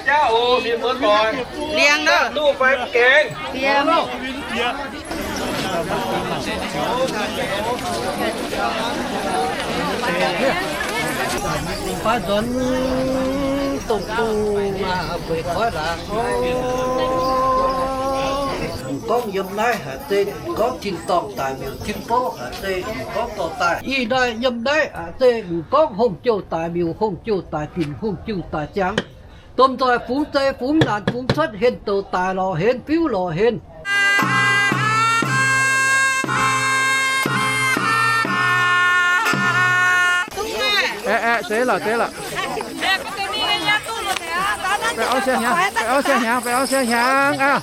Jaav oc, mienh muoz doic. Liangx nor. Duqv fai mv gaengh? Liangx. Baav nzuonx dongh bung maah, bueix koiv laangz. M'gorngv yiem naaiv haic zeiz m'gorngv tin-dorngh daic miuc tin-bouv haic zeiz m'gorngv dorh daaih. Ih hnoi yiem naaiv haic zeiz m'gorngv hungh jouh daic miuc hungh jouh daic binc hungh jouh daic ziangx. Domh nzoih fungx zei fungx naanc fungx cuotv, hen douz daaih lorz hen, fiuv lorz hen. Aeqv, aeqv, zeiz lorqc, zeiz lorqc. Baengh auv siang hnyangx, baengh auv siang hnyangx, baengh auv siang hnyangx aqv.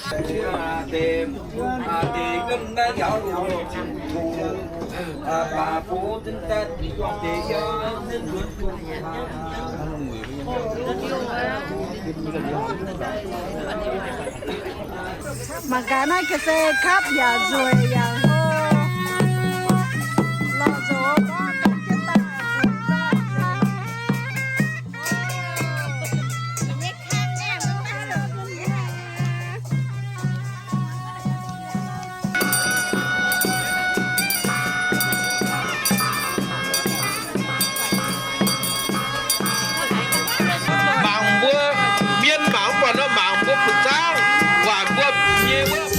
Mangc gaax naaiv ga'sie kapv yaac nzueic yaac hlo. Lorh nzox gorngv dongh jienv daaih. Mangc mbuo mienh mangc mv buatc nor, mangc mbuo buoz-zaangv, waaic mbuo nyei wuov.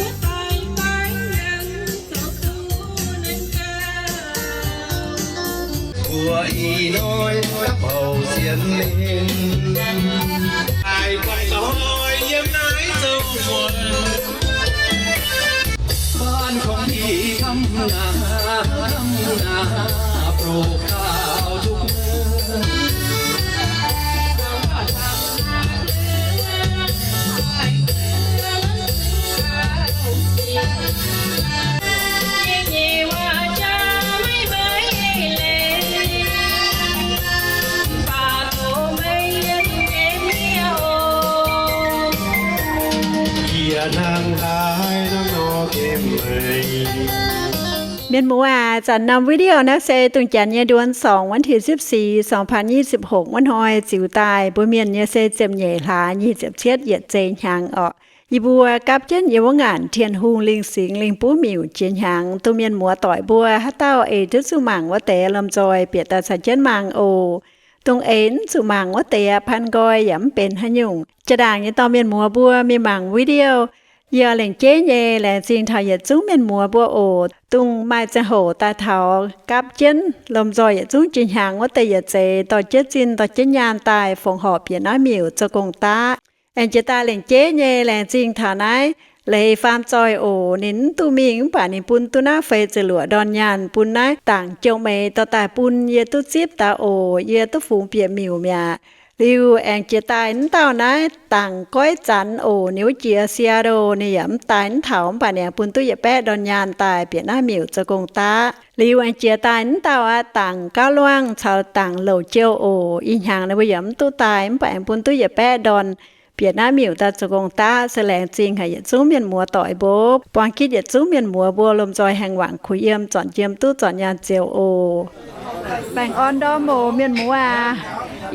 Mbuo ih hnoi gapv houc sienx ninh, daaih buatc doix yiem naaiv zoux muonc. Buonv kungx ih hnamv naaiv, hnamv naaiv, brouc gauh duqv. Mienh muoz aac, zanc norm video naaiv se dongh janx nyei เดือนสอง วันที่สิบสี่ สองพันยี่สิบหก wuov hnoi ziux daaih, mbuo mienh nyei se ziepc nyeic hlaax nyic ziepc cietv yietc zei hnyangx orqc. Yie mbuo gapv jienv yiem wuov ngaanc Tin-Hungh lingh singx lingh buv miuc jiex hnyangx. Dongh mienh muoz doic mbuo haaix dauh eix duqv zuqc mangc wuov deix lomh nzoih bieqc daaih caux jienv mangc oc. Dongh eix mv zuqc mangc wuov deix aqv, paan nqoi yaac mv benx haaix nyungc. Jaa-ndaangc nyei dorh mienh muoz mbuo mingh mangc video. Yie lengc jeiv nyei laengz zingh taux yietc zungv mienh muoz mbuo oc. Dongh maaih ziangh hoc daaih taux gapv jienv lomh nzoih yietc zungv jiex hnyangx wuov deix yietc zeiz dorh jienv zinh dorh jienv nyaanh daaih fongc horc bieqc naaiv miuc zoux gong daqv. Aengx jiex daaih lengc jeiv nyei laengz zingh taux naaiv leiz faam zoih oc. Ninh mv duqv mingh mv baac ninh bun duqv naaiv feix ziepc luoqc ndorn nyaanh bun naaiv dangc jong meix dorh daaih bun yie duqv zipv daaih oc. Yie duqv fungx bieqc miuc mi'aqv. Liuz aengx jiex daaih mv dauh naaiv dangc goiv zanx oc. Ninh wuov jiex Seattle, ninh yaac mv daaih mv taux mv baac ninh bun duqv yietc baeqv ndorn nyaanh daaih bieqc naaiv miuc zoux gong daqv. Liuz aengx jiex daaih mv dauh aqv, dangc gauv luangh caux dangc louc jouh oc. Ih hnyangx ninh mbuo yaac mv duqv daaih mv baac aengx bun duqv yietc baeqv ndorn bieqc naaiv miuc daaih zoux gong daqv. Se laengz zingh haic yietc zungv mienh muoz doic mbuo, buang gitv yietc zungv mienh muoz mbuo lomh nzoih haengh wangc kuh yiem, zornc yiem duqv zornc nyaanh ziouc oc. Baengh orn ndorm oc mienh muoz aac.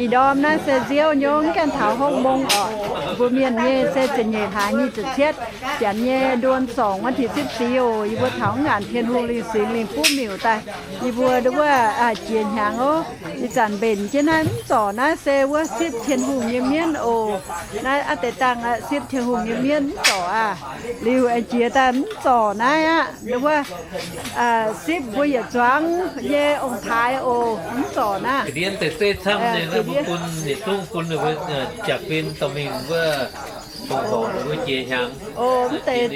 Ih ndorm naaiv se nziouv nyei, mv gaengh taux hopv mong orqc. Mbuo mienh nyei se ziepc nyeic hlaax nyic ziepc cietv, janx nyei เดือนสอง วันที่สิบสี่ oc. Yie mbuo taux ngaanc Tin-Hungh lingh singx lingh buv miuc daaih. Yie mbuo wuov jiex hnyangx oc. Ih zanc mbenc jienv naaiv mv zorc naaiv se wuov sipv Tin-Hungh nyei mienv oc. Naaiv aqv deix dangh aqv, sipv Tin-Hungh nyei mienv mv zorc aqv. Liuz aengx jiex daaih mv zorc naaiv aqv, wuov sipv mbuo yietc zuangx nyei ong-taaix oc, mv zorc naaiv. Ga'ndiev deix zeiv camv nyei, mbuo bun yietc zungv bun jaax-fin dorh mingh wuov, mv deix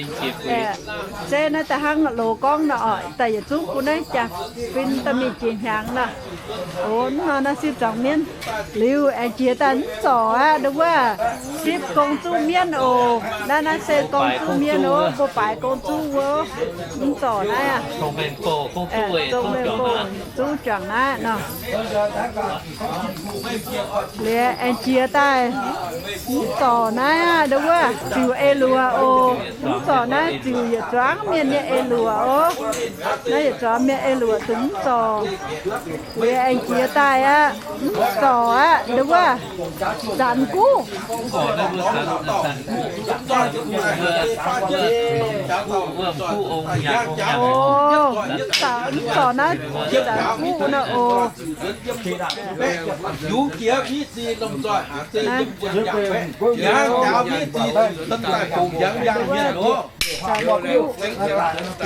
zeiv naaiv da'hnangv loz gorngv nor, daaih yietc zungv bun naaiv jaax-fin dorh mingh jiex hnyangx nor. Oc, mv nor naaiv sipv zuangx mienv. Liuz aengx jiex daaih mv zorc aqv, wuov sipv gong zuqv mienv oc. Naaiv naaiv se gong zuqv mienv oc, mbuo baaix gong zuqv wuov, mv zorc naaiv aqv. Zungv juangc naaiv nor. Liuz aengx jiex daaih mv zorc naaiv aqv, wuov ziux ei luoqc oc. Mv zorc naaiv ziux yietc zuangx mienh nyei ei luoqc oc. Naaiv yietc zuangx mienh ei luoqc dongh mv zorc. Liuz Aengx jiex daaih aqv, mv zorc aqv, nduov, zanx guv. O, mv zorc naaiv zanx guv nor oc.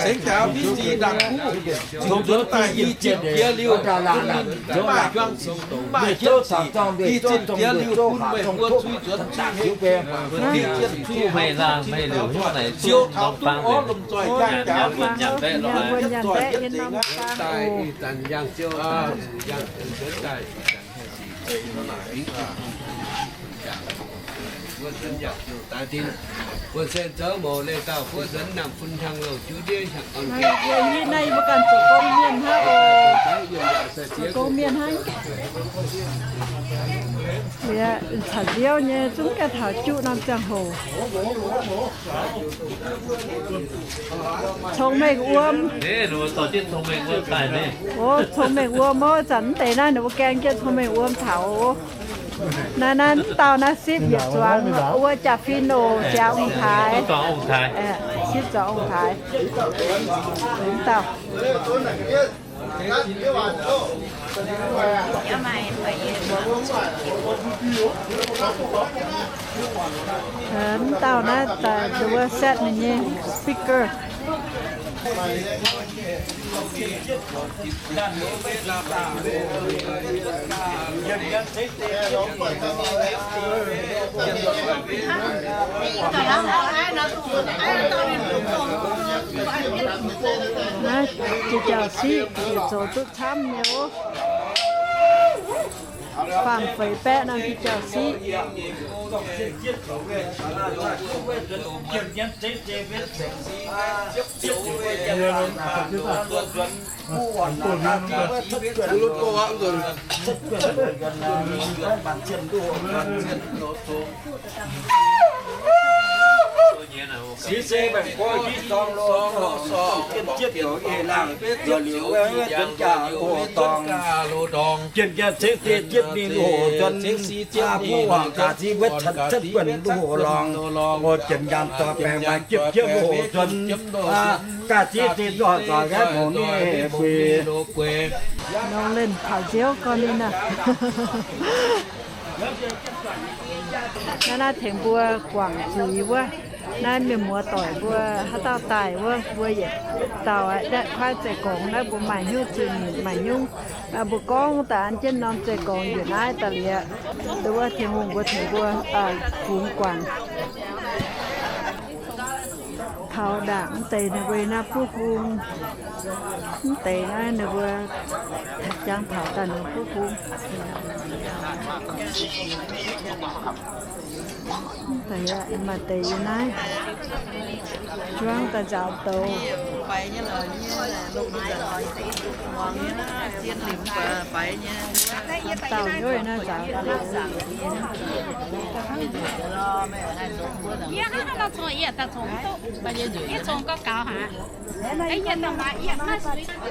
Sengx jaax miv zinh daaih guv, ziux nzuonx daaih i zinh jiex liuz, maaih yuang sic, maaih hietv sic, i zinh jiex liuz bun meih mbuo cui nzuonx cui hengx, i zinh cui hengx, siou taux duqv orv lomh nzoih yangh jaax mbuo nyanc mbaeqv lorqc. Naaiv mbuo ganh zoux gong mienh hnangv oc. Zoux gong mienh hnangv. Liuz caux nziouv nyei zungv ganh taux juqv norm ziangh hoc. Cong-mengh wuom. O, cong-mengh wuom ov, zanc mv deix naaiv ninh mbuo gaeng jienv cong-mengh wuom taux. Naaiv, naaiv mv dauh naaiv sipv yietc zuangx wuov jaa-fin oc, ziangx ong-taaix. Sipv zuangx ong-taaix. Mv dauh. Mv dauh naaiv daaih nduov setv ninh nyei speaker. Naaiv jiex jauv siqv, zoux duqv camv nyei oc. Faam-feix baeqv norm jiex jauv siqv. Six se baengh gorx hiv zorng loz, jienv jienv youz ih laangh, liuz liuz wuov nzuonx jaa loz-dorngh, jienv jienv cengx se jienv mingh loz-hoc nzuonx, aa, buov waac gaax ziqv wuov canx cuotv buonc loz-hoc lorngx, o, jienv nyaanh dorh baengh maaih jiepv jiepv loz-hoc nzuonx, aa, gaax ziqv se nzoih nzaaux gaax mouz ninh buix. Nongx lenh taux nziouv gorn ninh aac. Naaiv, naaiv tengx mbuo guangc zuiz wuov. Naaiv mienh muoz doic mbuo haaix dauh daaih wuov, mbuo yietc dauh aeqv, kuaaiv zeiz gorngx naaiv mbuo maaih hnyouv zuiz-nyeic maaih hnyouv. Mbuo gorngv daaih an jienv norm zeiz gorngv njiec naaiv daaih liuz, nduov wuov Tin-Hungh mbuo tengx mbuo fungx guangc. Taux ndaangc mv deix ninh mbuo naaiv buov hung, mv deix naaiv ninh mbuo jangx taux daaih ninh buov hung. Mv deix maaih deix yiem naaiv juangv daaih nzaaux douz. Dauh nyoiv naaiv nzaaux douz.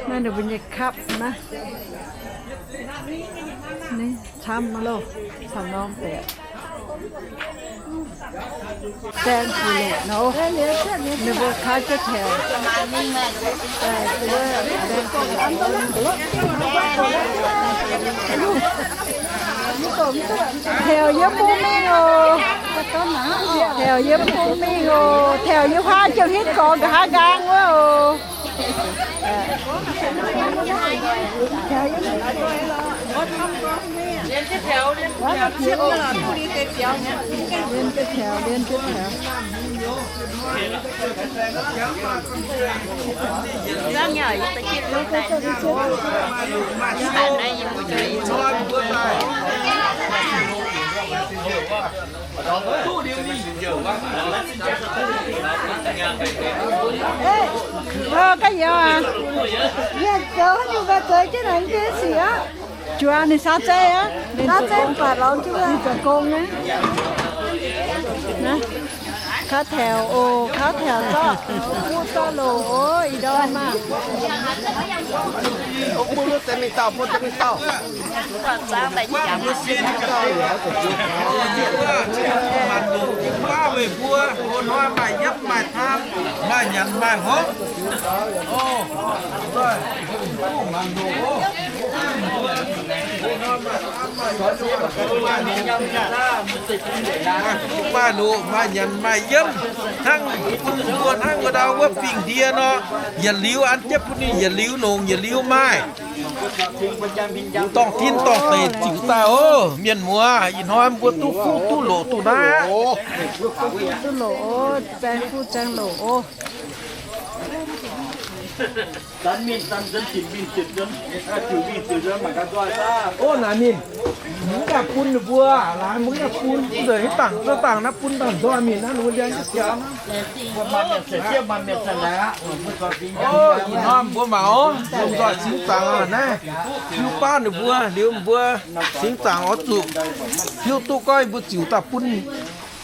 Naaiv ninh mbuo nyei cup naaiv. Ni camv maiv loh, caux norm deix. Baeng gu'nguaaic nor, ninh mbuo kaav jienv taux. Taux yie bung mingh oc. Taux yie bung mingh oc. Taux yie huaav jienv hitv gorx nqa'haav nqaang wuov oc. Ơ, ga'youz aac, yie zoux haaix nyungc ga'zeix jienv naaic mv deix sic aqv. Juangc ninh saav zeiv aqv. Ninh zoux gong, ninh zoux gong aqv. Naaiv. Kauv taux oc, kauv taux zorqv, mbuo zorqv loc oc, ih ndorm aah. Maaih loc maaih baav weih mbuo, hnoi maaih yiemv maaih taam, maaih nyanc maaih hopv. Maaih loc maaih nyanc maaih yiemv, hnangv bun mbuo hnangv wuov ndau wuov fingx ndie nor, yietc liuz an jienv bun ninh yietc liuz nongc yietc liuz maaih. Dorngh tin dorngh deic ziux daaih oc, mienh muoz, ih hnoi mbuo duqv fuqv duqv loc duqv naaiv aqv. Duqv loc oc, zaeng fuqv zaeng loc oc. Ov, naaic ninh, mbuo ganh bun ninh mbuo, laaix mbuo ganh bun, nzengc hiuv dangc, zouv dangc naaiv bun dangh nzoih mingh naaiv, ninh mbuo liangv jienv jaax. Ov, ih hnoi mbuo mangc oc, lomh nzoih singx zaangc aqv naaiv. Hiuv baav ninh mbuo liuz, mbuo singx zaangc oix zuqc hiuv duqv gorngv mbuo ziux daaih bun,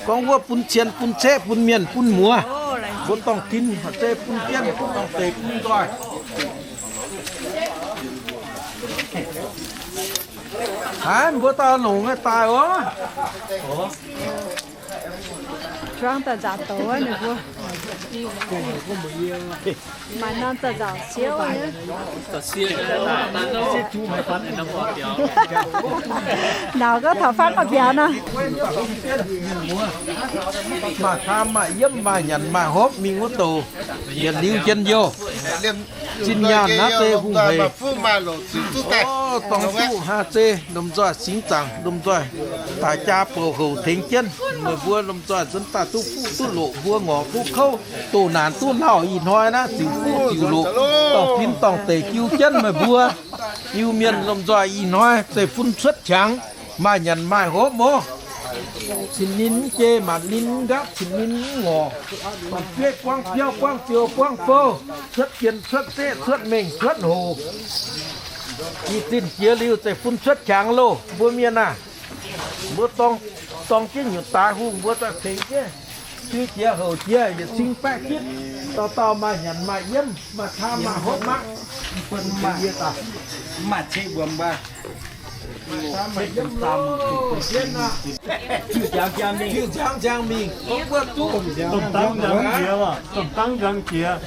gorngv wuov bun cien bun ceqv bun mienh bun muoz. Mbuo dorngh tin haaix zeiz bun jienv, dorngh deic bun nzoih. Haiz mbuo daaih longc nyei daaih oc. Zuangx daaih nzaaux douz wuov ninh mbuo. Maaih norm daaih nzaaux siouv nyei. Nauz gorngv taux fangv ga'biaux nor. Maaih taam maaih yiemv maaih nyanc maaih hopv mingh wuov douc, yietc liuz njien-youh. Zinh nyaanh naaiv se hungh hec. Ov, dorng duqv haaix zeiz lomh nzoih singx zaangc, lomh nzoih daaih jaa bouc houc tengx jienv meih mbuo lomh nzoih nzuonx daaih duqv fuqv duqv loqc, mbuo ngorc duqv kouv, doh naanc duqv lauh. Ih hnoi naaiv ziux fuqv ziux loqc, dorngh fin dorngh deic jiu jienv meih mbuo Iu-Mienh lomh nzoih ih hnoi zeiv-fun cuotv qangx, maaih nyanc maaih hopv oc. Cin-ninh mv jei, maanc ninh mv nqaapv, cin-ninh mv ngorc, maanc bieiv buangv biauv buangv biou buangv bouh, cuotv jien cuotv zeqv cuotv mengh cuotv hoc. Ih zinh jiex liuz zeiv-fun cuotv qangx loh mbuo mienh aah! Mbuo dorng, dorng jienv nyutc daaix hungh mbuo daaih tengx jienv, suiv jiex houc jiex yietc cing baeqv gitv, dauh dauh maaih nyanc maaih yiemv, maaih kaa maaih hopv maqv. Maaih ceqv wuom mbaah. Tiuv nziang nziang mingh, domh dangv nziang jiex, domh dangv nziang jiex.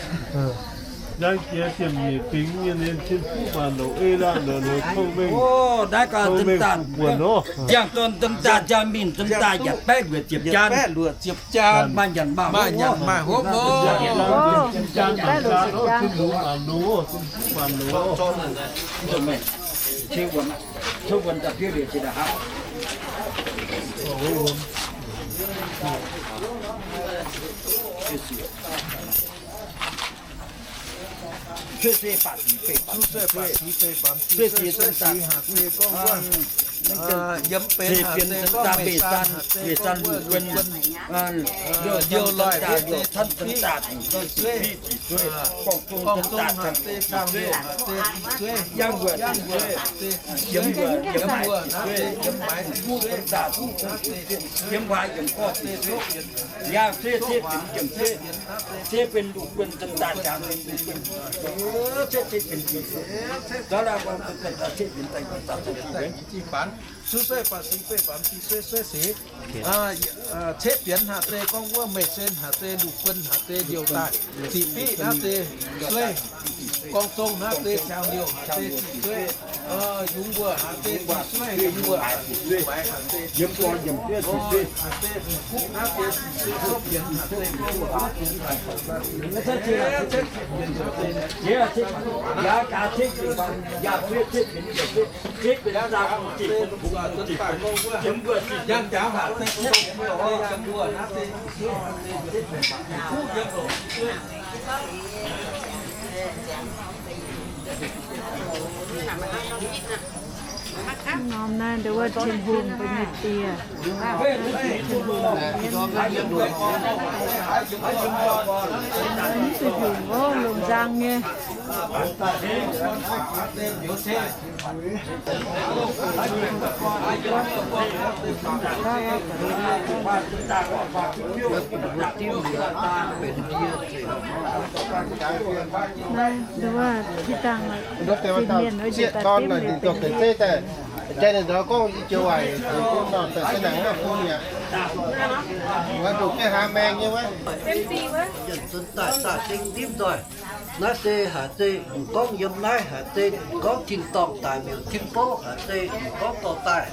Nziang jiex ziepc nyeic fingx nyei, ninh cin fuqv baac loc ei laangh loc loc tong mengh, tong mengh fuqv buonc oc. Ziangh dorn domh daaih nziang mingh, domh daaih yietc baeqv luoqc ziepc jaan. Maaih nyanc maaih hopv oc. Cin fuqv baac loc oc, cin fuqv baac loc oc. Cuotv seix baac sic fei baamz, cuotv seix domh daaih, yiem benx haac zeiz gorngv meic zaan haac zeiz gorngv wuov, liouh loih haac zeiz cin fiqv, cin fiqv, gorngv zong haac zeiz cangx liouh haac zeiz cin fiqv, yangh wuonh haac zeiz cin fiqv, yiem wuonh haac zeiz yiem maaiz cin fiqv, yiem waac yiem gorx cin fiqv, yangh cuotv cuotv benx yiem cuotv, cuotv benx luqc buonc domh daaih jangx benx luqc buonc, cuotv cuotv benx luqc buonc, cuotv benx daaih cuotv daaih cuotv benx Sueqv sueqv baac sic fei baamz sic sueqv sueqv sic. Ceqv bienx haac zeiz gorngv wuov meih sen haac zeiz luqc buonc haac zeiz liouh daaih. Sic fiqv naaiv zeiz sueqv. Gorngv zong naaiv zeiz cangx liouh haac zeiz sic sueqv. Yungz wuonh haac zeiz sic sueqv, yungz wuonh haac zeiz sic sueqv, haac zeiz fuqv naaiv zeiz sic sueqv, sueqv bienx haac zeiz Norm naaiv nduov wuov Tin-Hungh mbuo nyei dieh. Mv zuqc hingh wuov lungh nzang nyei. Naaiv nduov ti dangh zinh mienh wuov njiec daaih dimv liuz benx ndiev. Jai ninh ndoix gorngv i joux waaic, nor daaih se naaic bun mi'aqv. Wuov nduqc jienv hlaax maeng nyei wuov. Yietc nzuonx daaih daaih dengv ndimv nzoih. Naaiv se haic zeiz m'gorngv yiem naaiv haic zeiz m'gorngv tin-dorngh daic miuc tin bouv haic zeiz m'gorngv dorh daaih.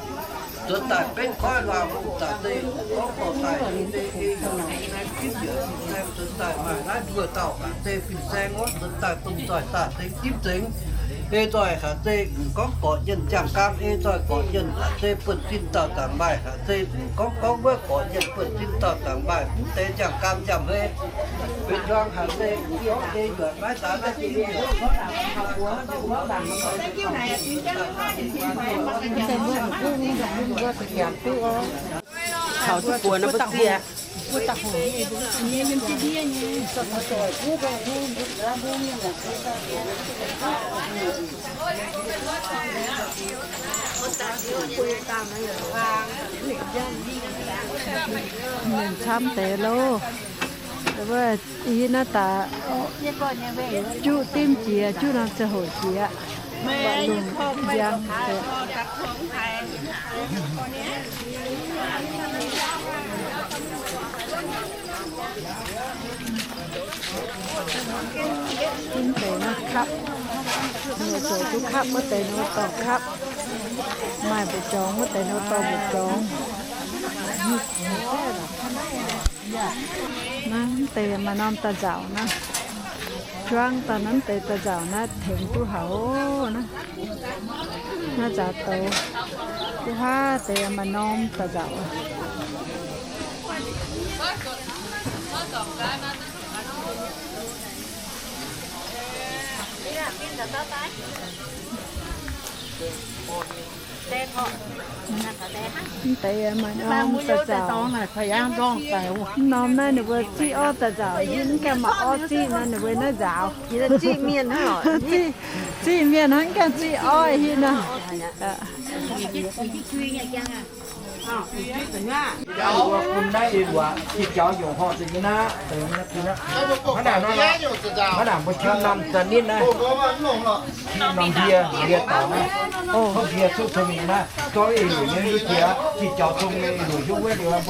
Nzuonx daaih benv koiv luangh mungh daaih zeiz m'gorngv dorh daaih yiem zeiz ei yaac fin-saeng, fin-saeng nzuonx daaih maaih naaiv nduoh dauh haic zeiz fin-saeng wuov nzuonx daaih domh nzoih daaih zeiz dimv zengx. Ei nzoih haic zeiz m'gorngv gorqv-nyienh, njang-gaam ei nzoih gorqv-nyienh haic zeiz buonv-zinh dauh zanc maaih haic zeiz m'gorngv gorngv wuov gorqv-nyienh buonv-zinh dauh zanc maaih mv deix njang-gaam njang-hmei. Benx njuang haic zeiz gorngv ei nzuonx naaiv daaih naaiv Taux duqv buoz nor mbuo zieqv. Mienh camv deix loh. Wuov i naaiv daaih juqv dimv jiex, juqv norm ziangh hoc jiex, buatc lungh njang. Mv deix naaiv kapv, ninh zoux duqv kapv, mv deix ninh dorh kapv, maaih mbu'zorngx, mv deix ninh dorh mbu'zorngx. Naaiv mv deix maaih norm daaih nzauc naaiv, juangv daaih naaiv mv deix daaih nzauc naaiv tengx duqv haic naaiv. Naaiv nzauc douz, wuov haav deix maaih norm daaih nzauc. Mv deix maaih norm daaih nzauc. Mv norm naaiv ninh mbuo ziqv orv daaih nzauc, mv gaengh maaih orv ziqv nor ninh mbuo naaiv nzauc. Ziqv, ziqv mienh hnangv gaengh ziqv orv hitv nor. Jauv mbuo bun naaiv ih luoqc, ih jauv nyungc horngh za'gengh naaiv, hnangv naaic nor, hnangv naaic mbuo qiemx norm za'nitv naaiv, qiemx norm ndie, ndie daux naaiv, tov ndie cuotv cong-mengh naaiv, zorqv ih luoqc nyei jiex, ih jauv cong-mengh ih luoqc hiuv wuov liuz.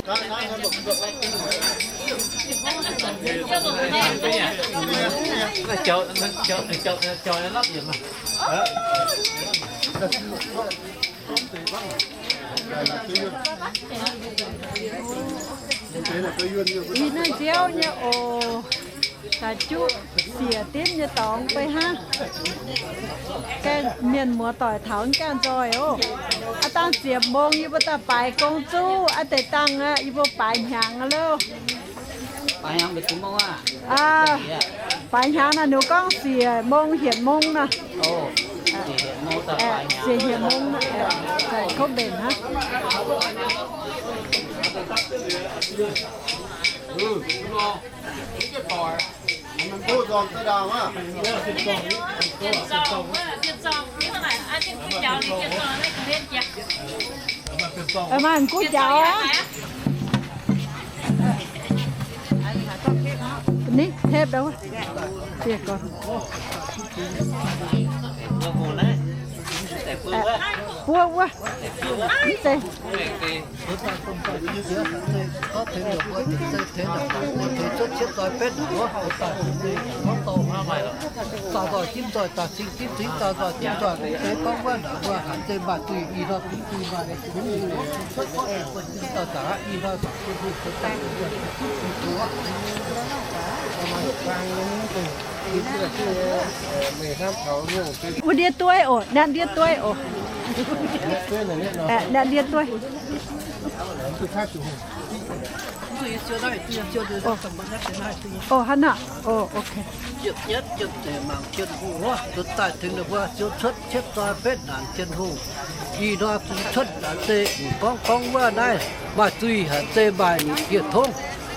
Ih naaiv nziouv nyei oc. Daaih juqv siec dimv nyei dorngx beiv hnangv. Gaengh mienh muoz-doic taux mv gaengh nzoih oc. Aav dangh ziepc mong yie mbuo daaih baaix gong zuqv, aav deix dangh aqv, yie mbuo baaix hnyangx aqv loh. Baaix hnyangx naaic, ninh gorngv siec mong hietc mong nor. Siec hietc mong nor, kouv mbenc hnangv. Maaih guv jaux aqv. Ninh tepv dau. Wuov, wuov. Mv zeiz. Wuov ndiev dueiv oc, naaiv ndiev dueiv oc. Naaiv ndiev dueiv. Oc, hnangv naaic. Oc, ok. Ziepc nyetv, ziepc zeiz mangc Tin-Hungh wuov, zuqc daaih tengx ninh mbuo siou cuotv cietv zoi betv naanc Tin-Hungh. Ih hnoi bungx cuotv haic se gorngv gorngv wuov naaiv, maaih zuiz haic se maaih nipc dieh tongv.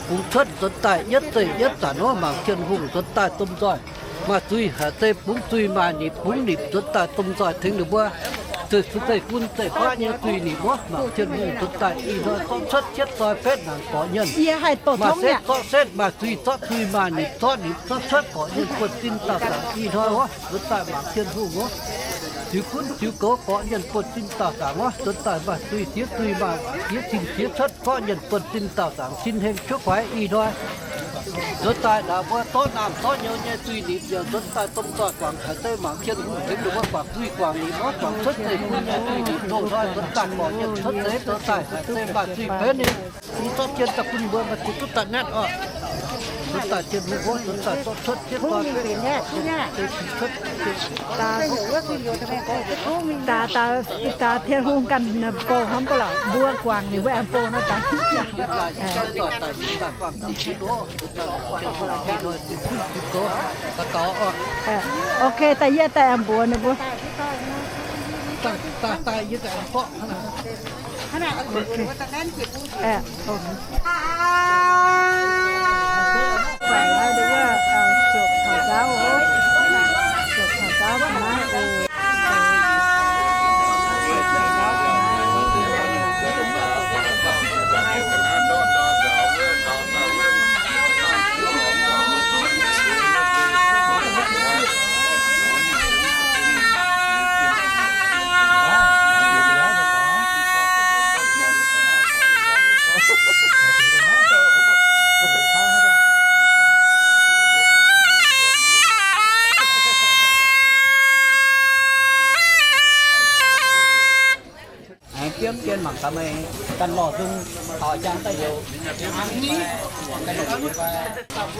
Bungx cuotv nzuonx daaih yietv zeiv yietv zanc wuov mangc Tin-Hungh nzuonx daaih domh nzoih. Maaih zuiz haic se bungx zuiz maaih nipc, bungx nipc nzuonx daaih domh nzoih tengx ninh mbuo. Zuiz fu'jueiv gunv zeiv-faqv nyei zuiz nipc wuov mangc Tin-Hungh nzuonx daaih. Ih hnoi zorqv cuotv cietv zoi betv naanc gorqv-nyienh. Maaih setv zorqv setv, maaih zuiz zorqv zuiz, maaih nipc zorqv nipc, zorqv cuotv gorqv-nyienh buonv-sin dauh zaangc. Ih hnoi wuov nzuonx daaih mangc Tin-Hungh wuov, ziux gunv ziux goux gorqv-nyienh buonv-sin dauh zaangc wuov, nzuonx daaih maaih zuiz ziex zuiz, maaih ziex cing ziex cuotv gorqv-nyienh buonv-sin dauh zaangc. Sin heng cuotv guaix ih hnoi nzuonx daaih naaic mbuo zorqv naamh zorqv nyouz nyei zuiz nipc yaac nzuonx daaih domh nzoih guangc haic se mangc Tin-Hungh tengx ninh mbuo guangc zuiz guangc nipc wuov, guangc cuotv zeiv gunv nyei zuiz nipc ndoh hnoi nzuonx daaih gorqv-nyienh cuotv zeiv nzuonx daaih haic se maaih zuiz betv ninh bungx zorqv jienv daaih bun mbuo maaih zuiz duqv daaih natv oc. Nzuonx daaih Tin-Hungh wuov nzuonx daaih zorqv cuotv jienv gorqv-nyienh cuotv. Daaih, daaih, daaih Tin-Hungh ganh bouh hnangv mv baac lorqc, mbuo guangc ninh mbuo aengx bouh nor daaih. Ok, daaih yie daaih aengx mbuox ninh mbuo.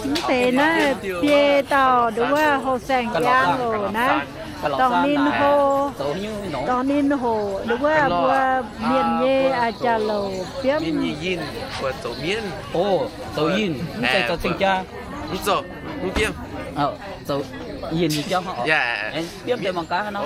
Mv deix naaiv biei dauh nduov wuov houh saeng jangv loc naaiv, dorngx ninh hoc, dorngx ninh hoc nduov wuov mbuo mienh nyei jaax-louc biomv. Zoux yinh, mv zeiz zoux cing-jaa. Zoux yinh nyei jauv. Biomv deix mangc gaax nor.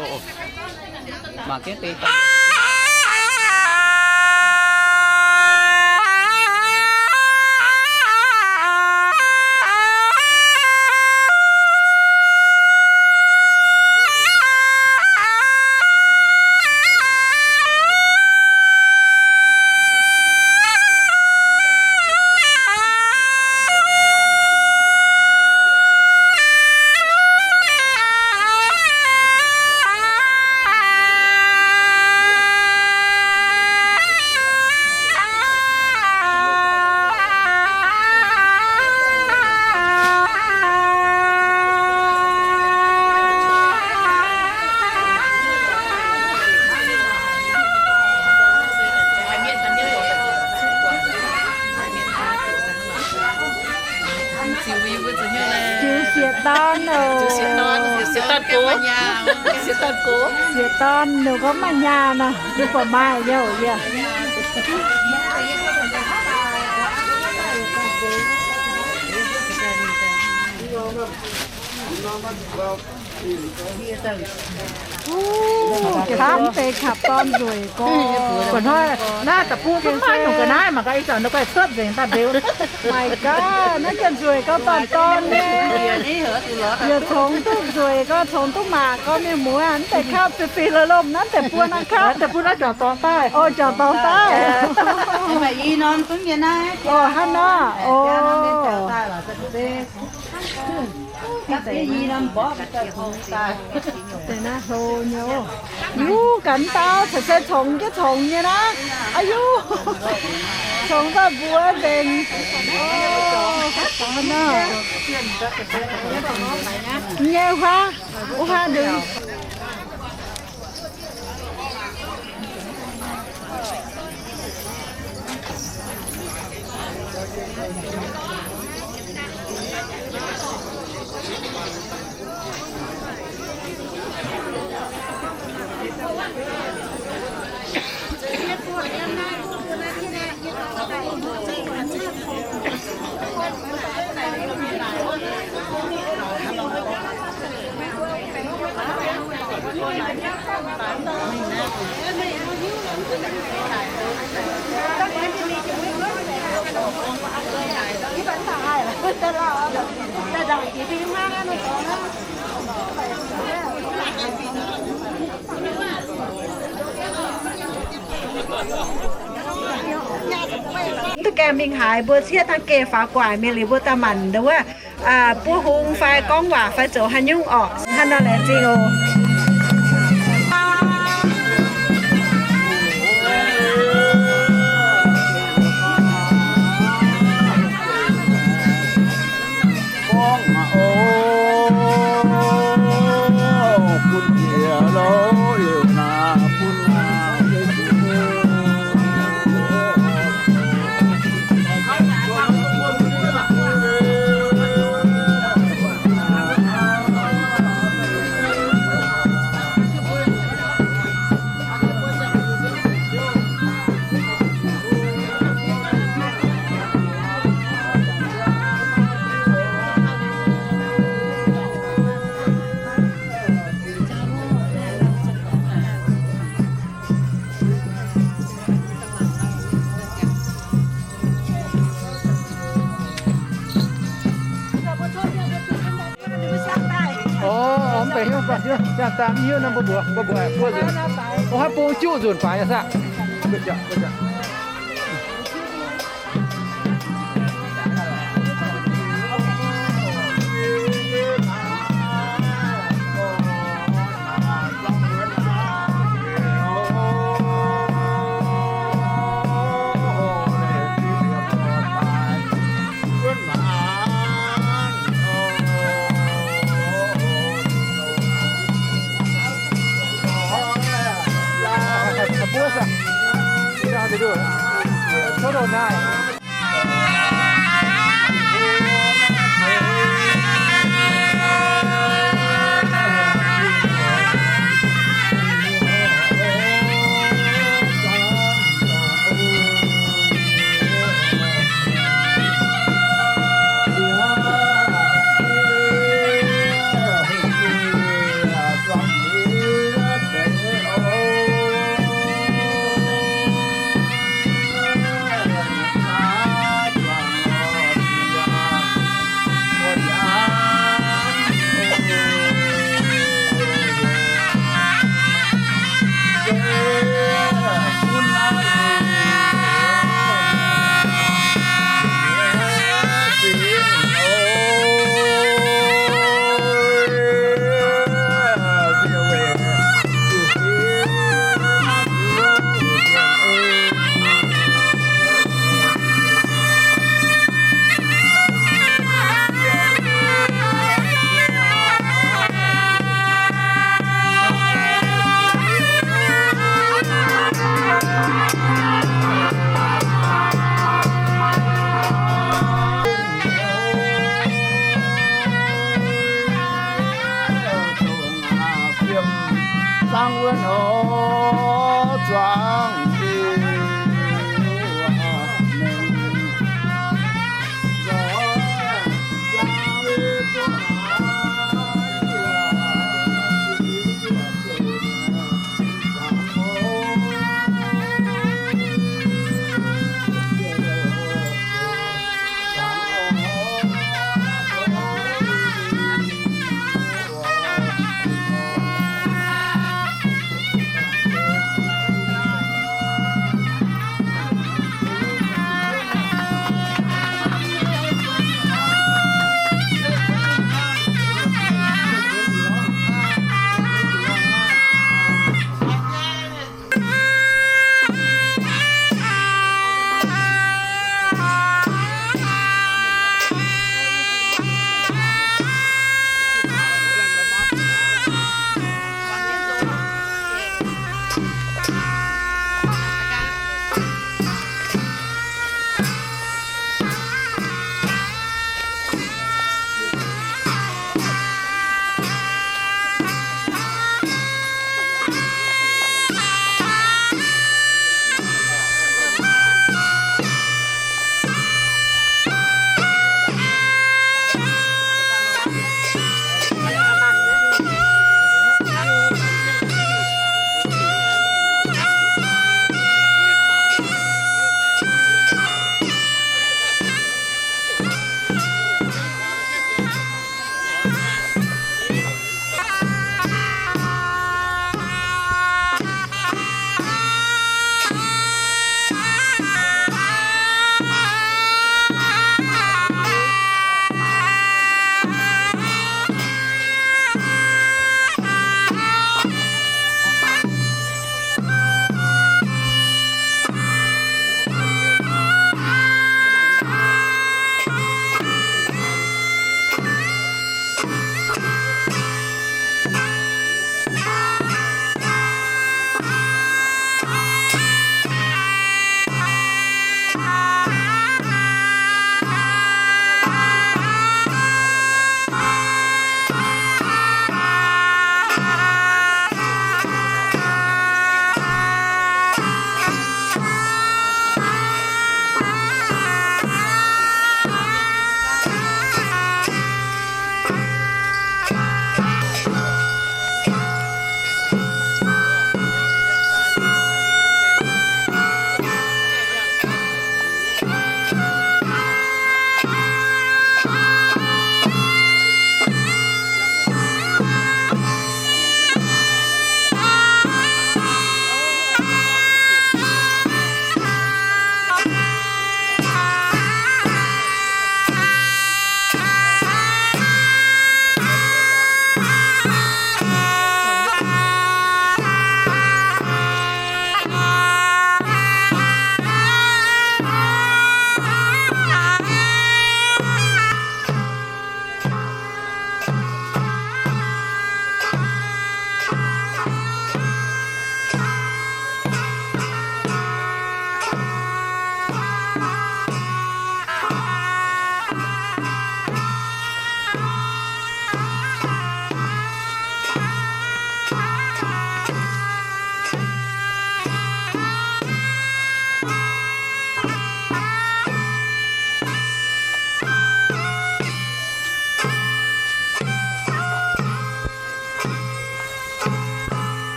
Ziux siex dorn oc. Siex dorn, ninh gorngv maaih nyaah nor, ninh buatc maaih nyei oc yie. Kapv deix kapv dorn nzueic gorx. Buatc hnoi naaiv da'buo mv maaih nyungc ga'naaiv mangc gaax, ih zanc ninh guaih cuotv nzengc daaih mbeux. Maiv gaax, naaiv gengh nzueic gauh dorn-dorn nyei. Yietc congx duqv nzueic gauh, congx duqv maac gauh, mienh muoz. Naaiv deix kapv fih fih lomh lomh, naaiv deix buo naaiv kapv. Deix buo naaiv juangc dorngx daaih. O, juangc dorngx daaih. O, hnangv nor. O. Deix naaiv hlo nyei oc. Yuv, ganh dau caux se congx jienv congx nyei naaiv. Aa yuv, congx daaih mbuox nzengc. Nyei huaav, wuov huaav ndongc. Duqv gaengh mingh haaix, mbuo cieqv dangh geh faaux gu'nguaaic mingh liuz, mbuo daaih manc ndau wuov buov hung fai gorngv waac fai zoux haaix nyungc orqc. Hnangv nor laengz zingh oc. Orv, mv baac hiuv, hiuv, hiuv, daaih hiuv nor mbuo mbuox, mbuo mbuox, mbuo nzunc. Orv, haaix bung juqv nzunc faix aqv saah?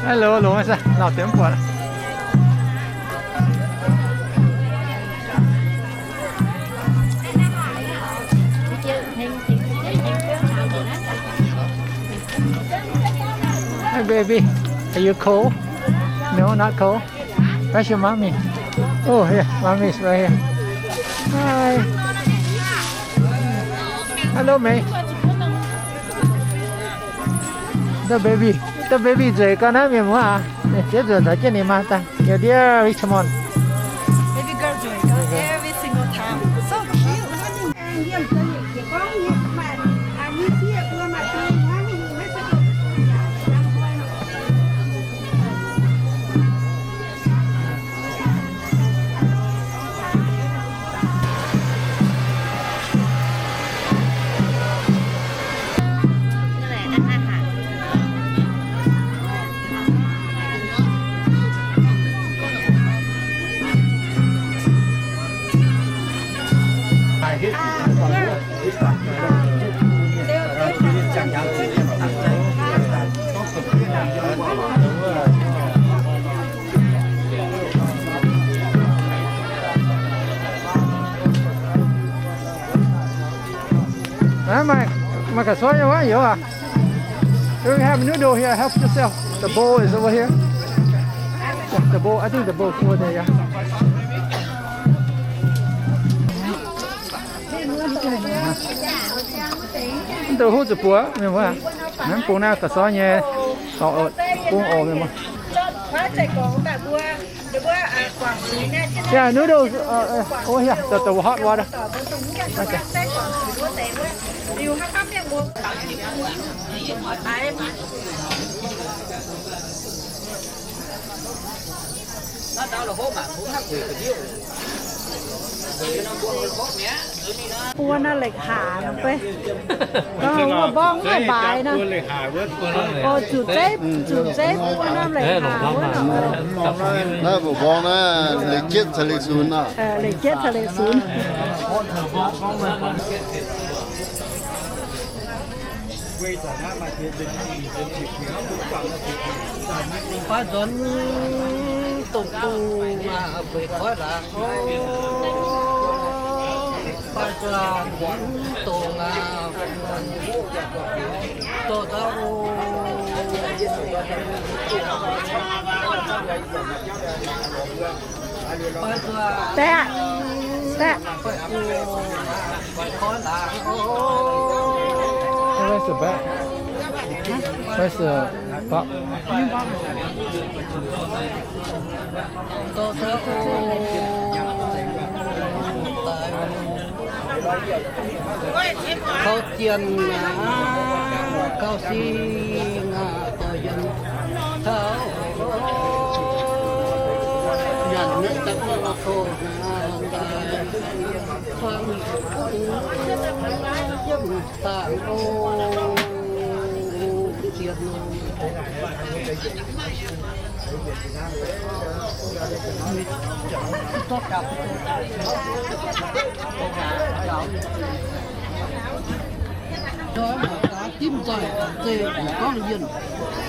Hello, longx aqv, lauh deix mv buatc. Hi, baby. Are you cold? No, not cold. Where's your mommy? Oh, here. Mommy's right here. Hi. Hello, mate. The baby, the baby nzueic gau naaiv, mienh muoz aac. Ziex nzunc taux jienv ninh maa daaih. Your dear Richmond. Baby girl nzueic gau every single time. So cute. Aa, maaih, maaih ga'soiv nyei wuov, youz aac. Do you have noodle here? Help yourself. The bowl is over here. Yeah, the bowl. I think the bowl is over there, yeah. Mv duqv huv zuqc buoz, mienh muoz. Mv bung naaiv ga'soiv nyei, bung oc, mienh muoz. Yeah, noodles, uh, uh, over here, the, the hot water. Okay. Buo norm la'haix nor beiv. Gorngv wuov mborngv maiv baaix nor. O, zuqc zeiv, zuqc zeiv buo norm la'haix wuov nor. Naaiv mbuo mborngv naaiv la'jieqv caux la'sunx aac. La'jieqv caux la'sunx. Baav nzuonx dongh bung aac, bueix koiv laangz. Baav nzuonx dongh aac, dongh daaih. Baeqv, baeqv. Where's the bag? Where's the box? Kouv jien aac, kouv sing aac, doix yiem taux nyanc naaiv daaih kouv aac, daaih yiem daaih o, jien Dimv nzoih haic se gorngv yienh,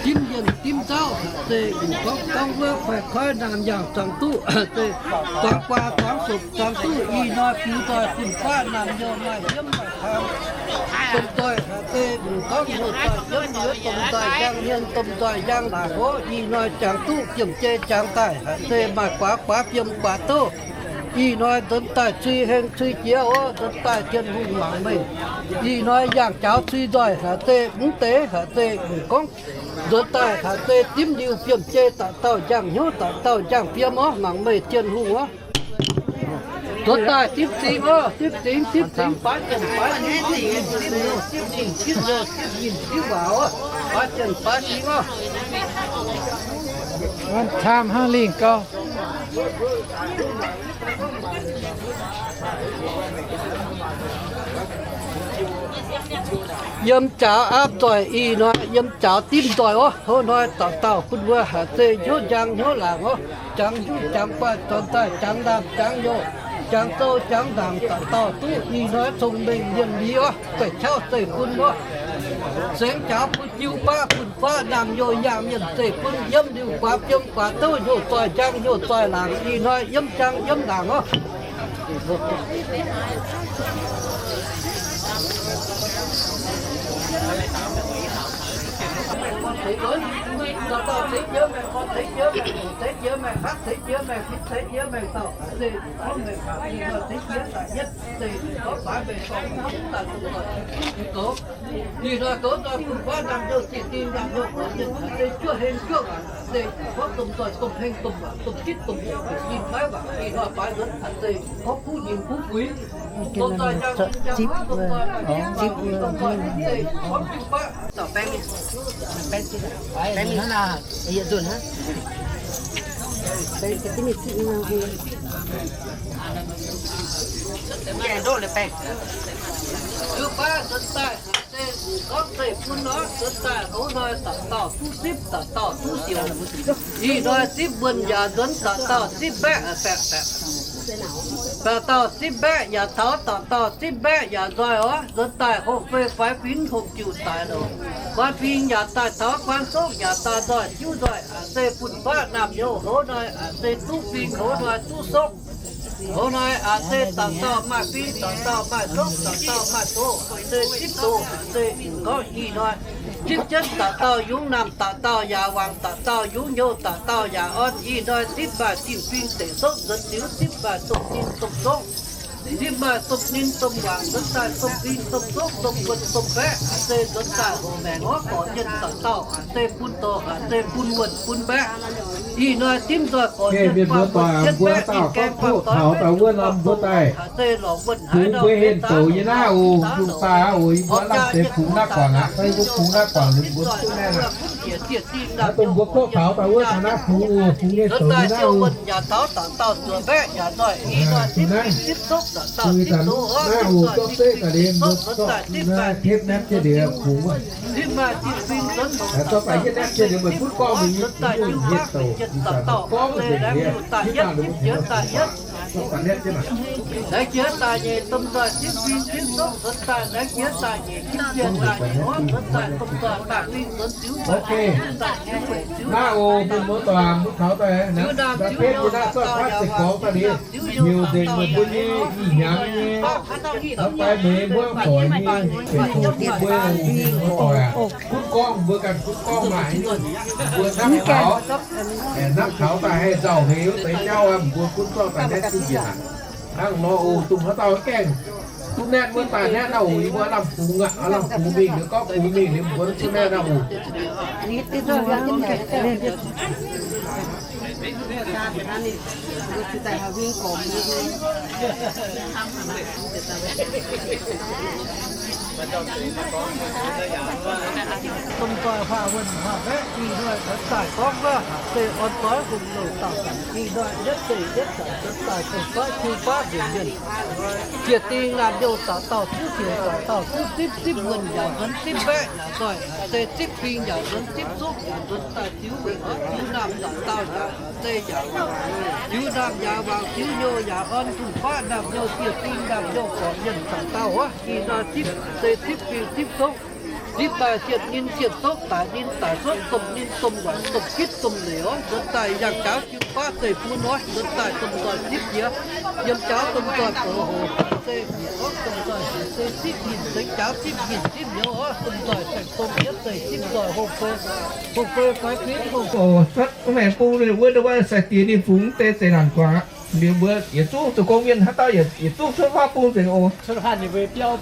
dimv yienh dimv nzauv haic se gorngv, gorngv wuov koiv-koiv naamh yangh zuangx duqv se zuangx guaa zuangx sopc zuangx duqv ih hnoi biux nzoih fun-faqv naamh nyouz maaih hiemv maaih kang. Domh nzoih haic se gorngv hoqc nzoih hiemv, domh nzoih njang hmien, domh nzoih njang naaic ov, ih hnoi jangx duqv fiem-jei jangx daaih haic se maaih guaax guaax fiem guaax douv. Ih hnoi nzuonx daaih cui heng cui jiex ov, nzuonx daaih Tin-Hungh mangc meih. Ih hnoi yangh jaux cui nzoih haic se mv deix haic se gorngv nzuonx daaih haic se dimv liuz fiem-jei dauh dauh njang hnyouv dauh dauh njang fiem ov, mangc meih Tin-Hungh ov. Nzuonx daaih dimv zingx ov, dimv zingx, dimv zingx, baav jienv baav zingx, dimv zingx, dimv zingx, dimv zingx, dimv waac ov, baav jienv baav zingx ov. One time hnangv lingh gau. Yiem jaax aapv nzoih ih hnoi, yiem jaax dimv nzoih ov. Hnoi-hnoi dauh dauh bun wuov haic se hnyouv njang hnyouv laangc ov. Jangx hnyouv jangx guaaih, dorn daaih jangx ndaamv jangx youh, jangx sou jangx ndaangc, dauh dauh duqv ih hnoi cong-mengh mienh mbi ov, gueic qauv zeiv-fun ov. Sengx jaax bun jiu baqv bun faqv naamh youh yaangh mienh zeiv bun yiem liuz guaax fiem guaax douv hnyouv zoih njang hnyouv zoih laangc ih hnoi yiem njang yiem laangc oc. Ih hnoi goux nzoih bun faqv naamh youh ziex ding naamh youh gorx mienh haic se juov heng juov waanc haic se gorngv domh nzoih domh heng domh waanc domh gitv domh heuc ninh maiv waanc ih hnoi baaix nzuonx haic se gorngv kuv nyinc kuv buix, domh nzoih njang nyinc njang haav, domh nzoih maaih zipv, domh nzoih se gorngv jiu baqv. Jiu baqv nzuonx daaih se gorngv zeiv bun nor nzuonx daaih hoz hnoi dauh dauh duqv zipv dauh dauh duqv siouc. Ih hnoi zipv wuonh yaac nzuonx dauh dauh zipv mbaeqv, dauh dauh zipv mbaeqv yaac taux, dauh dauh zipv mbaeqv yaac nzoih oc. Nzuonx daaih hopv fei faix fingx hopv jiuc daic loc. Guan fingx yaac daaih taux, guan sokv yaac daaih nzoih, diuv nzoih aac se bun faqv naamh youh hoz hnoi aac se duqv fingx hoz hnoi duqv sokv. Hoz hnoi aac se dauh dauh maaih fingx dauh dauh maaih sokv dauh dauh maaih doz se zipv doz se gorngv ih hnoi zipv jienv dauh dauh yungz naamh dauh dauh yaac wangc dauh dauh yungz hnyouv dauh dauh yaac orn. Ih hnoi zipv maaih zinh fingx deic sokv nzuonx ziux, zipv maaih domh ninh domh sokv, zipv maaih domh ninh domh wangc nzuonx daaih domh fingx domh sokv domh wuonh domh mbaeqv aac se nzuonx daaih hoc maengc orv gorqv mienh dauh dauh aac se bun doz aac se bun wuonh bun mbaeqv. Ih hnoi dimv nzoih gorqv mienh buangh wuonh jienv mbaeqv mingh gaeng buangh doix mbaeqv jienv buangh doz aac se lorqc wuonh haaix ndau mbuo hlen douz nyei naaiv oc, mbuo baac oc, yie mbuo lamh deix fungx naaiv guangc aqv, fai mbuo fungx naaiv guangc ninh mbuo duqv naaiv aqv. Naaiv dongh mbuo kouv taux daaih wuov taux naaiv fungx oc, fungx nyei douz nyei naaiv oc. Yaac taux dauh dauh zuoqc mbaeqv yaac nzoih, ih hnoi zipv fingx zipv sokv dauh dauh zipv doz oc, zipv nzoih zipv fingx zipv sokv nzuonx daaih zipv maaih zinh fingx zipv maaih zinh fingx nzuonx hopv dauh dauh se zipv doz oc, nzuonx daaih jiu baqv fingx jien dauh dauh se laengz liuh daaih yietv, zipv jiex daaih yietv, laengz jiex daaih nyeic, domh nzoih zipv fingx zipv sokv nzuonx daaih laengz jiex daaih nyeic, zipv jiex daaih nyeic oc, nzuonx daaih domh nzoih maaih fingx nzuonx ziux, maaih fingx nzuonx daaih ziux weic ziux, ziux naamh ziux youh dauh dauh yaac wangc, ziux naamh ziux youh dauh dauh yaac orn, ziux youh dauh dauh yaac orn, ih hnoi yie mbuo maaih yietv maaih nyeic, maaih yietv maaih zinh, maaih yietv maaih zinh oc. Gunv gorngv mbuo ganh gunv gorngv maaih mbuo hnamv taux, hnamv taux daaih haih nzauh heix wuov deix jauv, mbuo gunv zorqv daaih naetv duqv njiec aqv. Hnangv nor oc, dongh haaix dauh gaengh duqv naetv wuov daaih naetv naaiv oc, yie mbuo lamh fungx aqv, lamh fungx mingh liuz gorngv fungx mingh liuz mbuo duqv naetv naaiv oc. Domh nzoih huaax wuonh huaax mbaeqv ih hnoi nzuonx daaih gorngv wuov se orn doix hungh louh dauh zanc ih hnoi yietv zeiv yietv zanc nzuonx daaih domh doiv tiuv baav mbiungc mienh. Ziex ding naamh youh dauh dauh duqv siouc dauh dauh duqv zipv, zipv wuonh yaac nzuonx, zipv mbaeqv yaac nzoih, se zipv fingx yaac nzuonx, zipv sokv yaac nzuonx daaih ziux weic orv ziux naamh dauh dauh yaac se yaac wangc, ziux naamh yaac wangc, ziux hnyouv yaac orn, fun faqv naamh youh, ziex ding naamh youh gorqv mienh dauh dauh oc. Ih hnoi zipv se zipv fingx zipv sokv, zipv maaih zienh ninh zienh sokv, daic ninh daic sokv, domh ninh domh waanc, domh gitv domh leiz oc, nzuonx daaih yangh jaax jiu baav zeiv bun oc, nzuonx daaih domh nzoih zipv jiex, yiem jaax domh nzoih goux hoc, se bieqc gorngv domh nzoih haiz se zipv nyinh, sengx jaax zipv nyinh zipv hnyouv oc, domh nzoih saeng-song yietv zeiv zipv nzoih hopv fei, hopv fei faix fingx hopv. Oc, cuotv maengx bung ninh wuov, wuov sai-diex ninh fungx deix zeiv naanc guangc aqv. Liuz mbuo yietc zungv zoux gong mienh haaix dauh yietc zungv cuotv huaav bung nzengc oc. Cuotv huaav ninh mbuo biauv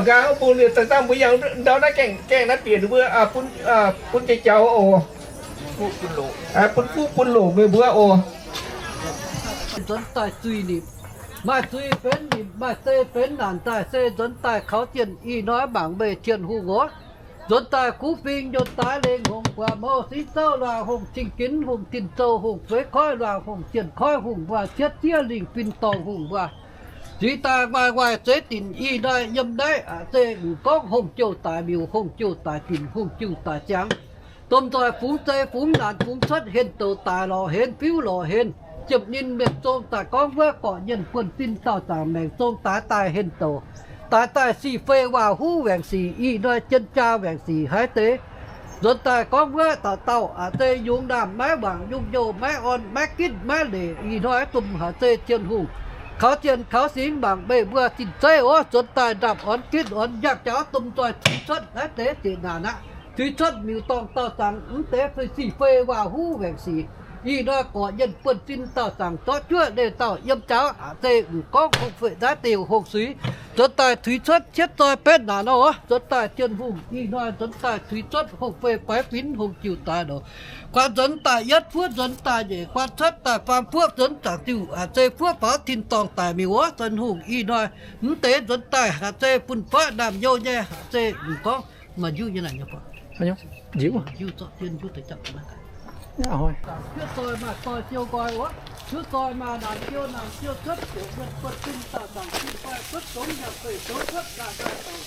nqaang wuov bung liuz, daaih dangh mbuo yangh ndau naaiv gaengh, gaengh naaiv bieqc ninh mbuo bun, bun jiex jaux oc. Bun fuqv bun longc meih mbuo oc. Nzuonx daaih zuiz nimc, maaih zuiz benx nimc, maaih zei benx naanc daaih se nzuonx daaih kaux zienh ih hnoi mangc meih Tin-Hungh oc. Nzuonx daaih kuv fing njunh daaix lengh hongx, guaax mouh singx zouv luangh hongh, cing ginx hungh, tin zou hungh, feix koiv luangh hungh, zienh koiv hungh, mbuo cietv ziev lingh fin dorngh hungh, mbuo zix daaih maaih waaic zeiv dinc ih hnoi yiem naaiv aqc se mv gorngv hungh jouh daic miuc, hungh jouh daic dinc, hungh jouh daic ziangx. Domh nzoih fungx zei fungx naanc fungx cuotv henh douc daic lorz henv fiuv lorz henv, ziepc ninh mienh zong daaih gorngv wuov gorqv-nyienh buonv-sin dauh zaangc maengc zong daaih daaih henh douc. Haaix daaih sic fei waac huv waengc sic, ih hnoi jien jaa waengc sic haaix deix. Nzuonx daaih gorngv wuov dauh dauh aqc zei yungz naamh maiv wangc, yungz youh maiv orn, maiv ginv maiv leic, ih hnoi dunh haaix zei Tin-Hungh kaux zienh kaux singx mangc meih mbuo zinh zeiv oc. Nzuonx daaih ndaamv orn ginv orn, yangh jaux domh nzoih tuix cuotv haaix deix zeqc naanc aqv. Tuix cuotv miuc-dorngh dauh zaangc mv deix fei sic fei waac huv waengc sic. Ih hnoi gorqv yienh buonv-sin dauh zaangc zorqv juoqv leiz dauh yiem jaux aqc zei m'gorngv hungh fei naaiv deix hungh suix. Nzuonx daaih tuix cuotv cietv zoi betv naanc nor oc. Nzuonx daaih Tin-Hungh ih hnoi nzuonx daaih tuix cuotv hungh fei baeqv finx hungh jiuc daaih nor. Guan nzuonx daaih yietv fuoqv nzuonx daaih nyeic, guan cuotv daaih faam fuoqv nzuonx zaangc diuh aqc zei fuoqv faaux tin-dorngh daic miuc oc. Tin-Hungh ih hnoi mv deix nzuonx daaih haaix zei bun baqv naamh youh nyei aqc zei m'gorngv maaih njuqv nyei naaic nyei buatc. Njuqv, njuqv zorqv jienv njuqv deix jangx daaih. Ziouv zoi maaih zoi siou nqoi wuov, ziouv zoi maaih naanc siou naanc siou cuotv ziouc yienh buonv-sin dauh zaangc sin fai cuotv zongx yaac fei zoux cuotv laangh nqaai baengc.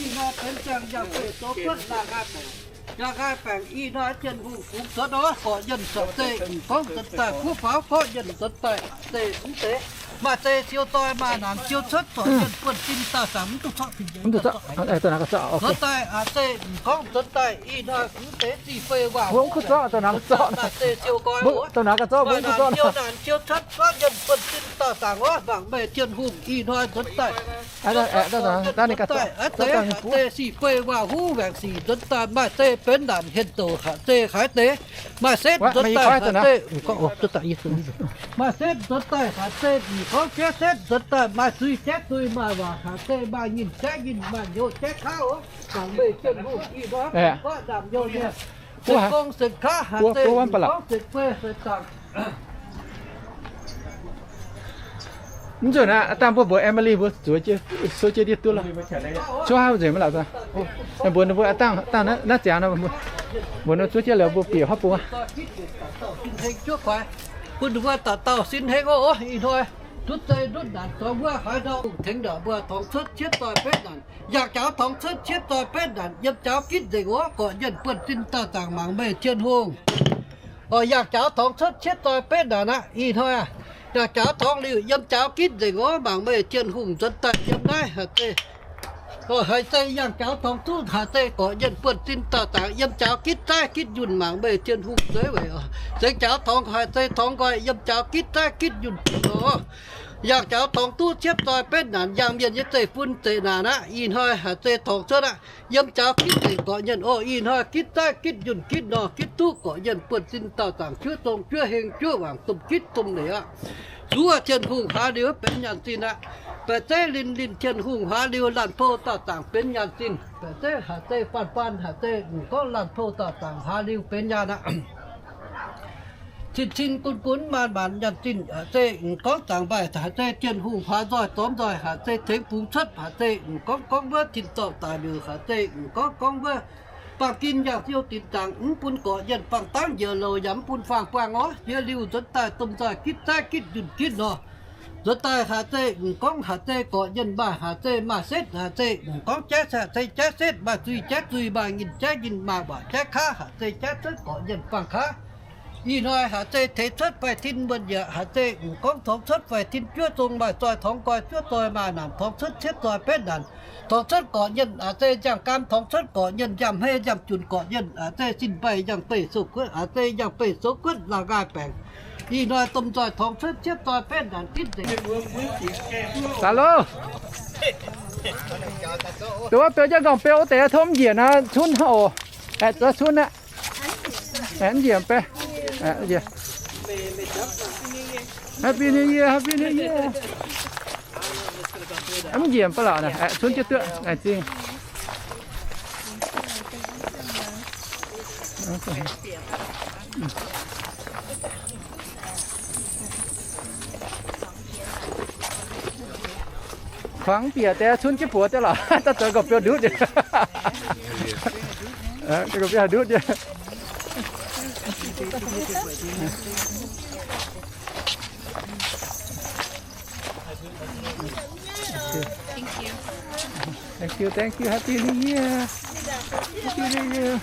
Ih hnoi benx ziangh yaac fei zoux cuotv laangh nqaai baengc. Yaac nqaai baengc ih hnoi Tin-Hungh fungx cuotv oc. Gorqv yienh aqc zei m'gorngv nzuonx daaih fuqv faaux gorqv yienh nzuonx daaih aqc zei mv deix maaih zei siou zoi maaih naanc siou cuotv zorqv yienh buonv-sin dauh zaangc mv duqv corc fingx nzuonx daaih aqc zei m'gorngv nzuonx daaih ih hnoi mv deix sic fei waac maaih zei siou nqoi wuov, maaih naanc siou naanc siou cuotv zorqv yienh buonv-sin dauh zaangc oc. Mangc meih Tin-Hungh ih hnoi nzuonx daaih aqc zei haaix deix haaix zei sic fei waac huv waengc sic nzuonx daaih maaih zei benx naanc henh douc haaix zei haaix deix, maaih setv nzuonx daaih haaix zei, maaih setv nzuonx daaih haaix zei m'gorngv jaiv setv nzuonx daaih maaih zuiz jaiv zuiz, maaih waac haaix zei maaih nyinh jaiv nyinh, maaih nyouz jaiv kaav oc. Mangc meih Tin-Hungh ih hnoi bun guaatv ndaamv youh nyei, sekv gong sekv kaav haaix zei m'gorngv sekv fei sekv zaangc. Mv nzunc aqv, dangh mbuo mbuox Emily mbuo zuov jienv, suov jienv ndiev duqv lorqc. Cuotv haav nzengc maiv lorqc. Mbuox ninh mbuo dangh, dangh naaiv ziangx nor, mbuox ninh zuov jienv liuz mbuo bieqc huaav bung aqv. Bun ninh mbuo dauh dauh sin heng oc. Ih hnoi ndutv zei ndutv naanc taux wuov haaix ndau, tengx ndongc mbuo torngx cuotv cietv zoi betv naanc, yangh jaux torngx cuotv cietv zoi betv naanc, yiem jaux gitv nzengc oc. Gorqv yienh buonv-sin dauh zaangc mangc meih Tin-Hungh. Oc, yangh jaux torngx cuotv cietv zoi betv naanc aqv. Ih hnoi yangh jaux torngx liuz yiem jaux gitv nzengc oc. Mangc meih Tin-Hungh nzuonx daaih yiem naaiv haaix zei, haaix zei yangh jaux torngx duqv haaix zei gorqv yienh buonv-sin dauh zaangc yiem jaux gitv zaaiv gitv yunh mangc meih Tin-Hungh zueiz weic oc. Zengx jaux torngx haaix zei torngx nqoi yiem jaux gitv zaaiv gitv yunh oc. Yangh jaux torngx duqv cietv zoi betv naanc, yangh mienh nyei zeiv-fun zeqc naanc aqv. Ih hnoi haaix zei torngx cuotv aqv. Yiem jaux gitv nzengc gorqv yienh oc. Ih hnoi gitv zaaiv gitv yunh gitv nor gitv duqv gorqv yienh buonv-sin dauh zaangc juov zong juov heng juov wangc domh gitv domh leiz aqv. Zuov Tin-Hungh hlaax liuz benx nyaanh zinh aqv. Baeqc zeiv linh linh Tin-Hungh hlaax liuz laanh pou dauh zaangc benx nyaanh zinh. Baeqc zeiv haaix zei faanh faanh haaix zei m'gorngv laanh pou dauh zaangc hlaax liuz benx nyaanh aqv. Cin-cin gunv gunv maanc maanc nyaanh zinh haaix zei m'gorngv zaangc mbaih haaix zei Tin-Hungh huaax nzoih zormx nzoih haaix zei tengx bungx cuotv haaix zei m'gorngv gorngv wuov tin-dorngh daic liuz haaix zei m'gorngv gorngv wuov baamh gen yangh siou dinc zaangc mv bun gorqv yienh fangx dangv njoux louc yaac mv bun fangx buangh orv. Jiex liuz nzuonx daaih domh nzoih gitv zaaiv gitv yunh gitv nor. Nzuonx daaih haaix zei m'gorngv haaix zei gorqv yienh maaih haaix zei maaih setv haaix zei m'gorngv jaiv haaix zei jaiv setv maaih zuiz jaiv zuiz maaih nyinh jaiv nyinh maaih waac jaiv kaav haaix zei jaiv cuotv gorqv yienh fangx kaav. Ih hnoi haaix zei tengx cuotv faix-tin muonh yaac haaix zei m'gorngv torngx cuotv faix-tin juov zong maaih zoi torngx nqoi juov zoi maaih naanc torngx cuotv cietv zoi betv naanc. Torngx cuotv gorqv yienh haaix zei nziaamv gaam torngx cuotv gorqv yienh nziaamv hei nziaamv junc gorqv yienh haaix zei zinh mbaih yangh beih sou guotv haaix zei yangh beih sou guotv laangh nqaai baengc. Ih hnoi domh nzoih torngx cuotv cietv zoi betv naanc gitv nzengc. Daaih loh. Dongh wuov beu jienv nqorngv beu wuov deix tov mv njiec naaiv cunv hnangv oc. Aeqv, zov cunv aqv. Aeqv, mv njiec mv bei. Aeqv, njiec. Happy New Year, Happy New Year. Mv njiec mv bei lorqc naaic, aeqv, cunv jienv duqv, aeqv, zingh. Kuangx bieqc deix cunv jienv buoz deix lorqc, daaih zoux nqorngv beu ndutv. Nqorngv beu ndutv. Thank you, thank you. Happy New Year. Happy New Year.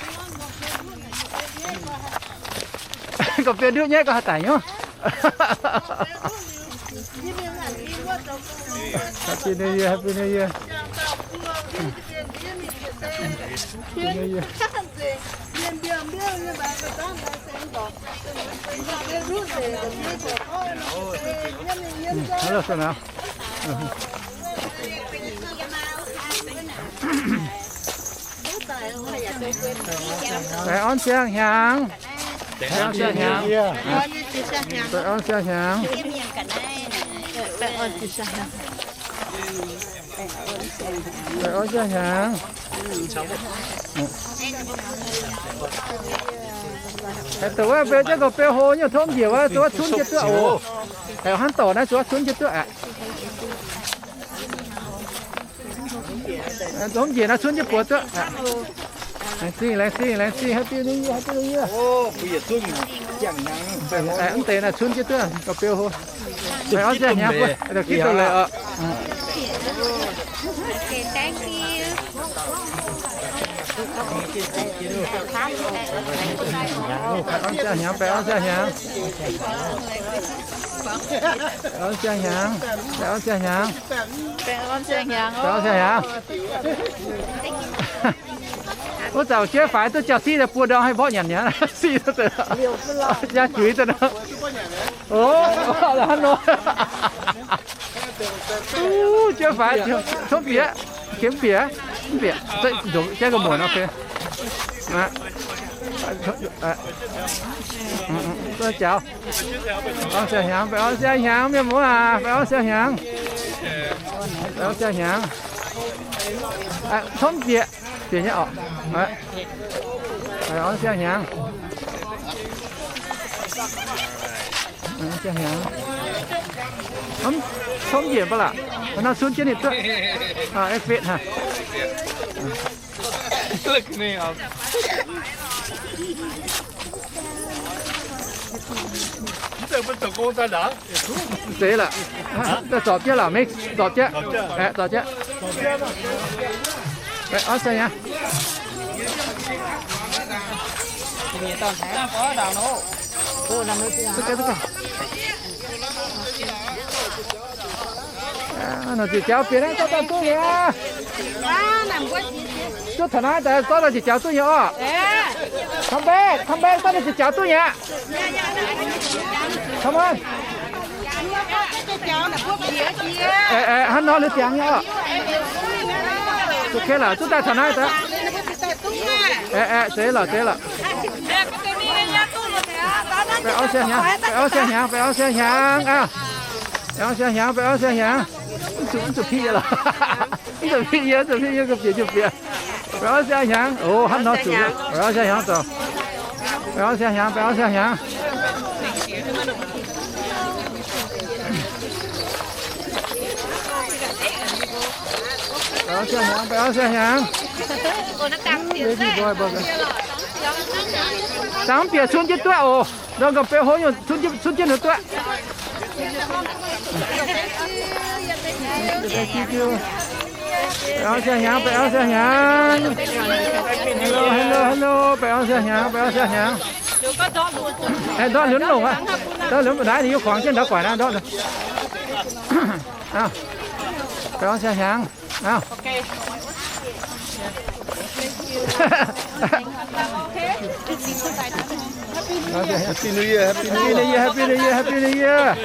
Nqorngv beu ndutv nyei, nqorngv haaix daic nyei. Happy New Year, Happy New Year. Baengh orn siang-hnyangx. Baengh orn siang-hnyangx. Baengh orn siang-hnyangx. Baengh orn siang-hnyangx. Haih doqc wuov beu jienv gorqv-beu hlo nyei, tov njiec wuov, zuov cunv jienv duqv oc. Hnangv dorc naaiv zuov cunv jienv duqv aqv. Tov njiec naaiv cunv jienv buoz duqv. Laengz zingh, laengz zingh, laengz zingh, Happy New Year, Happy New Year. Mv deix naaiv cunv jienv duqv gorqv-beu hlo. Baengh orn siang-hnyangx, gitv duqv leiz oc. Baengh orn siang-hnyangx, baengh orn siang-hnyangx. Baengh orn siang-hnyangx, baengh orn siang-hnyangx. Baengh orn siang-hnyangx. Wuov zanc juov faix duqv jauv-siqv daaih buo ndorm haih mborqv nyanc mi'aqv. Siqv daaih, jaa juix daaih nor. O, hnangv nor. Juov faix, tov bieqc, qiemx bieqc, mv bieqc, jaiv ga'muonc nor fai. Jauv. Baengh orn siang-hnyangx, baengh orn siang-hnyangx, mienh muoz aac, baengh orn siang-hnyangx. Baengh orn siang-hnyangx. Tov bieqc, bieqc nyei oc. Baengh orn siang-hnyangx. Baengh orn siang-hnyangx. Tov njiec ba'laqc, nor cunv jienv ninh duqv. Eix fetv haic. Zeiz la'zorpc jienv la'maah, zorpc jienv, zorpc jienv. Orv, siang-hnyangx. Nor ziqc jaux bieqc naaiv, zorqv daaih duqv mi'aqv. Duqv taux naaiv daaih zorqv daaih ziqc jaux duqv nyei orv. Come back, come back, zorqv daaih ziqc jaux duqv nyei aqv. Come on. Aeqv, aeqv, hnangv nor liuz ziangx nyei orv. Ok lorqc, duqv daaih taux naaiv daaih. Aeqv, aeqv, zeiz lorqc, zeiz lorqc. Baengh orn siang-hnyangx, baengh orn siang-hnyangx, baengh orn siang-hnyangx aqv. Baengh orn siang-hnyangx, baengh orn siang-hnyangx. Mv zuqc, mv zuqc piqv yie lorqc. Mv zuqc piqv yie, mv zuqc piqv yie, ga'bieqc jienv bieqc. Baengh orn siang-hnyangx, o, hnangv nor zuqc. Baengh orn siang-hnyangx zoux. Baengh orn siang-hnyangx, baengh orn siang-hnyangx. Baengh orn siang-hnyangx, baengh orn siang-hnyangx. Dangh mv bieqc cunv jienv duqv oc. Ndorm ga'beu hlo nyungc cunv jienv, cunv jienv ninh duqv. Baengh orn siang-hnyangx, baengh orn siang-hnyangx. Hello, hello, hello, baengh orn siang-hnyangx, baengh orn siang-hnyangx. Ndortv liuz mv longc aqv. Ndortv liuz mv baac naaiv ninh yiem kuangx jienv ndau guaaic naaiv ndortv. Baengh orn siang-hnyangx. Happy New Year, Happy New Year, Happy New Year, Happy New Year.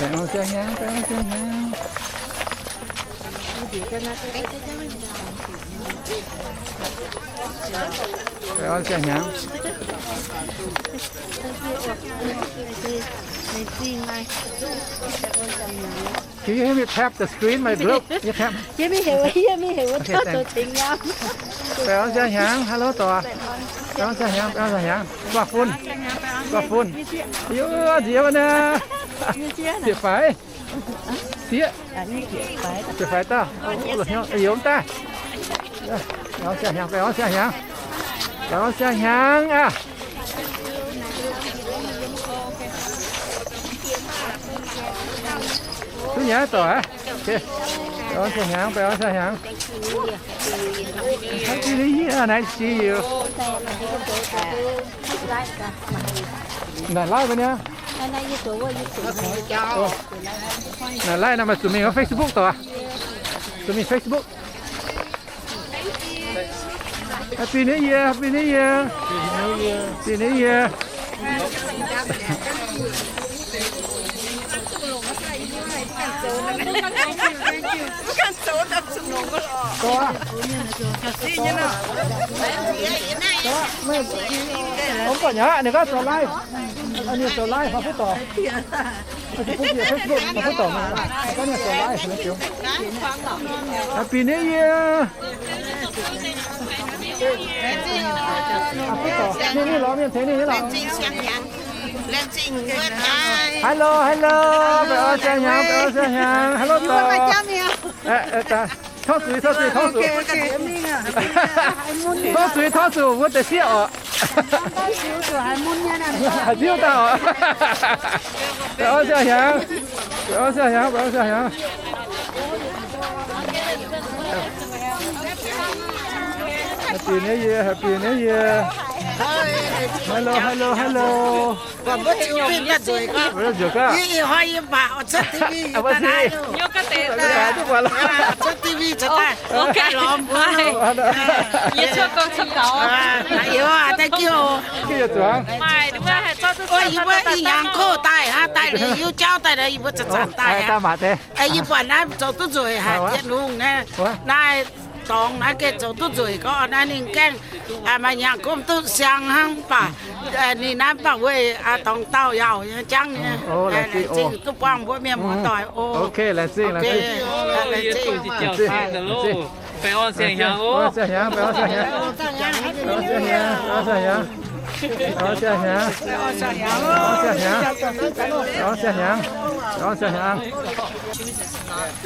Baengh orn siang-hnyangx, baengh orn siang-hnyangx. Baengh orn siang-hnyangx. Can you help me tap the screen, my bro? You tap. Baengh orn siang-hnyangx, hello dorc. Baengh orn siang-hnyangx, baengh orn siang-hnyangx. Guangc fun. Guangc fun. Yo, nziex wuov naaiv. Ziepc faix. Sieqv. Ziepc faix dauh. Youz daaih. Baengh orn siang-hnyangx, baengh orn siang-hnyangx. Baengh orn siang-hnyangx aqv. Duqv nyanc dorc aqv. Baengh orn siang-hnyangx, baengh orn siang-hnyangx. Happy New Year, nice to see you. Naaic live mv nyei? Naaic live nor, maaih zuqc mingh Facebook doqc aqv. Zuqc mingh Facebook. Happy New Year, Happy New Year. Happy New Year. Ninh gorngv zoux live, ninh gorngv zoux live, Facebook, Facebook, Facebook, Facebook. Happy New Year. Ninh, ninh lorz mienh tengx ninh nyei lorqc. Hello, hello, baengh orn siang-hnyangx, baengh orn siang-hnyangx. Hello, dorc. Tov zuiz, tov zuiz, tov zuiz. Tov zuiz, tov zuiz, wuov deix sieqv oc. Haaix diuv daaih oc. Baengh orn siang-hnyangx, baengh orn siang-hnyangx, baengh orn siang-hnyangx. Happy New Year, Happy New Year. Hello, hello, hello. Nzueic gaax. Yie hnoi yie mv baac oix cuotv T V, cuotv T V. Cuotv T V, cuotv daaih. Lorz mbuo. Yie cuotv gong cuotv gaux. Thank you. Yie mbuo ih hnyangx kouv daaih hnangv, daaih liuz hiuv jauv daaih, yie mbuo zanc-zanc daaih aqv. Yie buatc naaiv zoux duqv nzueic haic, Tin-Hungh naaiv, naaiv dorngx naaiv gengh zoux duqv nzueic gorngv naaiv ninh gaengh maaih hnyangx gomv duqv siang hnangv mv baac ninh naaiv mv baac weic dorngx dauh yaauc nyei jangv nyei. Laengz zingh duqv buangh mbuo mienh muoz-doic oc. Laengz zingh, laengz zingh. Baengh orn siang-hnyangx oc. Baengh orn siang-hnyangx, baengh orn siang-hnyangx. Baengh orn siang-hnyangx, baengh orn siang-hnyangx. Baengh orn siang-hnyangx, baengh orn siang-hnyangx. Baengh orn siang-hnyangx, baengh orn siang-hnyangx.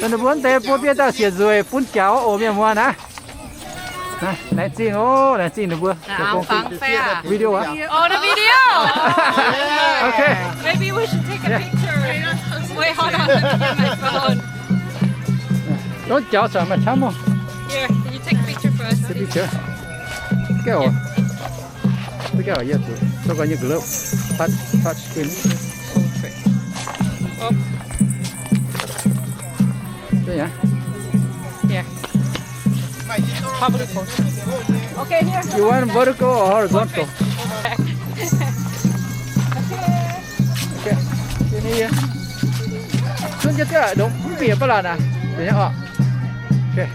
Ninh mbuo deix buo biei dauh siec nzueic bun jaux oc, mienh muoz naaiv. Laengz zingh oc, laengz zingh ninh mbuo. Video aqv. Oh, the video. Okay. Maybe we should take a picture. Wait, hold on. Let me get my phone. Don't jauh, so much. Come on. Here, can you take a picture for us? Take picture. Gauh. Gauh, yie zuqc, so gauh nyei glove. Touch, touch screen. Oh. Here. Probably phone. Okay, here. You want vertical or horizontal? Okay. Okay. Give me here. Zunv jienv duqv, mv bieqc ba'laqc naaic. Okay.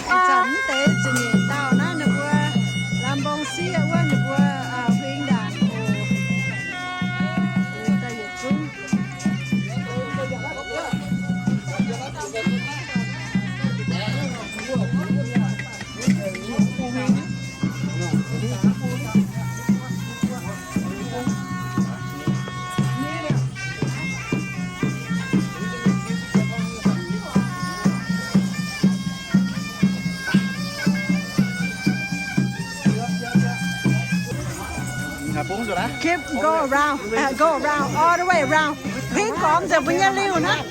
Ih zanc mv deix ziepc nyeic dauh naaiv ninh mbuo lamh mbong sieqv wuov ninh mbuo huing ndaangc oc. Daaih yietc zungv. Keep go around, uh, go around, all the way around. Huingv gormx nzengc mbuo nyei liuh naaiv.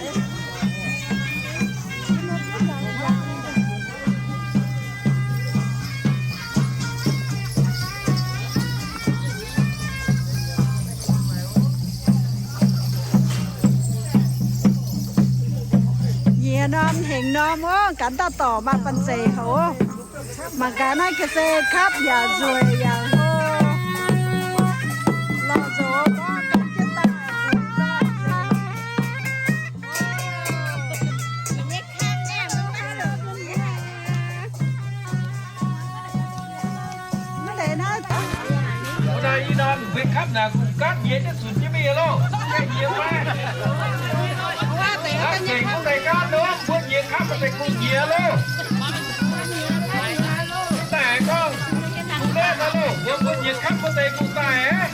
Nyiex norm hengx norm ov, gaax dauh dorc maaih banh zeic haic ov. Mangc gaax naaiv ga'sie kapv yaac nzueic yaac hlo. Lorh nzox gorngv jienv daaih. Mv deix naaiv. Wuov naaiv i norm mbuo kapv naaic gux gaatv nyiex jienv zunc jienv mingh loh. Gaatv nyiex fai? Gaatv nzengc wuov deix gaatv nor, mbuo nyiex kapv wuov deix gux nyiex loh. Daaih gorngv, gux gaatv loh, mbuo, mbuo nyiex kapv wuov deix gux daaih aqv.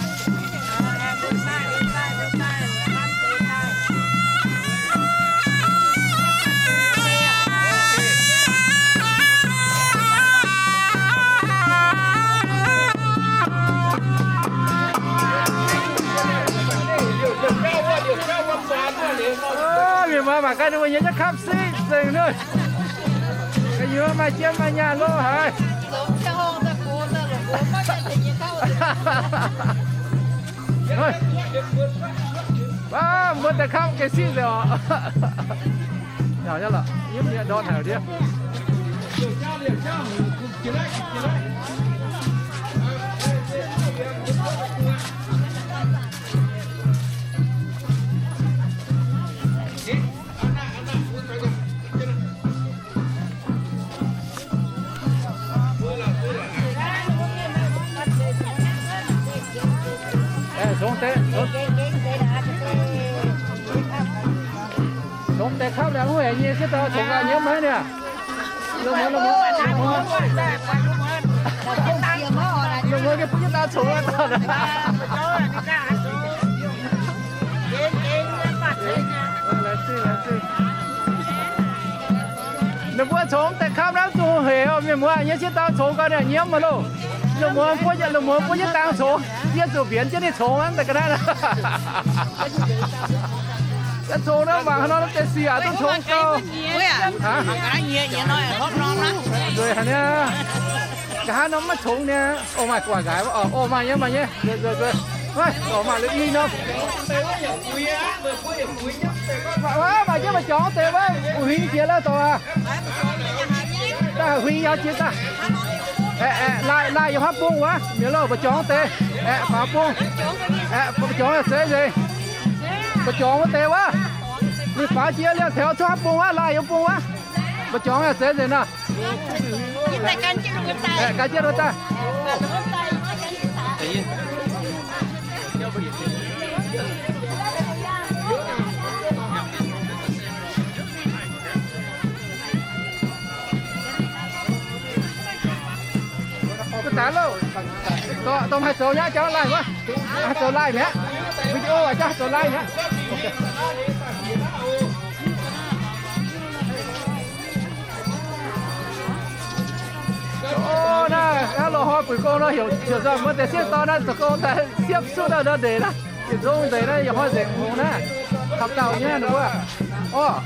Maaih, mangc gaax ninh mbuo nyei nyei kapv siqv zengc nor. Gu'nyuoz maaih jiem maaih nyaanh loh haic. Aav, mbuo deix kapv gengh siqv nzengc oc. Yiem ndortv haic ndiev. Congx deix, congx deix kapv laengz huv haic nyei, sieqv dauh congx gaax nyiemv haiv niaa. Lungh muonz gengh bun jienv daaih congx. Ninh mbuo congx deix kapv naaiv zuqc hec oc, mienh muoz, yie sieqv dauh congx gau niaa, nyiemv maiv loh. Lungh muonz bun, lungh muonz bun jienv dangx congx, yie zuqc mbienx jienv ninh congx aqv, daaih ga'naaiv. Yie congx naaiv mangc haaix nor deix sic aac, duqv congx gau. Nzueic haic niaa. Nqa'haav norm maiv congx niaa. O, maaih gu'nguaaic nqaaix, o, maaih nyei, maaih nyei. Nzueic, nzueic, nzueic. Maaih, maaih la'ih norm. Maaih jienv mba'jorngx deix wuov, huingx jiex lauh dorngx aac. Daaih huingx yaac jiex daaih. Aeqv, aeqv, laaih, laaih yiem haav bung wuov, mienh loh, mba'jorngx deix. Aeqv, faaux bung. Aeqv, mba'jorngx yaac zeiz nzengc. Mba'jorngx wuov deix wuov, ninh faaux jiex liangx-taux cuotv haav bung wuov, laaih yiem bung wuov. Mba'jorngx yaac zeiz nzengc nor. Gan jienv lungh daaih. Daaih loh. Dongh haih zoux nyei, jauv laaih wuov. Haih zoux laaih mi'aqv. Video jauv haih zoux laaih mi'aqv. O, naaiv, naaiv loz-hnoi buic gong nor, heuc, heuc nzunc mbuo deix sieqv dorn naaiv zoux gong daaih siepv suqv ndau ndeic naaiv, yietc zungv ndeic naaiv, yietc hnoi nzengc hngongx naaiv, kapv dauh nyei ninh mbuo. Orv,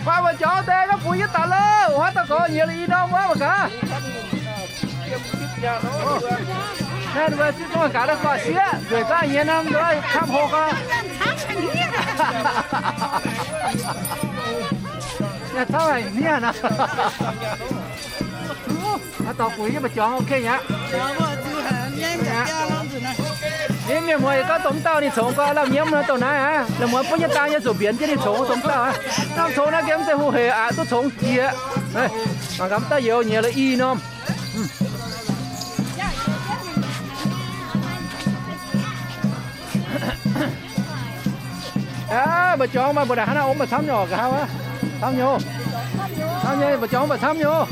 maaih mbuo jorngx deix naaiv bungx yie daaih loh, hnangv dauh gorx nyiex la'ih norm wuov mangc gaax. Naaiv ninh mbuo zipv duqv mangc gaax naaiv gu'nguaaic sieqv, nzueic zangv nyei norm nduov camv hlo gau. Yaac camv haic hniev nor. Aa, dorh guix yie mbuo jorngx ok aqv. Ninh mienh muoz yietc gorngv dongh mv dauh ninh congx gau, lamh nyiemv nor dongh naaiv aqv. La'muonz bun yie dang nyei zuqc mbienx jienv ninh congx dongh mv dauh aqv. Lamh congx naaiv gengh mv zeiz hungh hec aqv, duqv congx jiex. Mangc gaax mv dauh youz nyiex la'ih norm. Aav, mba'jorngx maaih mbuo naaic hnangv naaiv ong maaih camv nyei oc, nqa'haav aqv. Camv nyei oc. Camv nyei, mba'jorngx maaih camv nyei oc.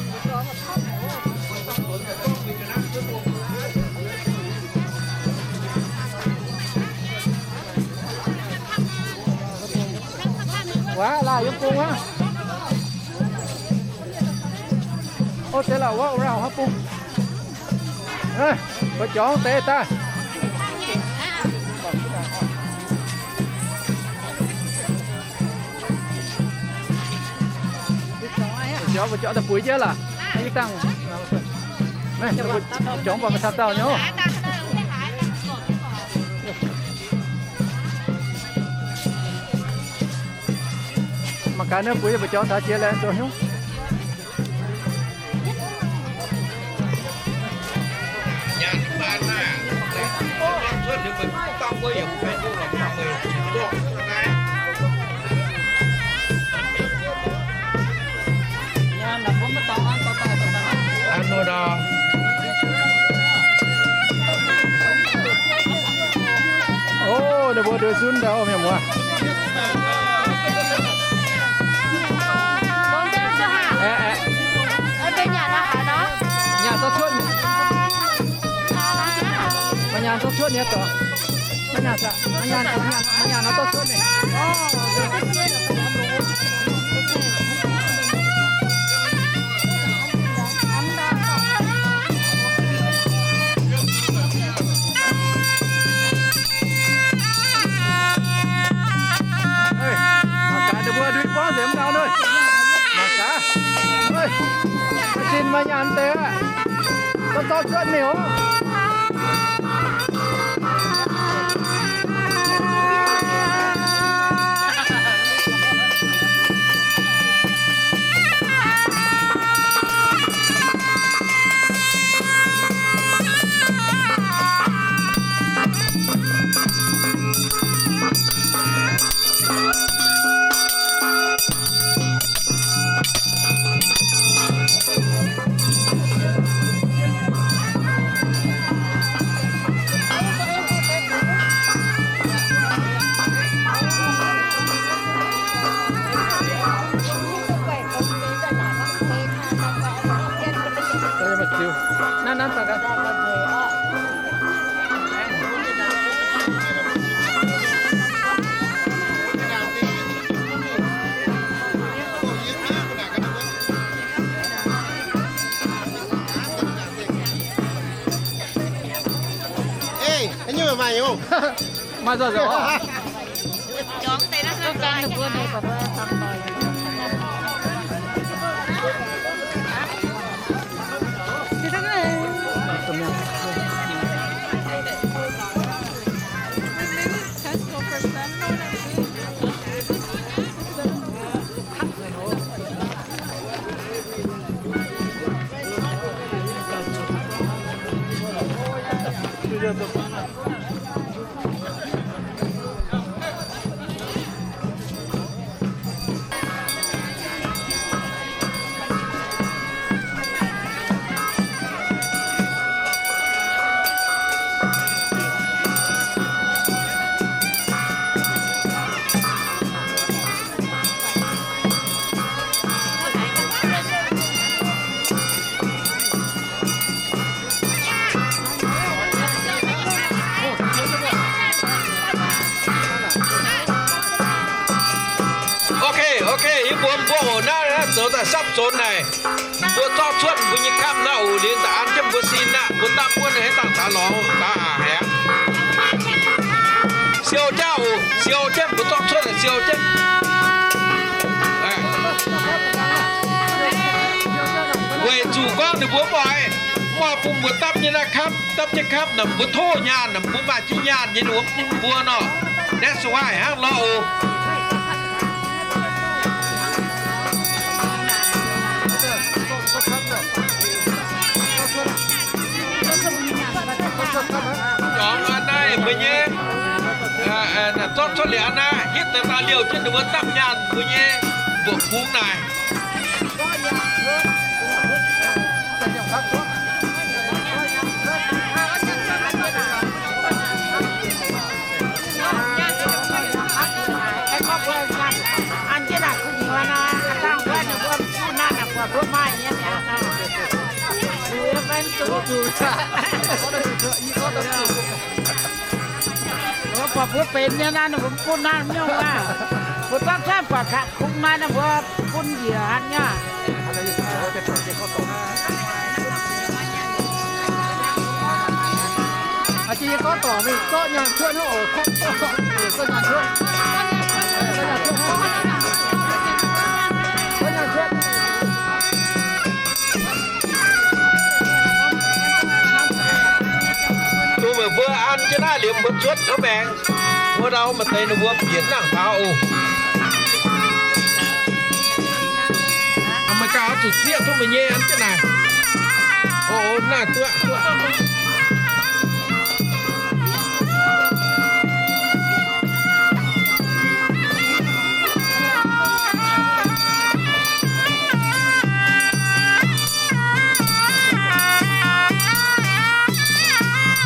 Waac, laaih yiem bung aqv. Ov, deix lauc wuov, rauh haav bung. Mba'jorngx deix daaih. Mba'jorngx, mba'jorngx daaih buix jienv laac. Yie dangh. Mba'jorngx mbuo camv dauh nyei oc. Mangc gaax naaiv buix mba'jorngx taux jiex laengz zoux hnyouv. O, ninh mbuo nduov zunv ndau mienh muoz. Nyaanh zorqv cuotv. Maaih nyaanh zorqv cuotv nyei dorngx. Maaih nyaanh, maaih nyaanh, maaih nyaanh nor zorqv cuotv nyei. Nyaanh deix, zorqv cuotv mingh oc. Maaih nzauh nzauh. Ok, ok, yie mbuox mbuo oc, naaiv zoux daaih sapv zoux naaic. Mbuo zorqv cuotv mbuo nyei kamv naaiv oc, liuz daaih an jienv mbuo sin aqv. Mbuo dapv wuov naaiv haaix dangh daaih lorz daaih aqv haic aqv. Siou jienv oc, siou jienv, mbuo zorqv cuotv naaic siou jienv. Weic zuqc gorngv ninh mbuo mv oix, mv oix bun mbuo dapv nyei naaiv kamv, dapv jienv kamv naaic mbuo tov nyaanh naaic, mbuo maaih jienv nyaanh nyei ninh mbuo bun mbuo nor. That's why hnangv nor oc. Nyorngx a'naaiv mbuo nyei, zorqv cuotv liuz a'naaiv, hitv deix daaih liouh jienv ninh mbuo dapv nyaanh mbuo nyei mbuoqc kungx naaic. Buatc mbuo benx nyei naaiv, ninh mbuo mv bun naaiv nyungc aqv. Mbuo zorqv cuotv buatc kungx naaiv, ninh mbuo bun njiec haic nyei. Yie gorngv dorngc mingh zorqv nyaanh cuotv hnangv oc, zorqv nyaanh cuotv. Dongh meih mbuo an jienv naaiv liemh mbuo cuotv hnangv maengx. Wuov ndau maaih deix ninh mbuo bieqc nangc taux oc. Meih gauh oix zuqc zieqv duqv meih nyei an jienv naaic. O, naaiv duqv, duqv.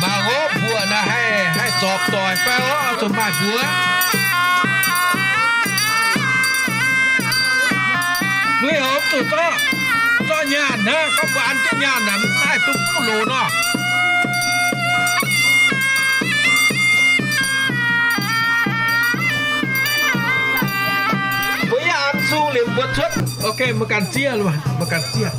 Mangc oc, mbuoqc naaic haih, haih zorpc doic fai oc, zuqc maaih mbuox. Lui-houx zuqc zorqv, zorqv nyaanh hnangv, gorngv mbuo an jienv nyaanh naaic, mv haih duqv buv loz nor. Mbuo yaac an sung liemh mbuo cuotv. Ok, mbuo ganh zieqv, mbuo ganh zieqv.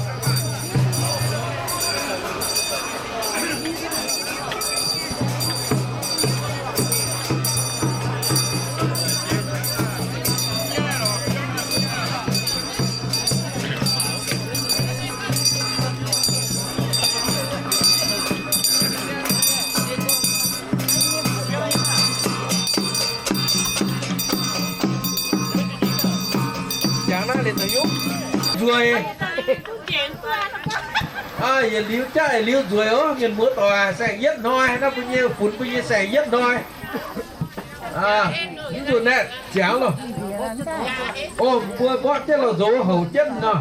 Nzueic. Yietc liuz jaav yietc liuz nzueic oc, mienh muoz doic. Saeng-yietv hnoi naaiv, mbuo nyei funx mbuo nyei saeng-yietv hnoi. Mv nzunc naaiv ziangx loh. O, mbuo mborqv jienv loh, nzox houc jienv nor.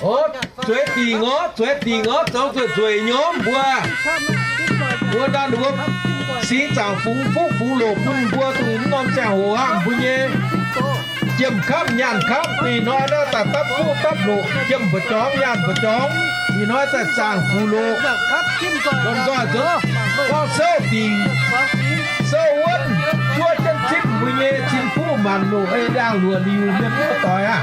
O, zueiz dingc orv, zueiz dingc orv, zoux zueiz nzueic nyei mbuo. Mbuo ndau ninh mbuo singx zaangc fungx fuqv fungx loqc bun mbuo dongh mv norm ziangh hoc aqv, mbuo nyei jiem-kapv nyaanh kapv, ih hnoi naaiv daaih dapv fuqv dapv loqc, jiem mbu'jormx nyaanh mbu'jormx, ih hnoi daaih zaangc fungx loqc. Lomh nzoih nzuonx gorngv souv dingc, souv wuonv, zuov jienv zipv mbuo nyei cin fuqv maanc loqc, ei ndiangx-luoqc liuc, mienh muoz doic aah.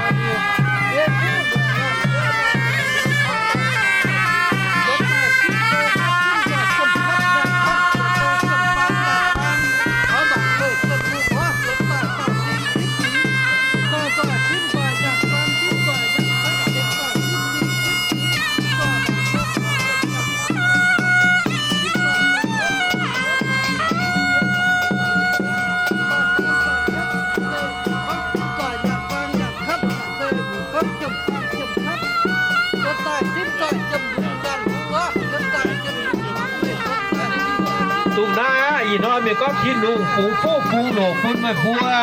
Dongh naaiv aqv, ih hnoi mienh gorngv Tin-Hungh fungx fuqv fungx loqc bun meih mbuo,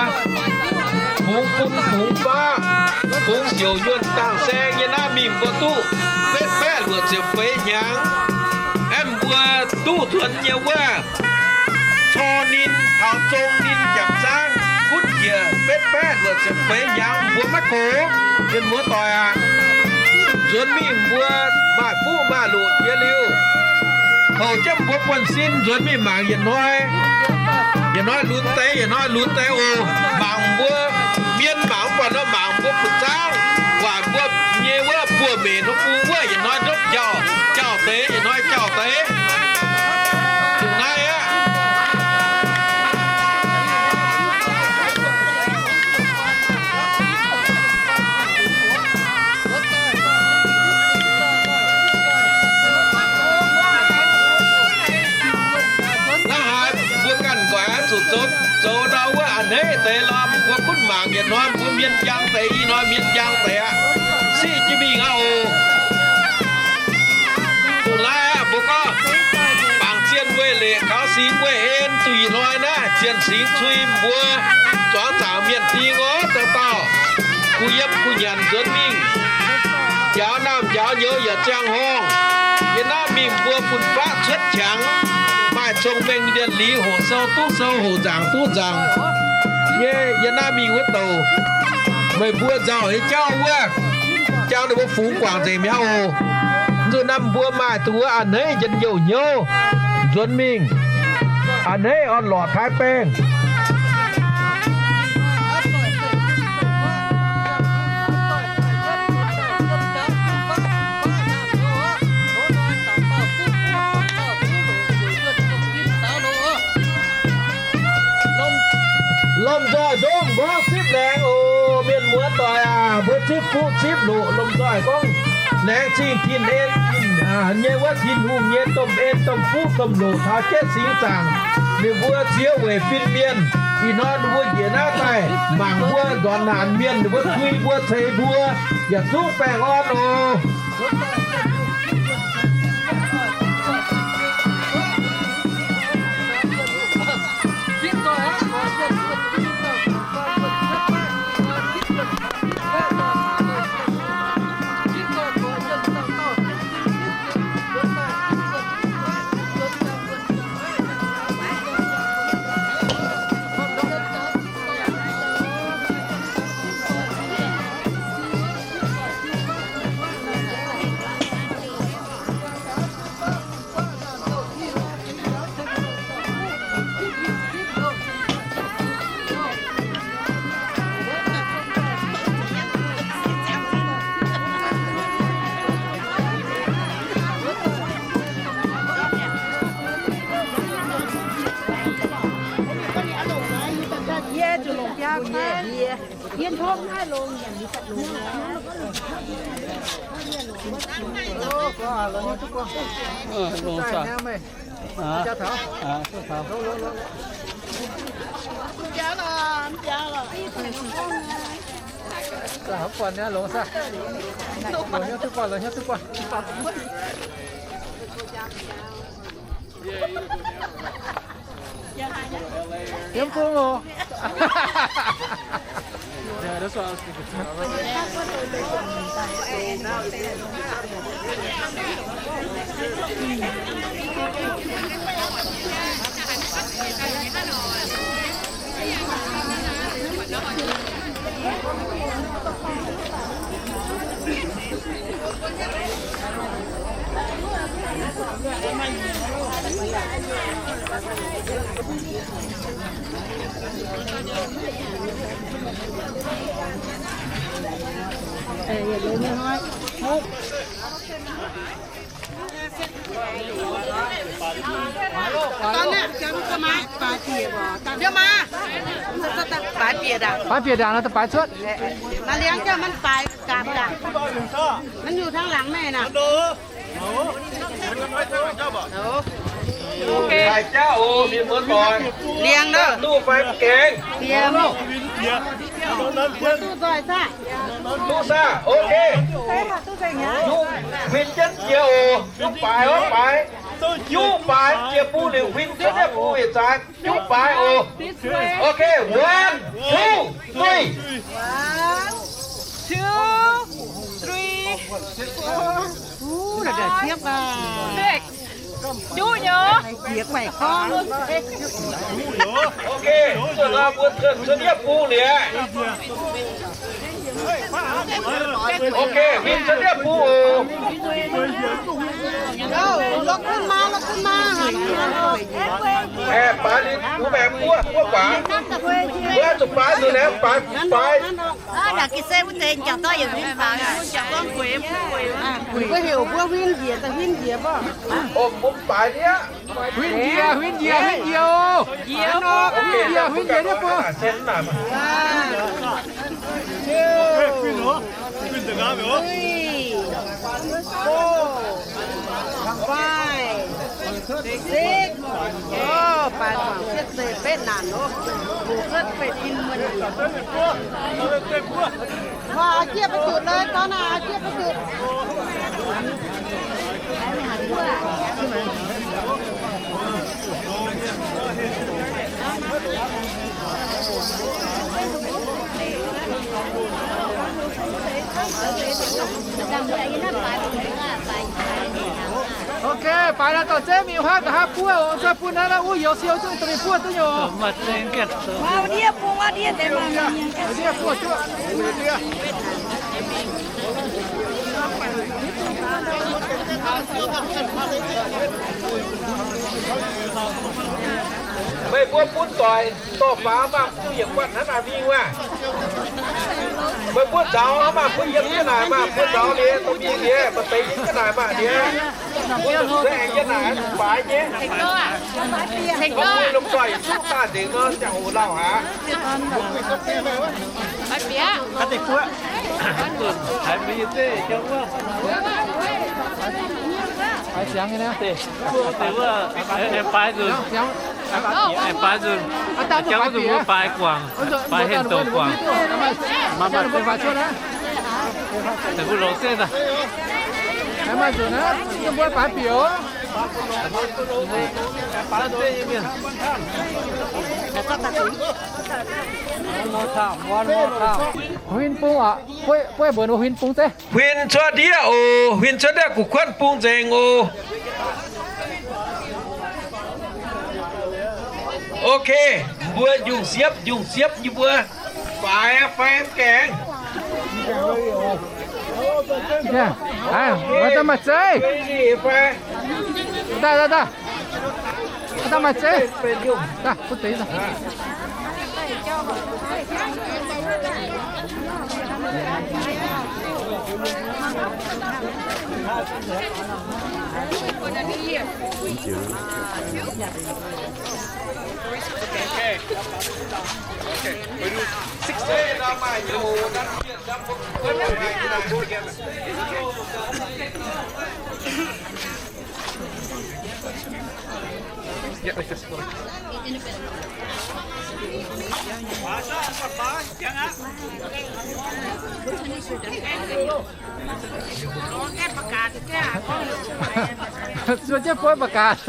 fungx bun fungx faqv, fungx siouc nyuonh dangh saeng nyei naaiv mingh mbuo duqv betv baeqv luoqc ziepc feix hnyangx. Aeqv, mbuo duqv nzuonx nyei wuov, cor ninh taux zong ninh jangc zaangv gunv njiec betv baeqv luoqc ziepc feix hnyangx, mbuo maiv gox. Mienh muoz doic aac, nzuonx mingh mbuo maaih fuqv maaih loqc jiex liuz, houc jienv mbuo buonv-sin nzuonx mingh mangc yietc hnoi. Yietc hnoi lunx deix, yietc hnoi lunx deix oc. Mangc mbuo mienh mangc mv buatc nor, mangc mbuo butv zaangv, waaic mbuo nyei wuov buoz-mbenc nor bung wuov, yietc hnoi ndopv jauh, jauh deix, yietc hnoi jauh deix. Dongh naaiv aqv. Naaiv haaix mbuo ganh nqoi zuqc zoux, zoux ndau wuov a'hneiv deix lorm, mbuo gunv mangc yietc hnoi mbuo mienh njang deix, ih hnoi mienh njang deix aqv. Siqv jienv mingh aqv oc. Dongh naaiv aqv, mbuo gorngv bangc zienh weih leic, kaux singx weih en, duqv ih hnoi naaiv zienh singx cui mbuo zuangx zaangc mienh ding orv dauh dauh, kuh yiem kuh nyanc nzuonx mingh, njaaux naamh njaaux nyouz yaac ziangh horngh. Yiem naaiv mingh mbuo fun-faqv cuotv qangx, maaih cong-mengh ndienh liz, hoqc sou duqv sou, hoqc nzaangc duqv nzaangc nyei. Yiem naaiv mingh wuov douc, meih mbuo nzauh nyei jauv wuov, jangx ninh mbuo fungx guangc nzengc mi'aqv oc. Nzunc naaiv mbuo maaih dongh wuov a'hneiv njien-youh hnyouv nzuonx mingh, a'hneiv orn-lorqc taaix baengh. Lomh nzoih ndomh nqorngv zipv laengz oc. Mienh muoz doic aac, mbuo zipv fuqv zipv loqc, lomh nzoih gorngv laengz zingh tin-en, tin, aa, nyei wuov Tin-Hungh nyei domh en domh fuqv domh loqc taux jienv singx zaangc. Ninh mbuo ziex weic fin-mienh, ih hnoi ninh mbuo njiec naaiv daaih mangc mbuo nzuonx naanc mienh, ninh mbuo cui mbuo ceix mbuo, yaac duqv baengh orn oc. Yie zuqc longc biaa kuaaiv. Yie hnopv haih longc, yie zuqc longc. Longc saah? Longx, longx, longx, longx. Yiem bung oc. Baaix bieqc ndaangc, baaix cuotv. Maaih liangx jauv maiv baaix gapv daaih. Maiv, maiv yiuh tangv laangz meih naaic. Haiz jauv oc, mienh muoz doic. Liangx nor. Duqv fai mv gaengh? Duqv saah? Ok. Juqv huin jienv jiex oc. Juqv baaix oc, baaix. Juqv baaix jiex bung liuz huin cuotv yietv bung yietc zaaix. Juqv baaix oc. Ok, one, two, three. One, two, three, four, five, six. Juqv nyei. Ok, zuqc nor mbuo cuotv, cuotv yietv bung liuz. Ok, huin cuotv yietv bung oc. Aengx baaix liuz, mbuo maengx buov, buov guaax. Mbuo zuqc baaix nzunc aengx baaix, baaix. Mbuo heuc mbuo huin njiec, huin njiec, mbuo baaix niaa. Huin njiec, huin njiec, huin njiec oc. Huin njiec, huin njiec niaa bung. Three, four, five, six. Oc, baaix guangc cuotv deix betv naanc oc. Bungx cuotv betv in muonh. Aa, jieqv ba'zunc lorqc, dorn aac, jieqv ba'zunc. Ok, baaix naaiv dorh zeiv mingh huaav nqa'haav buov oc. Zuov bun naaiv, naaiv uv youz siou duqv dongh mingh buov duqv nyei oc. Ndiev buov, ndiev buov. Meih mbuo bun doic dorh faaux maah, bun yietc guanh hnangv naaic mingh wuov. Meih mbuo zaux maah, bun yiem jienv naaic maah, bun zaux liuz, dongh mingh liuz, maaih deix yiem jienv naaic maah liuz. Mbuo zuqc aengx jienv naaic baaix nyei. Gorngv mbuo lomh nzoih yietc zungv daaih nzengc nor, ziangh hoc lauh aqv. Haiz siangx nyei naaiv. Aengx baaix nzunc. Aengx baaix nzunc. Jangv nzunc mbuo baaix guangc, baaix henh douc guangc. Mbuo longc zengv daaih. Maaih nzunc naaiv, mbuo baaix bieqc oc. Huin bung oc, buov mbuox huin bung zeiv. Huin cuotv ndiev oc, huin cuotv ndiev gu'kuotv bung nzengc oc. Ok, mbuo njungh siepv, njungh siepv nyei mbuo. Faix, faix mv gaengh. Daaih, daaih, daaih, maaih zeiv. Daaih, daaih, daaih. Daaih, maaih zeiv. Daaih, butv deix daaih. Zuov jienv buonv mangc gaax.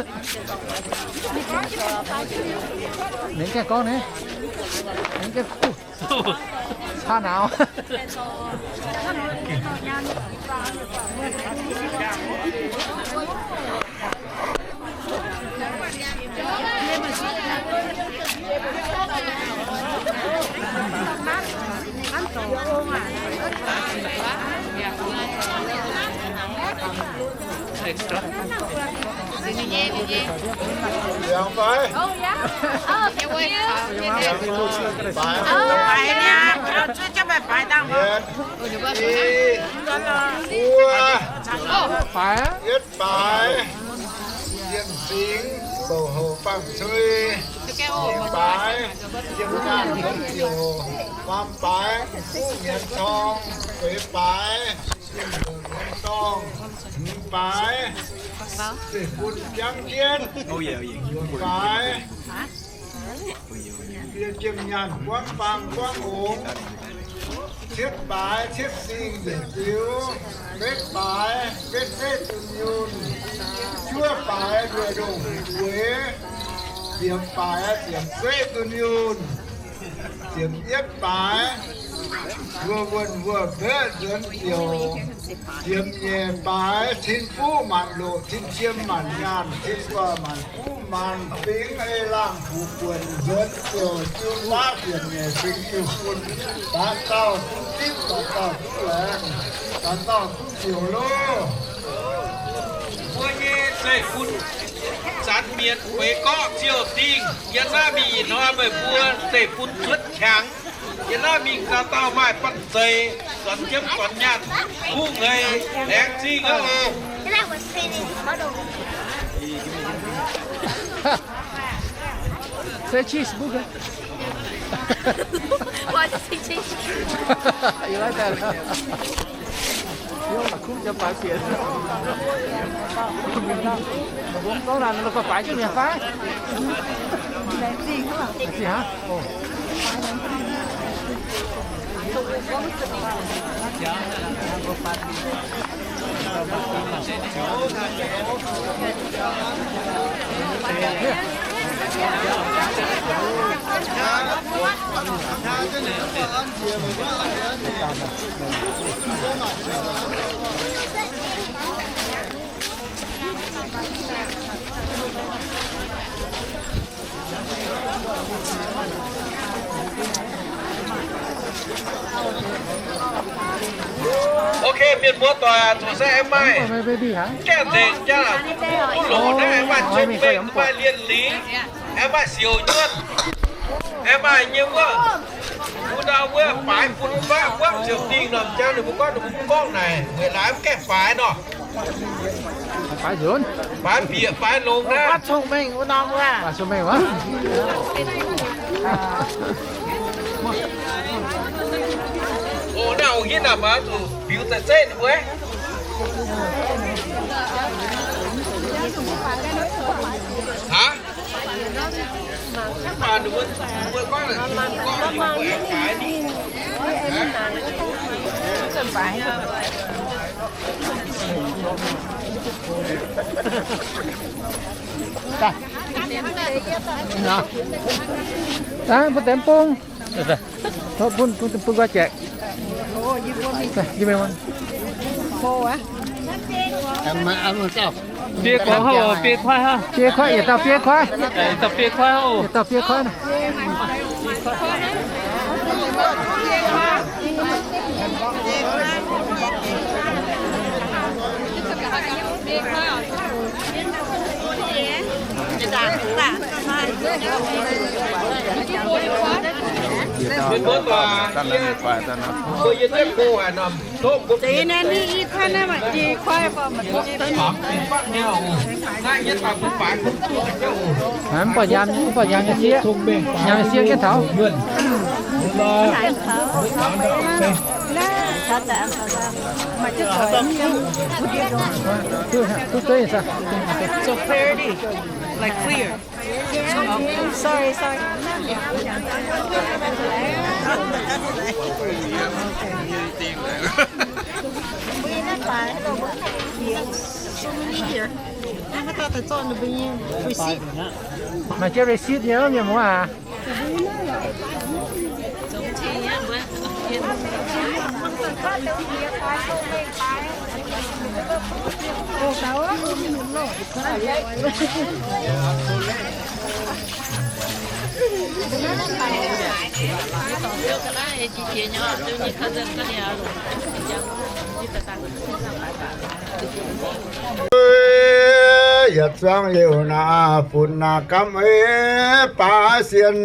Ninh gaengh gorngv ni, ninh gaengh kuv. Caa nauz. Liangx fai? Yietv, i, buo, yietv baaix, yiem fingx, bouc houc fangx cui, nyic baaix, yiem nyaanh nzuonx ziouc, faam baaix, guv nyienx torng, feix baaix, yiem nzuonx nyienx dorngh, hmz baaix, zeiv-fun biangv jienv, luoqc baaix, yiem nyaanh buangv faang buangv ongx, cietv baaix cietv singh njiec ziux, betv baaix betv zeiv dunh yunh, juov baaix nduoh ndongh wueix, ziepc baaix ziepc zeiv dunh yunh, ziepc yietv baaix mbuo wuonh mbuo mbuoqv nzuonx ziouc, ziepc nyeic baaix cin fuqv maanc loqc, cin jiem maanc nyaanh, cin guaax maanc fuqv maanc fingx, ei laangh fuqv buonc nzuonx ziouc, jiu baav ziepc nyeic fingx jiu fun, daaih dauh duqv zipv, daaih dauh duqv laengz, daaih dauh duqv ziouc loh. Mbuo nyei zeiv-fun zanc mietc feix gorqv ziouc dingh. Yiem naaiv mingh ih hnoi meih mbuo zeiv-fun cuotv qangx. Yiem naaiv mingh daaih dauh maaih banh zeic, zuonx jienv zuonx nyaanh, kuv heix, laengz zingh aqv oc. Say cheese, burger. Why does he change? You like that? You're a cool job, I see it. Bốn tố là nó có phải chứ miền Pháp. Let's see hả? Ồ. Ok, mienh muoz-doic, zuqc se aengx maaih gaengh nzengc jaa, duqv loz naaiv aengx maaih cong-mengh, maaih lienh liz, aengx maaih siouc nyuonh, aengx maaih nyei wuov, wuov ndau wuov baaix bun wuov, wuov ziouc dingh norm jaa ninh mbuo gorngv, ninh mbuo gorngv naaic, weic laaix mv gaengh baaix nor. Baaix nzunc. Baaix bieqc baaix longx naaiv. Baaix cong-mengh wuov norm wuov. Baaix cong-mengh wuov. Oc, naaiv oix hitv naaic maah, zuqc biux daaih zeiv ninh mbuo. Aav. Mbuo deix bung. Bun, bun guaax jaeqc. Biei koiv hov, biei koiv hov. Biei koiv, yietc dauh biei koiv. Yietc dauh biei koiv hov. Yietc dauh biei koiv. Mv baac nyaanh, mv baac nyaanh nyei sieqv, nyaanh nyei sieqv jienv taux. So clarity, like clear. Sorry, sorry. Maaih jienv receipt nyei, mienh muoz aac. Yietc zungv liuz naaiv funx naaiv gamh ei baav sien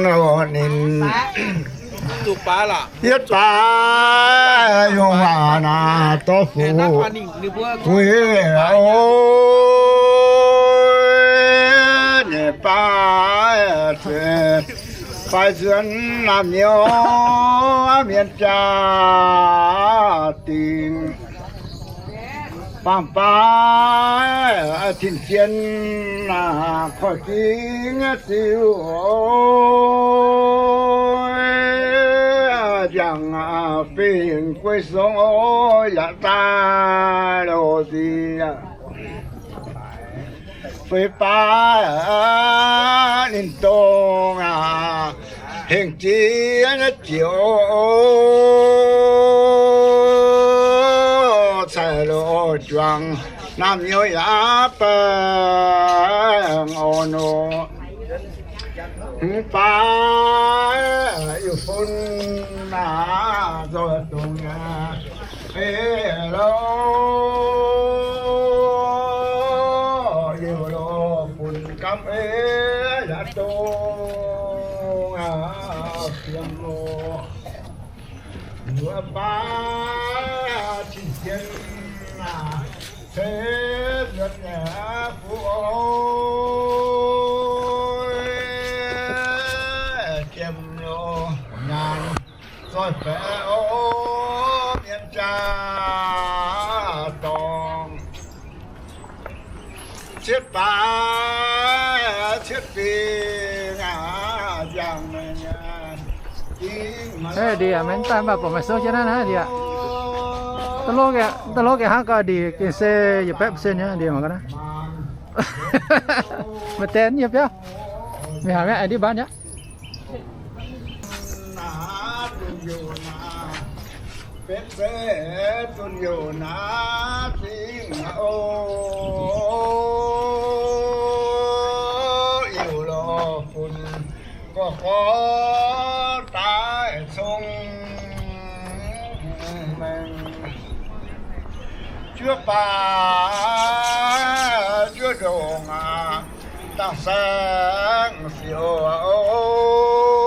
nor ninh. Yietc baav yungh waac naaiv dorv fuqv guix oc. Yietc baav zueiz fai nzuonx naamh nyouz mienh jaa-dingh. Bangc baav tin-jien naaiv koiv-fingx ziux, njang fingx guei song yaac daaih loz nziex. Feix baav ninh dongh hengx jiex naaiv jiex, cai loz juangc naamh nyouz yaac baengh orn nor. Hmz baav yiuh fun naaiv nzoih dongh nyei. Ei lo, liuz lo, funx gamh ei yaac dongh fiem lo. Wuov baav tin-jien naaiv ceix nzuonx nyei fuqv oc. Jiem lo, nyaanh zoih baeqc oc, mienh jaa-dorngh. Cietv baav cietv fingx aqv, njang mengh nyei. Ndiev, maiv daaih mv baac buatc maaih souv jienv naaiv naaiv ndiev. Da'lov gaengh hnangv gau ndiev, gengh se yietc baeqv percent nyei ndiev mangc gaax naaiv. Maaih deix nyei biauv. Mingh haaix mienh aengx ndiev mbaanv nyei. Betv se dunh youh naaiv zingh oc. Iu lo funx gorx gorx daaih cong mengh. Juov baav juov ndongc aqv, dangh saeng siouc oc.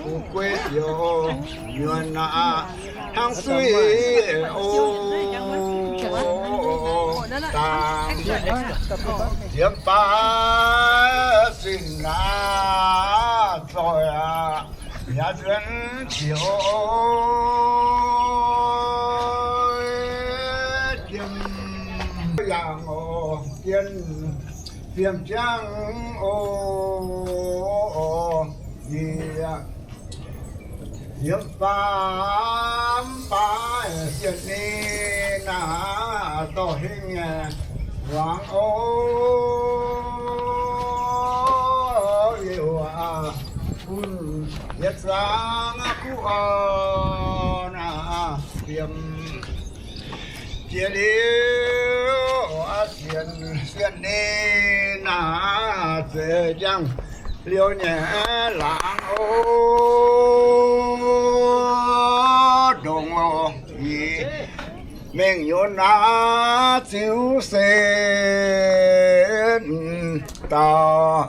Fu'jueiv siouc nyuonh aqv, hnangv suiv oc. Dangh ziemx baav zinh aqv, zoih aqv. Yaac nzuonx ziouc jiem yangh oc, jien fiem jangv oc. Yie yiem faam baav sienx ninh naaiv dorh hingh nyei wangc oc. Yie wuov bun yietc zungv kuv orn naaiv fiem. Jiex liuz sienx, sienx ninh naaiv zeix njang liuz nyei laangz oc. Ndongc oc, yie mengh nyunc naaiv ziux sen dauh.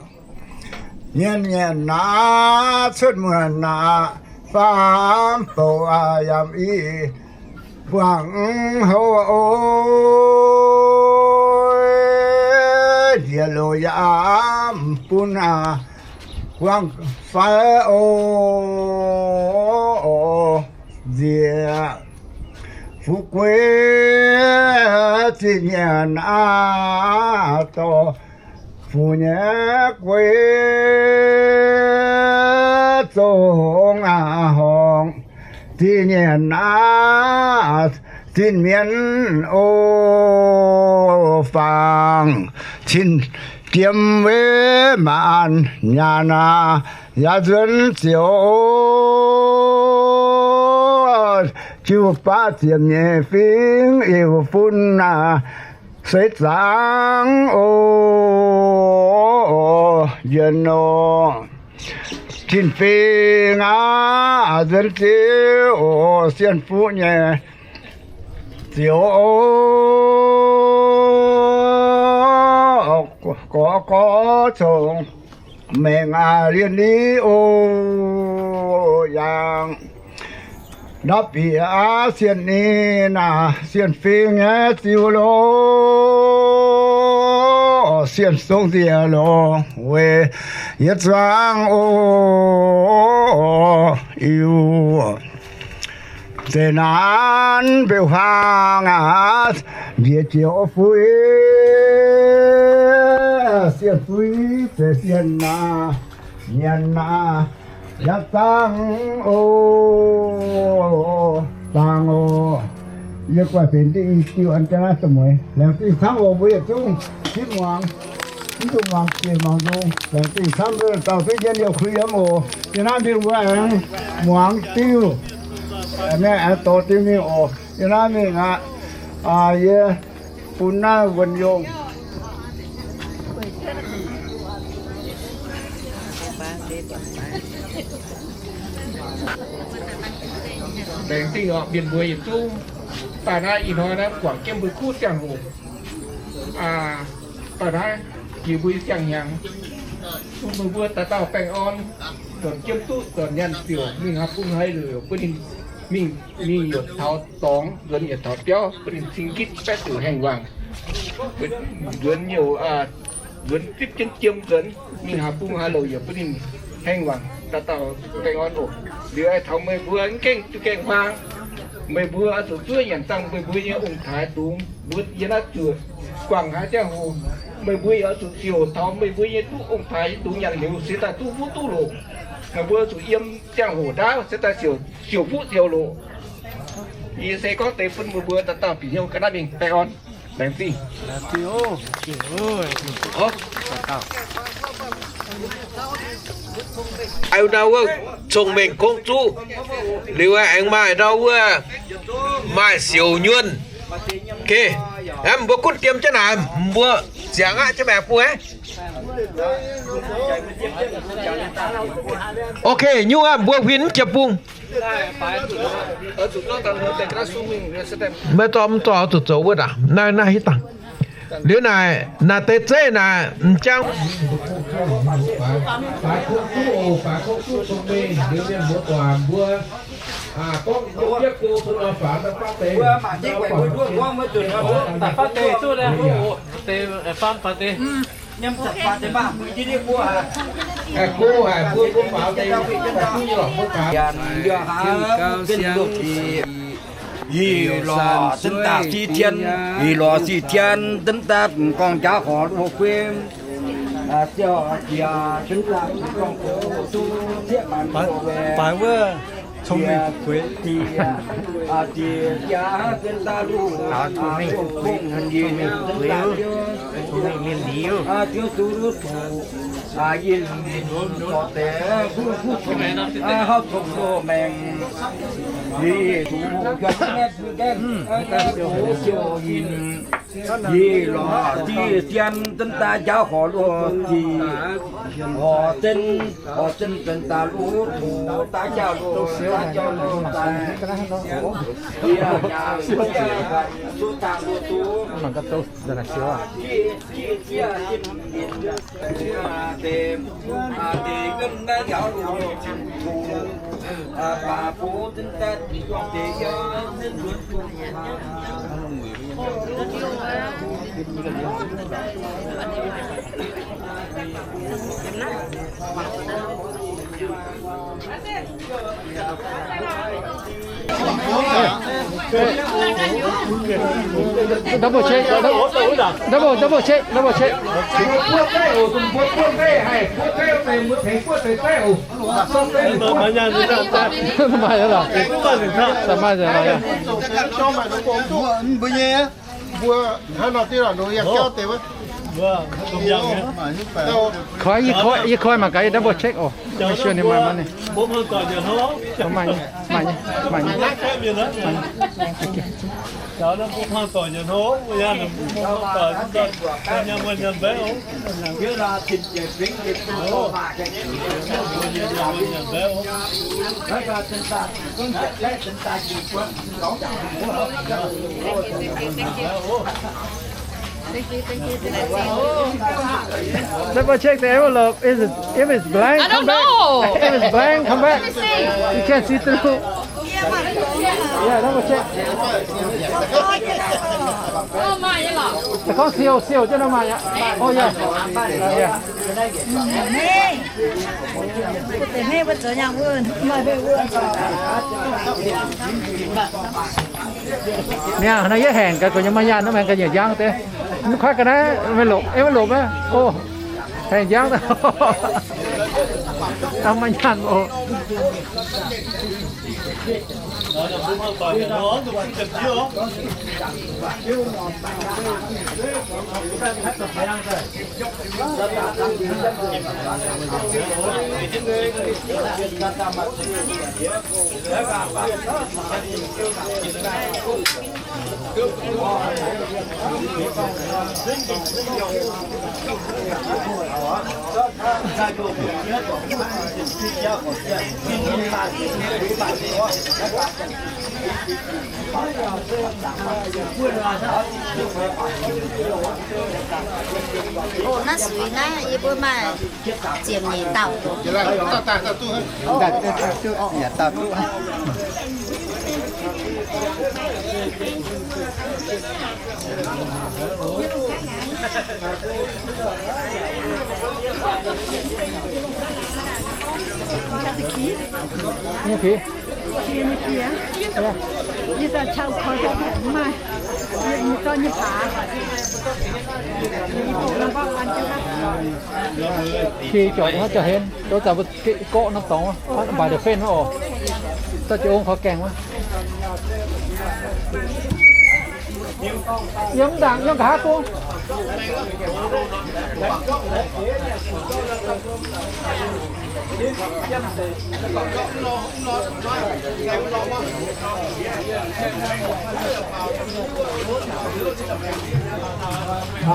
Mienh nyanc naaiv cuotv muonc naaiv, faam bouc aqv yaac i buangh houv oc. Ndiev loz yaac mv bun aqv, guangc fai oc. nziex fu'jueiv zinh nyanc aqv, dorh fu'jueiv nyei guei zongh aqv, horngh zinh nyanc aqv, zinh mienv o, fangx cin jiem weic maanc nyanc aqv, yaac nzuonx ziouc jiu baav ziepc nyeic fingx iu fun aqv, seix zaangc o, yienh o, tin fingx aqv, nzuonx ziouc sienh fuqv nyei ziouc gorx gorx cong-mengh aqv, lienh li o, yangh ndapv bieqc aqv, sienh ninh aqv, sienh fingx nyei ziouc lorqc, sienh song nziex lorqc weic yietc zuangx o, iu Zeqc naanc mbeu-huaang aqv, njiec jiex o fui, sienh fui, zeqc sienh aqv, nyanc aqv, yaac zaangc o, zaangc o. Yie guaih benx diuh an jienv naaiv da'mueiz. Laengz zingh camv oc, mbuo yietc zungv zipv muangx, mv dungx muangx jiex muangx nzung. Laengz zingh camv, dauh duqv hmien youh kuv yiem oc. Yie naaiv mingh mbuo aengx muangx diuh, mienh aengx dorh diuh mingh oc. Yie naaiv mingh aqv. Yie bun naaiv wuonh yongh. Laengz zingh oc, mienh mbuo yietc zungv daaih naaiv ih hnoi naaiv guangc jienv mbuo kuv ziangh hoc. Daaih naaiv jiex mbuo ziangh hnyangx, bun meih mbuo dauh dauh baengh orn, zornc jiemv duqv, zornc nyaanh ziouc mingh haaix bung haaix liouc bun ninh mingh, mingh yietc taux dorngx, nzuonx yietc taux biauv, bun ninh cing gitv baeqv diuc haengh wangc, nzuonx youc nzuonx zipv jienv jiem nzuonx, mingh haaix bung haaix liouc yaac bun ninh haengh wangc dauh dauh baengh orn oc. Liuz aengx taux meih mbuo mv gaengh duqv gaengh huaang, meih mbuo oix zuqc zuov nyanc dangh meih mbuo nyei ong-taaix dungz. Mbuo yiem naaiv zuoqc guangc haaix ziangh hoc, meih mbuo yaac oix zuqc ziouc taux meih mbuo nyei duqv ong-taaix dungz nyanc liuz se daaih duqv fuqv duqv loc. Meih mbuo zuqc yiem ziangh hoc ndaauv se daaih ziouc, ziouc fuqv ziouc loc. Yie se gorngv deix bun meih mbuo dauh dauh bieqc hnyouv ga'naaiv mingh baengh orn. Laengz zingh. Aa, ndau wuov cong-mengh gong zuqv liuz aengx maaih ndau wuov maaih siouc nyuonh. Ok, mbuo gunv diem jienv naaic, mbuo ziangx aqv jienv maengx bung aqv. Ok, nyungc aqv, mbuo huin mv jiex bung. Maiv zorqv, mv zorqv, oix zuqc zoux wuov daaih. Naaiv, naaiv hitv dangh. Liuz naaic, naaic deix zeiv naaic, m'jangc. Yie lorz zunv daaih si tien, yie lorz si tien zunv daaih m'gorngv jaax horc loz-guei. Ziouc jiex zunv daaih m'gorngv zieqv maanc loz-guei. Diex jaax zunv daaih luv, zunv daaih ziouc, ziouc zuqc, yie lingh zorc deix, hauv cong-mengh, yie zuqc juangc gaeqv, ziouc yinh. Yie lorz ziex zien zunv daaih jauv horc luoqc zic, horc zen, horc zen zunv daaih luv tuc daaih jauv luoqc, daaih jauv luoqc daaih. Yie yaac zuqc daaih luv duqv. Ziex, ziex, ziex, ziex, ziex, deix, deix ganh naaiv jauv luoqc tuc, baac bun zunv daaih zuqc juangc deix jauv. Double check, double, double check, double check. Maaih lorqc. Maaih lorqc. Mbuo nyei, mbuo hnangv nor deix lorqc, nduov yie jauv deix wuov. Koi, yie koi, yie koi mangc gaax, yie double check oc. Make sure ninh maaih maiv ninh. Maaih nyei, maaih nyei, maaih nyei. Double check the envelope. Is it, if it's blank, I don't come back. Know. If it's blank, come back. Let me see. You can't see through. Yeah, double check. Oh, my, yeah. The cost seal, seal, you know, my, yeah. Oh, yeah. Yeah. Mienh, naaiv yie haengh gaax, gu'nyuoz maaih nyaanh, naaiv maaih ga'nyiec njang deix. Mv kuaaiv ga'naaiv, maiv longc, maiv longc maiv. O, haengh njang deix. Maaih nyaanh oc. Naaiv suiv naaiv yie mbuo maaih ziepc nyeic dauh. Khi chọn nó cho hên, đâu tại cõng nó tống, bài được phên nó ổ. Tao chỉ ôn khó kèng quá. Yiem dangh, yiem nqa'haav bung.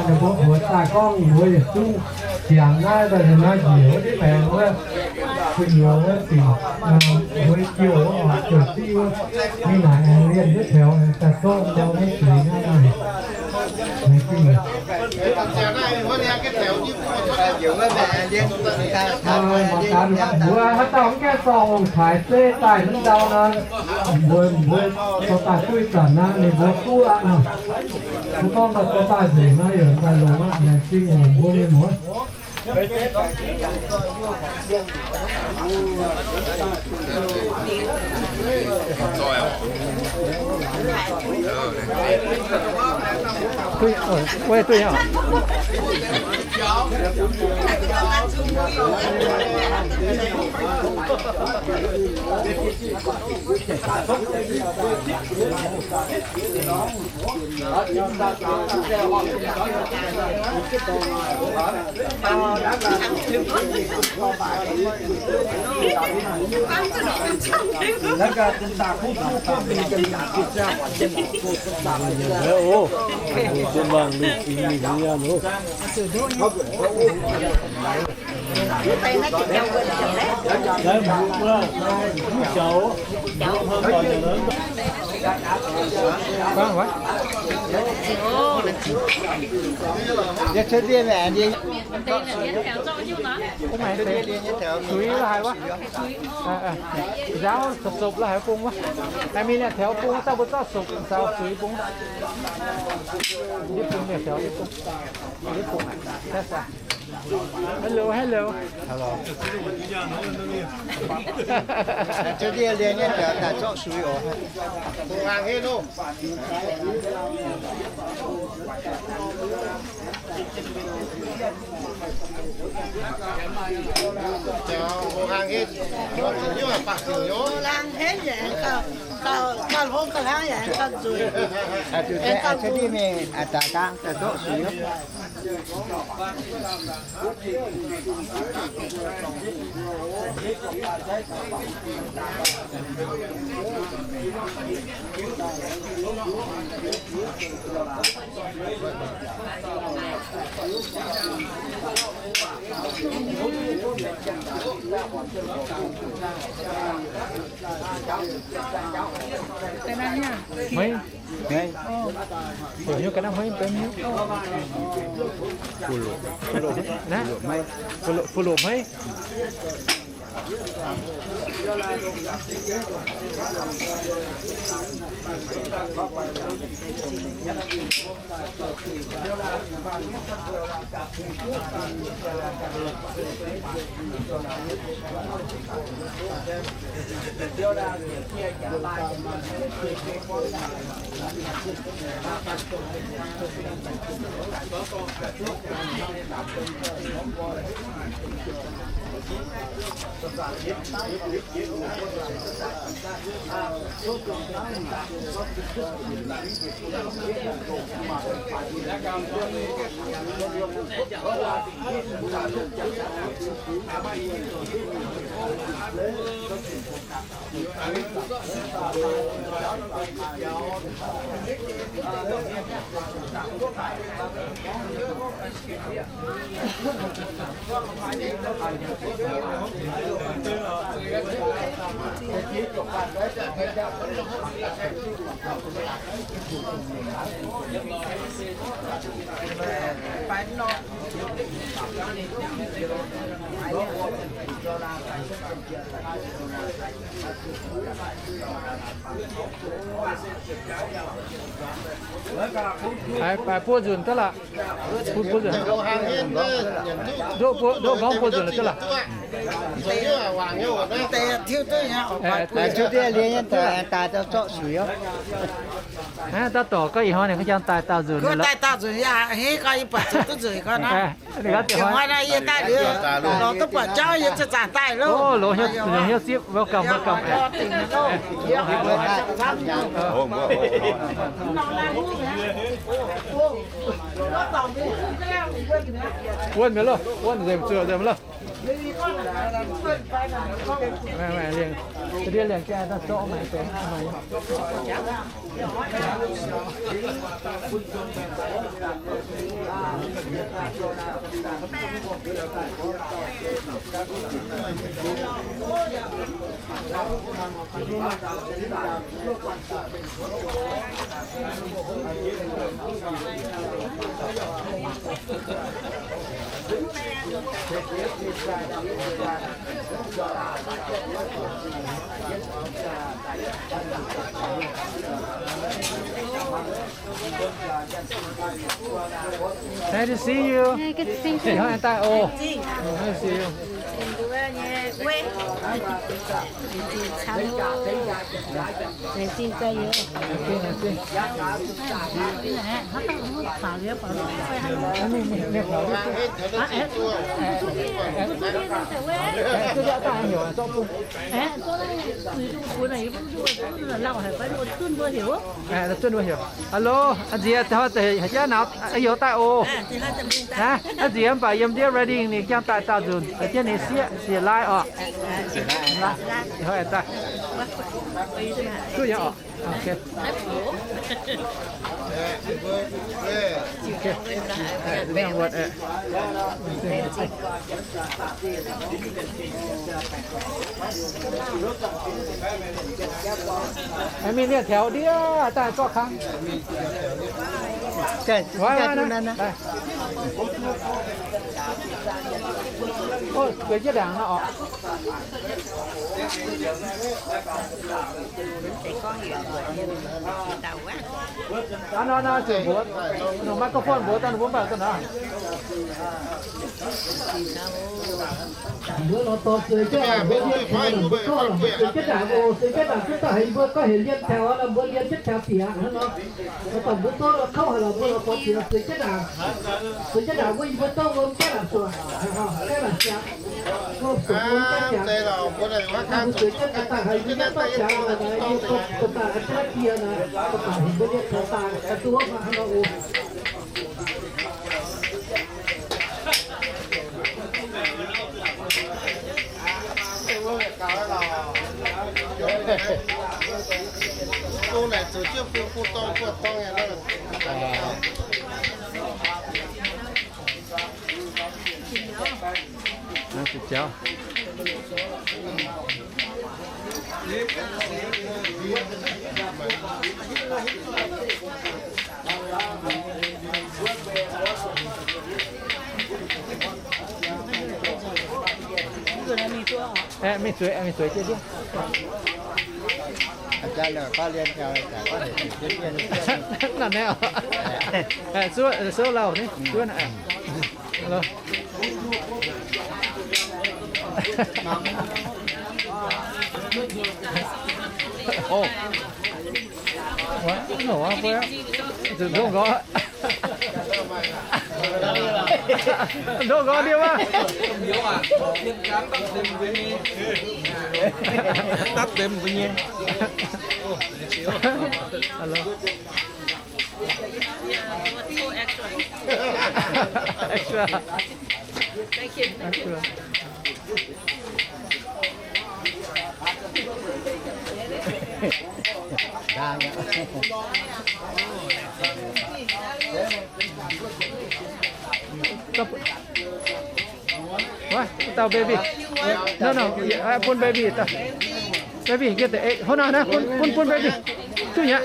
Ninh mbuo mbuox daaih gorngv ninh mbuo yietc zungv ziangx naaiv daaih, ninh naaiv njiec wuov diqv baengx wuov, kuh nyuoz wuov dingc, mbuo jiouh wuov, oc, jiouh diqv wuov, mingh naaic aengx lienh wuov taux daaih zorqv ndau wuov zuiz naaiv. Mbuo haaix dauh mv gaengh zorqv ong-taaix zeiv daaih mv ndau nor, mbuo, mbuo dorh daaih duqv ih zanc naaiv ninh mbuo duqv aqv nor. Mv gorngv dorh daaih nzengc naaiv yaac daaih longx aqv, laengz zingh oc mbuo mienh muoz. Duqv, ov, duqv aqv. Suiv la'haiz wuov. Nzaaux sopc-sopc la'haiz bung wuov. Mingh liemh taux bung, dauh mbuo zorqv sopc nzaaux suiv bung. Yietv bung liemh taux yietv bung. Yietv bung aqv. Hello, hello. Hello. Cuotv ndiev liuz nyei daaih zorqv sui oc. Cuotv ndiev mingh daaih zorqv sui oc. Hmei. Hmei. Hmei. Hmei. Hmei. Hmei. Aa, buo nzunc duqv lorqc. Bun, bun nzunc. Ndoqv, ndoqv nqorngv buo nzunc duqv lorqc. Cuotv ndiev liuz nyei daaih zorqv sui oc. Aa, dauh dorc gorngv ih hnoi ninh jangx daaih daauh nzunc. Ninh gorngv daaih daauh nzunc yaac hei gorngv yie buatc zuqc duqv nzunc gorngv naaiv. Ih hnoi naaiv yie daaih liuz, lorz duqv buatc jauv yie ziouc zaangc daaih loh. Longc hnyouv zipv, welcome, welcome. Wuonh mi'aqv loh, wuonh nzemc zuoqc nzemc loh. Liangc, liangc, liangc, zorqv maiv deix. Nice to see you. Yeah, good to see you. Ih hnoi daaih oc. Nice to see you. Aa, zunh mbuo heuc. Hello, a'nziex, haaix jaax nauz, a'youz daaih oc. Aa, a'nziex mv baac yiem ndiev ready ninh jangx daaih daauh nzunc, haaix jiex ninh sieqv, sieqv laai oc. Duqv yaac oc. Ok. Mingh liangx-taux ndiev daaih zorqv kang. Zueiz jienv ndaangc nor oc. Aa, nor, nor, zueiz mbuox, microphone mbuox daaih, mbuo mv baac zuqc nor. Mbuo lorz dorh zueiz jienv, mbuo mienh mbuo gorngv zueiz jienv ndaangc oc, zueiz jienv ndaangc jienv daaih haiz mbuo gorngv heuc lienh taux nor, mbuo lienh jienv taux bieqc aqv nor. Mbuo dorh mbuo zorqv kouv haic lorqc, mbuo lorz dorh zueiz, zueiz jienv ndaangc. Zueiz jienv ndaangc mbuo, yie mbuo dorh wuom jienv laangc zuqc, jienv laangc ziangx. Mbuo zueiz jienv ndaangc daaih haiz mbuo nyei dorv ziangx naaic, yie mbuo daaih jienv die naaic, daaih heuc mbuo lienh taux daaih, daaih duqv wuov maah nor oc. Mingh zueiz, mingh zueiz jienv. Naaiv nor, so lauh ni, zuov naaiv. Ndoqv nqorngv ndiev maah. Dapv deix mbuo nyei. Extra. Extra. What? Taux baby. No, no. Bun baby taux. Baby, get the egg. Hold on, hold on. Bun, bun, bun baby. Duqv nyei.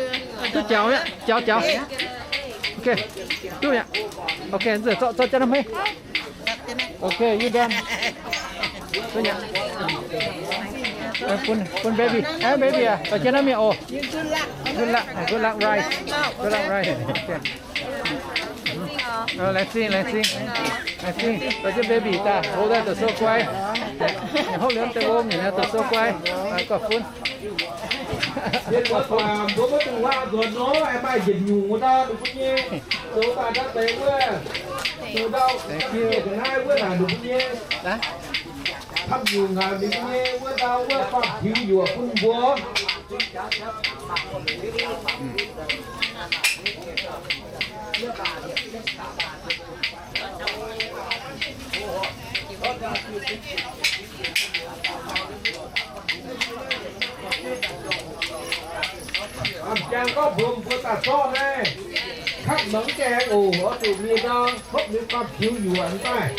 Duqv jaux nyei. Jaux, jaux. Okay. Duqv nyei. Okay, zorqv, zorqv jaax norm hmei. Okay, you done. Duqv nyei. Bun, bun baby. Eh, baby aqv. Dorh jienv naaiv mingh oc. Good luck. Good luck, rice. Good luck, rice. Okay. Laengz zingh, laengz zingh. Laengz zingh. Dorh jienv baby daaih, hopv daaih doqc sou guai. Hopv liuz deix wuom nyei doqc sou guai. Gorqv-funv. Mbuo maiv dungx huaav nzuonx nor, aengx maaih yietc nyungc wuov dauh ninh mbuo nyei zoux daaih ndau deix wuov, zoux ndau ga'naaiv wuov naaic ninh mbuo nyei, camv nyungc naaic ninh mbuo nyei wuov ndau wuov faam-tiux yuoqc bun mbuo. A'jang gorngv mbuox mbuo daaih zorqv naaiv cup mangc gaengh oc, oix zuqc mienh nor hopv ninh faam-tiux yuoqc daaih.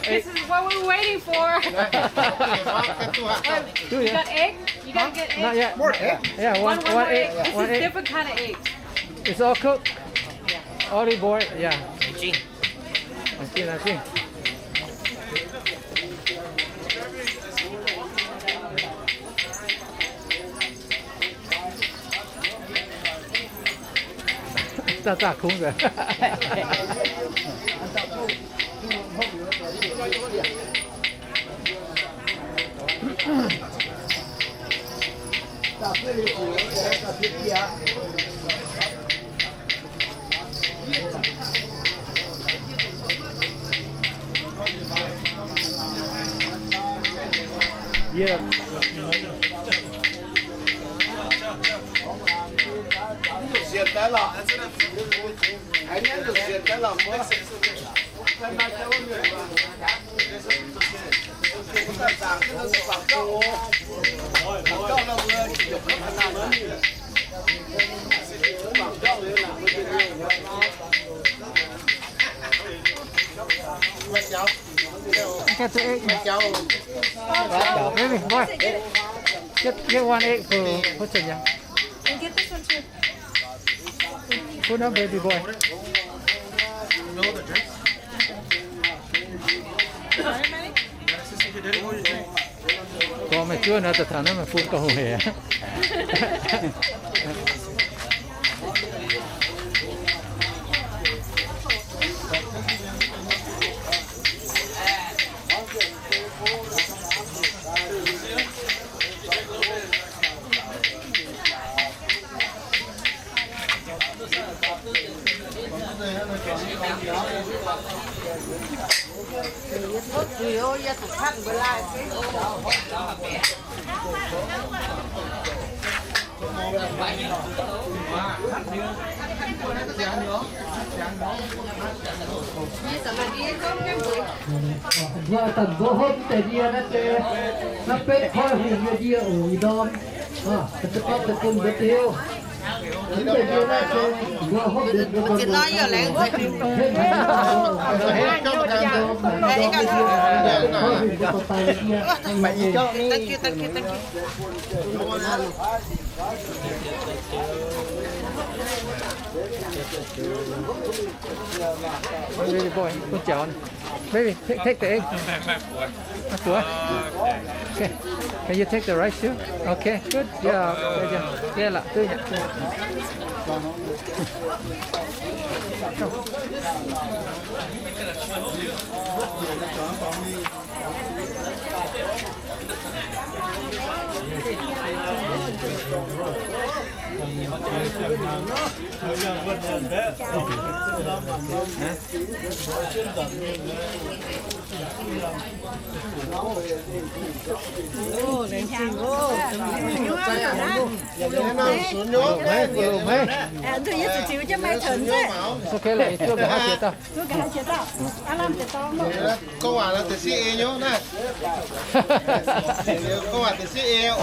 This is what we're waiting for. You got egg? You gotta get egg. Not yet. More egg? Yeah, one, one egg. This is different kind of egg. It's all cooked? Yeah. Already boiled? Yeah. Baby boy. Get, get one egg for, for Zhengyang. And get this one too. Put on baby boy. Gorngv meih zuov naaiv daaih taux naaiv meih fun gauh hungh hec. Mbuo daaih mbuo hopv deix ndie naaiv se, naaiv betv koiv hungh nyei ndie oc, ih ndorm. Mv deix ndie naaiv se mbuo hopv deix mbuo Thank you, thank you, thank you. Baby boy, con chào anh. Baby, take, take the egg. Not sure. Okay. Can you take the rice too? Okay, good job. Good job. Yeah, lah, tu ya. It's okay lah, you still got half your stuff. Kouv waac deix sieqv ei nyei naaiv. Kouv waac deix sieqv ei oc.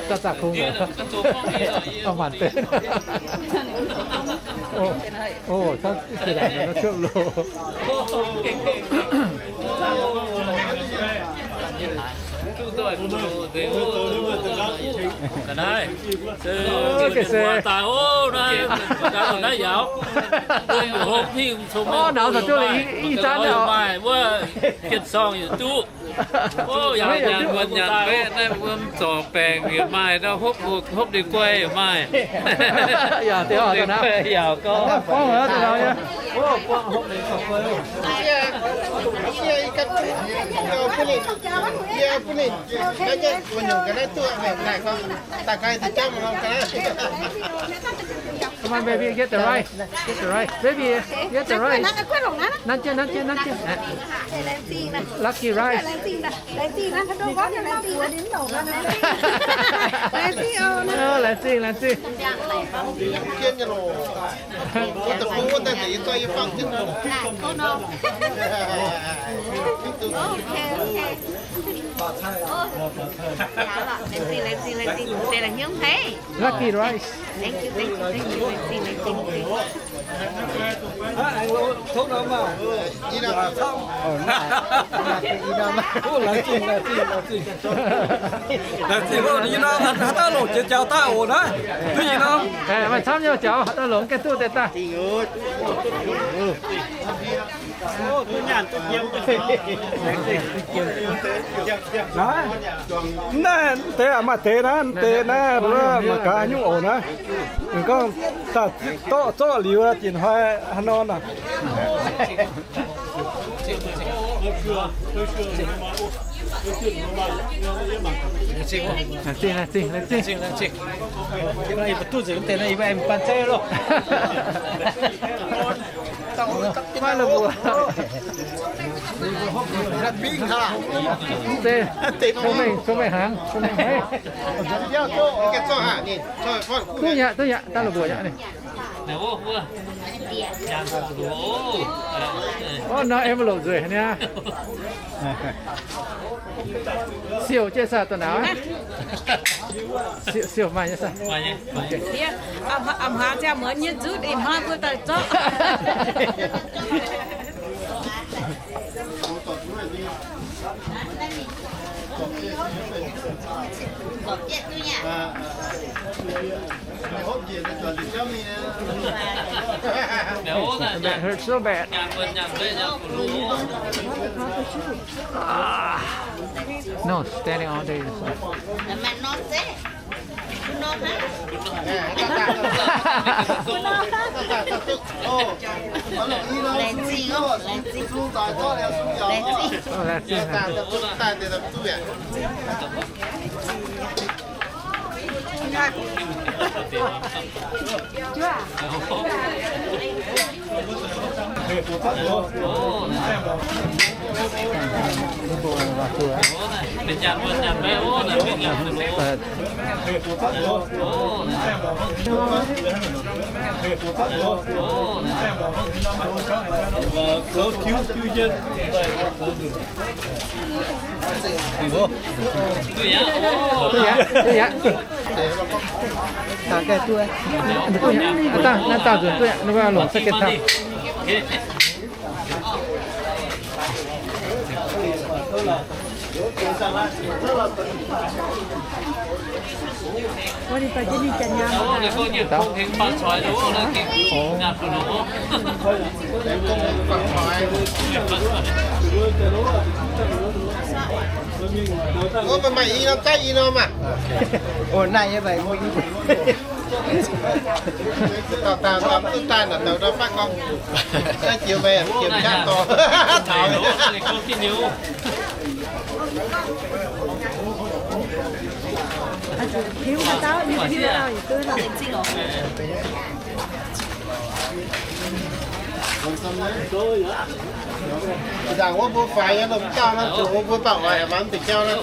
Daaih zaqc kungx oc. Auv-maanc benx. Oc, oc, เสียดาย cuopv loz. Ga'naaiv, daaih ov, naaiv, naaiv yaac, hopv hingh cong-mengh, nauz caux duqv i zanc maaih wuov jienv sorng yietc duqv. Yaac nyanc, nyanc mbaeqv naaiv wuom zorc baengc yaac maaih, hopv, hopv ninh guai yaac maaih. Yaac gorngv, Come on, baby, get the rice. Get the rice. Baby, get the rice. นั่นเจ้า นั่นเจ้า นั่นเจ้า Lucky rice. Laengz zingh, laengz zingh. Ov, laengz zingh, laengz zingh. Okay, okay. Laengz zingh, laengz zingh, laengz zingh. Deix la'hnyouv hmei. Lucky rice. Thank you, thank you, thank you. Laengz zingh, laengz zingh. Laengz zingh, laengz zingh, laengz zingh. Laengz zingh, yie nor haaix dauh longc jiex jaux daaih oc naaiv. Duqv yie nor. Maaih camv nyei jaux, haaix dauh longc gaengh duqv deix daaih. Naaiv, mv deix maaih deix naaiv, mv deix naaiv, mangc gaax nyungc oc naaiv. Ninh gorngv daaih dorqv zorqv liuz, dinh hnoi haaix nor naaic. Laengz zingh, laengz zingh, laengz zingh. Yie mbuo duqv nzengc wuov deix nor, yie mbuo aengx baan zeiv loh. Maiv la'buoc. Se, cong-mengh, cong-mengh hnaangx, cong-mengh haiv. Duqv yaac, duqv yaac, daaih la'buoc yaac ninh. Orv, nor envelope nzueic haic niaa. Siouc jienv saah da'naaic? Siouc, siouc maaih nyei saah? A'hmuangx ziangh muonz nyei nzutv ih hnoi mbuo daaih zorqv. That hurts so bad. Ah. No, standing all day. Oh, that's it. Duqv yaac, duqv yaac. Dangh gaengh duqv. Duqv yaac, dangh, naaiv dangh nzunc duqv yaac, ninh mbuo longc second time. Ov, meih maaih i norm daaih i norm aac? Ov, naaiv yie maaih i. Daaih, daaih, daaih, daaih, daaih, daaih, daaih, daaih, daaih, daaih, daaih, daaih, daaih, daaih, daaih, daaih, Nzaangc wuov mbuo faix nyei lomh dauh naaiv, zoux wuov mbuo baac oix mangc mv deix jauv naaiv.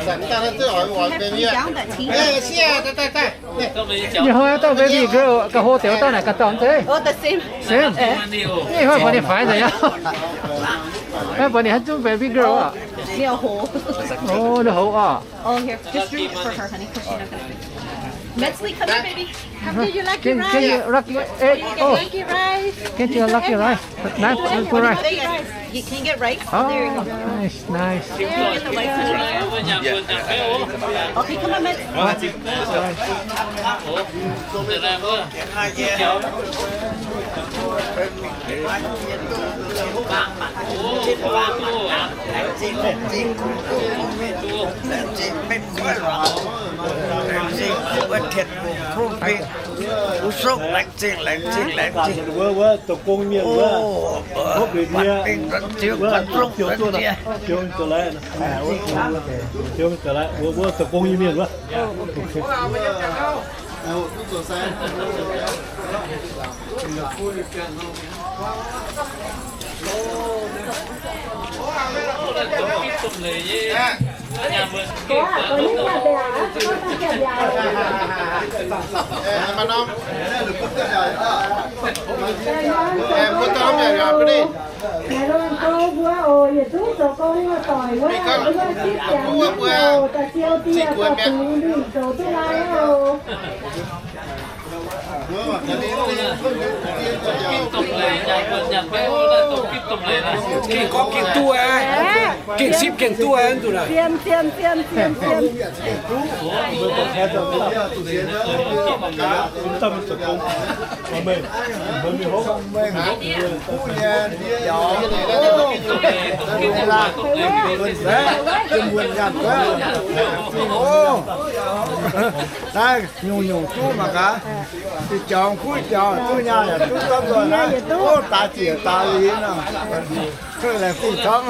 Nzaangc daaih naaiv zuqc oix oix benx mienh. Eh, sieqv, daaih, daaih, daaih. Nyei hnoi dauh baby girl ga'hlo deix wuov dauh naaic ganh dauh mv zeiz? Oh, the same. Same. Nyei hnoi buatc ninh faix nzengc aqv. Naaiv buatc ninh haaix zungv baby girl aqv. Oh, the whole aqv. Oh, here, just drink it for her, honey, 'cause she's not gonna drink. Medsley, come here, baby. Come here, you lucky rice. Can you lucky egg? Oh. Lucky rice. Can you lucky rice? Nice, good rice. You can get rice. Oh, there you go. Nice, nice. There, get the rice in there. Okay, come on, Medsley. Laengz zingh, laengz zingh, laengz zingh. Wuov, wuov, zoux gong mienh wuov, hopv mienh, wuov, zoux duqv, zoux ga'laiv, zoux ga'laiv, wuov, wuov, zoux gong nyei mienh wuov. Gengh gorngv gengh duqv aqv. Gengh sipv gengh duqv aqv, duqv naaic. Zien, zien, zien, zien, zien. Naaiv nyungc-nyungc duqv mangc gaax. Ih jangx kuv jangx duqv nyaah yaac duqv, daaih ziec daaih liz nor. Laengz zingh camv.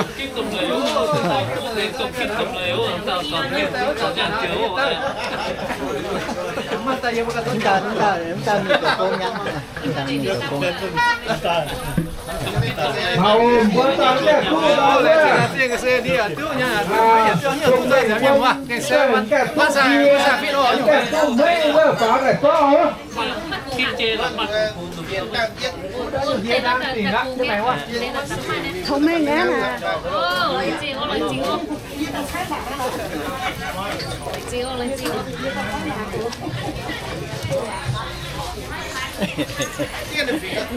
Thông minh á hả?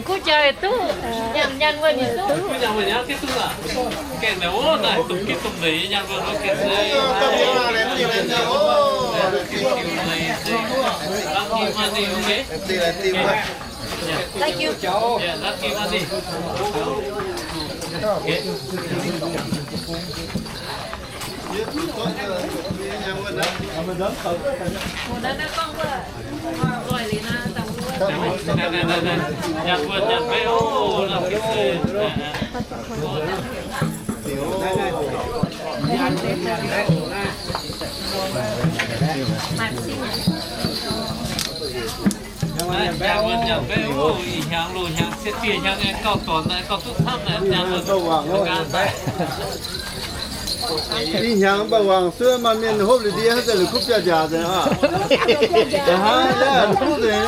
Kuv jauv duqv, nyanc nyanc wuov nyei duqv. Thank you. Ih hnyangx loz hnyangx, cietv dieh hnyangx nyei gauh dorngc, gauh duqv camv. Ih hnyangx mv baac wangc suov maaih mienh hopv liuz ndie hnangv, daaih la'kuqv biauv-nziaauc nzengc aqv. Hnangv, la'kuqv nzengc.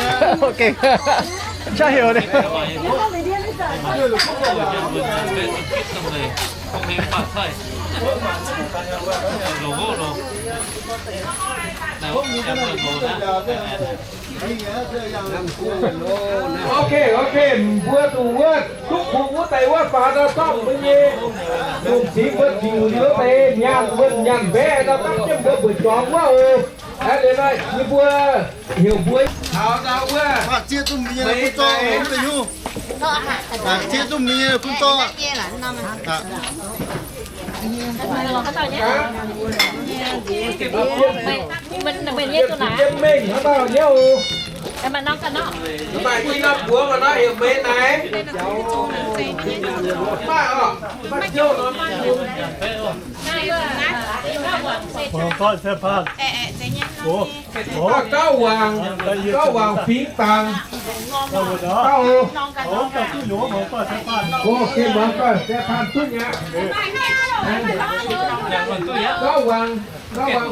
Ok, ok, mbuo zuqc wuov duqv kungx wuov deix wuov faaux daaih zorqv mbuo nyei lungh cingx mbuo ziux liuz deix nyaanh, mbuo nyaanh mbaeqv daaih bangv jienv mbuo mbu'jorngx wuov oc. Aa, liuz nor yie mbuo heuc mbuo taux ndau wuov. Zieqv duqv mingh nyei, gunv zorqv, zieqv duqv mingh nyei, gunv zorqv. Yiem mengh hnangv nor nyei oc. Maaih i norm mbuox maaih nor heuc Meix Naix. Maaih oc, maaih ziouv nor. Gauv Wangc, Gauv Wangc Fingx Dangc, Gauv, o, muangx gaax Seix Paan duqv mi'aqv. Gauv Wangc, Gauv Wangc.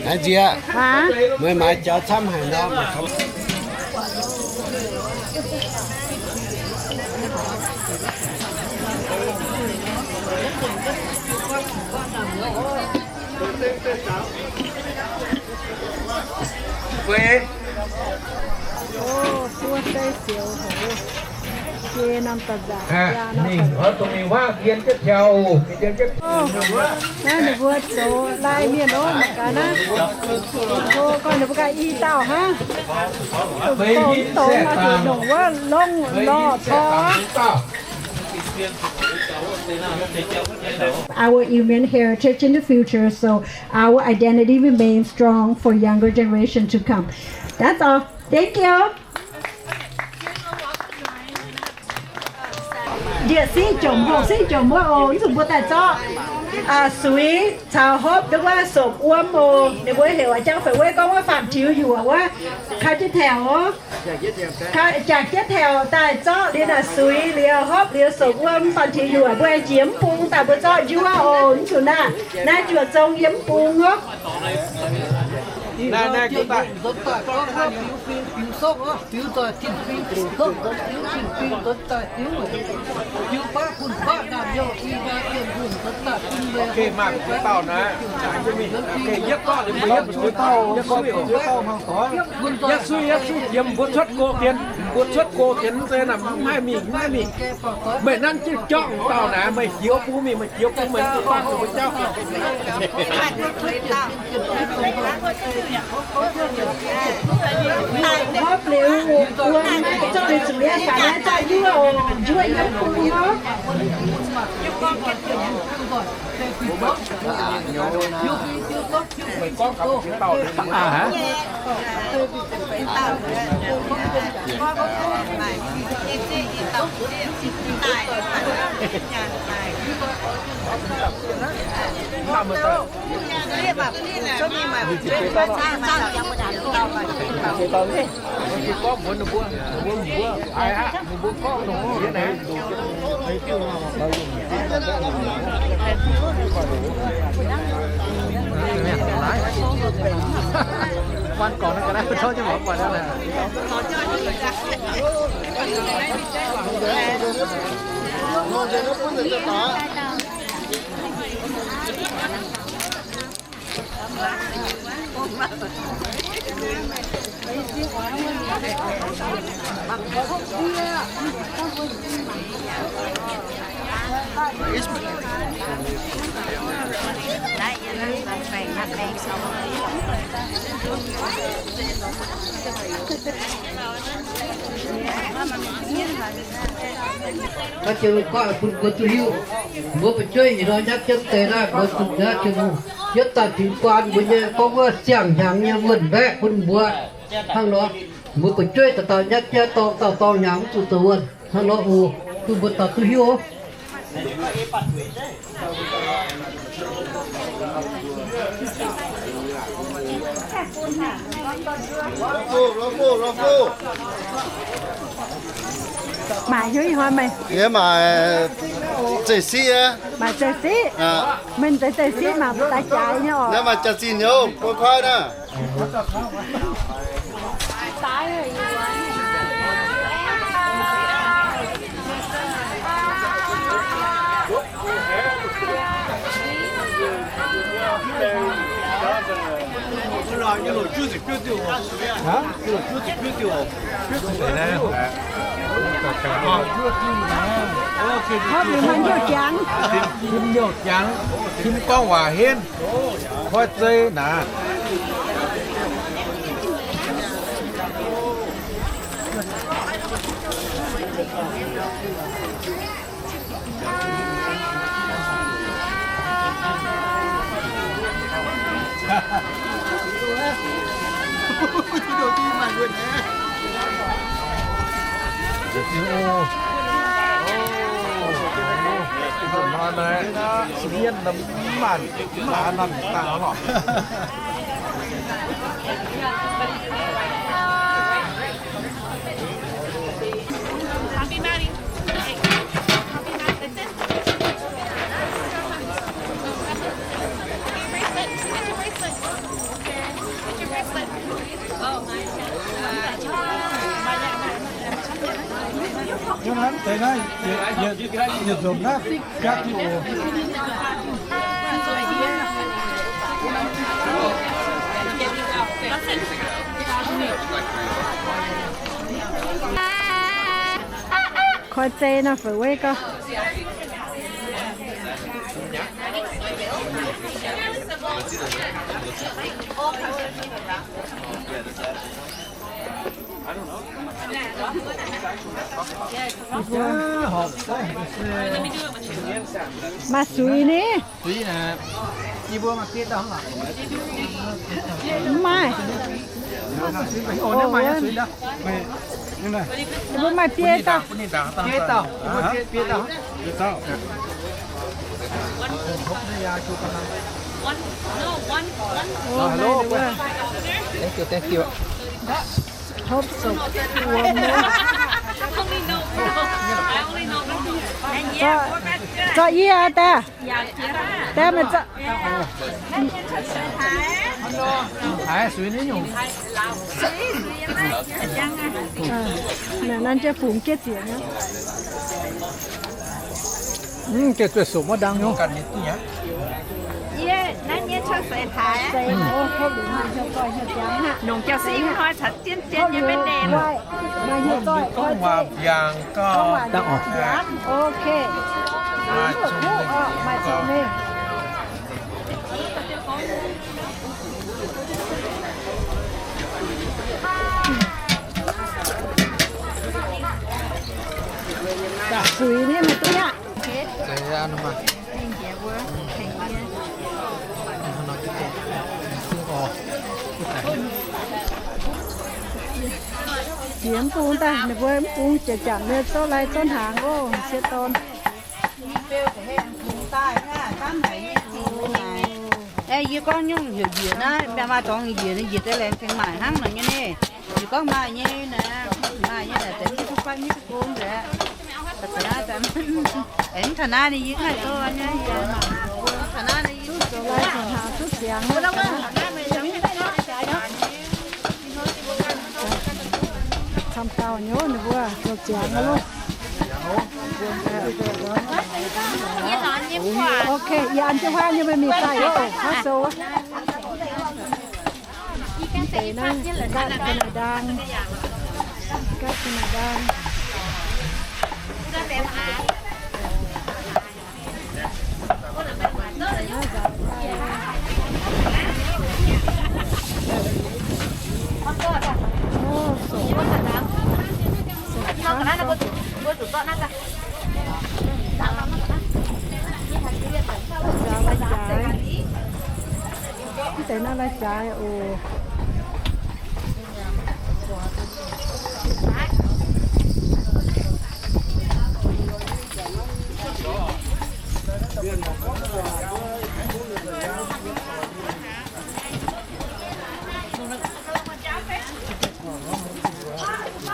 Naaiv nziex, meih maaiz jaux camv haic nor. Mingh oix dongh mingh huaav dien jienv taux, dien jienv. Naaiv ninh mbuo zoux lai mienh ov, mangc gaax naaiv. Ninh mbuo gorngv ninh mbuo ganh i dauh hnangv. Dongh dongh oix zuqc longc wuov longh lorh tor. Our Iu Mien heritage in the future, so our identity remains strong for younger generation to come. That's all. Thank you. Ndie-singv jomc, hongh singv jomc wuov oc, zuqc mbuo daaih zorqv suix caux hopv duqv wuov sopc wuom oc. Ninh mbuo heuc jang feix wei gorngv wuov faam-tiux yuoqc wuov, kaux jienv taux oc. Jangx jienv taux daaih zorqv liuz naaic suix liuz hopv liuz sopc wuom faam-tiux yuoqc, mbuo aengx jiex mv bung daaih mbuo zorqv njuov oc. Mv zuqc naaiv, naaiv juoz zong yiem mv bung oc. Yietv suiv, yietv suiv jiex mbuo cuotv gox fienx, mbuo cuotv gox fienx se naaic mv haih mingh, mv haih mingh. Meih nanv jienv jorngv dauh naaic, meih jiex bung mingh, meih jiex bung meih mv baac mbuo jauv. Hopv liuz, mbuo zorqv liuz zuqc yie faaux naaiv zorqv njuov oc, njuov yiem bung oc. Quan cổng nó có lẽ không chứ, bỏ qua đó là. Naaiv jiex lungh guaatv bun mbuo duqv hiuv. Mbuo fu'jueiv ih hnoi nyatv jienv deix naaiv, mbuo zuqc naaiv jiex lungh, yietv daaih fingx guaan mbuo nyei gorngv wuov siang-hnyangx nyei wuonh mbaeqv bun mbuo. Hnangv nor, mbuo fu'jueiv dauh dauh nyatv jienv dorng dauh dorng hnyangx mv zuqc zoux wuonh. Hnangv nor oc, bun mbuo dauh duqv hiuv oc. Maaic hnyouv ih hnoi meih? Yie maaic zeiv siqv aqv. Maaic zeiv siqv? Meih zeiv zeiv siqv mangc mbuo daaih jaaix nyei oc. Yie maaic jaaix zinh nyei, bun kuaaiv naaiv. Tim nyouh jangx, tim gorngv waac henv, koi zei naaic. Koi zei nor, feix weiv gorx. Maaih suix ni. Mv maaih. Mbuo maaih biei dauh. Thank you, thank you. Hope so. Zorqv yie daaih. Daaih meih zorqv. Naaiv jienv fungx jienv zieqc nyei. Mv, gengh zueih sumc wuov ndang nyei. Yie naaiv nyei cuotv seix taaix. Nongc jauv-seix hnoi caux jienv jienv nyei maiv deix. Dangh oc. Ok. Maaih zuqc mingh. Suix ni meih duqv aqv. Jiex mv bung daaih, ninh mbuo mv bung jiex jangc nyei zorqv lai zorqv hnaangx oc, sieqv dorn. Aeqv, yie gorngv nyungc heuc njiec naaiv, mbiauz maaih dorngx njiec, njiec deix laengz tengx maaic hnangv nor nyei. Yie gorngv maaih nyei naaic, maaih nyei naaic, deix mv bung nzaeqc. Aengx taux naaiv ninh yie mv haih zorqv nyei. Taux naaiv ninh yie zoux lai zoux hnaangx duqv ziangx. Camv dauh nyei ninh mbuo zoux ziangx loh. Ok, yie an jienv huaav nyei meih mingh daaih oc, huaav sou. Mv deix naaiv nqaatv ga'naaiv ndaang, nqaatv ga'naaiv ndaang. Mv deix naaiv lai-jaaix oc.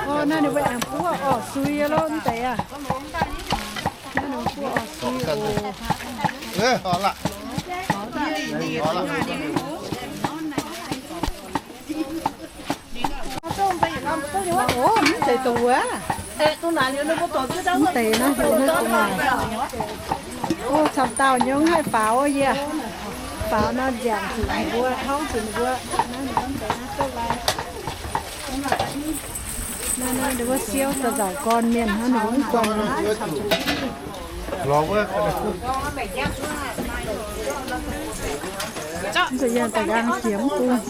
Orv, naaiv ninh mbuo aengx buov orv sui loh, mv deix aac. Naaiv ninh mbuo buov orv sui oc. Orv, mv deix dongh wuov. Mv deix naaiv, naaiv dongh wuov. Orv, camv dauh nyei mv haih faaux yie. Faaux nor nziangc zuqc ninh mbuo, tauv zuqc ninh mbuo. Naaiv ninh mv deix naaiv duqv lai. Naaiv, naaiv ninh mbuo siou daaih nzauc gorn mienh hnangv, ninh mbuo mv guanh. Nzauc yangh daaih nqaang jiex mv bung.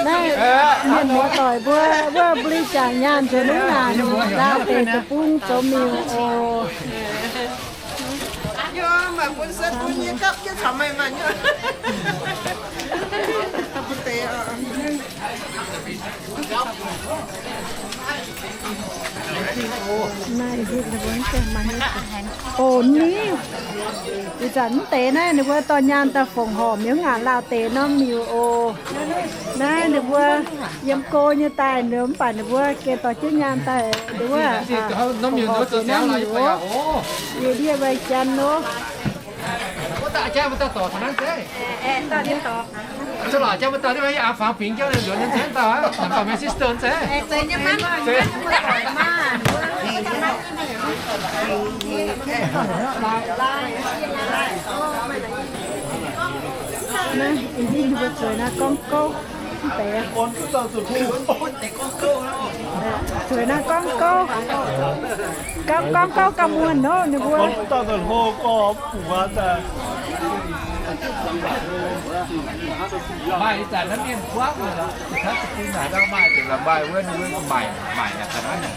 Naaiv mienh muoz-doic mbuo wuov bli jangc nyaanh nzuonx mv naanc, laauh deix deic-bung zoux miuc oc. Oc, ni, ih zanc mv deix naaiv ninh mbuo dorh nyaanh daaih fongc horc miuc ngaanc laauh deix norm miuc oc. Naaiv ninh mbuo yiem go nyei daaih, mv baac ninh mbuo gengh dorh jienv nyaanh daaih, ninh mbuo fongc horc deix norm miuc oc. Yie ndiev mbaih janx oc. Naaiv ih hnoi mbuo zueiz naaiv gorngv gouv, mv deix. Zueiz naaiv gorngv gouv, gorngv, gorngv gouv gauh muonh nor ninh mbuo. Maaih ih zanc naaiv mienh buangv naaic, maaih deix maaih wuov, ninh mbuo maaic, maaic naaic ga'naaiv naaic.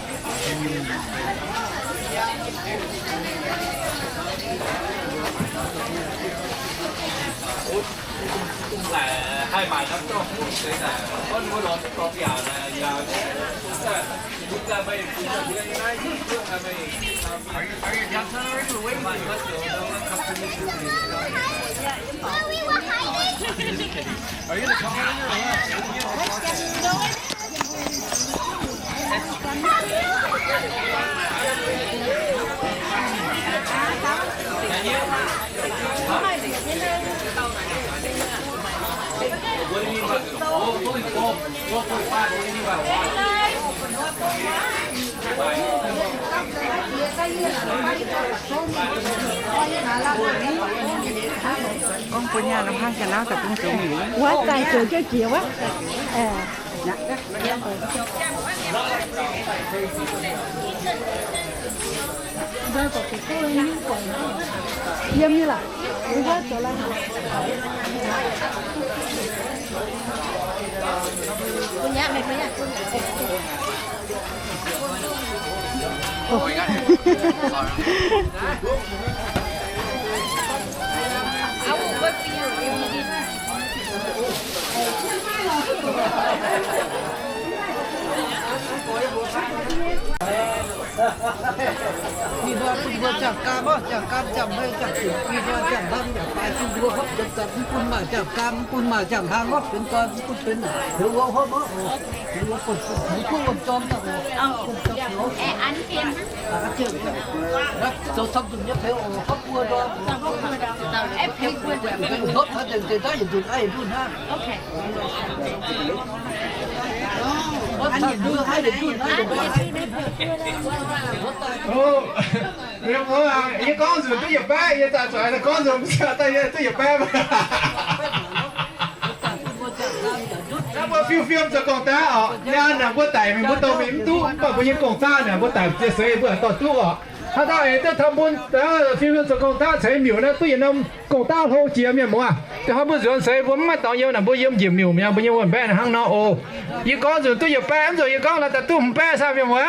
Gorngv bun nyaanh hnangv jiex naaiv daaih bun zoux miuc. Wuov zaih zoux jienv jiex wuov. Yiem nyei lorqc. Mbuo, mbuo jangx gaam oc, jangx gaam, jangx mei, jangx zuqc, mbuo jangx hlang, jangx baaix, mbuo hopv jangx, mv bun maaih jangx gaam, mv bun maaih jangx hlang oc, benx doic, mv bun benx heuc wuom hopv oc. Mbuo buatc mbuo guoqv wuom-jorm daaih oc, wuom-jorm heuc, zoux camv nzunc nyei peux oc, hopv mbuo ndorm, hopv taux nzengc nzengc daaih yietc nzunc aiv nzunc hnangv. Yie gorngv nzunc duqv yietc baeqv, yie zaah zuqc gorngv nzunc daaih duqv yietc baeqv. Naaiv mbuo fiuv fiem zoux gong-daqv oc. Naaiv mbuo daic mingh mbuo dorh mingh mv duqv, mv baac mbuo nyei gong-daqv naaic mbuo daic ziex seix mbuo dorh duqv oc. Haaix dauh eix duqv taux bun fiuv fiem zoux gong-daqv ceix miuc naaiv duqv yietc norm gong-daqv hlo jiex mienh muoz. Da'haaix mbuo nzuonx seix mbuo mv maaih dorngx yiem naaic mbuo yiem njiec miuc mi'aqv, mbuo nyei wuonh baeqv hnangv nor oc. Yie gorngv nzunc duqv yietc baeqv, mv nzunc yie gorngv la'daaih duqv hmz baeqv saah mienh muoz.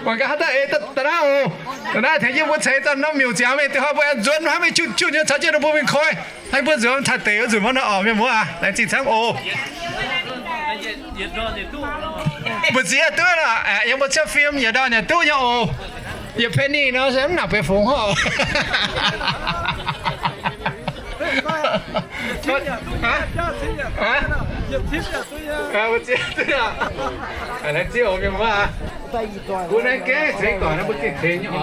Mangc gaax haaix dauh eix daaih naaiv oc. Da'naaiv tengx jienv mbuo ceix dauh norm miuc ziangx mingh, da'haaix mbuo aengx nzuonx hnangv mingh jun jun nyei caux jienv ninh mbuo mingh koi. Hnangv mbuo nzuonx taux deic wuov nzunc mv nor oc mienh muoz aac, laengz zingh camv oc. Mbu'ziex duqv lorqc, yiem mbuo ciepv fiem yietc ndorm yaac duqv nyei oc. Yietc penny nor se mv nangc benx fungx oc. Mbu'ziex duqv lorqc, laengz zingh oc mienh muoz aac. Mbuo naaiv gaengh ceix doic naaiv mbuo gengh ceix nyei oc.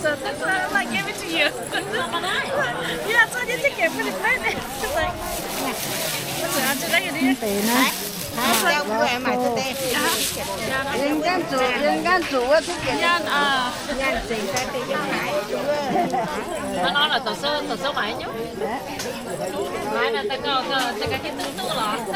So this one, I give it to you. Yeah, so you take it, put it right there. It's like, what's it, after that you do it? Mv deix naaiv. Yiem nqaanh zuqc, yiem nqaanh zuqc wuov duqv jiex. Nqaanh, aa. Nqaanh zengc daaih deix yiem haaix zuqc wuov. Hnangv nor lorqc, zoux sou, zoux sou maaiz nyuv. Maaiz naaic daaih gauh, gauh, daaih gauh hiuv duqv duqv lorqc.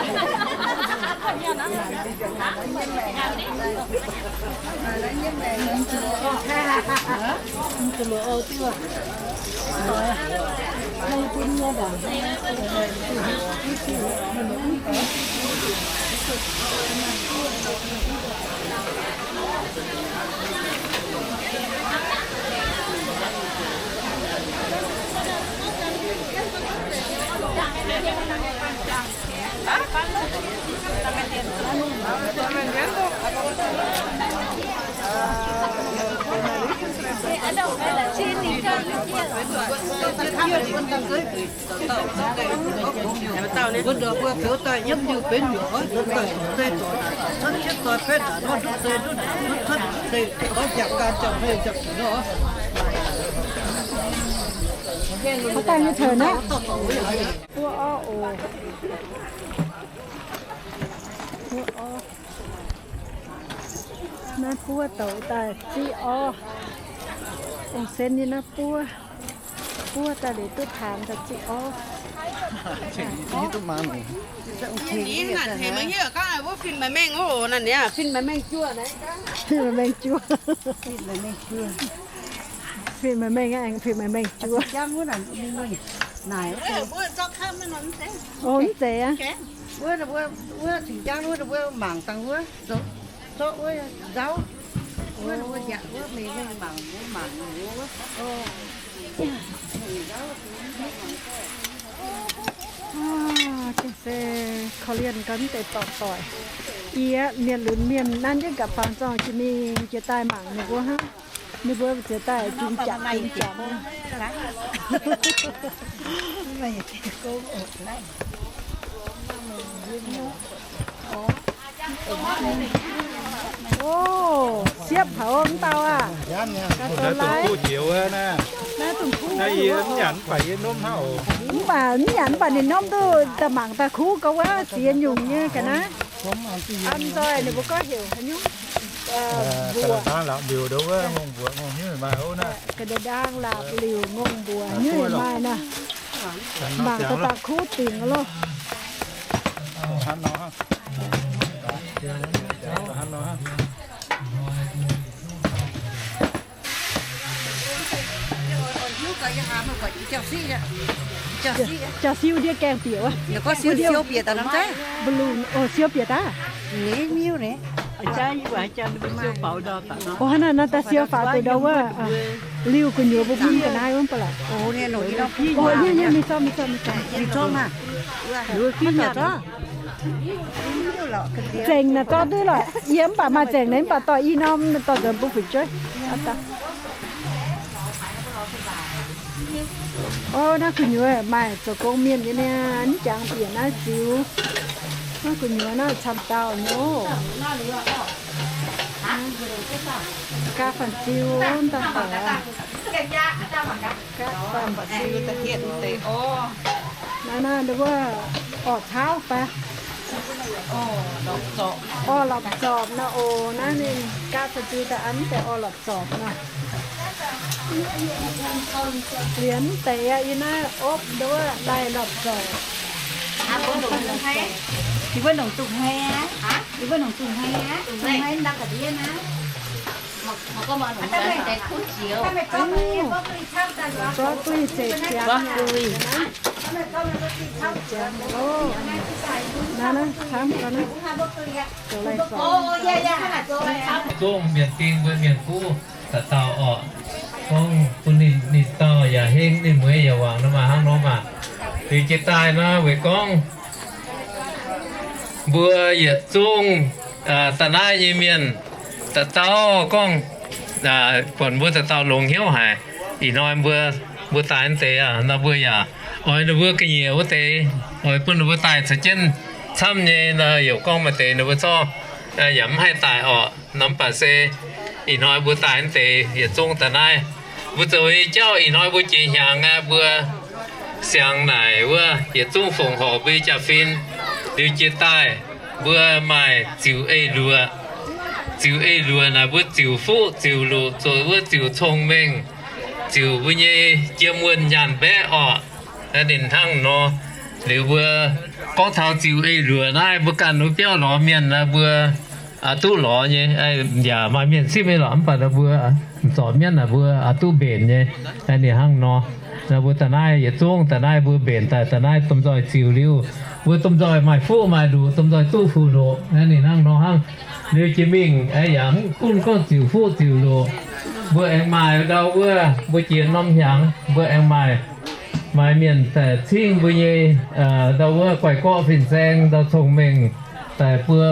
Mbuo ndorm mbuo biouv daaih nyiemv liuz benx nyuoqc oix nzuonx daaih zoux zeiv zoux naaic, cuotv jienv doix betv naaic nor ndutv zei ndutv naaic cuotv cuotv zei, gorngv jangx gaam jangx hei jangx zuqc nor. Haaix daaih nyei taux naaiv? Buov orv oc. Buov orv. Naaiv buov douc daaih ziqv orv. Ong-sen nyei naaiv buov. Buov daaih liuz duqv taanx daaih ziqv orv. Fin maiv mengh oc, naaiv fin maiv mengh juov naaiv. Fin maiv mengh juov. Fin maiv mengh, aengx fin maiv mengh juov. Ov, mv zeiz aqv. Wuov, wuov cingx jangv wuov, mbuo mangc dangh wuov, zorqv wuov nzauv, wuov, wuov nziaauc wuov, mingh mangc wuov, mangc wuov. Gengh se korv-lienh gau mv deix dorngc doic. Yie mienh lunx mienh nanv jienv gaax fangx zorngh jiex mingh jiex daaih mangc ninh mbuo hnangv. Ninh mbuo jiex daaih jingx jangx jingx jangx. O, siepv taux mv dauh aac. Gaax zoux lai. Naaiv dongh kuv. Mv baac mv nyanc mv baac ninh norm duqv daaih mangc daaih kuv gauh wuov ziex nyungc nyei ga'naaiv. An nzoih ninh mbuo gorngv heuc haaix nyungc, mbuoqc, ga'ndiev ndaang laac liuc ngongh mbuoqc nyungc maaih nor. Mangc daaih daaih kuv dingc loh. Jauv-siu ndiev gaengh bieqc wuov. Siou bieqc daaih. O, hnangv naaiv daaih siou faaux duqv ndau wuov. Liuh gu'nyuoz mbuo mv ga'naaiv wuov ba'laqc. Mingh zorqv, mingh zorqv, mingh zorqv. Zengc naaic zorqv duqv lorqc. Yie mv baac maaih zengc naaic mv baac dorh i norm dorh nzuonx bun fu'jueiv. O, naaiv gu'nyuoz maaih zoux gong mienh nyei niaa, mv jangx bieqc naaiv ziux. Naaiv gu'nyuoz naaiv camv dauh nyei. Gaav fanh ziux daaih fai aqv. Gaav fanh ziux. Naaiv naaiv wuov orv cauv fai? Orv lorpc zorpc naaiv oc. Naaiv ninh gaav fanh ziux daaih an deix orv lorpc zorpc naaiv. Liemh deix aqv, yie naaiv opv nduov daaih lorpc zorpc. Zorqv duqv zeiv ziangx. Naaiv, naaiv camv gau naaiv. Zungv mienh ding mbuo mienh kuv dauh dauh orqc. Gorngv bun ninh, ninh dauh yaac heng, ninh mueiz yaac wangc nor maaih hnangv nor maah. Liuz jiez daaih nor weic gorngv mbuo yietc zungv da'naaiv nyei mienh dauh dauh gorngv buatc mbuo dauh dauh longx hnyouv haic. Ih hnoi mbuo, mbuo daaih naaiv deix aqv, nor mbuo yaac oix ninh mbuo ga'nyiec wuov deix, oix bun ninh mbuo daaih caux jienv camv nyei nor, heuc gorngv maaih deix ninh mbuo zorqv yaac mv haih daaih orqc. Nor mv baac se ih hnoi mbuo daaih naaiv deix yietc zungv da'naaiv, mbuo zoux nyei jauv ih hnoi mbuo jiex hnyangx aqv, mbuo siangx naaic wuov yietc zungv fongc horc mbuo nyei jaa-fin. Liuz jiez daaih mbuo maaih ziux eix luoqc. Ziux eix luoqc naaic mbuo ziux fuqv ziux luqc, zoux wuov ziux cong-mengh, ziux mbuo nyei jiem wuonh nyaanh mbaeqv orqc. Ninh hnangv nor, liuz mbuo gorngv taux ziux eix luoqc naaiv, mbuo ganh wuov biauv lorz mienh mbuo duqv lorz nyei, yaac maaih mienh sipv nyei lorqc, mv baac mbuo zorc mienv naaic mbuo duqv mbenc nyei. Ninh hnangv nor, mbuo da'naaiv yietc zungv da'naaiv mbuo mbenc daaih da'naaiv domh nzoih ziux liuz, mbuo domh nzoih maaih fuqv maaih luqc, domh nzoih duqv fuqv luqc. Ninh hnangv nor hnangv. Liuz jiex mingh yaac mv gunv gorngv ziux fuqv ziux luqc, mbuo aengx maaih ndau wuov mbuo jiex norm hnyangx mbuo aengx maaih, maaih mienh daaih cingv mbuo nyei ndau wuov guai gorqv fin-saeng, ndau cong-mengh daaih buo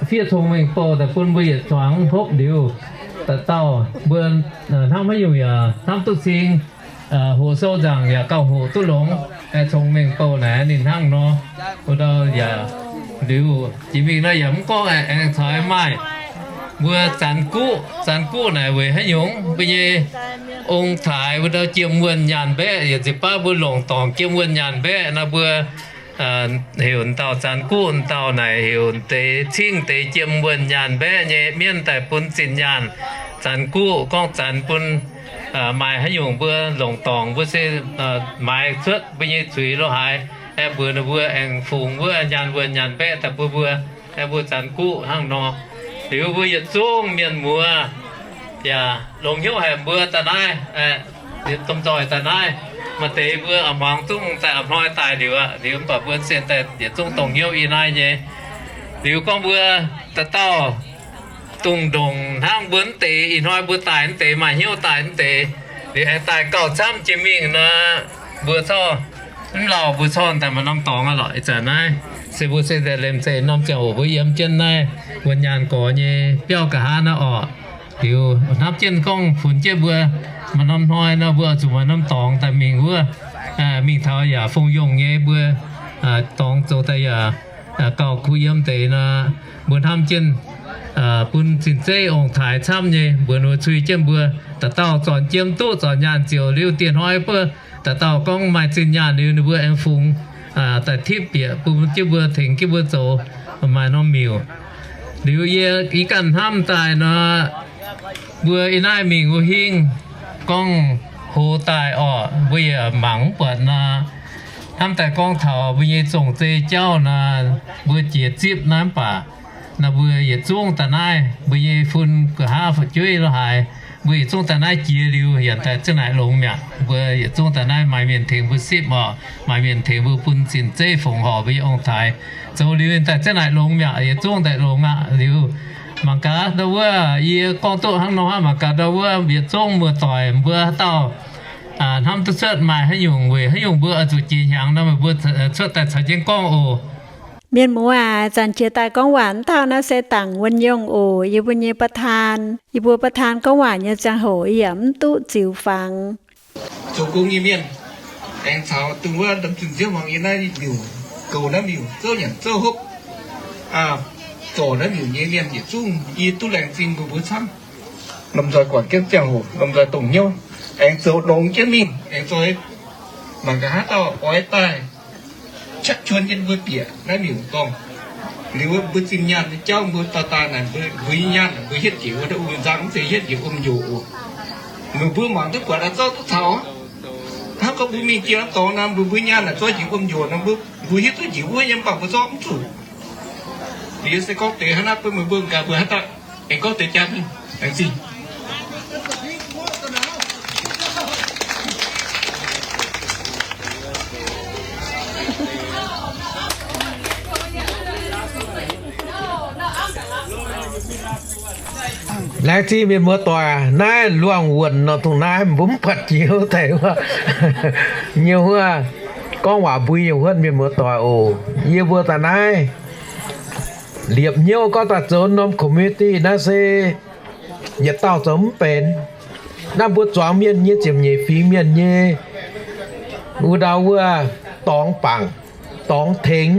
fiev cong-mengh bou daaih bun mbuo yietc zuangx hopv liuz, dauh dauh mbuo hnamv haaix nyungc yaac hnamv duqv cing, hoqc sou nzaangc yaac gauh hoqc duqv longx. Cong-mengh bou naaic ninh hnangv nor, wuov ndau yaac liuz jiex mingh nor yaac mv gorngv aengx caux maaih mbuo zanx guqv. Zanx guqv naaic weic haaix nyungc mbuo nyei ong-taaix wuov ndau jiem wuonh nyaanh mbaeqv, yietc nzipc baav mbuo longc dorngc jiem wuonh nyaanh mbaeqv nor mbuo heuc dauh zanx guqv, dauh naaic heuc deix cingv deix jiem wuonh nyaanh mbaeqv nyei mienv daaih bun zinh nyaanh zanx guqv, gorngv zanx bun maaih haaix nyungc mbuo longc dorngc mbuo se maaiz cuotv mbuo nyei zuiz lo haaix, aengx mbuox ninh mbuo aengx fungx wuov nyaanh wuonh nyaanh mbaeqv daaih bun mbuo, aengx mbuo zanx guqv hnangv nor. Liuz mbuo yietc zungv mienh muoz yaac longx hnyouv haic mbuo da'naaiv, domh nzoih da'naaiv. Maaih deix mbuo a'hmuangx zungv daaih a'hnoi daaih liuz aqv, liuz mv baac mbuo sen daaih yietc zungv dongh hnyouv ih naaiv nyei. Liuz gorngv mbuo dauh dauh dongh ndongc hnangv mbuo mv deix, ih hnoi mbuo daaih mv deix, maaih hnyouv daaih mv deix, liuz aengx daaih gauh camv jiex mingh nor, mbuo corc mv lauh mbuo corc daaih maaih norm dorngx aqv lorqc. Ih zanc naaiv se mbuo se daaih lemh zeih norm ziangh hoc mbuo yiem jienv naaiv wuonh nyaanh gorx nyei biauv nqa'haav naaiv orqc. Liuz hnamv jienv gorngv funx jienv mbuo maaih norm hnoi nor mbuo zuqc maaih norm dorngx daaih mingh wuov, mingh taux yaac fongc yongh nyei mbuo dorngx zoux daaih yaac gauh kuh yiem deix nor, mbuo hnamv jienv bun zinh zeiv ong-taaix camv nyei, mbuox ninh mbuo cui jienv mbuo, dauh dauh zornc jiem duqv, zornc nyaanh ziouc liuz dieh hnoi buov, dauh dauh gorngv maaih zinh nyaanh liuz ninh mbuo aengx fungx daaih tipv bieqc bun jienv mbuo, tengx jienv mbuo zoux, maaih norm miuc. Liuz yie, yie ganh hnamv daaih nor, mbuo ih naaiv mingh wuov hingv gorngv hlo daaih orqc, mbuo yaac mangc mv buatc nor. Hnamv daaih gorngv taux mbuo nyei zong-zei jauv nor, mbuo jiex zipv naaiv mv baac nor, mbuo yietc zungv daaih naaiv, mbuo nyei fun nqa'haav fu'jueiv lo haaix, mbuo yietc zungv daaih naaiv jiex liuz, yaac daaih ziouc naaic longx mi'aqv. Mbuo yietc zungv daaih naaiv maaih mienh tengx mbuo sipv orqc, maaih mienh tengx mbuo bun zinh zeiv fongc horc mbuo nyei ong-taaix. Zoux liuz daaih ziouc naaic longx mi'aqv, yietc zungv daaih longx aqv. Liuz mangc gaax ndau wuov, yie gorngv duqv hnangv nor aqv. Mangc gaax ndau wuov yietc zungv muoz-doic, mbuo haaix dauh hnamv duqv cuotv maaih haaix nyungc weic haaix nyungc mbuo oix zuqc jiex hnyangx nor, meih mbuo cuotv daaih caux jienv gorngv oc. Mienh muoz aac, zanc jiex daaih gorngv waac mv dauh naaiv se Dangc Wuonh Yongh oc, yie mbuo nyei ประธาน. Yie mbuo ประธาน gorngv waac nyei ziangh hoc yie yaac mv duqv ziux fangx. Zoux gong nyei mienh, aengx caux dongh wuov ndam zunh nziouv muangx yie naaiv miuc, goux naaiv miuc, zouv nyanc zouv hopv, zorc naaiv miuc nyei mienh yietc zungv, yie duqv laengz zingh mbuo mbuo camv. Lomh nzoih guangc jienv ziangh hoc, lomh nzoih dongh hnyouv, aengx zoux longx jienv mingh, aengx zoih mangc gaax haaix dauh oix daaih ชักชวน jienv mbuo bieqc naaiv miuc dorngh. Liuz mbuo zinh nyaanh nyei jauv mbuo dauh daaih naaic, mbuo, mbuo nyei nyaanh mbuo hietv njiec wuov, wuom nzangc mv zeiz hietv njiec wuom njoqc oc. Mbuo, mbuo mangc duqv buatc aqv, zorqv duqv taux. Hnangv gorngv mbuo mingh jiex norm dorngx nor, mbuo, mbuo nyaanh naaic zorqv njiec wuom njoqc nor, mbuo, mbuo hietv duqv njiec wuov nyei, mv baac mbuo zorqv mv zuqc. Liuz se gorngv deix hnangv naaiv bun meih mbuo gaax, mbuo haaix dauh aengx gorngv deix jaax mingh aengx zingh. Laengz zingh mienh muoz-doic, naaiv luangh wuonc nor, dongh naaiv mbuo mv buatc jiex wuov deix wuov, nyei wuov, gorngv waac mbui nyei wuov, mienh muoz-doic oc. Yie mbuo daaih naaiv liepc hnyouv gorngv daaih zoux norm committee naaiv se yietc dauh zoux mv benx. Naaiv mbuo zuangx mienh nyei, ziepc nyeic fingx mienh nyei, wuov ndau wuov dorngx bangc, dorngx tengx.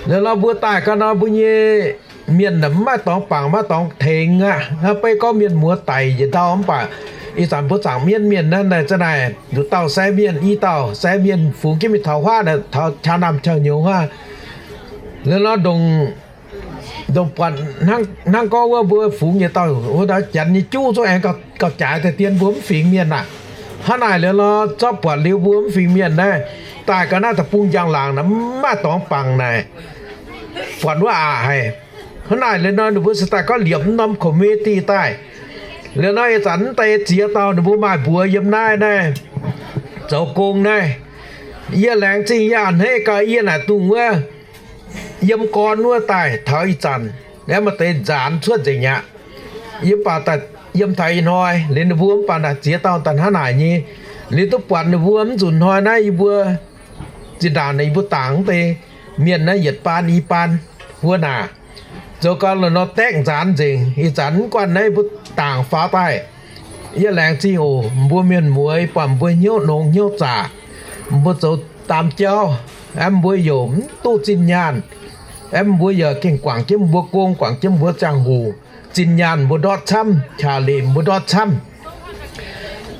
Liuz nor mbuo daaih ga'naaiv mbuo nyei mienh mv maaih dorngx bangc, maiv maaih dorngx tengx aqv. Naaiv beiv gorngv mienh muoz daic njiec ndau mv baac ih zanc mbuo zaangc mienv mienh naaiv, naaiv za'naaic nduqc dauh sai mienh, i dauh sai mienh fungx jienv mingh taux huaav naaic, taux qaqv naamh qaqv nyouz huaav. Liuz nor ndongc, ndongc buatc hnangv gorngv wuov mbuo fungx njiec dauh wuov ndau janx nyei juv zungv aengx gauh jaaix daaih dien mbuo mv fingx mienh aqv. Hnangv naaic liuz nor zorqv buatc liuz mbuo mv fingx mienh naaiv daaih ga'naaiv deic-bung njang-laangc naaic mv maaih dorngx bangc naaic, buatc wuov aqc haic. Hnangv naaic liuz nor ninh mbuo se daaih gorngv liepc mv norm committee daaih. Liuz nor ih zanc mv deix ziex dauh ninh mbuo maaih mbuox yiem naaiv naaiv zoux gong naaiv. Yie laengz zingh yie a'hneiv gau yie naaic dungh wuov yiem gorn wuov daaih taux ih zanc, aeqv, maaih deix nzaanx cuotv nzengc aqv. Yie mv baac daaih yiem taux ih hnoi liuz ninh mbuo mv baac naaic ziex dauh daaih hnangv naaic nyei. Liuz duqv buatc ninh mbuo mv nzunc hnoi naaiv yie mbuo zinh ndaangc naaic yie mbuo dangc mv deix mienh naaiv yietc baan i baan mbuo naaic zoux gau la'maah nor daeqv nzaanx nzengc. Ih zanc mv guanh naaiv yie mbuo dangc faaux daaih. Yie laengz zingh oc, mbuo mienh muoz, buatc mbuo hnyouv nongx hnyouv zaqc, mbuo zoux daam jauv, aeqv, mbuo youc mv duqv zinh nyaanh, aeqv, mbuo yaac gengh guangc jienv mbuo gong, guangc jienv mbuo ziangh hoc, zinh nyaanh mbuo ndortv camv, qaqv lemc mbuo ndortv camv.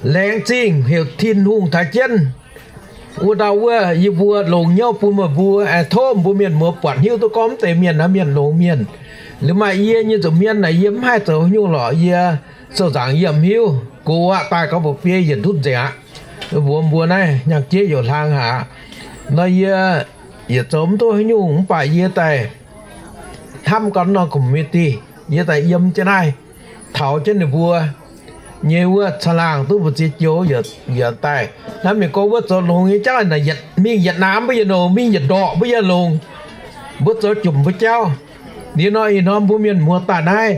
Laengz zingh heuc Tin-Hungh taaix jienv wuov ndau wuov yie mbuo longx hnyouv bun meih mbuo. Aengx tov mbuo mienh muoz buatc hiuv duqv gorngv mv deix mienh naaiv mienh longx mienh. Liuz maaih yie nyei nza'hmien naaic yie mv haih zoux haaix nyungc lorqc. Yie sou nzaangc yie mv hiuv, gox aqv, daaih gorngv mba'biei yietc ndutv nzengc aqv. Mbuox mbuo naaiv hnyangx-jeiv youc hlang haic. Nor yie yietc zoux mv duqv haaix nyungc mv baac yie daaih hnamv gau norm committee, yie daaih yiem jienv naaiv taux jienv ninh mbuo nyei wuov caangh laangh duqv mbu'ziex joux yaac daaih hnamv mingh gorngv wuov zoux longx nyei jauv naaic, mingh yietc namx mbuo yietc longx, mingh yietc ndorqc mbuo yietc longx. Mbuo zoux jomc mbuo jauv. Liuz nor ih hnoi mbuo mienh muoz daaih naaiv,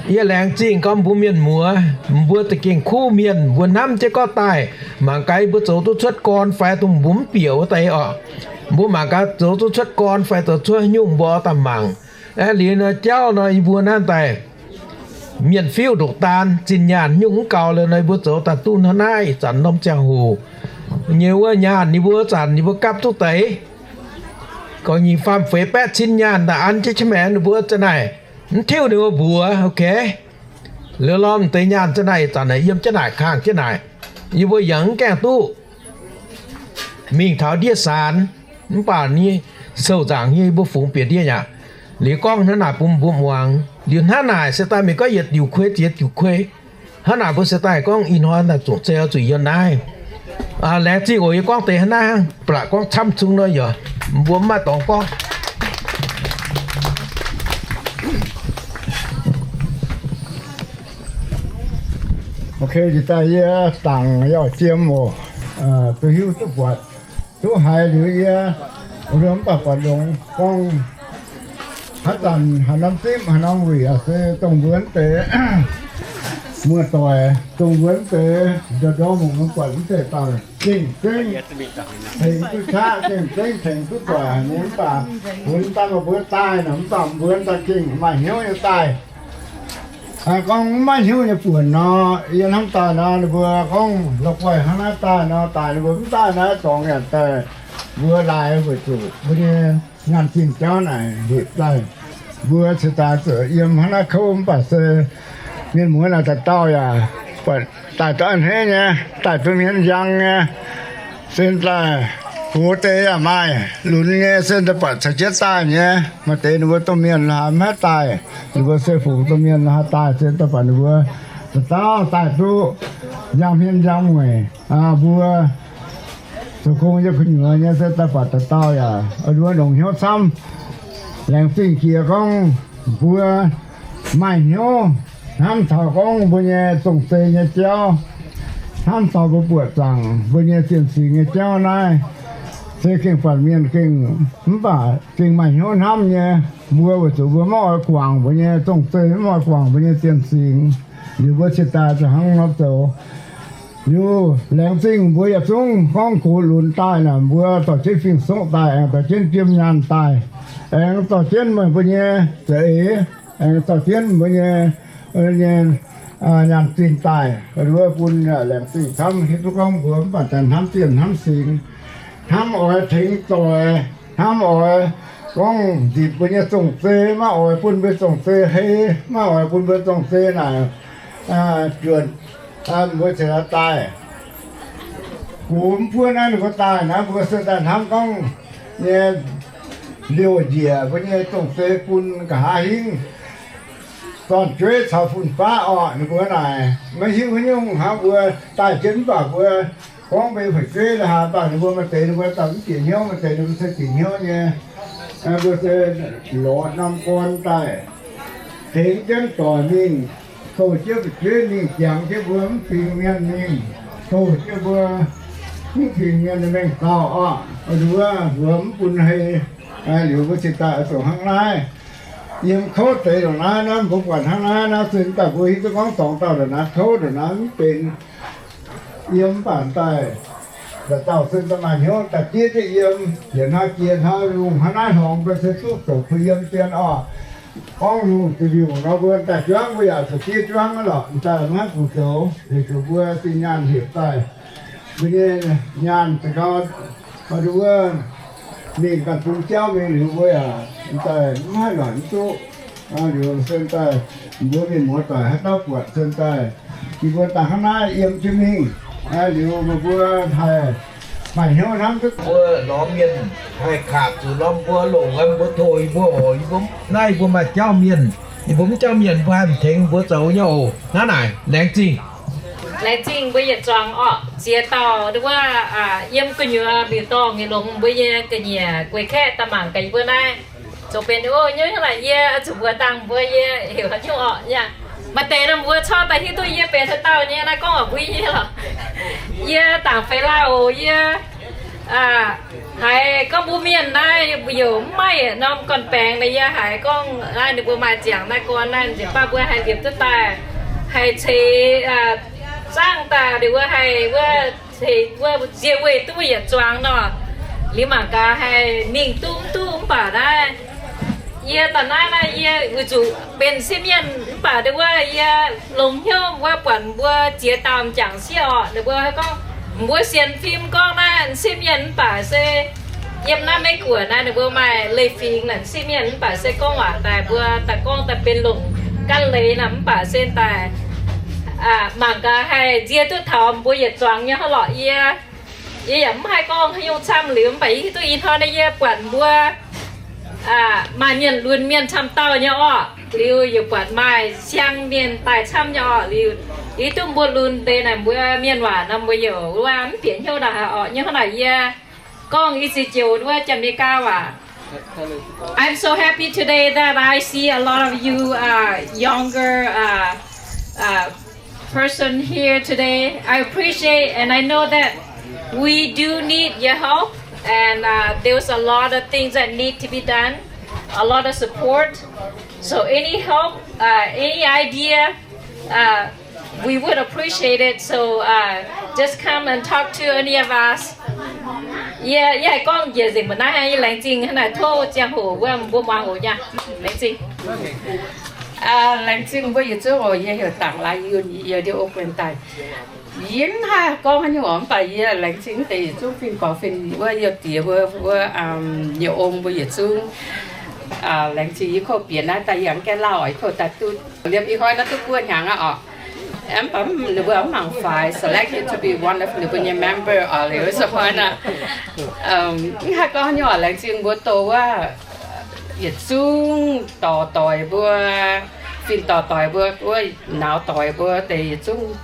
yie laengz zingh gorngv mbuo mienh muoz, mbuo za'gengh kuv mienh, mbuo hnamv jienv gorngv daaih mangc gaax mbuo zoux duqv cuotv gorn fai dongh mbuo mv bieqc wuov deix orqc. Mbuo mangc gaax zoux duqv cuotv gorn fai zoux cuotv haaix nyungc mbuo oix daaih mangc. Aeqv, liuz nor jauv nor yie mbuo naaiv daaih mienh fiuv ndoqc daan, zinh nyaanh nyungc mv gaux liuz nor yie mbuo zoux daaih duqv hnangv naaiv ih zanc norm ziangh hoc nyei wuov nyaanh yie mbuo zanc yie mbuo gapv duqv deix gorqv-nyungc faam-feix baeqv cin nyaanh daaih an jienv qaqv maengx ninh mbuo za'naaic Mv tiuv ninh mbuo mbuox, ok. Liuz lorm deix nyaanh jienv naaic, ih zanc naaic yiem jienv naaic, kangh jienv naaic, yie mbuo yaac mv gaengh duqv mingh taux ndiev saanx, mv baac nyei sou nzaangc nyei yie mbuo fungx bieqc ndiev aqv. Liuz gorngv hnangv naaic bun mbuo muangx. Liuz hnangv naaic se daaih mingh gorngv yietc diuc kuei, ziex diuc kuei. Hnangv naaic mbuo se daaih gorngv ih hnoi naaic zungv zei zuqc yiem naaiv. Laengz zingh oc. Yie gorngv deix hnangv naaiv, ba'laqc gorngv camv zung nor yaac mbuo mv maaih dorngx gorngv. Ok, jiex daaih yie dangc yauh jiem oc, duqv hiuv duqv buatc, duqv haiz liuz yie, mv baac buatc longx gorngv haaix zanc haaix norm zipv haaix norm wuic se dongh mbuo deix muoz-doic, dongh mbuo deix ndorm-ndorm mungh buatc mv zeiz dauh gengh zengv tengx duqv qaqv, gengh zengv tengx duqv doic haic nyei. Mv baac mbuo daaih, mbuo daaih naaic, mv baac mbuo daaih gengh maaih hnyouv nyei daaih. Gorngv mv maaih hnyouv nyei buonc nor, yie hnamv daaih nor, ninh mbuo gorngv la'guaih hnangv naaiv daaih nor, daaih ninh mbuo mv daaih naaiv dorngx yaac daaih, mbuo laaix weic zuqc mbuo nyei nyaanh zinh jauv naaic hepc daaih. Mbuo cingx daaih zuqc yiem hnangv naaiv kouv, mv baac se mienh muoz naaic dauh dauh yaac buatc daaih duqv a'hneiv nyei, daaih duqv hmien njang nyei. Sen daaih gox deix yaac maaih lunx nyei, sen daaih buatc caux jienv daaih nyei. Maaih deix ninh mbuo domh mienh haiz mv haih daaih, ninh mbuo se fungx domh mienh haaix daaih, se daaih buatc ninh mbuo dauh dauh daaih duqv njang hmien njang mueic. Mbuo zoux gong yiem gu'nyuoz nyei se daaih buatc dauh dauh yaac nduov longx hnyouv camv. Laengz zingh jiex gorngv mbuo maaih hnyouv hnamv taux gorngv mbuo nyei zong-zei nyei jauv, hnamv taux mbuo buoqc zaangc mbuo nyei zienh singx nyei jauv naaiv, se gengh buatc mienh gengh, mv baac gengh maaih hnyouv hnamv nyei. Mbuo weic zuqc mbuo maiv oix guangc mbuo nyei zong-zei, maiv oix guangc mbuo nyei zienh singx, liuz mbuo cingx daaih zuqc hnangv nor zoux. Liuz laengz zingh mbuo yietc zungv gorngv gox lunx daaih naaic, mbuo dorh jienv fing-soqv daaih, aengx dorh jienv jiem nyaanh daaih, aengx dorh jienv meih mbuo nyei za'eix, aengx dorh jienv mbuo nyei, nyei nyaanh zinh daaih, wuov bun laengz zingh camv. Hiuv duqv gorngv mbuo mv baac daaih hnamv zienh hnamv singx, hnamv oix tengx doic, hnamv oix gorngv nzipc mbuo nyei zong-zei, maiv oix bun mbuo zong-zei hei, maiv oix bun mbuo zong-zei naaic juonc, mbuo cingx daaih. Gox mv buov naaiv ninh mbuo daaih naaiv, mbuo se daaih hnamv gorngv nyei liouh njiec mbuo nyei zong-zei bun nqa'haav hingv dorn-jueiv caux fun-faqv orqc. Ninh mbuo naaic maiv hiuv haaix nyungc hnangv, mbuo daaih jienv mv baac mbuo gorngv mbuo nyei fu'jueiv la'haaix, mv baac ninh mbuo maaih deix ninh mbuo daaih mv bieqc hnyouv, maaih deix ninh mbuo se bieqc hnyouv nyei. Mbuo se lorz norm gorn daaih tengx jienv doic mingh, tov jienv fu'jueiv mingh, jangx jienv mbuo mv fingx mienh mingh, tov jienv mbuo mv fingx mienh nyei mengh dauh orqc. Nduov mbuo mv bun hei, liuz mbuo cingx daaih oix zuqc hnangv naaiv. Yiem kouv deix ndongc naaiv, naaiv mbuo buatc hnangv naaiv, naaiv se daaih mbuo hiuv duqv gorngv dorngx dauh ndongc naaiv kouv ndongc naaiv mv benx. Yiem mv baac daaih, daaih dauh se daaih maaih hnyouv daaih diev jienv yiem, yietc hnoi jiex hnoi lungh hnangv naaiv hlorngx mbuo se duqv zoux kuh yiem zien orqc. Gorngv lungh ziepc liuc nor mbuo daaih juangv mbuo yaac zuqc diev juangv lorqc, daaih maiv haih gux zoux, weic zuqc mbuo zinh nyaanh hepc daaih. Mbuo nyei nyaanh za'gau, wuov mingh ganh bun jauv mingh liuz mbuo yaac daaih maiv haih noic mv duqv. Liuz se daaih mbuo mienh muoz doic haaix dauh buatc se daaih, yie mbuo daaih hnangv naaiv yiem jienv mingh, liuz meih mbuo haih maaih hnyouv hnamv duqv mbuo lorz mienh haih kaac zuqc norm mbuo longc, mbuo tov yie mbuo oc, yie mbuo naaiv yie mbuo maaih jauv mienh, yie mbuo mv jauv mienh mbuo haih tengx mbuo zoux nyei oc. Hnangv naaic, laengz zingh. Laengz zingh mbuo yietc zuangx orqc, ziex dauh wuov yiem gu'nyuoz mbic dorngh nyei longx mbuo nyei ga'nyiec gueix kaeqv daaih mangc gaax yie mbuo naaiv. Zoux benx o nyungc naaic yie zuqc mbuox dangh mbuo yie heuc haaix nyungc orqc. Maaih deix nor mbuo corc daaih hiuv duqv yie benx haaix dauh nyei naaiv gorngv oix mbuo nyei lorqc. Yie dangc feix lauh oc, yie haiz gorngv mbuo mienh naaiv mbuo youc mv maaih yietc norm gorn-baengx naaic, yie haiz gorngv naaiv ninh mbuo maaih ziangx naaiv gorn naaiv nzengc baav mbuo haih liepc duqv daaih, haih ceix zangv daaih ninh mbuo haih wuov ceix wuov nzie weih duqv yietc zuangx nor, liuz mangc gaax haih mingh duqv mv duqv. Mv baac naaiv yie daaih naaiv naaiv yie weic zuqc benx sieqv mienh mv baac wuov yie longx hnyouv wuov buatc mbuo ziex dauh m'jangc sieqv orqc, ninh mbuo gorngv mbuo sienx fim gorngv naaiv sieqv mienh mv baac se Yiem naaiv Meiv Guoqv naaiv ninh mbuo maaih leiz-fingx naaic sieqv mienh mv baac se gorngv waac daaih mbuo daaih gorngv daaih benx longc gan leiz naaic mv baac se daaih mangc gaax haih nzie duqv taux mbuo yietc zuangx nyei hnangv lorqc. Yie, yie yaac mv haih gorngv haaix nyungc camv liuz mv baac yie hiuv duqv ih hnoi naaiv yie buatc mbuo maaih mienh lunx mienh camv dauh nyei orqc, liuz yaac buatc maaih siang mienh daaih camv nyei orqc. Liuz yie duqv mbuo lunx deix naaic mbuo mienh waac nor mbuo yaac wuov mv bieqc hnyouv ndau haaix orqc. Nyei hnangv naaic yie gorngv i ziex joux wuov Janx-Meigaa waac. I'm so happy today that I see a lot of you uh, younger uh, uh, person here today. I appreciate and I know that we do need your help and uh, there's a lot of things that need to be done, a lot of support. So any help, uh, any idea, uh, we would appreciate it. So uh, just come and talk to any of us. Yie, yie haih gorngv njiec nzengc mbuo naaiv, yie laengz zingh hnangv naaic tov ziangh hoc wuov mbuo muangx oc. Yie laengz zingh. Laengz zingh mbuo yietc zungv oc. Yie heuc Dangc Laaix Yunh, yie ndie O Guin daaih. Yie mv haih gorngv haaix nyungc oc, mv baac yie laengz zingh deix yietc zungv fin-gorx fin wuov youh diex wuov, wuov, yie ong mbuo yietc zungv. Laengz zingh yie kouv bieqc naaiv daaih yie yaac mv gaengh lauh oc, yie kouv daaih duqv liemh ih hnoi naaiv duqv buo hnyangx aqv oc. Mv baac ninh mbuo mv mangc faix, selected to be one of ninh mbuo nyei member oc, liuz se hnoi naaiv. Mv haih gorngv haaix nyungc oc, laengz zingh mbuo douz wuov yietc zungv dorc doic mbuo, fin-dorc doic mbuo, wuov nauz doic mbuo deix yietc zungv,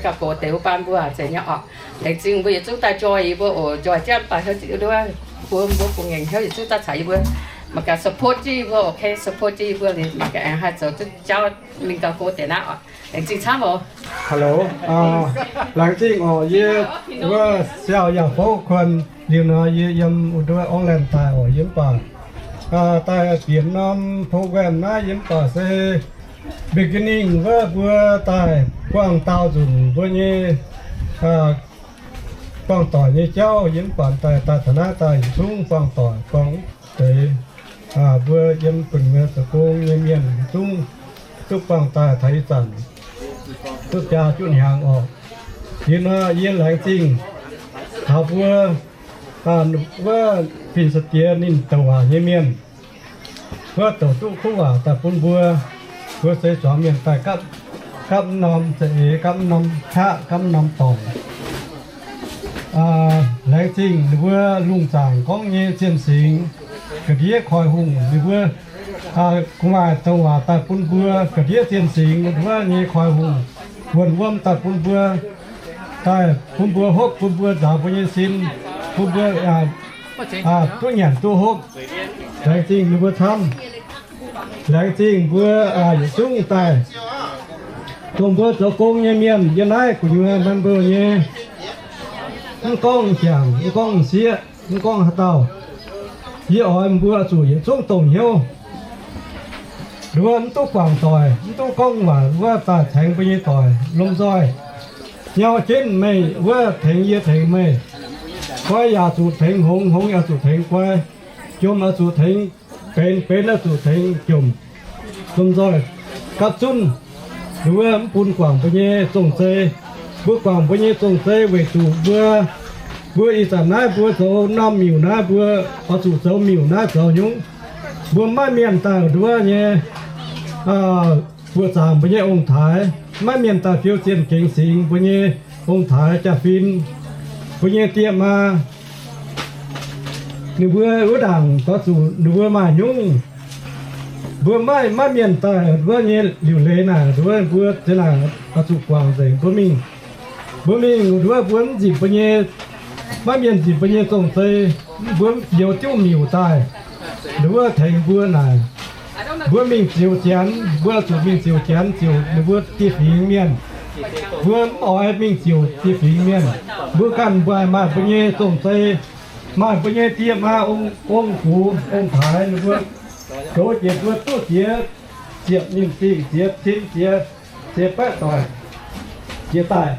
gauh gox deix wuov baan mbuo zeiz nyei oc. Laengz zingh mbuo yietc zungv daaih join yie mbuo oc, join jienv mv baac heuc nduov mbuo, mbuo bungx ngaengc heuc yietc zungv daaih caux yie mbuo, mangc gaax support jienv yie mbuo, ok, support jienv yie mbuo liuz mangc gaax aengx haih zoux duqv jauv mingh gauh gox deix naaiv oc. Laengz zingh camv oc. Hello, laengz zingh oc. Yie wuov siaauc yaac fouv kuonx liuz nor yie yiem wuov nduov Auckland daaih oc. Yie mv baac daaih bieqc norm program naaiv yie mv baac se beginning wuov mbuo daaih buangh daauh nzunc mbuo nyei buangh doic nyei jauv. Yie mv baac daaih, daaih taux naaiv daaih yietc zungv buangh doic buangh deix mbuo yiem buonc muoz zoux gong nyei mienh yietc zungv duqv buangh daaih taux ih zanc duqv biaa juqv hnyangx oc. Yie nor yie laengz zingh taux mbuo wuov fin-saeng-diex ninh douc waac nyei mienh, wuov douc duqv kuv waac daaih bun mbuo. Mbuo seix zuangx mienh daaih gapv, gapv norm za'eix, gapv norm qaqv, gapv norm dorngc. Laengz zingh ninh mbuo lungh zaangc gorngv nyei zienh singx, ga'ndiev koiv hungh ninh mbuo gu'nguaaic douc waac daaih bun mbuo, ga'ndiev zienh singx wuov nyei koiv hungh wuonh wuom daaih bun mbuo, daaih bun mbuo hopv, bun mbuo nzaaux mbuo nyei sin, bun mbuo duqv nyanc duqv hopv. Laengz zingh ninh mbuo camv. Laengz zingh mbuo yietc zungv daaih dongh mbuo zoux gong nyei mienh yiem naaiv gu'nyuoz Melbourne nyei, mv gorngv m'jangc, mv gorngv m'sieqv, mv gorngv haaix dauh, yie oix mbuo zuqc yietc zungv dongh hnyouv. Wuov mv duqv guangc doic, mv duqv gorngv waac wuov daaih tengx mbuo nyei doic lomh nzoih. Nyau jienv meih wuov tengx yie tengx meih. Guai yaac zuqc tengx hngongx, hngongx yaac zuqc tengx guai. Jomc yaac zuqc tengx benx, benx yaac zuqc tengx jomc. Lomh nzoih gapv zunv, ninh wuov mv bun guangc mbuo nyei zong-zei. Mbuo guangc mbuo nyei zong-zei weic zuqc mbuo, mbuo ih zanc naaiv mbuo zoux norm miuc naaiv, mbuo oix zuqc zoux miuc naaiv zoux nyungc. Mbuo maiv mienh daaih nduov nyei buoqc zaangc mbuo nyei ong-taaix, maiv mienh daaih fiou zienh gengx singx mbuo nyei ong-taaix jaa-fin, mbuo nyei diex maa, ninh mbuo wuov ndaangc oix zuqc ninh mbuo maaih nyungc. Mbuo maiv, maiv mienh daaih nduov nyei liuc leiz naaic, nduov mbuo ziex naaic oix zuqc guangc nzengc mbuo mingh. Mbuo mingh nduov mbuo mv nzipc mbuo nyei, maiv mienh nzipc mbuo nyei zong-zei, mbuo mv fioux diuv miuc daaih nduov tengx mbuo naaic. Mbuo mingh ziux Janx, mbuo zuqc mingh ziux Janx, ziux ninh mbuo dieh fingx mienh. Mbuo mv oix mingh ziux dieh fingx mienh. Mbuo ganh mbuo maaih mbuo nyei zong-zei, maaih mbuo nyei diex maa, ong-gux ong-taaix ninh mbuo goux jiex mbuo duqv ziex ziepc mingh dingh, ziex cin, ziex, ziex baeqv doic jiex daaih.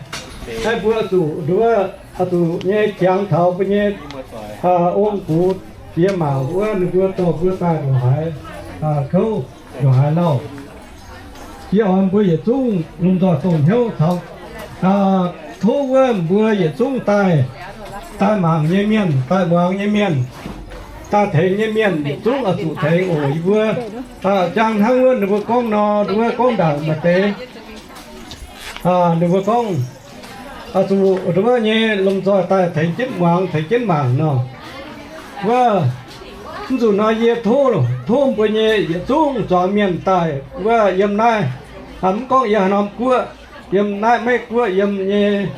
Naaiv mbuo zuqc nduov, zuqc nyei jangx taux mbuo nyei ong-gux diex maac wuov ninh mbuo dorh mbuo daaih ndongc haaix kouv, ndongc haaix lauh. Yie oix mbuo yietc zungv lomh nzoih dongh hnyouv taux, tov wuov mbuo yietc zungv daaih, daaih mangc nyei mienh, daaih muangx nyei mienh, daaih tengx nyei mienh yietc zungv oix zuqc tengx oc. Yie mbuo jang hnangv wuov ninh mbuo gorngv nor, wuov gorngv ndaangc maaih deix ninh mbuo gorngv, oix zuqc wuov nyei lomh nzoih daaih tengx jienv muangx, tengx jienv mangc nor. Wuov, mv zuqc nor yie tov, tov mbuo nyei yietc zungv zuangx mienh daaih wuov yiem naaiv, mv gorngv yiem haaix norm guoqv, yiem naaiv Meiv Guoqv, yiem nyei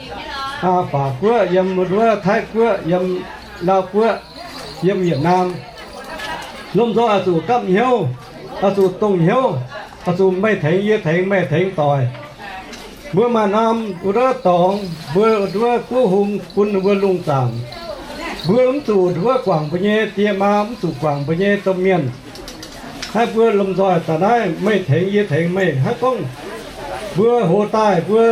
Faatv Guoqv, yiem wuov Taiv Guoqv, yiem Laauv Guoqv, yiem Yietc Naam, lomh nzoih oix zuqc gamh hnyouv, oix zuqc dongh hnyouv, oix zuqc meih tengx yie, tengx meih, tengx doic. Mbuo maaih norm wuov dorngx, mbuo wuov buov hung bun mbuo lungh zaangc. Mbuo mv zuqc wuov guangc mbuo nyei die maa, mv zuqc guangc mbuo nyei domh mienh. Naaiv mbuo lomh nzoih daaih naaiv meih tengx yie, tengx meih. Hnangv gorngv mbuo hoz daaih mbuo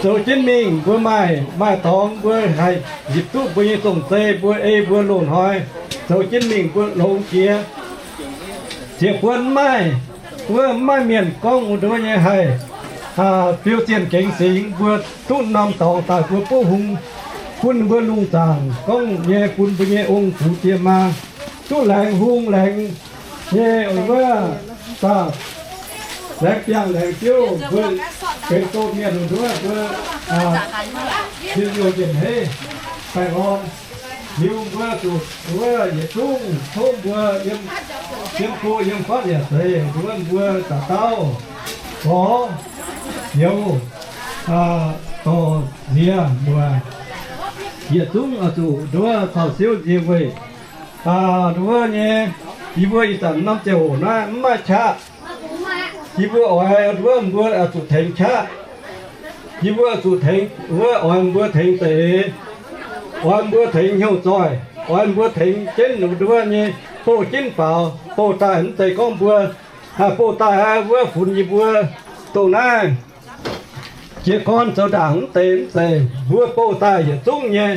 zoux jienv mingh, mbuo maaih, maaih dorngx mbuo haih nzipc duqv mbuo nyei zong-zei, mbuo ei mbuo loz-hnoi zoux jienv mingh mbuo longx jiex. Ziec buonc mv maaih, wuov mv maaih mienh gorngv wuov nyei haih fiou zienh gengx singx, mbuo duqv norm dorngx daaih mbuo buov hung bun mbuo lungh zaangc gorngv nyei bun mbuo nyei ong-gux die maa duqv laengz hung laengz nyei wuov daaih laengz biangh laengz biouv mbuo benx domh mienh wuov mbuo, mbuo ziouc njiec hei baengh orn. Liuz mbuo zuqc wuov yietc zungv tov mbuo yiem, yiem go yiem fatv yaac zeiz wuov mbuo dauh dauh gorx youz, dorh nziex mbuo yietc zungv oix zuqc nduov caux siouv nzie weih. Nduov nyei, yie mbuo ih zanc norm ziangh hoc naaiv mv maaih qaqv. Yie mbuo oix nduov mbuo oix zuqc tengx qaqv. Yie mbuo zuqc tengx wuov oix mbuo tengx deix, oix mbuo tengx hnyouv zoih, oix mbuo tengx jienv nduov nyei bouh jienv faaux, bouh daaih mv zeiz gorngv mbuo haih bouh daaih wuov funx yie mbuo dongh naaiv jiez gorn zoux ndaangc mv deix mv zeiz. Mbuo bouh daaih yietc zungv nyei,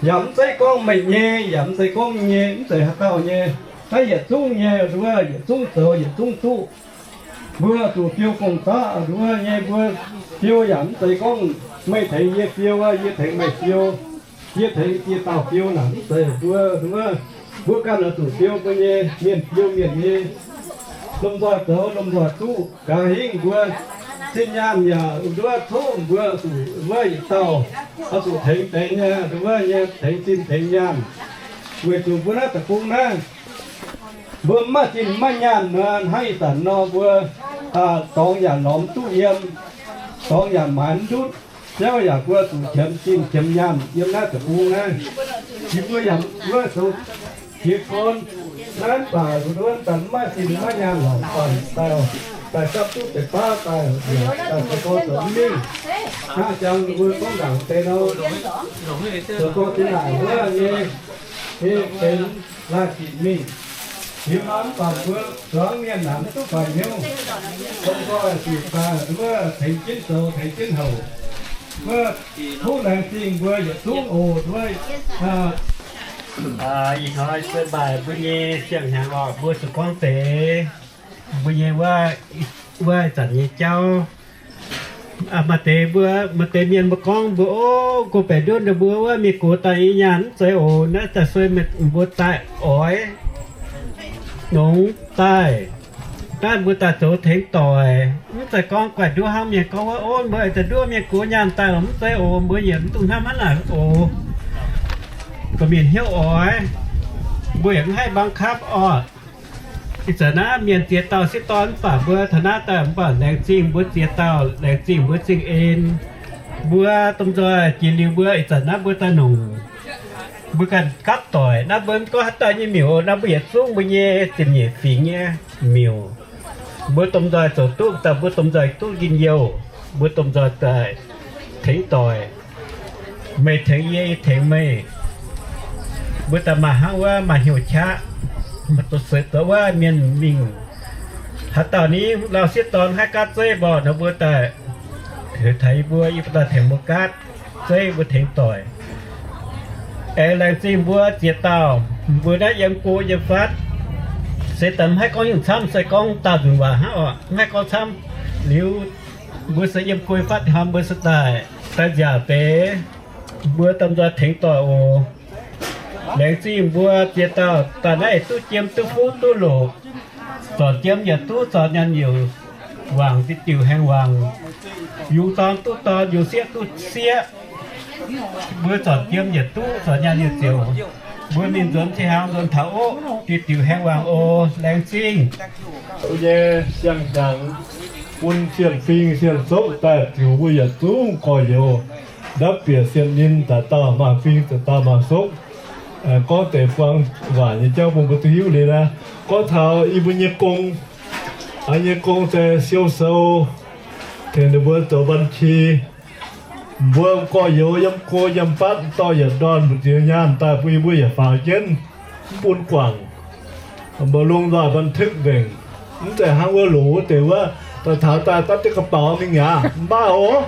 yaac mv zeiz gorngv meih nyei, yaac mv zeiz gorngv nyei, mv zeiz haaix dauh nyei. Naaiv yietc zungv nyei nduov, yietc zungv zoux yietc zungv duqv. Mbuo zuqc fiou gong-daqv nduov nyei, mbuo fiou yaac mv zeiz gorngv meih tengx yie fiou, yie tengx meih fiou, yie tengx dieh dauh fiou naaic mv zeiz. Mbuo nduov, mbuo ganh oix zuqc fiou mbuo nyei, mienh fiou mienh nyei. Lomh nzoih zoux lomh nzoih duqv gaax hingv mbuo zinh nyaanh yaac nduov tov mbuo zuqc wuov yietc dauh oix zuqc tengx deix nyei, nduov nyei tengx zinh tengx nyaanh. Weic zuqc mbuo naaiv deic-bung naaiv, mbuo mv maaih zinh mv maaih nyaanh nor, hnangv ih zanc nor mbuo dorngx yaac lorz mv duqv yiem, dorngx yaac maaiz mv ndutv, jauv yaac mbuo zuqc qiemx zinh qiemx nyaanh yiem naaiv deic-bung naaiv. Yie mbuo yaac wuov zoux jiez gorn naaiv mv baac nduov daaih mv maaih zinh mv maaih nyaanh lorz baac daaih, daaih gapv duqv deix baav daaih, daaih zoux gorn zoux mv mingh. Hnangv jangx mbuo gorngv ndaangc deix nor, zoux gorn zinh naaic wuov nyei, nyei benx laanh ginc mingh. Liuz nor mv baac mbuo zuangx mienh naaic mv duqv guaax hnyouv, lomh nzoih zuqc daaih wuov tengx jienv zoux tengx jienv houc. Wuov tov laengz zingh mbuo yietc zungv oc. Wuov ih hnoi se maaih mbuo nyei siang-hnyangx oc, mbuo zuqc gorngv deix mbuo nyei wuov, wuov ih zanc nyei jauv. Maaih deix mbuo, maaih deix mienh mbuo gorngv mbuo, o, go baeqc nduov mbuo wuov mienh gox daaih nyei nyaanh mv zeiz oc. Naaiv daaih sueih mbuo daaih oix nongx daaih, naaiv mbuo daaih zoux tengx doic. Mv zeiz gorngv guaih nduov hnangv mienh gorngv wuov, o, mbuo daaih nduov mienh gox nyaanh daaih mv zeiz oc, mbuo yaac mv dungx hnamv hnangv naaic oc. Gorqv-mienh hnyouv oix, mbuo yaac mv haih บังคับ orqc. Ih zanc naaiv mienh ziex dauh sieqv dorn mv baac mbuo taux naaiv daaih mv baac laengz zingh mbuo ziex dauh, laengz zingh mbuo zingh en. Mbuo domh nzoih jiex liuz mbuo ih zanc naaiv mbuo daaih nongc, mbuo ganh gapv doic. Naaiv mbuo mv gorngv haaix dauh nyei miuc, naaiv mbuo yietc zungv mbuo nyei ziepc nyeic fingx nyei miuc. Mbuo domh nzoih zoux duqv daaih, mbuo domh nzoih duqv njien-youh, mbuo domh nzoih daaih tengx doic. Meih tengx yie, yie tengx meih. Mbuo daaih maaih hnangv wuov maaih hnyouv qaqv, maaih doqc seix zoux wuov mienh mingh. Haaix dauh ni lauh sieqv dorn haih gaatv zeiv mborqv nor, mbuo daaih heuc taux yie mbuo, yie mbuo daaih tengx mbuo gaatv zeiv, mbuo tengx doic. Aengx laengz zingh mbuo ziex dauh, mbuo naaiv yiem go yiem fatv, se daaih mv haih gorngv nyungc camv, se gorngv daauh nzunc waac hnangv oc, mv haih gorngv camv. Liuz mbuo se yiem go yiem fatv hnoi mbuo se daaih, daaih nziaauc deix, mbuo domh nzoih tengx doic oc. Laengz zingh mbuo ziex dauh daaih naaiv duqv jiem duqv fuqv duqv loqc, zorc jiem yietc duqv zorc nyaanh yietc wangc, diuh diuh haengh wangc, yungz dorn duqv dorn, yungz sieqv duqv sieqv. Mbuo zorc jiem yietc duqv zorc nyaanh yietc ziouc, mbuo mingh nzuonx zinh hnaangx nzuonx taux oqv, diuh diuh haengh wangc oc. Laengz zingh. Nyei siang-hnyangx bun sien-fing sien-sokv daaih ziux mbuo yietc zungv gorx-youz, ndapv bieqc sien-ninh, dauh dauh maaih fing, dauh dauh maaih sokv. Gorngv deix buang waac nyei jauv bun mbuo duqv hiuv liuz naaiv, gorngv taux yie mbuo nyei gong, nyei gong se siou sou, tengx ninh mbuo zoux บัญชี. Mbuo gorx-youz yiem go yiem fatv dorh yietc ndorn mbu'ziex nyaanh daaih bun yie mbuo yietc faaux jienv, mv bun guangc. Mbuo longc nzoih บันทึก nzengc. Mv zeiz hnangv wuov loz wuov deix wuov, daaih taux daaih dapv jienv กระเป๋า mingh aqv, mv baac oc.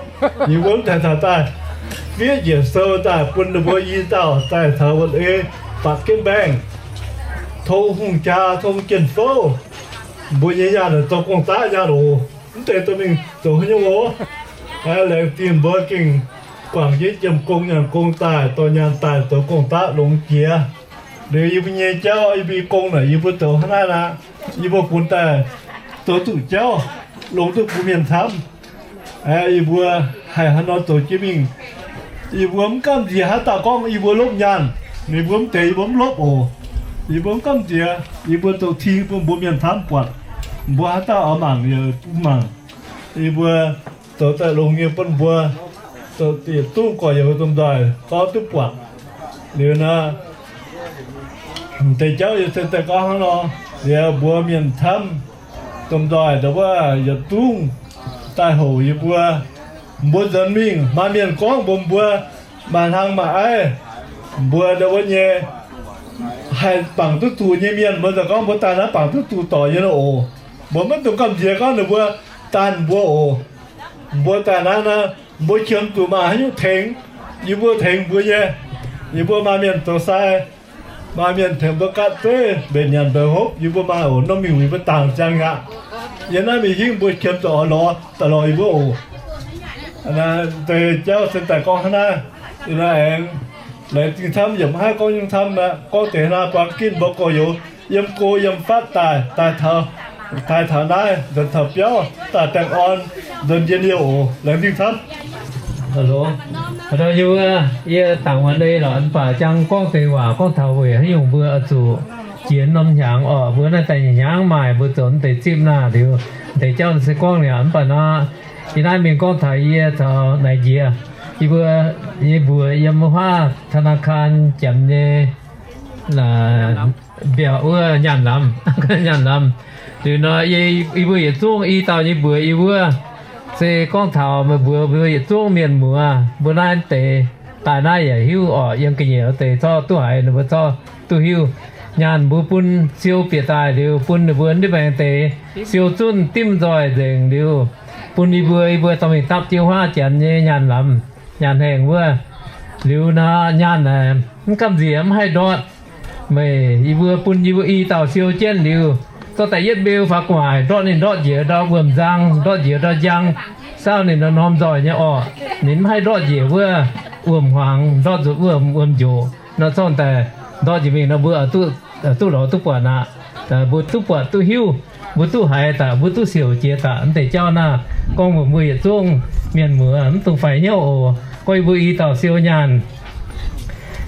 Yie mbuo mv zeiz taux daaih fiev njiec sou daaih bun ninh mbuo i dauh daaih taux wuov eix, baqc jienv mbaengh, tong hungh jaa, tong jien-fouv, mbuo nyei nyaanh zoux gong-daqv nyaanh oc. Mv deix dorh mingh zoux haaix nyungc oc. Laengz zingh mbuo gengh guangc jienv jiem gong nyaanh gong daaih, dorh nyaanh daaih zoux gong-daqv longx jiex. Liuz yie mbuo nyei jauv, yie mbuo nyei gong naaic yie mbuo zoux hnangv naaiv aqv. Yie mbuo funx daaih zoux duqv jauv, longx duqv bun mienh camv. Yie mbuo haih haaix nor zoux jienv mingh. Yie mbuo mv gamh nziex haaix dauh gorngv yie mbuo lopv nyaanh, ninh mbuo mv deix yie mbuo mv lopv oc. Yie mbuo mv gamh nziex, yie mbuo zoux ting bun mbuo mienh camv buatc. Mbuo haaix dauh oix mangc yaac bun mangc. Yie mbuo zoux daaih longx nyei bun mbuo, zoux yietc zungv gorx-youz domh nzoih gorngv duqv buatc. Liuz naaiv, deix jauv yie se daaih gorngv hnangv nor, liuz mbuo mienh camv domh nzoih ndau wuov yietc zungv daaih houc yie mbuo. Mbuo nzuonx mingh maaih mienh gorngv mbuox mbuo maaih hlang maaih aiv, mbuo ndau wuov nyei haih bangc duqv zuqc nyei mienh, mbuo daaih gorngv mbuo daaih naaiv bangc duqv zuqc dorc nyei nor oc. Mbuo maiv dungx gamh nziex gorngv ninh mbuo daanh mbuo oc. Mbuo daaih naaiv naaiv, mbuo qiemx zuqc maaih haaix nyungc tengx, yie mbuo tengx mbuo nyei. Yie mbuo maaih mienh zoux sai, maaih mienh tengx mbuo gaatv zeiv mbenc nyanc mbeix hopv, yie mbuo maaih oc. Norm mingh yie mbuo dangc ziangx aqv. Yiem naaiv mingh hingv mbuo qiemx zuqc oix lorz daaih lorz yie mbuo oc. Deix jauv se daaih gorngv hnangv naaiv. Yie naaiv aengx laengz zingh camv, yaac maiv haih gorngv nyungc camv aqv. Gorngv deix hnangv naaiv buang ginv mbuo gorx-youz yiem go yiem fatv daaih, daaih taux, daaih taux naaiv nzuonx taux biauv daaih baengh orn nzuonx njien-youh oc. Laengz zingh camv. Haaix dauh yie, yie dangc wuov deix lorqc, mv baac jang gorngv deix waac gorngv taux weic haaix nyungc mbuo oix zuqc jiex norm hnyangx orqc. Mbuo naaiv daaih hnyangx maaih mbuo zoux deix zipv naaiv liuz, deix jauv se gorngv liuz, mv baac nor, yie naaiv mingh gorngv taux yie caux naaic njiec, yie mbuo, yie mbuox yiem wuov huaav ธนาคาร janx nyei mbiaauc wuov nyaanh lamz, nyaanh lamz. Liuz nor, yie, yie mbuo yietc zungv i dauh nyei mbuox yie wuov, se gorngv taux meih mbuox mbuo yietc zungv mienh muoz, mbuo naaiv deix daaih naaiv yaac hiuv orqc, yiem ga'nyiec wuov deix zorqv duqv haiz ninh mbuo zorqv duqv hiuv. Nyaanh mbuo bun siou bieqc daaih liuz, bun ninh mbuo ndiev maengx deix siou zunv dimv nzoih nzengc liuz, bun yie mbuo, yie mbuo dorh mingh dapv jienv huaav janx nyei nyaanh lamz, nyaanh haengh wuov. Liuz nor, nyaanh naaic mv gamh nziex mv haih ndortv. Meih yie mbuo bun yie mbuo i dauh siou jienv liuz, zorqv daaih yietv mbeu faaux gu'nguaaic ndortv ninh ndortv njiec ndau wuom-nzang, ndortv njiec ndau njang, saauv ninh norm nzoih nyei orqc. Ninh mv haih ndortv njiec wuov wuom-hmuangx, ndortv nzuqc wuom, wuom-njoqc nor, zorqv daaih ndortv njiec mingh nor, mbuo duqv lorz duqv buatc aqv. Mbuo duqv buatc duqv hiuv, mbuo duqv haiz daaih, mbuo duqv siouc jiex daaih. Mv deix jauv naaiv gorngv mbuox mbuo yietc zungv mienh muoz mv dungx faix hnyouv oc. Gorngv yie mbuo i dauh siou nyaanh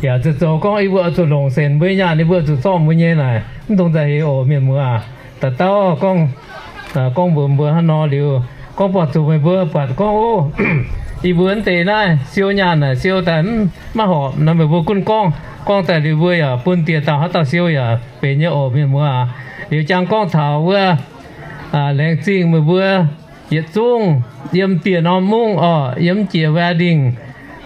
yaac zoux, zoux gorngv yie mbuo oix zuqc longc senc mbuo nyei nyaanh, yie mbuo oix zuqc zorqv mbuo nyei naaic, mv dungx nzauh heix oc, mienh muoz aac. Dauh dauh gorngv, gorngv mbuox mbuo hnangv nor liuz, gorngv buatc zuqc meih mbuo buatc gorngv, o, yie mbuo mv deix naaiv siou nyaanh naaic siou daaih mv maiv horpc nor, meih mbuo gunv gorngv, gorngv daaih liuz mbuo yaac bun dieh dauh haaix dauh siou yaac benx nyei oc, mienh muoz aac. Liuz jang gorngv taux wuov laengz zingh meih mbuo yietc zungv yiem dieh norm mungv orqc, yiem jiex wedding,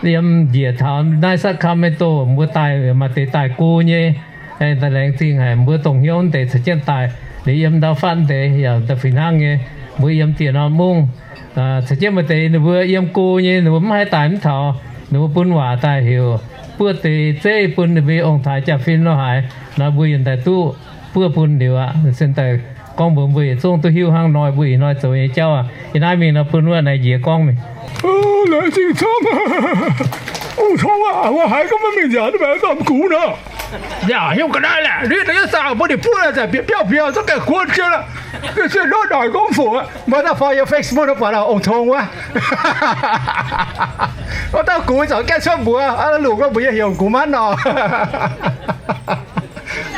yiem njiec taux naaiv Sacramento, mbuo daaih maaih deix daaih go nyei. Laengz zingh haic mbuo dongh hnyouv deix caux jienv daaih, liuz yiem ndau fatv deix yaac da'fih hnangv nyei. Mbuo yiem dieh norm mungv, caux jienv maaih deix ninh mbuo yiem go nyei, ninh mbuo mv haih daaih mv taux, ninh mbuo bun waac daaih heuc buov deix zeiv bun ninh mbuo ong-taaix jaa-fin lo haaix nor, mbuo yaac daaih duqv buov bun liuz aqv. Se daaih gorngv mbuox mbuo yietc zungv duqv hiuv hnangv nor, mbuo ih hnoi zoux nyei jauv aqv. Yie naaiv mingh nor bun wuov naaic njiec gorngv mingh. Laengz zingh camv. Ong-tov aac, wuov haiz gorngv maiv mingh nziaauc, mv baac dorh mv gux nor. Yaac hiuv ga'naaiv laeh, liuz daaih yietv zaah mbuo ninh buov zaah biauv biauv biauv, zungv gaengh guon jienv aqv. Gengh se ndoqv naaic gorngv fuqv, mbuo daaih faaux yiem Facebook nor buatc oc, tongx wuov. Wuov dauh gux zaux gaeqv cuotv mbuox, lungh gorngv mbuox yie heuc gux maanv nor.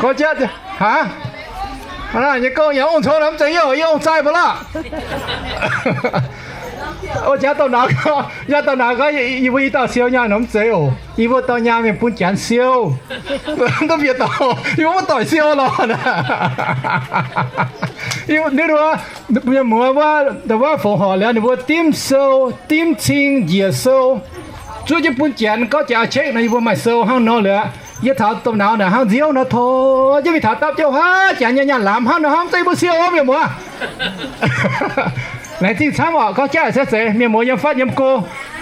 Gorngv jatv, hnangv nyei gorngv yaac ong-tong nor mv zeiz yie oc, yie ong-zaih mbuo lorqc. Jaax douh nauz, jaax douh nauz gorngv yie mbuo i dauh siou nyaanh nor mv zeiz oc. Yie mbuo dorh nyaanh mingh bun Janx siou. Mv duqv bieqc dorngx, yie mbuo mv doic siou lorqc. Mienh muoz wuov, wuov fongc horc liuz ninh mbuo dimv sou, dimv cing njiec sou, zuov jienv bun Janx gorngv Janx check nor yie mbuo maaih sou hnangv nor liuz. Yie taux douh nauz naaic hnangv nziouv nor tov jienv mingh taux dapv jiouv haav, Janx nyei nyaanh lamz hnangv nor hnangv, mv zeiz yie mbuo siou, mienh muoz. Laengz zingh camv oc, gorngv jaav se zeiz mienh muoz yiem fatv yiem go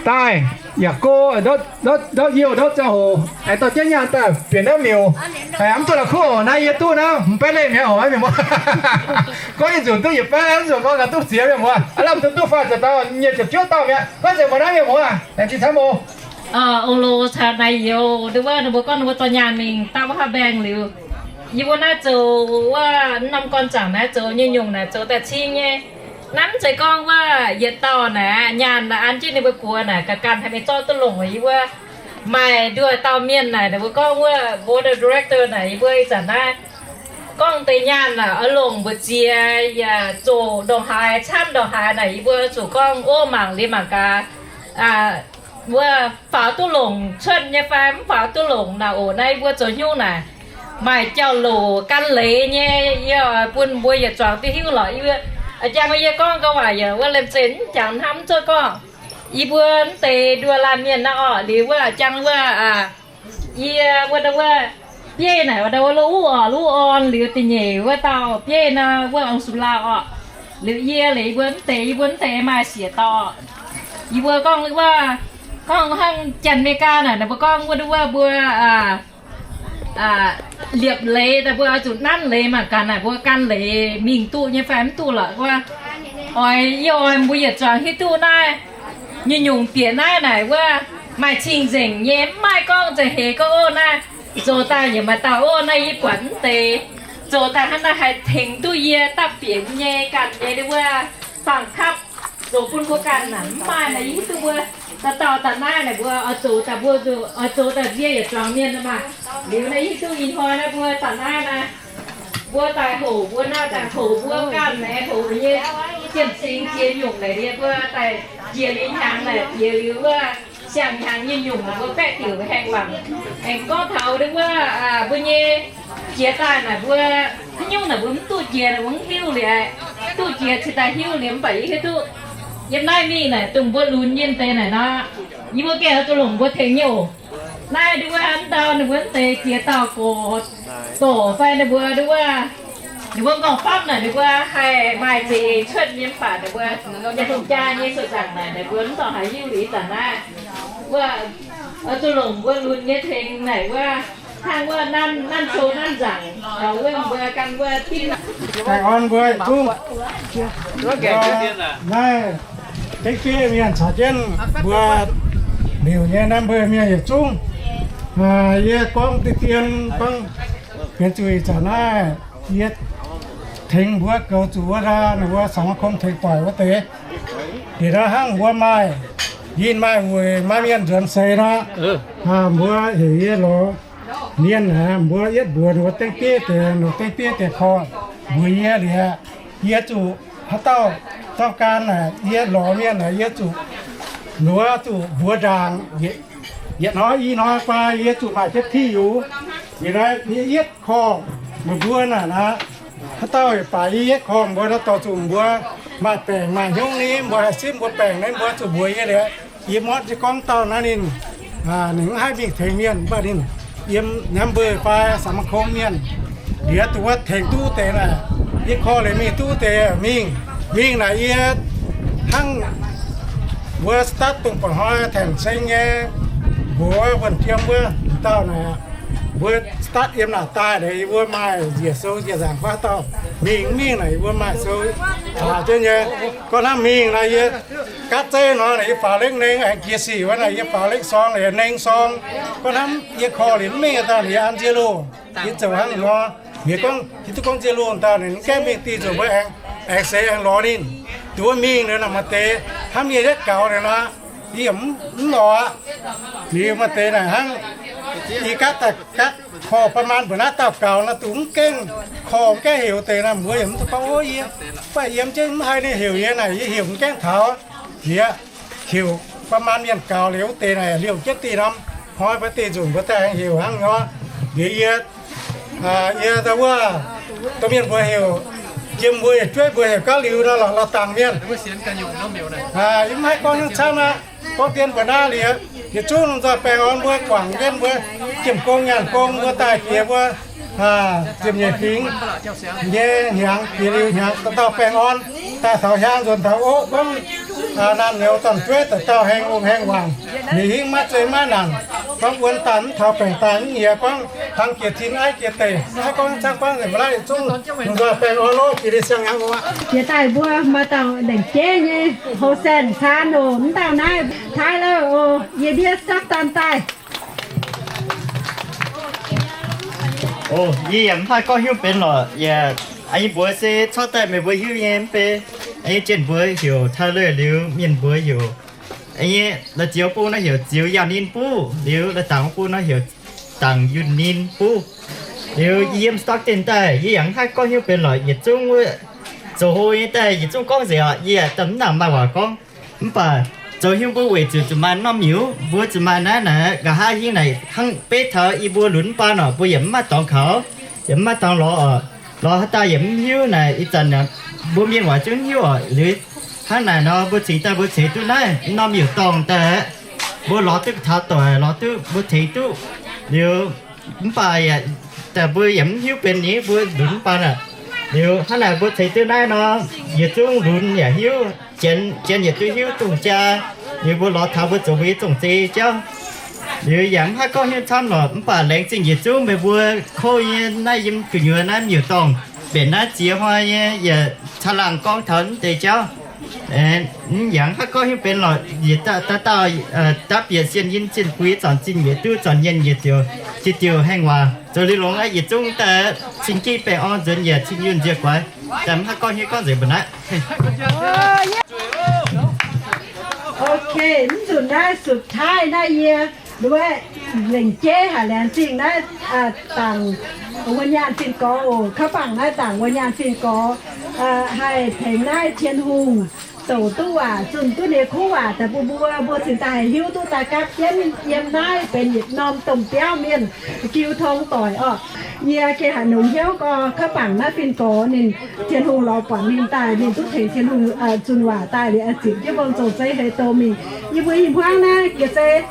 daaih, yaac go ndortv youh ndortv ziangh hoc aengx dorh jienv nyaanh daaih bieqc naaiv miuc. Mv duqv la'kuqv oc, naaiv yie duqv naaiv hmz baeqv leih mi'aqv oc, mienh muoz. Gorngv yietc nzunc duqv yietc baeqv, mv nzunc gorngv gaax duqv ziex, mienh muoz. Aav lamh duqv duqv faah ziepc dauh, nyic ziepc juov dauh mi'aqv. Gorngv zeiz mbuo naaiv mienh muoz, laengz zingh camv oc. Ong-loz caux naaiv youz, nduov wuov ninh mbuo gorngv ninh mbuo dorh nyaanh mingh dapv wuov haav mbaengx liuz, yie mbuo naaiv zoux wuov norm gorn zaangc naaiv zoux nyei nyungc naaic zoux daaih cing nyei. Naaiv mv zeiz gorngv wuov yietc dauh naaic nyaanh naaic an jienv ninh mbuo buoz naaic ga'ganh haih mingh zorqv duqv longc. Yie mbuo maaih nduoh dauh mienh naaic, ninh mbuo gorngv wuov board of director naaic, yie mbuo ih zanc naaiv gorngv deix nyaanh naaic oix longc mbu'ziex yaac zoqc ndongc haaix camv ndongc haaix naaic, yie mbuo zuqc gorngv ov mangc liuz mangc gaax, wuov faaux duqv longc cuotv nyei fai mv faaux duqv longc naaic oc. Naaiv yie mbuo zoux haaix nyungc naaic maaih jauv-louc gan leiz nyei, yie oix bun mbuo yietc zuangx duqv hiuv lorqc. Yie mbuo jangx yie gorngv ga'waaic yaac wuov lemh zeih mv jangx hnamv zuov gorngv yie mbuo mv deix nduoh laanh mienh naaiv orqc. Liuz wuov jangx wuov, yie wuov, wuov bieiv naaic wuov, wuov lo uv orqc, lo uv orn. Liuz da'nyeic wuov dauh bieiv nor wuov ong-sux lauh orqc. Liuz yie, liuz yie mbuo mv deix, yie mbuo mv deix maaih siec dorh. Yie mbuo gorngv wuov, gorngv hnangv Janx-Meigaa naaic, ninh mbuo gorngv wuov, wuov mbuo liepc leiz daaih mbuo oix zuqc nanv leiz mangc gaax naaic mbuo gan leiz mingh duqv nyei fai mv duqv lorqc wuov. Oix, yie oix mbuo yietc zuangx hiuv duqv naaiv nyungc-nyungc bieqc naaiv naaic wuov maaih cing-nzengc nyei, mv maaih gorngv nza'heix gorngv ov naaiv zoux daaih yaac maaih dauh ov naaiv yie buatc mv deix zoux daaih hnangv naaiv haih tengx duqv yie dapv bieqc nyei ganh nyei wuov fangx kapv zoux bun mbuo ganh naaic mv maaih naaic yie hiuv duqv mbuo dauh dauh daaih naaiv naaic mbuo oix zoux daaih, mbuo oix zoux daaih nzie yietc zuangx mienh maah. Liuz naaiv yie hiuv duqv ih hnoi naaiv mbuo daaih naaiv naaiv, mbuo daaih hoc, mbuo naaiv daaih hoc mbuo ganh naaic, hoc mbuo nyei jiem-singx jiex nyungc naaic liuz mbuo daaih jiex liuz hnyangx naaic jiex liuz wuov siang-hnyangx nyei nyungc naaic mbuo baeqv diuc haengh mangc. Aengx gorngv taux wuov mbuo nyei jiex daaih naaic mbuo haaix nyungc naaic mbuo mv duqv jiex naaic mbuo mv hiuv liuz, duqv jiex cingx daaih hiuv liuz mv baac yie hiuv duqv yiem naaiv mingh naaic dongh mbuo lunx nyei deix naaic nor, yie mbuo gengh oix zuqc longc mbuo tengx nyei oc. Naaiv nduov wuov ndau ninh mbuo mv deix jiex dauh gorx-dorc fai ninh mbuo nduov wuov, ninh mbuo m'nqorngv-famv naaic ninh mbuo haih maaih za'eix cuotv nyei mv baac ninh mbuo yaac dongh jaa nyei sou zaangc naaic ninh mbuo mv dorh haaix hiuv liuz zanc naaiv wuov, oix zuqc longc mbuo lunx nyei tengx naaic wuov, hnangv wuov nanv, nanv sou nanv nzaangc, wuov mbuo gan wuov dimv. Baengh orn mbuo yietc zungv. Naaiv dengv biev mienh caux jienv mbuo liuc nyei naaiv mbuo mienh yietc zungv. Yie gorngv deix dien gorngv benx zuqc ih zanc naaiv yie tengx mbuo goux zuqc wuov ndaa ninh mbuo สมาคม tengx doic wuov deix. Diex nor hnangv mbuo maaih, yinh maaih weic maaih mienh nzuonx seix nor, mbuo heuc yie lorz mienh aeqv, mbuo yietv mbuox ninh mbuo dengv biev deix, lorz dengv biev deix korv mbuox yie liuz, yie zuqc haaix dauh zorng gan aeqv, yie lorz mienh aeqv, yie zuqc luoqc zuqc mbuox ndaangc. Yietc hnoi i hnoi fai yie zuqc maaih jienv tiuv yie naaiv yie yietv korv mbuox mbuo naaic aqv. Haaix dauh baac yie yietv korv mbuo naaiv dorh zuqc mbuo maaih baengc maaih hnyouv ni, mbuo haih simv mbuo baengc naaiv mbuo zuqc mbuox yie liuz, yie motv jienv gorngv dauh naaiv ninh, ninh mv haih mingh tengx mienh mv baac ninh yiem Namber fai สมาคม mienh liuz duqv wuov tengx duqv deix naaic, yie korv liuz mingh duqv deix mingh, mingh naaic yie hnangv wuov สตาฟ dongh buatc hnoi Taengc Seng nyei mbuox wuonh jiem wuov dauh naaic aqv. Mbuo start yiem naaic daaih naaic, yie mbuo maaih njiec sou njiec nzaangc fai dauh mingh mingh naaic, yie mbuo maaih sou caux jienv nyei. Gorngv hnangv mingh naaic, yie gaatv zeiv nor naaic, yie faaux lekv neng aengx jiex sic wuov naaic, yie faaux lekv sorng naaic, neng sorng. Gorngv hnangv yie korv liuz mv mingh dauh naaic, yie an nzie loh, yie zoux hnangv nor. Yie gorngv, yie duqv gorngv nzie loh dauh naaic, mv gaengh mingh dih nzunc mbuo aengx, aengx seix aengx lorz ninh. Duqv mingh nor naaic maaih deix hnamv yie yietv gaux naaic nor, yie yaac mv lorz aqv. Liuz maaih deix naaic hnangv, yie gaatv daaih gaatv korv ประมาณ mbuo naaiv dauh gaux nor, duqv mv gaengh korv mv gaengh heuc deix naaic, mbuo yaac mv duqv gorngv, o, yie, mv baac yiem jienv mv haih ninh heuc yie naaic, yie heuc mv gaengh taux. Yie heuc ประมาณ mienh gaux liuz wuov deix naaic, liouh jienv dih norm hnoi mbuo dih nzunc mbuo daaih aengx heuc hnangv nor. Liuz yie, yie daaih wuov, domh mienh mbuo heuc, yiem mbuo yietc jueiv mbuo heuc gauv liuz nor lorqc, lorqc dangc mienh. Yie mv haih gorngv nyungc camv aqv. Gorngv dien mbuo naaiv liuz, yietc zungv lomh nzoih baengh orn mbuo guangc jienv mbuo jiemh gong nyaanh gong mbuo daaih jiex mbuo ziepc nyeic fingx nyei hnyangx, jiex liuz hnyangx dauh dauh baengh orn, daaih taux hiaang nzuonx taux oqv gorngv, naamh nyouz dorn-jueiv dauh dauh haengh ong haengh wangc, liuz hingv maiv zeiz maiv nangc, gorngv wuonx daaih mv taux baengc daaih mv nyiex, gorngv hnangv jiex tin aiv jiex deic, mv haih gorngv camv, gorngv nzengc mbuo naaiv yietc zungv lomh nzoih baengh orn loh, jiex liuz siang-hnyangx oc. Jiex daaih mbuo maaih dauh lengc jeiv nyei houh saeng caan oc, mv dauh naaiv Taiv Lauv oc, yie ndiev saqv daan daaih. O, yie yaac mv haih gorngv hiuv benx lorqc. Yie, yie mbuox se corc daaih meih mbuo hiuv nyei mv bei. Yie jienh mbuox heuc Taiv Lauv liuz, mienh mbuox heuc, la'zioux bung nor heuc Ziux Yauh Ninh Buv, liuz la'dangc bung nor heuc Dangc Yunh Ninh Buv. Liuz yie yiem Stockton daaih, yie yaac mv haih gorngv hiuv benx lorqc. Yietc zungv wuov zoux hlo nyei daaih yietc zungv gorngv nzengc oc. Yie daaih mv nangc maaih waac gorngv. Mv baac zoux hiuv mbuo weic zuqc zuqc maaih norm miuc, mbuo zuqc maaih naaiv naaic, nqa'haav hingv naaic hnangv beiv taux yie mbuo lunx mv baan oc, mbuo yaac mv maaih dorngx kaux, yaac mv maaih dorngx lorz oc. Lorz haaix dauh yaac mv hiuv naaic, ih zanc mbuo mienh waac zungv hiuv oc. Liuz hnangv naaic nor, mbuo cingx daaih mbuo ceix duqv naaiv norm miuc-dorngh daaih, mbuo lorz duqv taux doic, lorz duqv mbuo ceix duqv. Liuz mv baac daaih mbuo yaac mv hiuv benx ninh mbuo lunx mv baan aqv. Liuz hnangv naaic mbuo ceix duqv naaiv nor, yietc zungv lunx yaac hiuv, janx yietc duqv hiuv dongh jaa. Liuz mbuo lorz taux mbuo zoux mbuo nyei zong-zei jauv. Liuz yaac mv haih gorngv hiuv camv lorqc, mv baac laengz zingh yietc zungv meih mbuo kouv nyei naaiv yiem gu'nyuoz naaiv miuc-dorngh, mbenc naaiv ziex hnoi nyei, yaac caangh laangh gorngv taux mv deix jauv. Mv yaac mv haih gorngv hiuv benx lorqc. Yietc dauh dauh dapv bieqc sienh yinh zinh guix, zanc zinh yietc duqv zanc nyienh yietc diuc, diuh diuh haengh waac zoux liuz longx aqv. Yietc zungv daaih cing-jeiv baengh orn nzuonx yaac cing yunh nziec guaix, daaih mv haih gorngv hiuv gorngv nzengc mbuo naaiv. Ok, mv nzunc naaiv สุดท้าย naaiv yie nduov lengc jeiv haic laengz zingh naaiv dangc wuov nyaanh fin-gorx oc. Kaux bangc naaiv dangc wuov nyaanh fin-gorx haih tengx naaiv Tin-Hungh douc duqv waac, zunh duqv ninh kuv waac daaih bun mbuo, mbuo cingx daaih haih hiuv duqv daaih gapv jienv yiem naaiv benx yietc norm domh biauv mienh jiu tong doic orqc. Yie gengh haiz longx hnyouv gorx, kaux bangc naaiv fin-gorx ninh, Tin-Hungh lorz buatc ninh daaih, ninh duqv tengx Tin-Hungh zunh waac daaih liuz, ziepc jienv mbong zoux zeiv heix douz mingh. Yie mbuo ih hmuangv naaiv jiex zei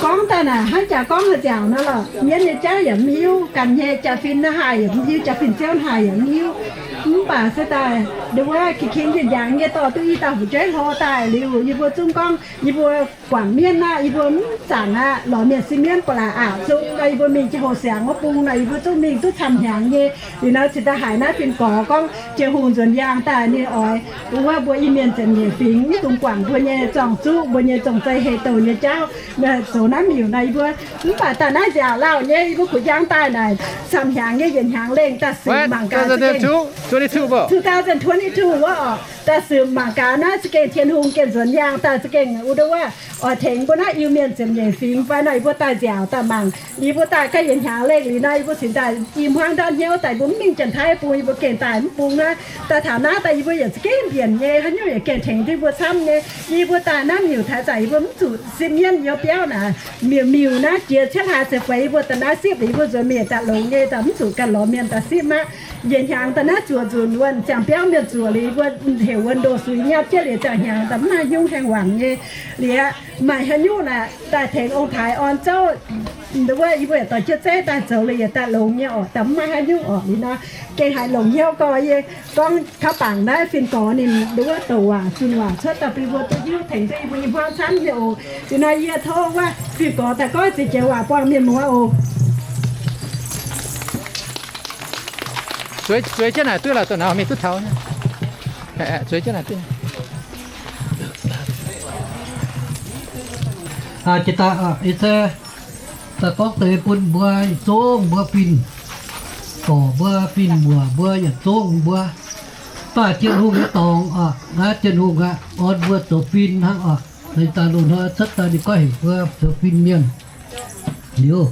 gorngv daaih naaic hnangv jaax gorngv haaix nziaauc nor lorqc. Mienv nyei jauv yaac mv hiuv, ganh nyei jaa-fin naaiv haih yaac mv hiuv, jaa-fin ziouv haih yaac mv hiuv. Mv baac se daaih nduov wuov king-king njiec njangx nyei dorh duqv i dauh fu'jueiv hlo daaih liuz, yie mbuo zungv gorngv yie mbuo guangc mienv aqv, yie mbuo mv zaangc aqv, lorz mienh sin mienv ba'laqc aqc zungv nor, yie mbuo mingh jiex houx siangx wuov bung nor, yie mbuo zungv mingh duqv camv hnyangx nyei. Liuz nor cingx daaih haiz naaiv fin-gorx gorngv Tin-Hungh nzuonx yaangh daaih ninh oix bun wuov mbuo Iu-Mienh ziepc nyeic fingx mv dungx guangc mbuo nyei zorng-zuqv, mbuo nyei zong-zei heix douc nyei jauv, zoux naaiv miuc nor yie mbuo. Mv baac daaih naaiv nziaauc lauh nyei, yie mbuo kuh njang daaih naaic camv hnyangx nyei yietc hnyangx lengh daaih sic mangc gaax za'gengh two thousand twenty-two wuov oc, daaih sic mangc gaax naaiv za'gengh Tin-Hungh gengh nzuonx yaangh daaih za'gengh wuov, wuov oix tengx mbuo naaiv Iu-Mienh ziepc nyeic fingx fai nor, yie mbuo daaih nziaauc daaih mangc. Yie mbuo daaih ga'yietc hnyangx lengh liuz nor, yie mbuo cingx daaih i hmuangv ndortv hnyouv daaih, yie mbuo mv mingh Janx-Taiv bung, yie mbuo gengh daaih mv bung naaiv. Daaih taux naaiv daaih yie mbuo yaac za'gengh mbienc nyei, haaix nyungc yaac gengh tengx duqv yie mbuo camv nyei. Yie mbuo daaih naaiv miuc taaix zanc yie mbuo mv zuqc sipv mienv, yie mbiauv naaic miuc miuc naaiv jiex cietv hlaax ziepc feix, yie mbuo daaih naaiv sipv liuz yie mbuo nzuonx mingh daaih longx nyei, daaih mv zuqc ganh lorz mienh daaih sipv aqv. Yietc hnyangx daaih naaiv zuoqc nzunc wuonh ziangh biauv mienh zuoqc liuz, yie mbuo heuc wuonh ndoh suix nyatv jienv liuz ziangh hnyangx daaih mv maaih haaix nyungc haengh wangc nyei. Liuz maaih haaix nyungc naaic daaih tengx ong-taaix orn zouv, wuov yie mbuo yaac dorh jienv zeiv daaih zoux liuz yietc daaih longx nyei orqc, daaih mv maaih haaix nyungc orqc. Liuz nor gengh haiz longc hnyouv gorx, yie gorngv kaux bangc naaiv fin-gorx ninh wuov douc waac zunh waac cuotv daaih bun mbuo duqv hiuv, tengx duqv yie mbuo nyei hmuangv camv nyei oc. Liuz nor yie tov wuov fin-gorx daaih gorngv ziex joux waac buangh mienh muoz oc. Zueiz, zueiz jienv naaic duqv lorqc, dongh naaiv mingh duqv taux. Zueiz jienv naaic duqv. Jiex daaih, ih se daaih gorngv deix bun mbuo yietc zungv mbuo fin-dorc mbuo, fin-muoc mbuo yietc zungv mbuo. Daaih Tin-Hungh nyei dorngx oc, naaiv Tin-Hungh aqv, orn mbuo zoux fin hnangv oc. Ninh daaih loz-hnoi cuotv daaih ninh goiv heuc mbuo zoux fin mienh. Liuz,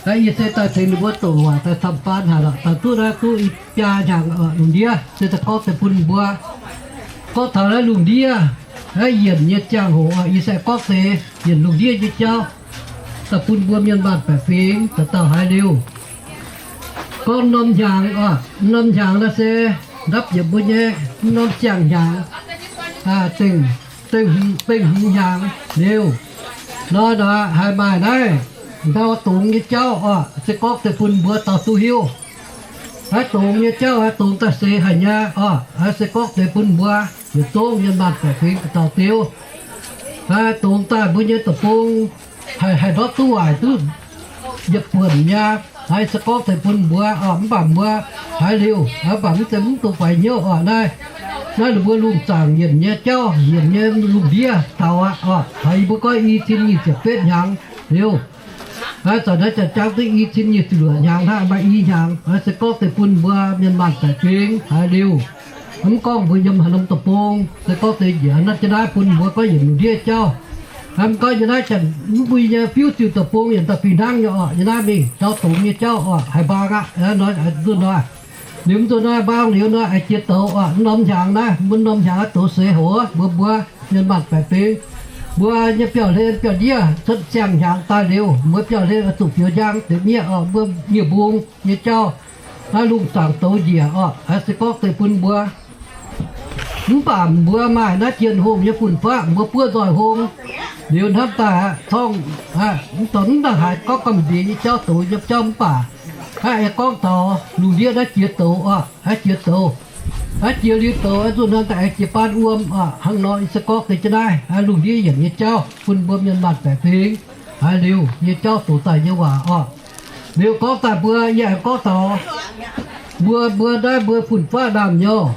naaiv yie se daaih tengx ninh mbuo douc waac daaih camv-faan haic lorqc. Daaih duqv naaiv duqv i biaa hnyangx oc, lungh ndiev se daaih gorngv deix bun mbuo. Gorngv taux naaiv lungh ndiev, naaiv yienc nyei ziangh hoc oc, yie se gorngv deix yienc lungh ndiev nyei jauv daaih bun mbuo mienh maanh baeqc fingx dauh dauh haiz liuz. Gorngv norm hnyangx oc, norm hnyangx naaiv se ndapv yietc mbuo nyei norm ziangh hnyangx, dengh, dengh hmz, bengh hmz hnyangx liuz. Nor naaic haiz maaih naaiv ndau dungz nyei jauv oc, se gorngv deix bun mbuo dauh duqv hiuv. Naaiv dungz nyei jauv, naaiv dungz daaih seix haic nyei oc, se gorngv deix bun mbuo yietc zungv mienh maanh baeqc fingx dauh dauh diuv. Naaiv dungz daaih mbuo nyei deic-bung haih, haih ndortv duqv waaic duqv yietc buonc nyei, haiz se gorngv deix bun mbuo oc, mv baac mbuo haiz liuz, mv baac mv zeiz mv dungx faix hnyouv oc. Naaiv, naaiv ninh mbuo lungh zaangc yienc nyei jauv, yienc nyei lungh ndiev taux aqv oc. Taux yie mbuo goiv i cin nyic ziepc betv hnyangx liuz, naaiv zanc naaiv janx-jangv duqv i cin nyic ziepc luoqc hnyangx hnangv, maaih i hnyangx, naaiv se gorngv deix bun mbuo mienh maanh baeqc fingx haiz liuz. Mv gorngv mbuo yiem haaix norm deic-bung, se gorngv deix njiec naaiv jienv naaiv bun mbuo goiv yienc lungh ndiev jauv. Mv gorngv yiem naaiv janx mv bun nyei fiuv ziuh deic-bung yienc daaih fih hnangv nyei oc. Yiem naaiv mingh ndau dungz nyei jauv oc, haiz mbaang aqv. Nzuonx nor, liuz mv nzuonx nor mbaang liuz nor, aengx jiex douz oc. Mv norm hnyangx naaiv, mv norm hmz hnyangx naaiv douz seix hoc, mbuo, mbuo mienh maanh baeqc fingx, mbuo nyei biauv-hlen biauv-ndiev cuotv ziangh hnyangx daaih liuz, mbuo biauv-hlen oix zuqc fioux njang deix miev oc, mbuo nyei mbung nyei jauv. Naaiv lungh zaangc douz njiec oc, haiz se gorngv deix bun mbuo. Mv baac mbuo maaih naaiv Tin-Hungh nyei fun-faqv, mbuo buov nzoih hung liuz hnamv daaih aqv, corngv, mv dorh mv daaih haiz gorngv gamh nziex nyei jauv douz nyei jauv mv baac, hnangv aengx gorngv taux lungh ndiev naaiv jiex douz oc, naaiv jiex douz, naaiv jiex liuz douz, nzuonx hnangv daaih aengx jiex baan wuom oc. Hnangv nor, yie se gorngv deix jienv naaiv lungh ndiev yienc nyei jauv bun mbuo mienh maanh baeqc fingx haiz liuz nyei jauv doqc daaih nyei waac oc. Liuz gorngv daaih mbuo yie aengx gorngv taux mbuo, mbuo naaiv mbuo fun-faqv naamh nyouz.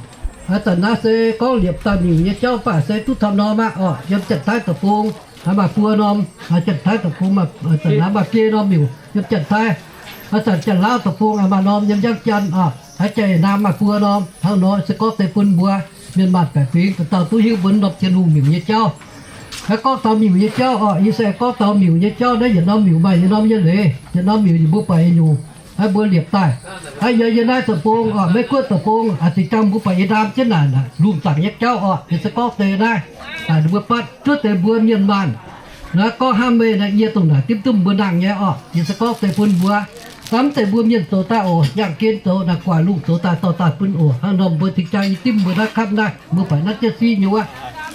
Aa, zanc naaiv se gorngv liepc daaih miuc nyei jauv, mv baac se duqv camv norm aqv oc. Yiem Janx-Taiv deic-bung maaih buo norm, Janx-Taiv deic-bung, zanc naaiv maaih biei norm miuc yiem Janx-Taiv. Aa, zanc Janx-Laauv deic-bung maaih norm yiem Njang Janx oc. Aa, Janx-Naamh maaih buo norm. Hnangv nor se gorngv deix bun mbuo mienh maanh baeqc fingx dauh dauh duqv hiuv mbuo norm Tin-Hungh miuc nyei jauv. Aa, gorngv taux miuc nyei jauv oc, yie se gorngv taux miuc nyei jauv naaiv, yietc norm miuc maaih yietc norm nyei leiz, yietc norm miuc yie mbuo buatc yietc nyungc. Aa, mbuo liepc daaih, aa, yie, yie naaiv deic-bung oc, Meiv Guoqv deic-bung, aa, zinh ndaangc mbuo buatc yie ndaam jienv naaic, lungh zaangc nyei jauv oc, yie se gorngv deix naaiv, aa, ninh mbuo batv duqv deix mbuo mienh maanh. Naaiv gorngv hnangv meih naaiv, yie dongh naaic dimv duqv mbuo nangh nyei oc, yie se gorngv deix bun mbuo. Aa, mv zeiz mbuo mienh zoux daaih oc, yangh gen zoux, naaiv guaax lungh zoux daaih dorh daaih bun oc. Hnangv nor mbuo cingx jaa i dimv mbuo naaiv kapv naaiv, mbuo buatc naaiv jienv siqv nyei wuov.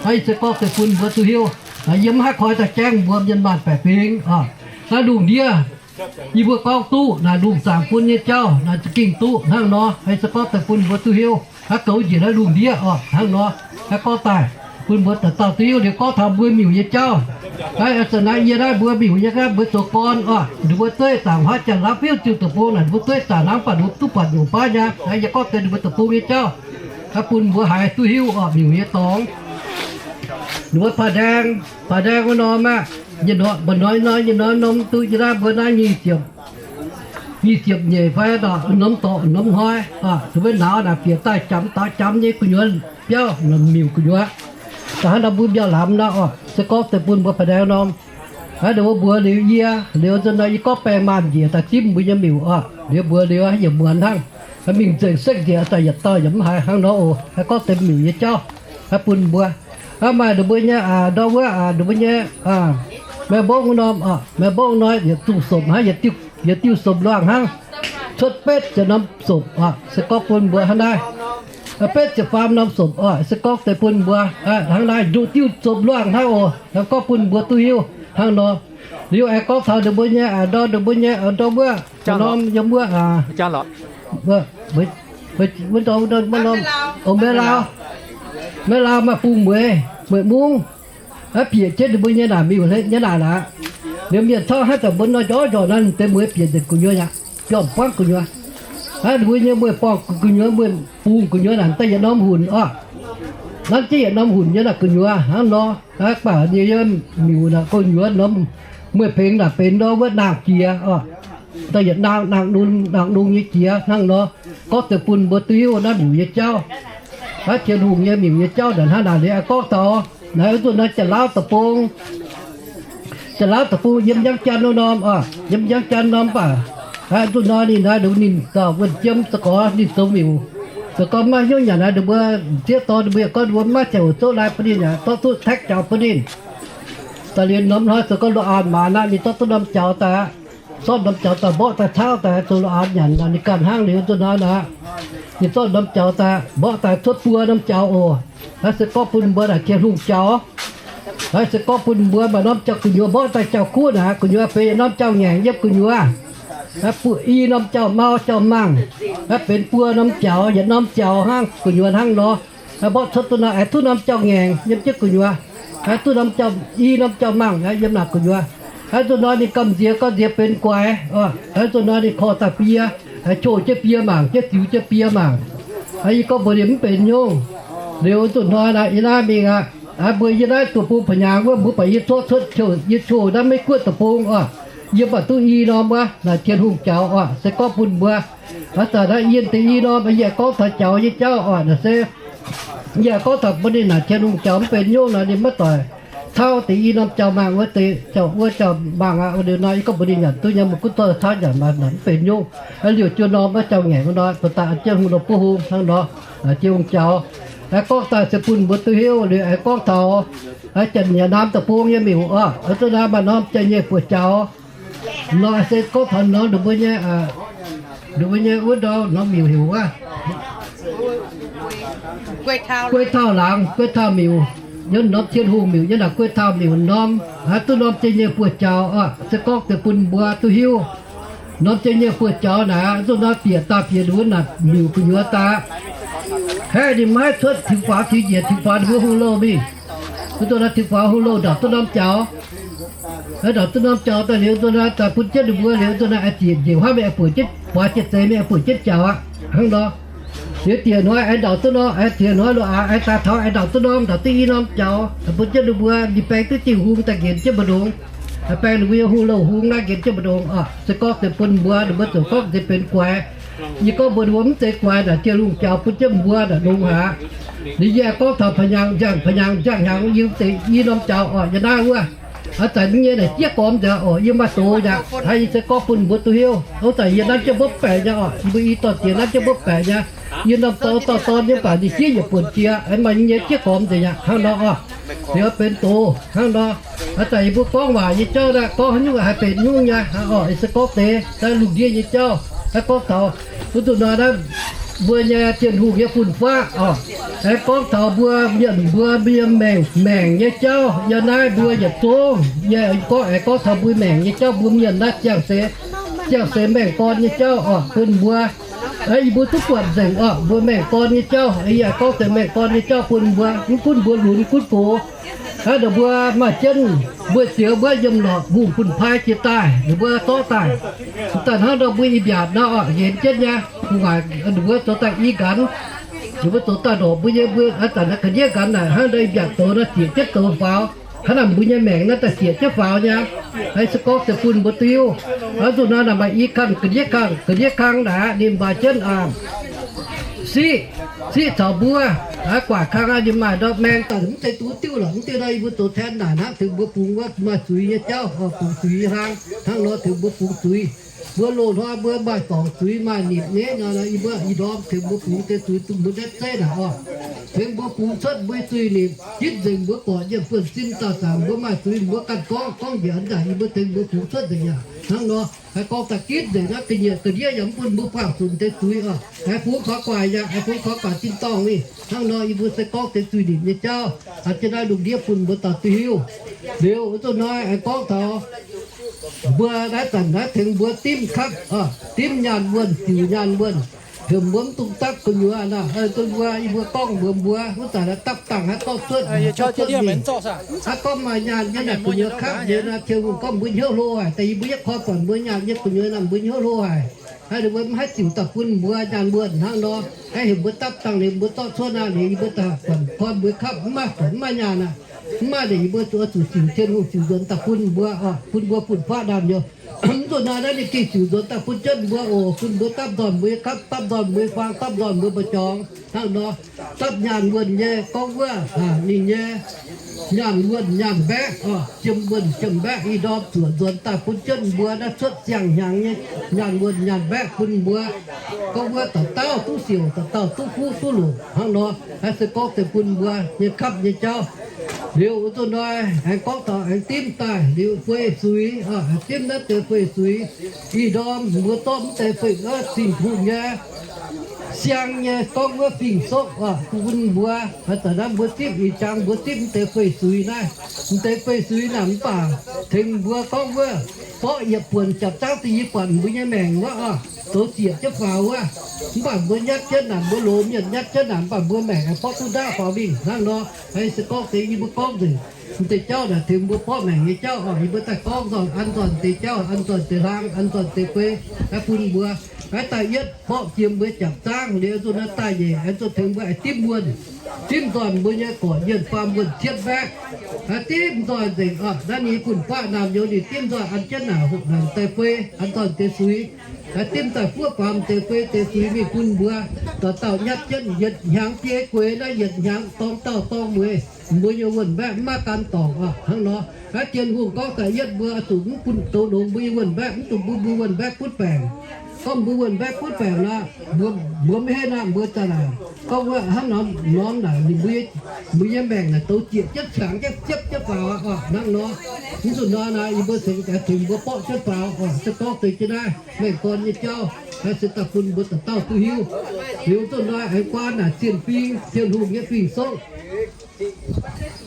Aa, yie se gorngv deix bun mbuo duqv hiuv. Aa, yie mv haih koi daaih jangv mbuo mienh maanh baeqc fingx oc. Naaiv lungh ndiev yie mbuo gorngv duqv naaic lungh zaangc bun nyei jauv naaic za'gengh duqv hnangv nor. Aa, yie se gorngv daaih bun mbuo duqv hiuv. Aa, goux njiec naaiv lungh ndiev oc, hnangv nor. Aa, gorngv daaih bun mbuo dauh dauh duqv hiuv liuz gorngv taux mbuo miuc nyei jauv. Aa, zanc naaiv yie naaiv mbuo miuc nyei, mbuo zoux gorn oc, ninh mbuo dueiv zaangc haaix Janx-Laauv fiuv ziuh deic-bung naaic, ninh mbuo dueiv zaangc hnangv, mv baac ninh mbuo duqv buatc nyungc baav nyei. Aa, yie gorngv deix ninh mbuo deic-bung nyei jauv, aa, bun mbuo haiz duqv hiuv oc, miuc nyei dorngx. Ninh mbuo paa ndaeng, paa ndaeng wuov norm aqv. Nyei nor, mba'hnoi nor, nyei nor norm duqv yie naaiv mbuo naaiv nyic ziepc, nyic ziepc nyeic fai norm dorngx norm hnoi oc, ninh mbuo nauz naaic bieqc daaih jamx daux jamx nyei gu'nyuoz biauv, miuc gu'nyuoz. Da'hnangv nor mbuo mbiauh lamz nor oc, se gorngv deix bun mbuo paa ndaeng norm. Aa, ninh mbuo mbuox liuz yie, liuz nzunc nor yie gorngv baeng maanh njiec daaih dimv mbuo nyei miuc oc. Liuz mbuox liuz yietc muonz hnangv, mingh nzengc sekv njiec daaih yietc dauh yaac mv haiz hnangv nor oc. Aa, gorngv deix miuc nyei jauv, aa, bun mbuo. Aa, maaih ninh mbuo nyei, aa, ndau wuov, aa, ninh mbuo nyei, aa, maengh mbongv wuov norm oc, maengh mbongv nor yietc zungh sopc hnangv, yietc diuh, yietc diuh sopc luangh hnangv. Cuotv betv ziepc norm sopc oc, se gorngv bun mbuo hnangv naaiv. Aa, betv ziepc faam norm sopc oc, se gorngv deix bun mbuo, aa, hnangv naaiv nduqc diuh sopc luangh hnangv oc. Aa, gorngv bun mbuo duqv hiuv hnangv nor. Liuz aengx gorngv taux ninh mbuo nyei, aa, ndau, ninh mbuo nyei, aa, ndau wuov, norm yiem wuov, aa, wuov, wuov, wuov ndau, wuov norm, o, Meiv Lauh, Meiv Lauh maaih bung mueiz, mueiz mungv. Aa, bieqc jienv ninh mbuo nyei naaic miuc-hlen nyei naaic aqv. Liuz mienh corc hnangv daaih mbuo nor njorqv njorqc nor, deix mueiz bieqc nzengc gu'nyuoz aqv, biomv buangv gu'nyuoz. Hnangv ninh mbuo nyei mueiz borngh gu'nyuoz, mueiz bungx gu'nyuoz naaic daaih yietc norm hunc oc. Nanv jienv yietc norm hunc nyei naaic gu'nyuoz hnangv nor. Hnangv baac nyei yiem miuc naaic gu'nyuoz norm mueiz pengx naaic benx nor wuov nangh jiex oc. Daaih yietc nangh, nangh nung, nangh nung nyei jiex hnangv nor. Gorngv deix bun mbuo duqv hiuv naaiv miuc nyei jauv. Naaiv Tin-Hungh nyei miuc nyei jauv naaic hnangv naaic liuz aengx gorngv taux naaiv wuov nzunc naaiv Janx-Laauv deic-bung. Janx-Laauv deic-bung yiem Njang Jaan wuov norm oc, yiem Njang Jaan norm baac, aa, nzunc nor ninh naaiv, ninh dauh wuonh jiem za'gorx ninh zoux miuc. Zoux gau maiv hnyouv nyanc naaiv, ninh mbuo sieqv dorn ninh mbuo yaac gorngv ninh mbuo maiv ziangh hoc zouv lai bun ninh yaac dorv duqv taekv jaux bun ninh. Daaih liuz norm hnoi zoux gau lo-aanx maanz aqv, ninh dorv duqv norm jaux daaih aqv. Zorqv norm jaux daaih mborqv daaih cauv daaih zoux lo-aanx nyanc, ninh ganh hnangv liuz nzunc nor naaic, ninh zorqv norm jaux daaih mborqv daaih cuotv buo norm jaux oc. Naaiv se gorngv bun mbuo naaic Tin-Hungh jaux. Naaiv se gorngv bun mbuo maaih norm jauv gu'nyuoz mborqv daaih jauv kuv naaic, gu'nyuoz benx yietc norm jauv ngaengc yiem gu'nyuoz. Naaiv bun i norm jauv mau jauv mangc. Naaiv benx buo norm jaux, yietc norm jaux hnangv gu'nyuoz hnangv nor. Naaiv mborqv cuotv duqv nor, aengx duqv norm jauv ngaengc yiem jienv gu'nyuoz. Aengx duqv norm jauv, i norm jauv mangc yiem naaic gu'nyuoz. Aengx nzunc hnoi ninh gamh nziex, gamh nziex benx guaix. Aengx nzunc hnoi ninh korv daaih bie, aengx qhoh jienv bie mangc, jienv ziux jienv bie mangc. Yie gorngv mbuox ninh mv benx nyungc. Liuz nzunc hnoi naaic yie naaiv mingh aqv. Mbuo yie naaiv deic-bung pa'hnyangx wuov, mbuo buatc yie zorqv cuotv, yie qhoh naaiv Meiv Guoqv deic-bung oc. Yie mbuo duqv i norm wuov naaic Tin-Hungh jaux oc, se gorngv bun mbuo. Aa, zanc naaiv yie deix i norm, yie gorngv taux jaux nyei jauv oc, naaic se yie gorngv taux bun ninh naaic Tin-Hungh jaux mv benx nyungc nor, ninh maiv doic cauv deix i norm jauv mangc wuov deix, jauv wuov jauv mangc aqv. Liuz nor yie gorngv mbuox ninh nyanc duqv nyei, mv gunv dorh cauv nyanc maaih naaic mv benx nyungc. Liouh jiu norm wuov jauv ngaengc nor, dorh daaih jienv hungh nor buov hungh hnangv nor. Tin-Hungh jaux, aengx gorngv daaih se bun mbuo duqv hiuv. Liuz aengx gorngv taux janx-nyeic naamh deic-bung nyei miuc oc, zuqc naaiv maaih norm janx-nyeic buoz-jaux. Nor se gorngv taux norm ninh mbuo nyei, ninh mbuo nyei wuov ndau norm miuc heuc wuov Guei Tauh Laangz, Guei Tauh Miuc. Yiem norm Tin-Hungh miuc, yiem naaic Guei Tauh Miuc norm, aa, duqv norm janx-nyeic buoz-jaux oc, se gorngv deix bun mbuo duqv hiuv. Norm janx-nyeic buoz-jaux naaic, zuqc nor bieqc daaih bieqc ndun naaic miuc gu'nyuoz daaih. Haeqv ninh maiv haih cuotv tiux faaux tiux njiec, tiux faaux ninh mbuo hungh louh mingh. Zuqc nor tiux faaux hungh louh ndauc duqv norm jaux. Ndauc duqv norm jaux daaih liuz, zuqc nor daaih bun jienv ninh mbuo liuz, zuqc nor aengx ziec njiec hnangv mingh aengx bueix jienv, bueix jienv zeix mingh aengx bueix jienv jaux aqv. Hnangv nor, liuz diec hnoi aengx ndauc duqv norm, aengx diec hnoi loz-aax aengx daaih taux aengx ndauc duqv norm, ndauc duqv i norm jaux, bun jienv ninh mbuo ninh baeng duqv diuh hung daaih nqenx jienv mbu'ndongx. Baeng ninh mbuo nyei hungh louh hung naaiv nqenx jienv mbu'ndongx oc. Se gorngv deix bun mbuo, ninh mbuo ziouc gorngv deix benx guaix. Yie gorngv mbuox ninh mbuo mv zeiz guaix naaic, Tin-Hungh jaux bun jienv mbuo naaic longx haic. Liuz yie aengx gorngv taux pa'hnyangx nziangh, pa'hnyangx nziangh hnyangx yiem deix i norm jaux oc, yiem naaiv wuov. Aa, zanc nyei naaic jieqv gormx nzengc oc, yie maaih doz nzengc. Aa, yie se gorngv bun mbuo duqv hiuv. Aa, zanc yie nanv jienv mbuo baeqc nyei oc, yie mbuo i dorh jiex nanv jienv mbuo baeqc nyei. Yie norm dorn dorh dorn nyei baac ninh jieqv yietc buonc jiex, maaih nyei jieqv gormx nzengc aqv, hnangv nor oc. Liuz benx doz hnangv nor. Aa, zanc yie mbuo gorngv waac nyei jauv naaiv gorngv haaix nyungc haih benx nyungc nyei oc. Yie se gorngv deix naaiv lungh ndiev nyei jauv, naaiv gorngv taux wuov nzunc nor naaiv mbuo nyei Tin-Hungh nyei fun-faqv oc. Aengx gorngv taux mbuo mienh, mbuo mienh maengc, maengc nyei jauv yiem naaiv mbuo yietc zungv. Yie gorngv, aengx gorngv taux mbuo maengc nyei jauv, mbuo mienh naaiv ziangh seix, ziangh seix maengc gorn nyei jauv oc, bun mbuo. Yie mbuo duqv buatc nzengc oc, mbuo maengc gorn nyei jauv. Yie gorngv deix maengc gorn nyei jauv bun mbuo, mv gunv mbuo lunx gunv gox. Aa, ninh mbuo maaih jienv mbuo ziex wuov yiem lorqc hungh fun-faqv jiex daaih, ninh mbuo zorqv daaih. Daaih hnangv nor mbuo i mbiaatc nor oc, nqenx jienv nyei. Gu'nguaaic ninh mbuo zoux daaih i nqanx. Ninh mbuo zoux daaih ndorqc mbuo nyei, mbuo aa zanc naaiv ga'ndiev nqanx naaic hnangv nor i mbiaatc zoux nor zieqc jienv zoux faaux. Hnangv naaic mbuo nyei maengc naaiv daaih zieqc jienv faaux nyei. Aa, se gorngv deix bun mbuo duqv hiuv. Aa, zuqc naaiv naaic maaih i kang ga'ndiev kang, ga'ndiev kang naaic ninh mbuo maaih jienv aa, siqv, siqv caux mbuo. Aa, guaax kang aa ninh maaih ndortv maeng daaih mv zeiz duqv diuv lorqc. Mv diuv nor yie mbuo zoux ten naaic hnangv tengx mbuo bungx wuov maaih zuiz nyei jauv, bungx zuiz nyei hlang hnangv nor tengx mbuo bungx zuiz. Mbuo loz-hnoi mbuo maaih dorngc zuiz maaih nimc nyei nor, yie mbuo ih ndorm tengx mbuo bungx deix zuiz duqv mbuo naaiv zeiv naaic oc. Tengx mbuo bungx cuotv mbuo zuiz nimc, ginv nzengc mbuo borqc yiem buonv-sin dauh zaangc mbuo maaih zuiz mbuo ganh gorngv, gorngv njiec a'nzaangc yie mbuo tengx mbuo bungx cuotv nzengc yaac hnangv nor. Haih gorngv daaih ginv nzengc naaiv ga'nyiec ga'ndiev yaac mv bun mbuo buangh zuqc deix zuiz oc. Haih bungx korv guaic yaac haih bungx korv guaic tin-dorngh mingh. Hnangv nor yie mbuo se gorngv deix zuiz nimc nyei jauv, aa, jienv naaiv lungh ndiev bun mbuo dauh duqv hiuv. Liuz zuqc nor aengx gorngv taux mbuo naaiv zanc naaiv tengx mbuo dimv kapv, dimv nyaanh wuonh, diuc nyaanh wuonh, heuc mbuo mv dungx dapv gu'nyuoz naaic. Zuqc mbuo, yie mbuo gorngv mbuox mbuo wuov zanc naaiv dapv dangh haaix dorngh cuotv, cuotv mingh. Aa, gorngv maaih nyaanh nyei naaic gu'nyuoz kapv nyei naaic, Tin-Hungh gorngv mbuo hnyouv hlo haic. Daaih yie mbuo yietv koi buatc mbuo nyaanh nyei gu'nyuoz naaic mbuo hnyouv hlo haic. Aa, ninh mbuo mv haih ziux daaih bun mbuo nyaanh wuonh hnangv nor. Aa, heuc mbuo dapv dangh liuz mbuo zorqv cuotv naaic liuz, yie mbuo daaih buatc gorn mbuo kapv mv maaih, buatc mv maaih nyaanh aqv. Mv maaih liuz yie mbuo zuqc, zuqc ziux Tin Hungh ziux nzuonx daaih bun mbuo, bun mbuo fun-faqv naamh nyouz. Mv zuqc naaiv, naaiv ninh gengh ziux nzuonx daaih bun jienv mbuo oc, bun mbuo dapv nzoih mbuo nyei kapv, dapv nzoih mbuo nyei faang, dapv nzoih mbuo nyei mba'jorngx hnangv nor. Dapv nyaanh wuonh nyei gorngv wuov, ninh nyei nyaanh wuonh nyaanh mbaeqv, jiem wuonh jiem mbaeqv, ih ndorm zuoqc nzuonx daaih bun jienv mbuo naaiv cuotv siang-hnyangx nyei nyaanh wuonh nyaanh mbaeqv bun mbuo. Gorngv wuov dauh dauh duqv siouc, dauh dauh duqv fuqv duqv loqc hnangv nor. Naaiv se gorngv deix bun mbuo nyei kapv nyei jauv. Liuz wuov zuqc hnoi aengx gorngv taux aengx dimv daaih liuz fei suix, aengx dimv naaiv deix fei suix. Ih ndorm mbuo zorqv mv deix fei, Tin-Hungh nyei siang nyei gorngv wuov fing-soqv bun mbuo. Aa, daaih naaiv mbuo zipv ih jangx, mbuo zipv mv deix fei suix naaiv. Mv deix fei suix naaic mv baac tengx mbuo gorngv wuov borqv yietc buonc japc zaangv da'yietv buatc mbuo nyei maengc wuov, zoux zieqc jienv faaux wuov. Mv baac mbuo nyatv jienv naaic, mbuo loz mienh nyatv jienv naaic, mv baac mbuo maengc aengx borqv duqv ndaauv faaux mingh hnangv nor. Aa, se gorngv deix yie mbuo gorngv nzengc mv deix jauv naaic tengx mbuo borqv maengc nyei jauv oc. Yie mbuo daaih gorngv nzoih an nzoih deix jauv, an nzoih deix hlang, an nzoih deix fei, aengx bun mbuo aengx daaih yietv borqv jiem mbuo japc zaangv liuz, zuqc naaiv daaih nyeic aengx zuqc tengx mbuo aengx dimv wuonh, dimv nzoih mbuo nyei gorqv-yienh faam wuonh cietv mbaeqv. Aengx dimv nzoih nzengc oc. Naaiv ninh fun-faqv naamh nyouz ninh dimv nzoih an jienv naaic hoqc naaic deix fei, an nzoih deix suix. Aengx dimv daaih fuov faam deix fei deix suix mingh bun mbuo dauh dauh nyatv jienv. Yietc hnyangx biei gueix naaiv, yietc hnyangx dorng dauh dorng mueiz, mbuo nyei wuonh mbaeqv mv maaih gan dorngc oc hnangv nor. Naaiv Tin-Hungh gorngv da'yietv mbuo zuqc mv bun zoux longx mbuo nyei wuonh mbaeqv, mv dungx bun mbuo wuonh mbaeqv butv baengc. Gorngv mbuo wuonh mbaeqv butv baengc nor, mbuo, mbuo mv henv aqv, mbuo za'naaic gorngv wuov hnangv norm, norm naaic ninh mbuo, mbuo nyei maengc naaic douz zieqc jienv qangx jienv ziepv jienv faaux oc hnangv nor. Mv zuqc nor naaic yie mbuo cingx daaih tengx mbuo borqv jienv faaux oc. Se gorngv deix jienv naaiv maengh gorn nyei jauv, naaiv se daaih bun mbuo dauh dauh duqv hiuv. Liuz zuqc nor aengx guaan naaic zinh fing, Tin-Hungh nyei fing-soqv.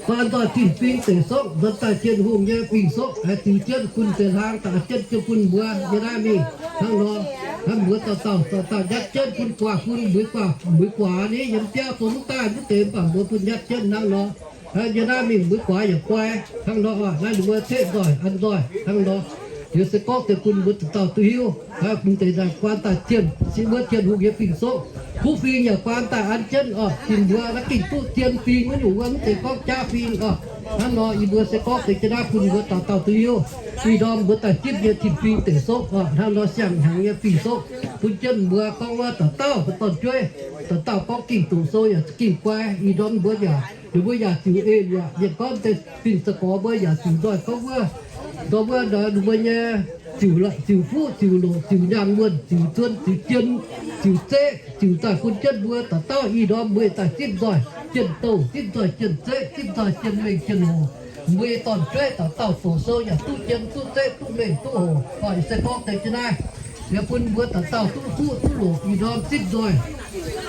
Guaan nzoih zinh fing deic soqv nzuonx daaih Tin-Hungh nyei fing-soqv aengx ziux jienv bun deix hlang daaih jienv jienv bun mbuo nyei naaiv mingh hnangv nor. Mbuo dauh dauh dauh dauh nyatv jienv bun guaax, bun mueiz guaax, mueiz guaax ni yiem biauv zong mv daaih mv deix mv baac mbuo bun nyatv jienv hnangv nor. Yiem naaiv mingh mueiz guaax yaac guai hnangv nor. Naaiv ninh mbuo ceqv nzoih an nzoih hnangv nor. Liuz se gorngv deix bun mbuo dauh dauh duqv hiuv. Mv deix daaih guaan daaih tien, se wuov Tin-Hungh nyei fing-soqv. Kuv fing yaac guaan daaih an jienv oc. Tin mbuo naaiv gengh duqv zien fing wuov nyungc wuov, mv zeiz gorngv jaav fing oc. Hnangv nor yie mbuo se gorngv deix jienv naaiv bun mbuo dauh dauh duqv hiuv. Ih ndorm mbuo daaih zipv nyei tin fing deic soqv oc, hnangv nor siang-hnyangx nyei fing-soqv bun jienv mbuo gorngv wuov dauh dauh mbuo dorn-jueiv, dauh dauh gorngv gengh doqc sou yaac gengh guai. Ih ndorm mbuo yaac, ninh mbuo yaac ziux eix luoqc, mienh gorngv deix fin-saeng gorx mbuo yaac ziux nzoih gorngv wuov, gorngv wuov ninh mbuo nyei ziux, ziux fuqv, ziux loqc, ziux nyaanh wuonh, ziux zuon, ziux jien, ziux zeqv, ziux daaih bun jienv mbuo dauh dauh. Ih ndorm mbuo daaih zipv nzoih jien-douh, zipv nzoih jien-zeqv, zipv nzoih jien-mengh jien-hoc. Mbuo dorn-jueiv dauh dauh doqc sou yaac duqv jien duqv zeqv duqv mengh duqv hoc. Oc, se gorngv deix jienv naaiv, yaac bun mbuo dauh dauh duqv fuqv duqv loqc. Ih ndorm zipv nzoih,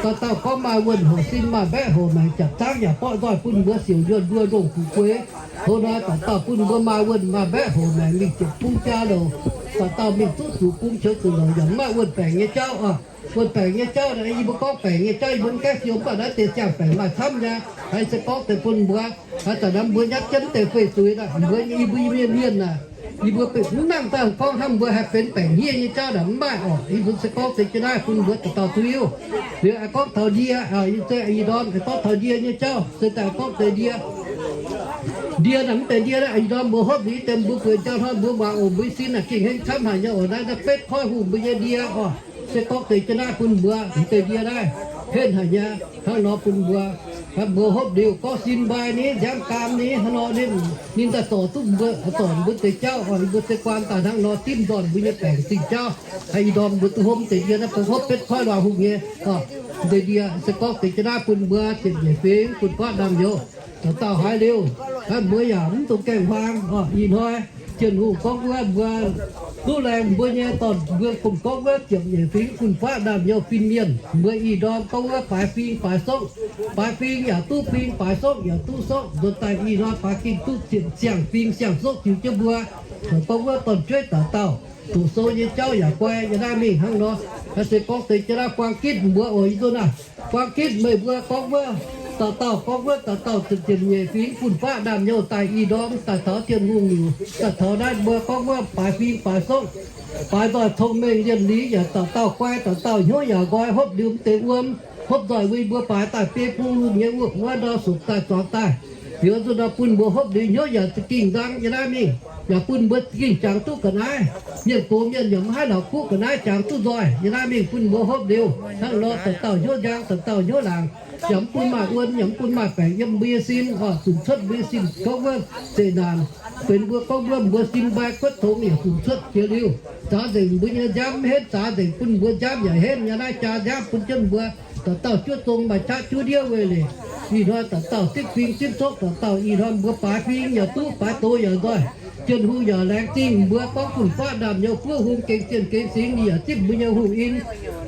dauh dauh gorngv maaih wuonh hoc sin, maaih mbaeqv hoc maengc, japc zaangv yaac borqv nzoih bun mbuo siouc yuonh mbuo ndongh fuqv gueix. Hoz hnoi dauh dauh bun mbuo maaih wuonh maaih mbaeqv hoc maengc mingh ziepc bung jaa louc. Dauh dauh mingh duqv zuqc bung qiou zuqc louc yaac mv maaih wuonh baengc nyei jauv oc. Wuonh baengc nyei jauv naaiv, yie mbuo gorngv baengc nyei jauv yie mbuo mv gaengh siou, mv baac naaiv deix siang-baengc maaih camv nyei. Aa, se gorngv deix bun mbuo, aa, daaih naaiv mbuo nyatv jienv deix fei suix naaiv, mbuo yie mbuo nyei mienh naaic, yie mbuo mv nangh daaih gorngv hnangv mbuo haih benx baengc hniev nyei jauv naaic mv maaih oc. Yie mbuo se gorngv deix jienv naaiv bun mbuo dauh dauh duqv hiuv. Liuz aengx gorngv taux ndie, aa, yie se ih ndorm aengx gorngv taux ndie nyei jauv, se daaih gorngv deix ndie. Ndie naaic mv deix ndie naaiv, ih ndorm mbuo hopv liuz deix mbuo bueix jauv hnoi mbuo muangx oc, mbuo sin naaic gengh henv camv haic nyei oc. Naaiv naaiv betv koiv hungh mbuo nyei ndie oc. Se gorngv deix jienv naaiv bun mbuo mv deix ndie naaiv henv haic nyei. Hnangv nor bun mbuo, mbuo hopv liuz gorngv sin mbai ni, nziaamv gaam ni, hnangv nor ninh, ninh daaih zorc duqv mbuo, zorc mbuo deix jauv oc. Mbuo se guaan daaih hnangv nor dimv nzoih mbuo nyei baengc zingh jauv. Ih ndorm mbuo duqv hopv deix ndie naaiv, bun hopv betv koiv luangh hungh nyei oc. Deix ndie se gorngv deix jienv naaiv bun mbuo ziepc nyeic fingx bun fatv naamh nyouz. Dauh dauh haiz liuz, mbuo yaac mv dungx gaengh huaang oc. Ih hnoi Tin-Hungh gorngv wuov mbuo duqv laengz mbuo nyei dorn, mbuo gomh gorngv wuov ziepc nyeic fingx fun-faqv naamh nyouz fin-mienh. Mbuo ih ndorm gorngv wuov baaix fing baaix soqv, baaix fing yaac duqv fing, baaix soqv yaac duqv soqv. Nzuonx daaih ih hnoi baaix fing duqv ziepc siang-fing siang-soqv ziux jienv mbuo. Gorngv wuov dorn-jueiv dauh dauh doqc sou nyei jauv yaac guai nyei naaiv mingh hnangv nor. Naaiv se gorngv deix jienv naaiv buang gitv mbuo oc. Yie nzunc naaic buang gitv meih mbuo gorngv wuov Dauh dauh gorngv wuov dauh dauh ziepc nyeic fingx fun-faqv ndaamv-nyouz daaih i ndorm daaih taux Tin-Hungh nyungc, daaih taux naaiv mbuo gorngv wuov baaix fing baaix sokv, baaix nzoih cong-mengh lienh liz yaac dauh dauh guai, dauh dauh hnyouv yaac nqoi, hopv liuz mv deix wuom, hopv nzoih wuov mbuo baaix daaih biei bung lungh nyei wuov wuov ndau sopc daaih zuangx daaih. Liuz nzunc nor bun mbuo hopv liuz hnyouv yaac za'gengh nzang yiem naaiv mingh, yaac bun mbuo za'gengh jangx duqv ga'naaiv. Mienh gox mienh yaac mv haih la'kuqv ga'naaiv jangx duqv nzoih yiem naaiv mingh, bun mbuo hopv liuz hnangv nor dauh dauh hnyouv njang, dauh dauh hnyouv laangc, yaac mv bun maaih wuon, yaac mv bun maaih baengc yiem mbuo nyei sin, oix zunc cuotv mbuo nyei sin gorngv wuov zeqc naanc, benx mbuo gorngv wuov mbuo sin mbai kuotv tongx yaac zunc cuotv jiex liuz. Zaax nzengc mbuo nyei nziaamv mv henv, zaax nzengc bun mbuo nziaamv yaac henv, yiem naaiv jaa nziaamv bun jienv mbuo dauh dauh juov zong maaih qaqv juov ndiev weic leiz. Ih hnoi dauh dauh zipv fing zipv sokv, dauh dauh ih hnoi mbuo baaix fing yaac duqv, baaix doz yaac nzoih, Tin-Hungh yaac laengz zingh mbuo gorngv fun-faqv ndaamv-nyouz buov hung gengh zienh gengh singx, ninh yaac zipv mbuo nyei hungh in,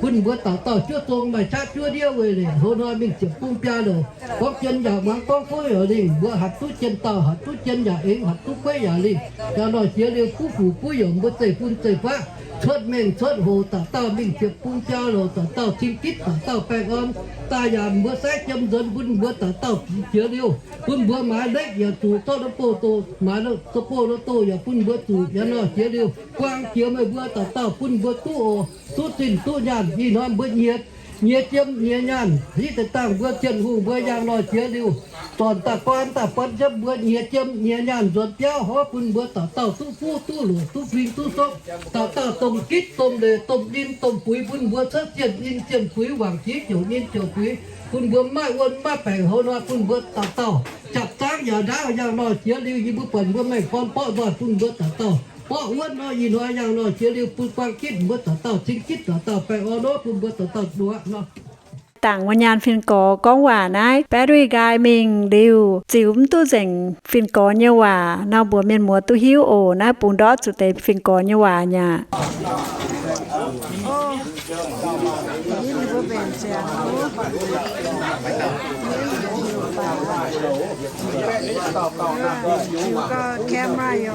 bun mbuo dauh dauh juov zong maaih qaqv juov ndiev weic leiz. Hoz hnoi mingh ziepc bung biaa louc, gorngv jien yaac muangx, gorngv fouv yaac lingh, mbuo hatc duqv jien dauh, hatc duqv jien yaac eng, hatc duqv kueiv yaac lingh. Yaac nor jiex liuz buv fuc buv yaac mbuo zeiv-fun zeiv-faqv, cuotv mengh cuotv hoc dauh dauh mingh ziepc bung biaa louc, dauh dauh cing gitv, dauh dauh baengh orn, daaih yaac mbuo saaiv jiem nzuonx bun mbuo dauh dauh jiex liuz, bun mbuo maaiz lekv yaac zuqc zorqv nor bouh doh, maaiz nor bouh nor doh yaac bun mbuo zuqc. Yaac nor jiex liuz buang jiex meih mbuo dauh dauh bun mbuo duqv oc, duqv zinh duqv nyaanh. Ih hnoi mbuo nyiex, nyiex jiem nyiex nyaanh, hitv deix dangh mbuo Tin-Hungh mbuo yangh nor jiex liuz, zornc daaih guaan daaih buonv jienv mbuo nyiex jiem nyiex nyaanh nzuonx biauv horv bun mbuo dauh dauh duqv fuqv duqv loc duqv fing duqv sokv, dauh dauh domh gitv domh leiz domh ninh domh buix bun mbuo cuotv zienh ninh zienh buix, wangc jiex jouc ninh jouc buix, bun mbuo mv maaih wuon mv maaih baengc. Hoz nor bun mbuo dauh dauh japv zaangv yaac ndaauv. Yangh nor jiex liuz yie mbuo buatc mbuo maengx gorn borqv nzoih bun mbuo dauh dauh borqv wuonv nor. Ih hnoi yangh nor jiex liuz bun buang gitv mbuo dauh dauh cing gitv dauh dauh baengh orn nor bun mbuo dauh dauh nduov nor. Dangc wuov nyaanh fin-gorx gorngv waac naaiv baeqv nduih nqaai mingh liuz ziux mv duqv nzengc fin-gorx nyei waac nor, mbuox mienh muoz duqv hiuv oc. Naaiv bungx ndortv zuqc deix fin-gorx nyei waac nyei aqv. Camera 有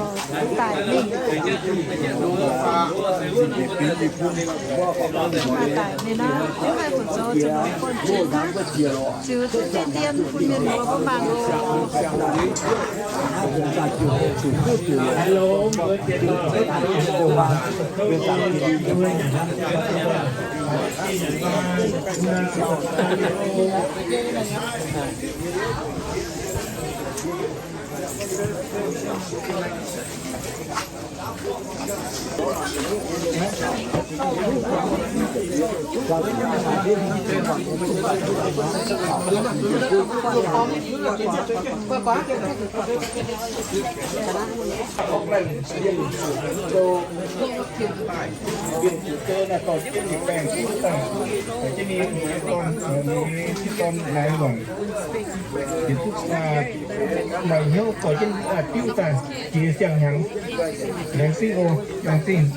带那个，那带那个，因为不走怎么过去呢？ Ziux duqv dien dien bun mienh muoz mbuo mangc oc. Mangc hnyouv dorh jienv diuv daaih jiex siang-hnyangx. Laengz zingh oc, laengz zingh.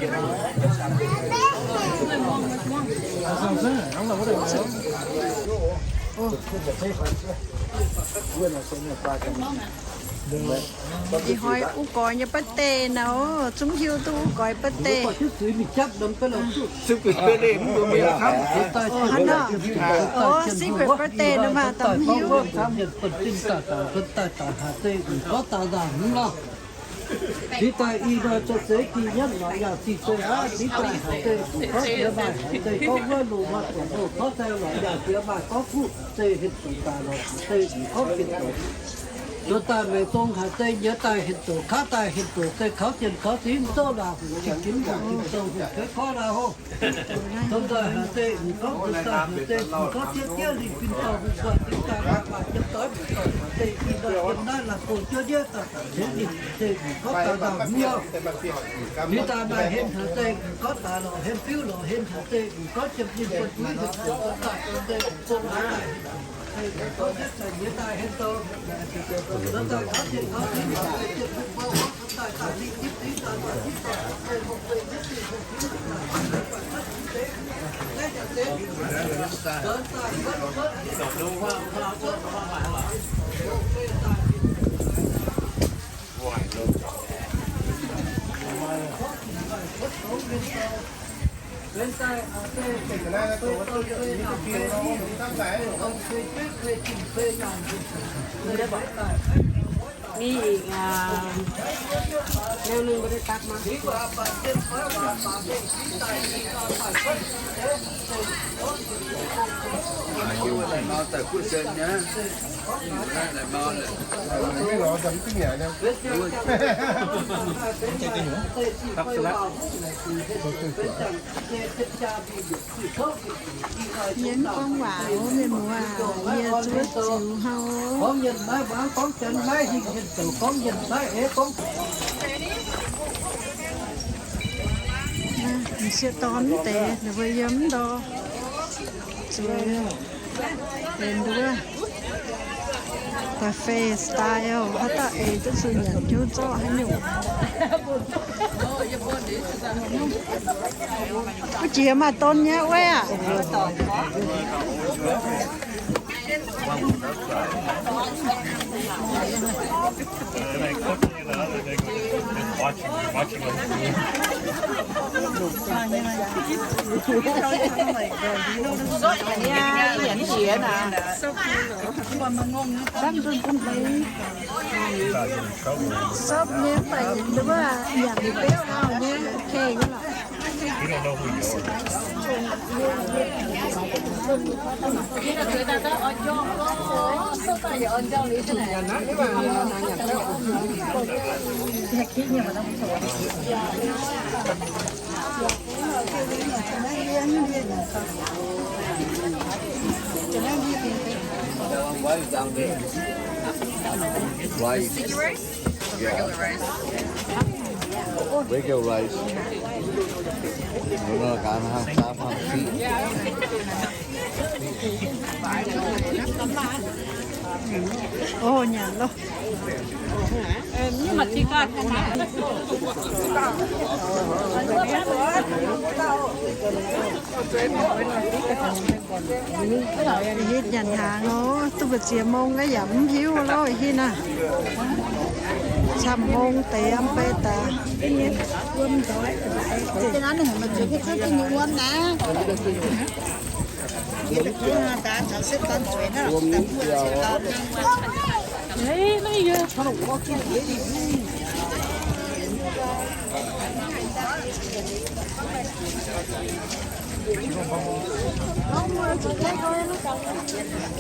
Ih hnoi uv goix nyei birthday nor, zungv hiuv duqv uv goix birthday. Secret birthday nor maah, daaih hiuv. Deix daaih ih hnoi zoux zeix gih nyiemv lorz yaac zih zei aqv. Deix daaih haaix zei duqv gorngv jiex maaih, haaix zei gorngv wuov loz hnoi zuqc loz gorngv zei lorz yaac jiex maaih, gorngv kuv zei henh zoux daaih lorz haaix zei gorngv henh zoux. Nzuonx daaih maengc zong haaix zei nyiex daaih henh zoux, kaav daaih henh zoux, zei kaux zienh kaux zingx zouv laac huc, jiex jiex huc, jiex zouv huc, keix gorngv laac hoc. Domh nzoih haaix zei mv gorngv, domh nzoih haaix zei mv gorngv, diev diev lingh fin dauh huc buatc, dingx daaih maaih maaih jiem doix mv doix, haaix zei ih hnoi yiem naaiv la'gorh juov ndiev daaih tengx ninh, haaix zei mv gorngv daaih nzauh hmz nyouh. Ninh daaih maaih hemh haaix zei mv gorngv daaih lorz hemh fiuv lorz hemh haaix zei mv gorngv jiem ninh buonv buix ninh zoux daaih, haaix zei mv zong haaix daaih hemh, haaix zei mv gorngv jienv daaih nyiex daaih hemh zoux, daaih kaux zienh kaux zingx, daaih daaih lingh jipv zingx daaih maaih zingx daaih, haaix zei hopv zei jienv ninh hopv jienv daaih maaih haaix guanh haaix zingx deix. Mingh ih, neu ninh mbuo deix daqv mangc. Yie gorngv waac, mienh muoz, yie zuov ziux hauh. M'sieqv dorn mv deix, ninh mbuo yiem mv ndor zueiz benx nduov buffet style, haaix dauh eix duqv zuqc nyanc jienv zorqv haaix nyungc. Wuov jiex maaih don nyei wuov aqv. Sopv nyei fai nduov yangh biauv auv nyei, okay nyei lorqc. Rice. Regular rice. Ov, nyanc loh. Hitv nyanc hnaangx oc. Duqv mbu'ziex mong yaac mv hiuv loh hitv naaiv. Camv mong deix mv bei daaih.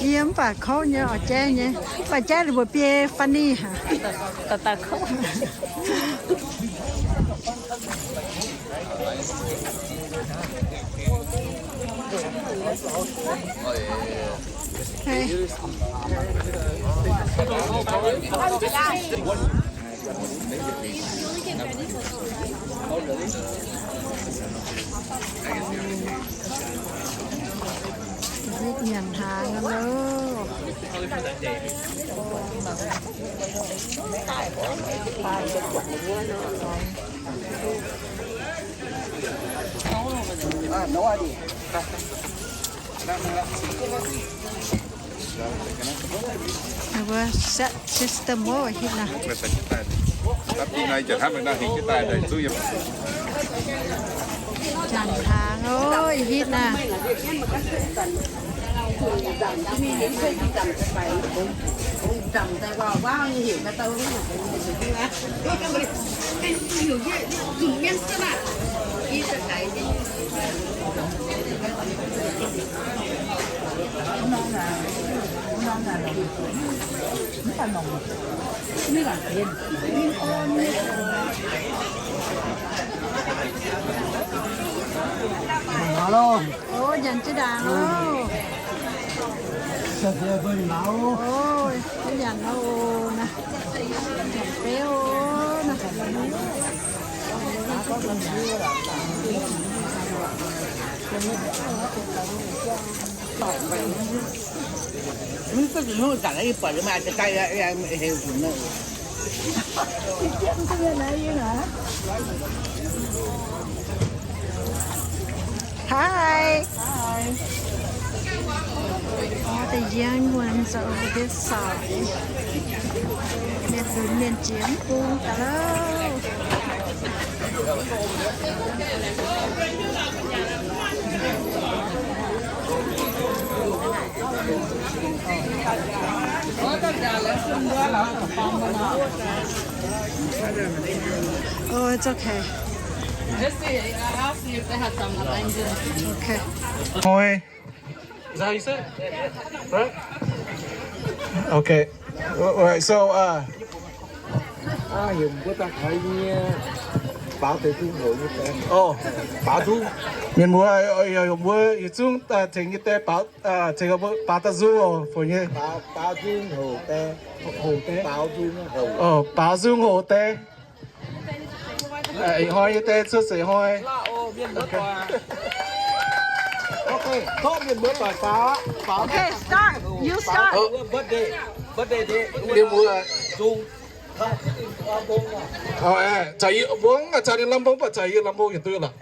Yie mv baac kouv nyei oc, jaiv nyei. Mv baac jaiv ninh mbuo biei funny haic. Hitv nyanc hnaangx loh. Ninh mbuo set system oc hitv naaiv. Janx hnaangx oc hitv naaiv. Ov, nyanc jienv ndaangc oc. Ov, nyanc oc naaiv. Nyanc beuv oc naaiv. Haaix. Ov, da'yietv muonz zoux mbu'ndiev saauc, mienh lunx mienh jiex mv bung daaih lauh. Oh, it's okay. Let's see. I'll see if they have some. Okay. Is that how you say it? Right? Okay. All right. So, uh, oh, baaux deix zungv hoc nyei deix. Mienh muoz, yie mbuo yietc zungv tengx nyei deix baaux, tengx baaux daaih zungv oc, fo nyei. Baaux zungv hoc deix. Baaux zungv hoc deix. Ih hnoi nyei deix cuotv seix hnoi. Okay, start. You start. Mienh muoz, caux yie lamh mbong, caux yie lamh mbong yietc duqv lorqc.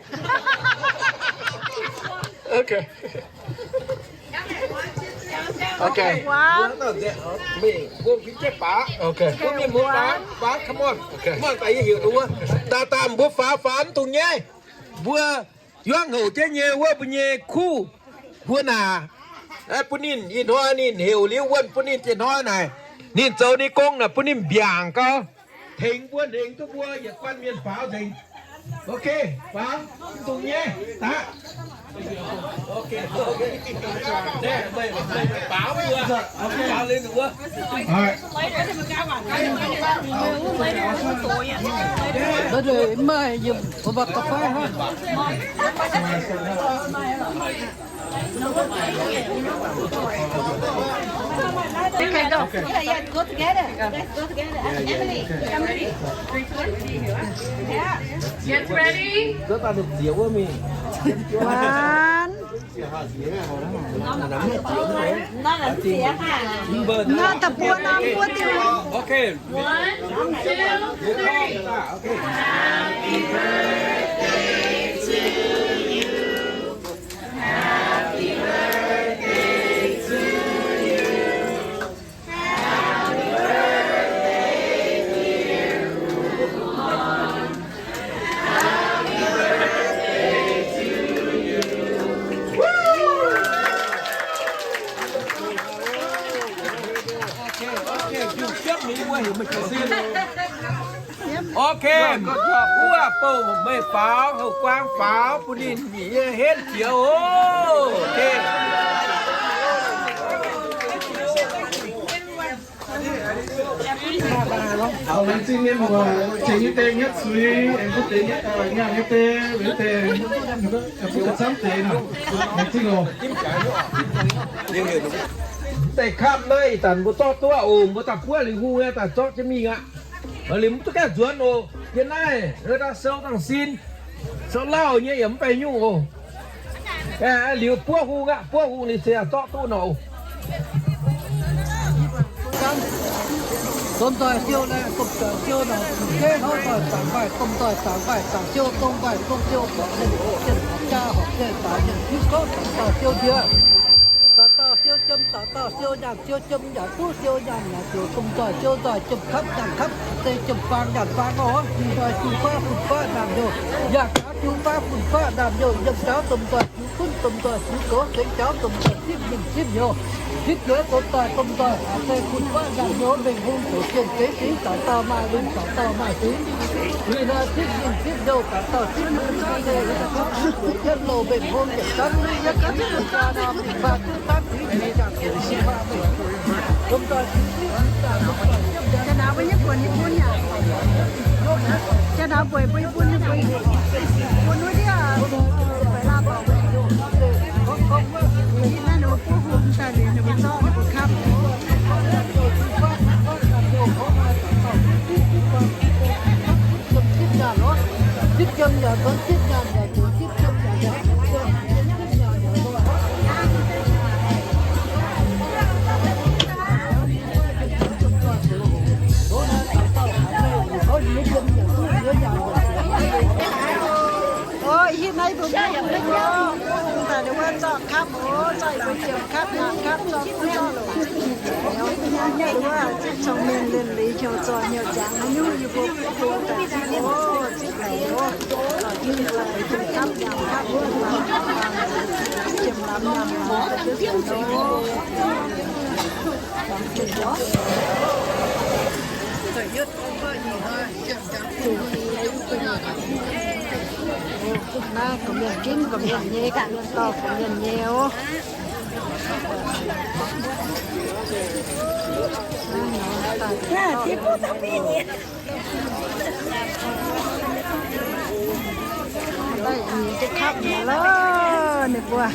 Okay. Okay. Okay. Daaih daaih mbuo faaux, faaux mv dungx nyaiv. Mbuo yuangv houc jienv nyei wuov mbuo nyei kuv mbuo naaic, bun ninh ih hnoi ninh heuc liuz wuonh bun ninh ziex hnoi naaic, ninh zoux ninh gong naaic bun ninh mbiaangc gau, tengx mbuo hnengx duqv mbuo yietc guanh mienh faaux nzengc. Okay, faaux mv dungx nyaiv daaih. Okay, go. Yeah, yeah, go together. Let's go together. Emily, Emily. Yeah. Get ready. One. Naaiv da'buo norm buo diuh. Okay. One, two, three. Okay, wuov bouh meih faaux, houv guaang faaux, bun ninh nyei henv jiex oc. Okay. Laengz zingh mienh muoz, tengx yie deix nyatv zuiz, aengx duqv deix nyaanh nyei deix, deix, duqv ga'camv deix nor. Laengz zingh oc. Deix kamv naaiv ih zanc mbuo zorqv duqv oc, mbuo daaih buov liuz hungh nyei daaih zorqv jienv mingh aqv. Liuz mv duqv gaengh nzuonx oc. Yie naaiv daaih sou dangh sin, sou lauh nyei yaac mv baengh nyungc oc. Liuz buov hungh aqv, buov hungh liuz se zorqv duqv nor. Domh nzoih siou naaiv, domh nzoih siou naaic, jeiv hnangv nzoih zaangc maaih, domh nzoih zaangc maaih zaangc siou, domh maaih domh siou, horpc mienh horpc mienh, horpc jaa horpc mienh, daaih mienh hiuv kouv, zaangc dauh siou ndie. Zaangc dauh siou jiem, zaangc dauh siou nyaanh, siou jiem yaac duqv siou nyaanh, yaac ziouc domh nzoih siou nzoih jiem kapv nyaanh kapv, se jiem faang nyaanh faang oc. Domh nzoih jiu faav fun-faqv ndaamv-youh, yaac gaax jiu faav fun-faqv ndaamv-youh, yiem jauv domh nzoih jiu gunv, domh nzoih jiu goux, sengx jauv domh nzoih zipv mingh zipv youh. Zipv youh domh nzoih, domh nzoih aac, se fun-faqv nyaanh youh, mengh hung zoux zienh zeix fingx, zaangc dauh maaih lunx, zaangc dauh maaih fingx. Lui hnoi zipv mingh zipv youh, zaangc dauh zipv mingh zipv youh, yietv loh mengh hung yietc zanv, yietv zanv, yietc zanv, yietc zanv, Ov, ih hnoi mbuo mbuo daaih wuov zorqv kapv oc, zorqv yie mbuo jiem kapv, nyaanh kapv, zorqv kuv zorqv longc. Wuov zipv cong-mengh liemh leiz hnyouv zoih hnyouv jangx haaix nyungc yie mbuo mbuo daaih zipv oc, zipv laic oc. Zipv laic, zipv kapv, nyaanh kapv, zipv lamz nyaanh lamz, zipv lamz nyaanh lamz. Naaiv gorqv-mienh ginv gorqv-mienh nyei, gorqv-mienh nyei oc. Daaih nyiex jienv kapv mi'aqv loh, ninh mbuo.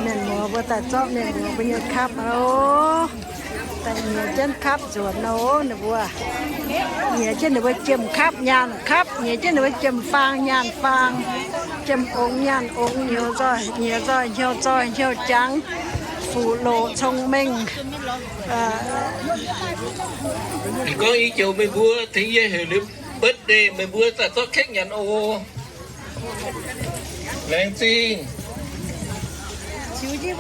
Mienh muoz mbuo daaih zorqv mienh muoz mbuo nyei kapv oc. Daaih nyiex jienv kapv nzuonx oc, ninh mbuo. Nyiex jienv ninh mbuo jiem-kapv nyaanh kapv, nyiex jienv ninh mbuo jiem-faang nyaanh faang, jiem-ongx nyaanh ongx, nyiex nzoih nyiex nzoih, hnyouv nzoih hnyouv jangx, fuqv-loqc cong-mengh. Gorngv ih joux meih mbuo tengx yie heuc liuz birthday, meih mbuo daaih zorqv cake nyanc oc. Laengz zingh. Aeqv,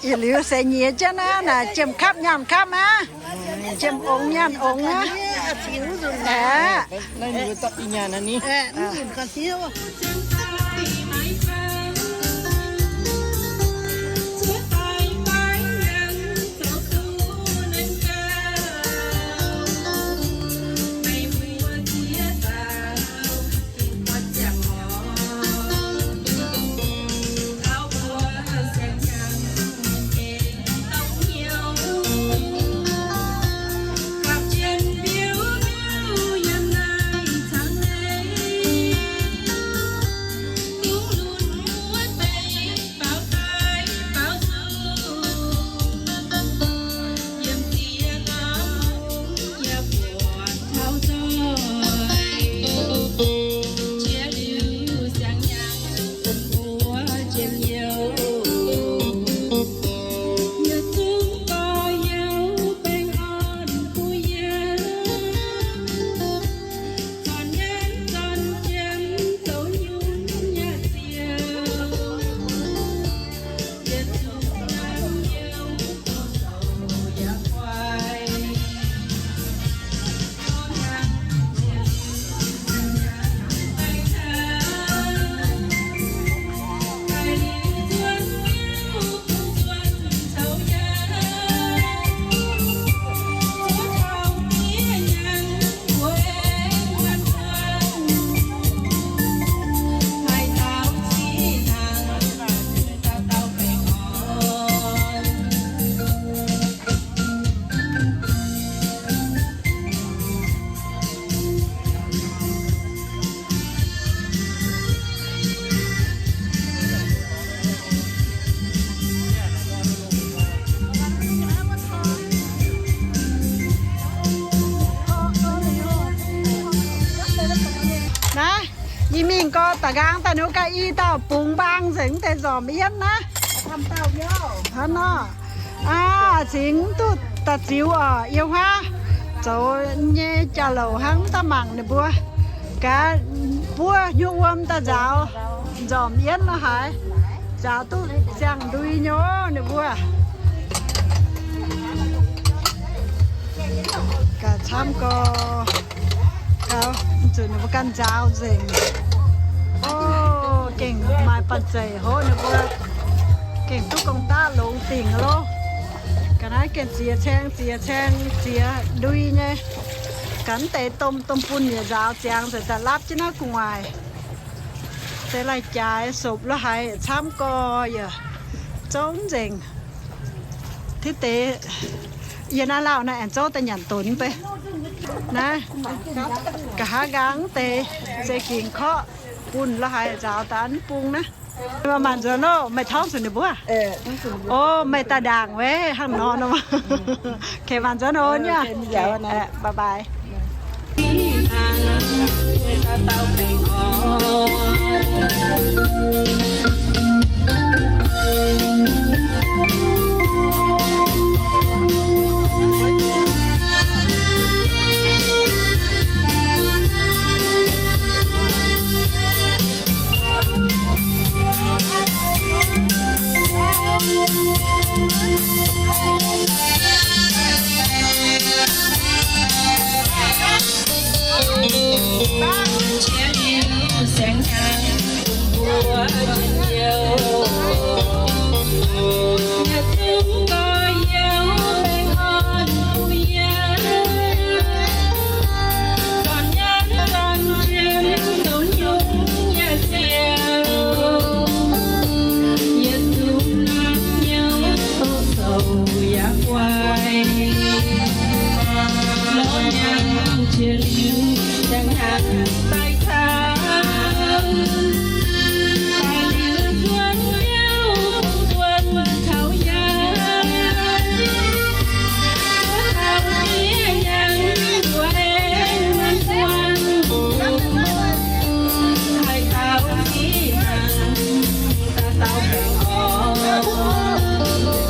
yietc liuz se nyiex jienv naaiv, naaic jiem-kapv nyaanh kapv aqv. Jiem-ongx nyaanh ongx aqv. Aeqv. Naaiv, yie mingh gorx da'nqaang daaih nu ganh i dauh bungx mbaang nzengc deix nzormc yienv naaiv. Hnangv nor. Aa, cingx duqv daaih ziux oc. Yiem wuov zoux nyei jauv-louc hnangv, mv daaih mangc ninh mbuo gaax, buov hnyouv wuom daaih nzaaux nzormc yienv lo haaix, nzaaux duqv ziangh ndui nyei ninh mbuo. Gaax camv gorx, gaax zuqc ninh mbuo ganh nzaaux nzengc. O, gengh maaih banh zeic hov ninh mbuo gengh duqv gong-daqv longx dingc loh. Ga'naaiv gengh ziex caeng ziex caeng ziex ndui nyei. Ga'naaiv deix domh domh bun yietc nzaaux ziangx nzengc daaih lapv jienv naaiv gu'nguaaic. Deix lai-jaaix sopc lo haaix camv gorx yaac zouv nzengc. Tiv deix yie naaiv lauh naaiv aengx zouv daaih nyanc donx bei. Naaiv, nqa'haav nqaang deix se gingx korqv bunh lo haaix nzaaux daaih mv bung naaiv. Maanc nzuonx loh, meih torngv zuqc ninh mbuo. O, meih daaih ndaangc weic hnangv nor nor. Okay, maanc nzuonx oc nyei. Bye bye.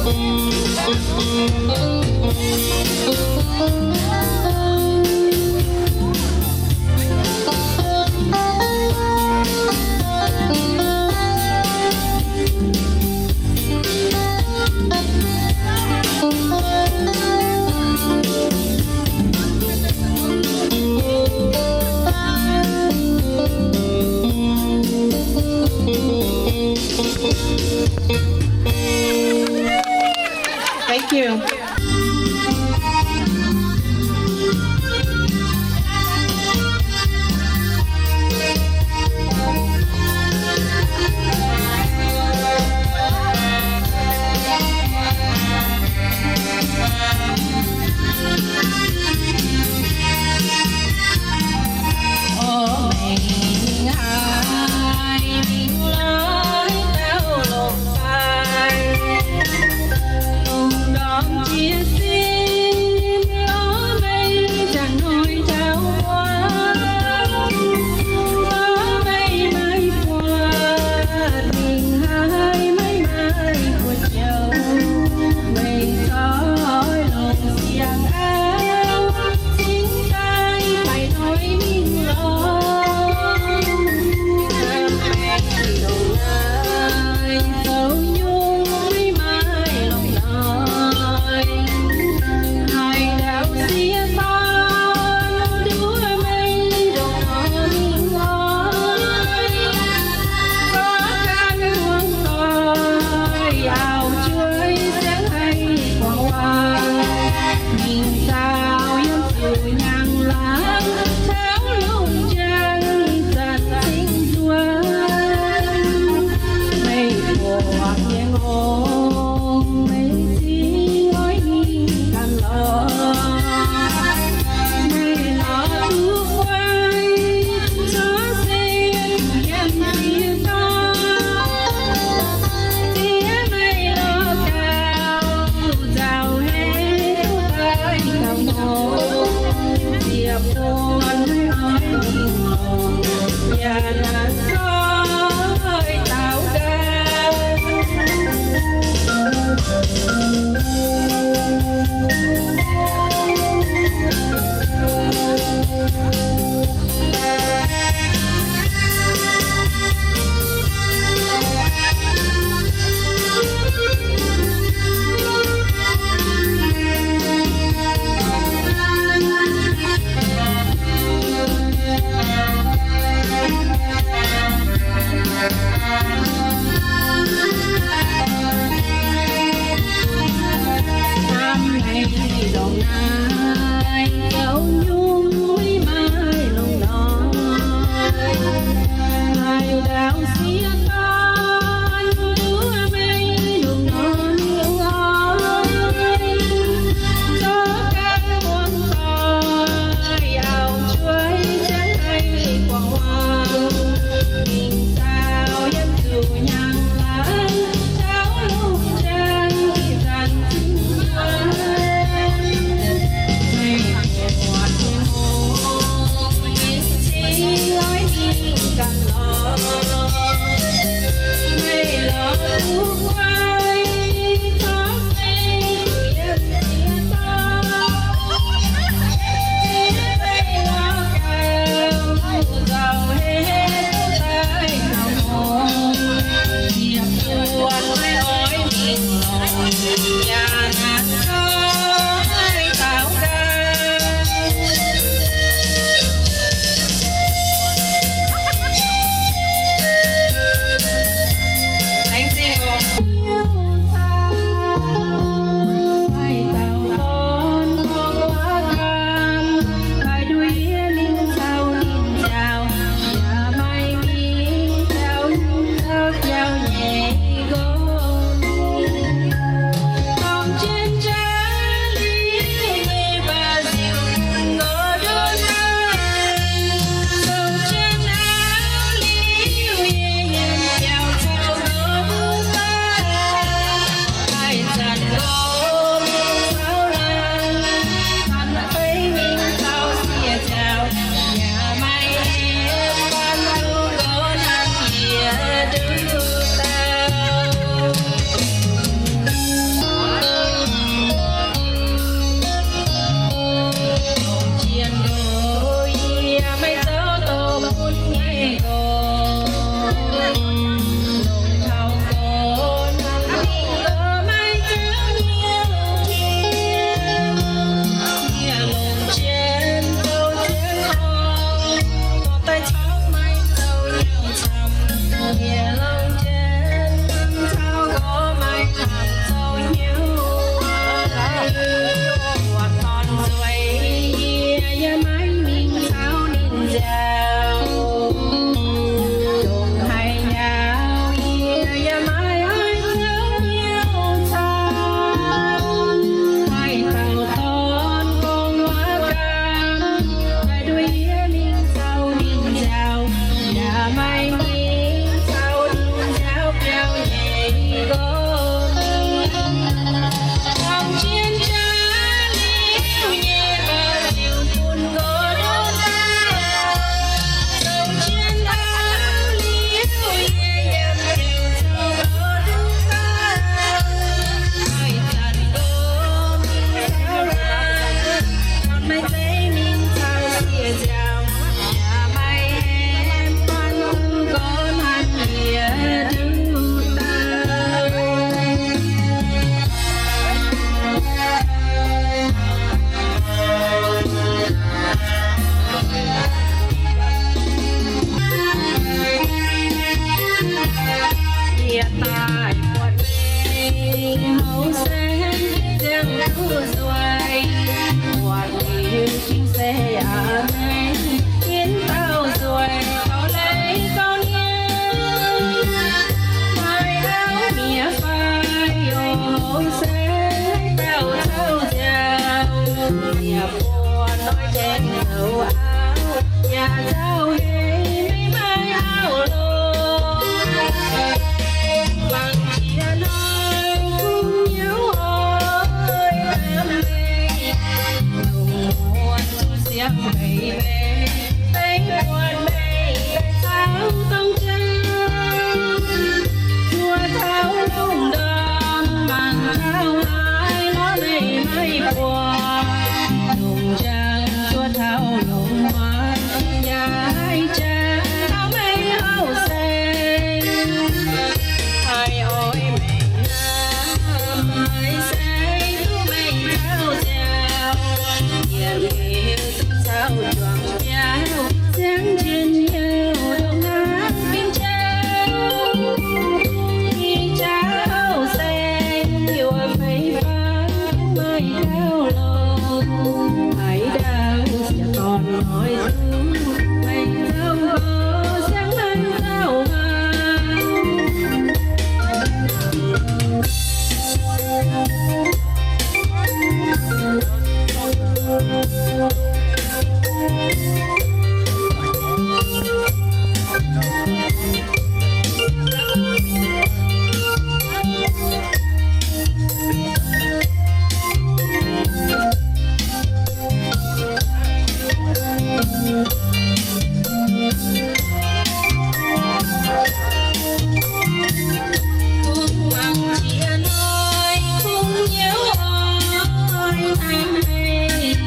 Thank you. nzueic, buatc liuz cing se a'hneiv, yiem dauh nzueic taux leiz gauh nienv. Maaih auv mi'aqv fai? Yaac se dauh caux nziaauc, ziepc buonc hnoi tengx zoux auv, yaac nzauh heix maiv maaih auv longc. Mangc jiex hnoi kungx hnyouv oix hnamv meih, lungh muonz zuqc siang mbeix mbeix, beiv buatc meih caux dongh jauv. Zuov taux lungh ndorm mangc taux haaix lorz meih maiv buatc, lungh njang zuov taux lungh muonz yaac haih jangx taux meih hauh se. Haih oix meih hnamv, haih se duqv meih caux nziaauc, yietc liuz duqv caux juangc biauv, ziangh njien-youh dongh hnangv fin-jauv. Ih jaax hauh se yuoqc fei fang duqv meih gauh longx, haaix dauh siec dorn noic duqv meih zauh nqorngv, siang meih zauh maaih. Kungx mangc jiex hnoi kungx hnyouv oix hnamv meih,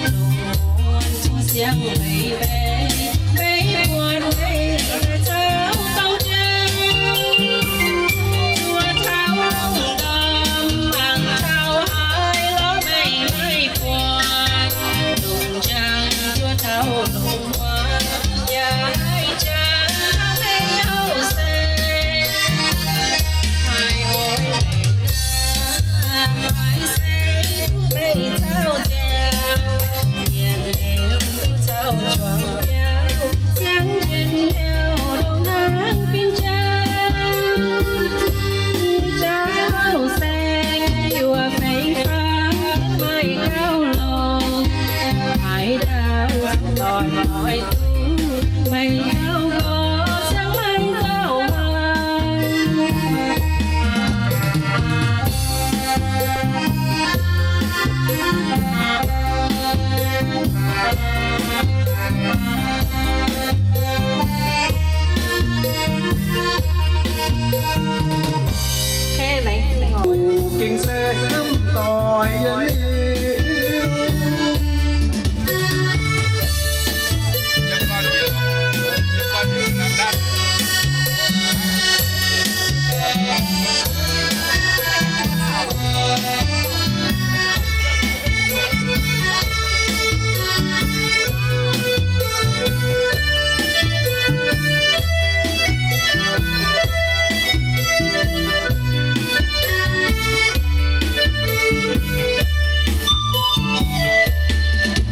lungh muonz zuqc siang mbeix mbeix, beiv buatc meih caux dongh jauv. Zuov taux lungh ndorm mangc taux haaix lorz meih maiv buatc, lungh njang zuov taux lungh muonz yaac haih jangx meih hauh se. Haih oix meih hnamv, haih se duqv meih caux nziaauc, yietc liuz duqv caux juangc biauv, ziangh njien-youh dongh hnangv fin-jauv. Ih jaax hauh se yuoqc fei fang duqv meih gauh longx, haaix dauh siec dorn noic duqv meih zauh nqorngv, siang meih zauh maaih. Gengh se hnamv doic yie.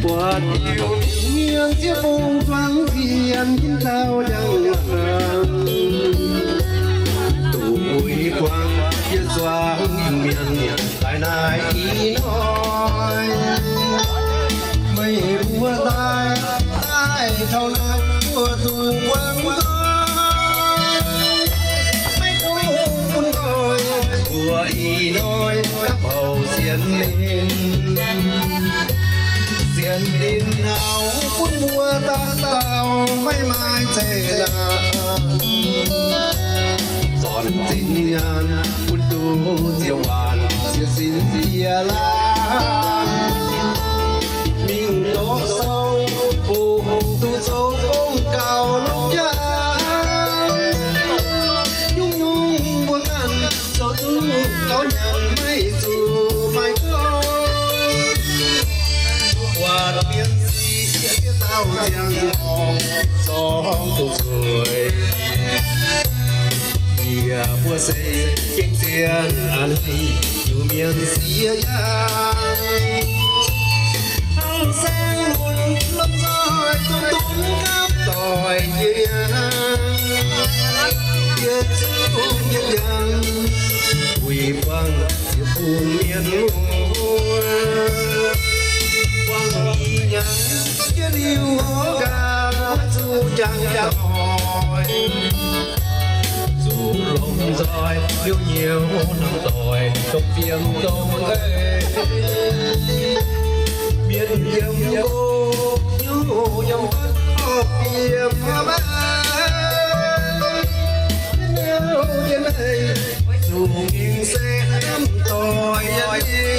Buatc liuz mienh ziex bung zuangx sienx yiem dauh njang-laangc. Duqv buix buangh yie zuangx mienh daaih naaic ih hnoi. Meih mbuo daaih, daaih taux naaiv mbuo duqv buangh nzoih, maiv dungx bun nzoih mbuo ih hnoi gapv houc sienx ninh. Sienx ninh nauz bun mbuo dauh dauh maiv maaih zeqc naanc. Zornc zinh nyaanh bun duqv ziouc waanc, ziouc sin ziouc laanh. Mingh doqc sou, bun duqv zoux gong gauh longx jaax. Nyungc-nyungc mbuo ganh zoux duqv gauh nyanc, maiv zuqc maaih gong. Buatc mienh siec ziex dauh ziangh hoc zorngv duqv zueiz. Yie mbuo se gengh zien a'hneiv. Mienv siex yaangh, hnangv saeng lunx lomh nzoih dunv dunv gapv doic yie, yie zuqc mienh yangh, wuic buangh ziepc bung mienh muoz, buangh yie nyangx jienv liuz nqa'haav zuqc jangx doic. Zuqc lomh nzoih liuz nyei norm doic dongh fiem dongh ei. Mienh yiem go nyungc yiem orqv fiem haaix, zuqc mingh se hnamv doic yie.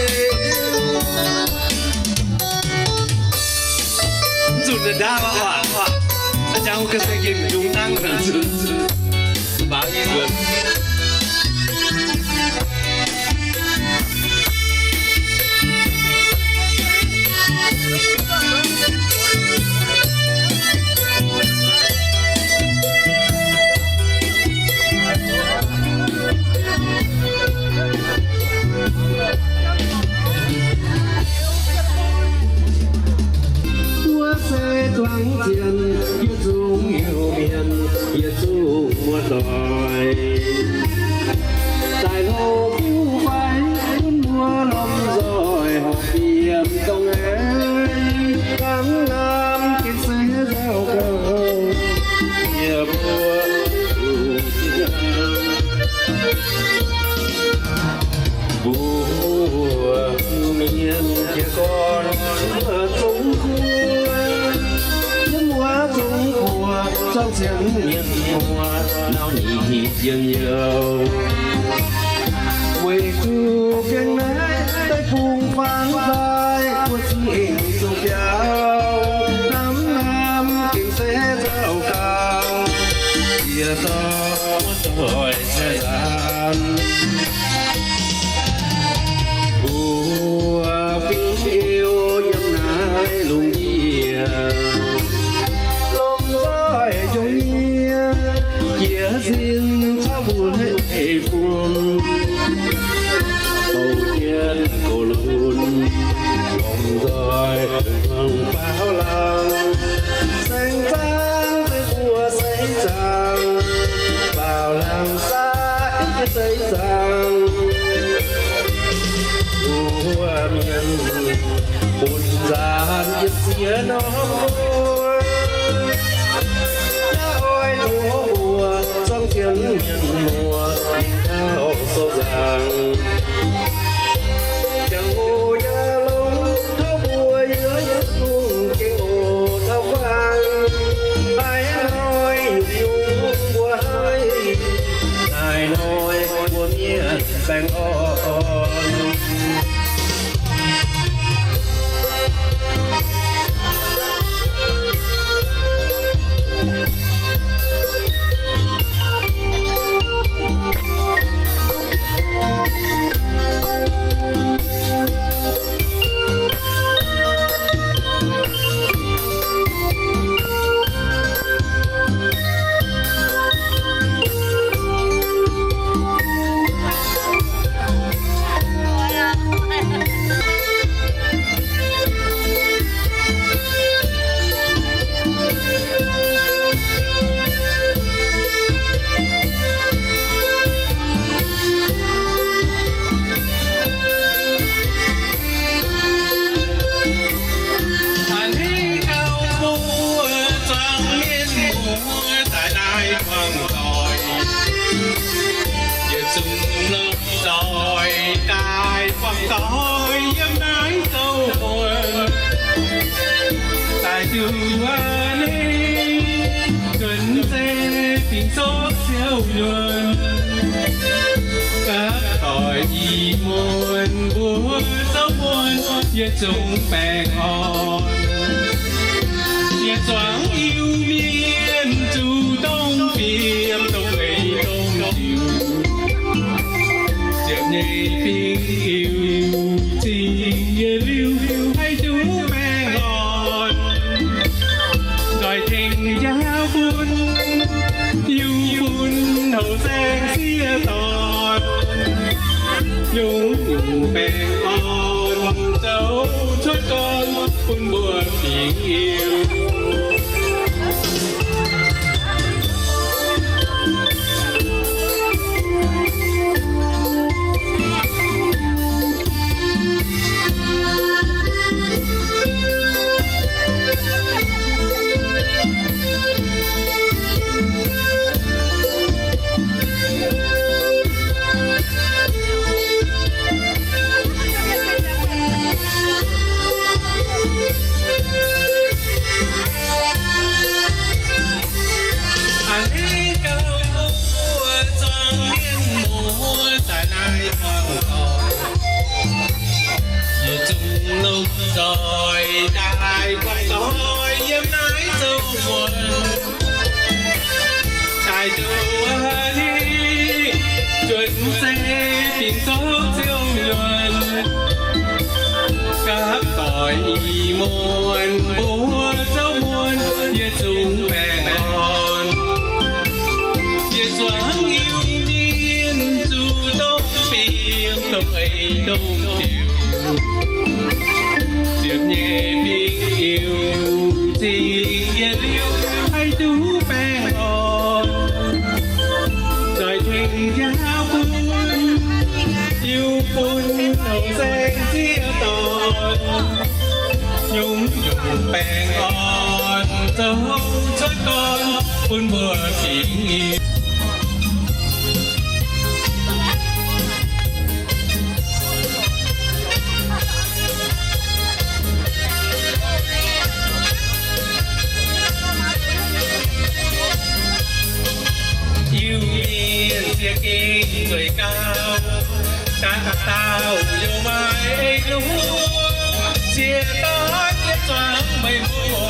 Mv zuqc ndaav aqv, jangx ga'sie gengh mv dungx hnangv nzunc. Mangc yie nzuonx. Wuov se zuangx zien, yie zungv Iu-Mienh, yie zungv muoz-doic. Daaih hlo biuv fai gunv mbuo lomh nzoih horpc fiem dongh ei, hnangv naamh gengh se nzauh gauh, yie mbuo zuqc zinh hnamv. Mbuo Iu-Mienh jiez gorn mbuo zungv kuv, yiem wuov zungv kuv, zorngv zien mienh muoz, nauc nyic njien-youh. Weic zuqc gengh naaiv deic-bung fangx daaih, mbuo zungv aengx zuqc biaux, hnamv hnamv gengh se nzauh gauh, yie dorh muoz-doic se nzaanx. Mbuo fingx Iu yiem naaiv lungh ndiev, lomh nzoih njongc yie, jiex sin caux mbuo leiz bun, bouh jienv gox lunx, lomh nzoih hmuangx faaux laangz, saeng-zaangv se mbuo seix-zaangv, faaux laangz saaix saeng-zaangv. Mbuo mienh bun nzaanx yiem ziex norm mbuo, yaac oix tov mbuo zorngv zien mienh muoz mingh taux sou nzaangc. Jangx-hoc yaac longx taux mbuo yiem lungh gengh oc taux faang. Haaix hnoi nyungc-nyungc mbuo haih, naaiv hnoi mbuo mienh baengh orn. A'hneiv gauh mbuo zuangx mienh muoz daaih naaiv buangh doic, yietc zungv lomh nzoih daaih buangh doic yiem naaiv douh muonz. Daaih zuqc a'hneiv nzuonx se fingx zorqv siou yuonx, gapv doic ih muonz mbuo zouv muonz yietc zungv baengh orn. Yietc zuangx Iu-Mienh zuqc dongh fiem dongh eix dongh diuc, ziepc nyeic fingx Iu-Mienh zingh nyei liuz haih duqv baengh orn. Doix tengx njaaux bun, Iu-Mienh houc saeng sieqv doic, yungz Baengh orn zoux cuotv gorn bun mbuo fingx Iu. A'hneiv gauh mbuo zuangx mienh muoz daaih naaiv buangh doic, yietc zungv lomh nzoih daaih buangh doic yiem naaiv zouv muonz. Daaih nduov a'hneiv, nzuonx se dingc zouv ziouv nyuonh. Gapv doic ih muonz mbuo zouv muonz yietc zungv baengh orn. Yietc zuangx Iu-Mienh zuqc dongh fingx dongh eix dongh diuc. Ziepc nyeic fingx Iu zingh yietc liuz haih duqv baengh orn. Doix tengx njaaux bun Iu bun houh saeng sieqv dorn, nyungc-nyungc baengh orn zoux cuotv gorn bun mbuo fingx Iu. Iu-Mienh ziex gengh nzueic gauh, daaih dauh youh maaih ei luoqc. Sieqv dorn nyei zuangx meih mbuo,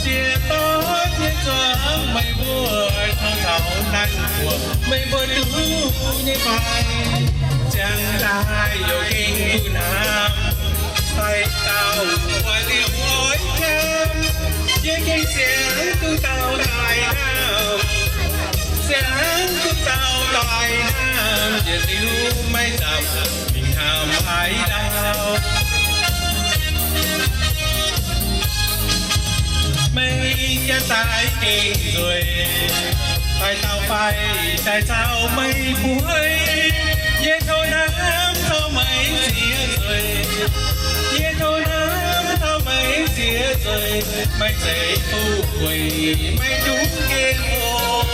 sieqv dorn nyei zuangx meih mbuo, taux taux nanv buoz meih mbuo duqv nyei fai? Ziangh daaih youh gengh duqv hnamv, daaih dauh buatc liuz oix hnamv. Yie gengh sienx duqv dauh daaih hnamv, sienx duqv dauh daaih hnamv, yietc liuz maiv nzamc mingh hnamv haaix dauh. Meih jaa daaih gengh nzueic, daaih dauh faix daaih caux meih bueix. Yie tov hnamv caux meih siex nzueic, yie tov hnamv caux meih siex nzueic, maiv zeiz fuqv gueic, maiv dungx nqemh oc.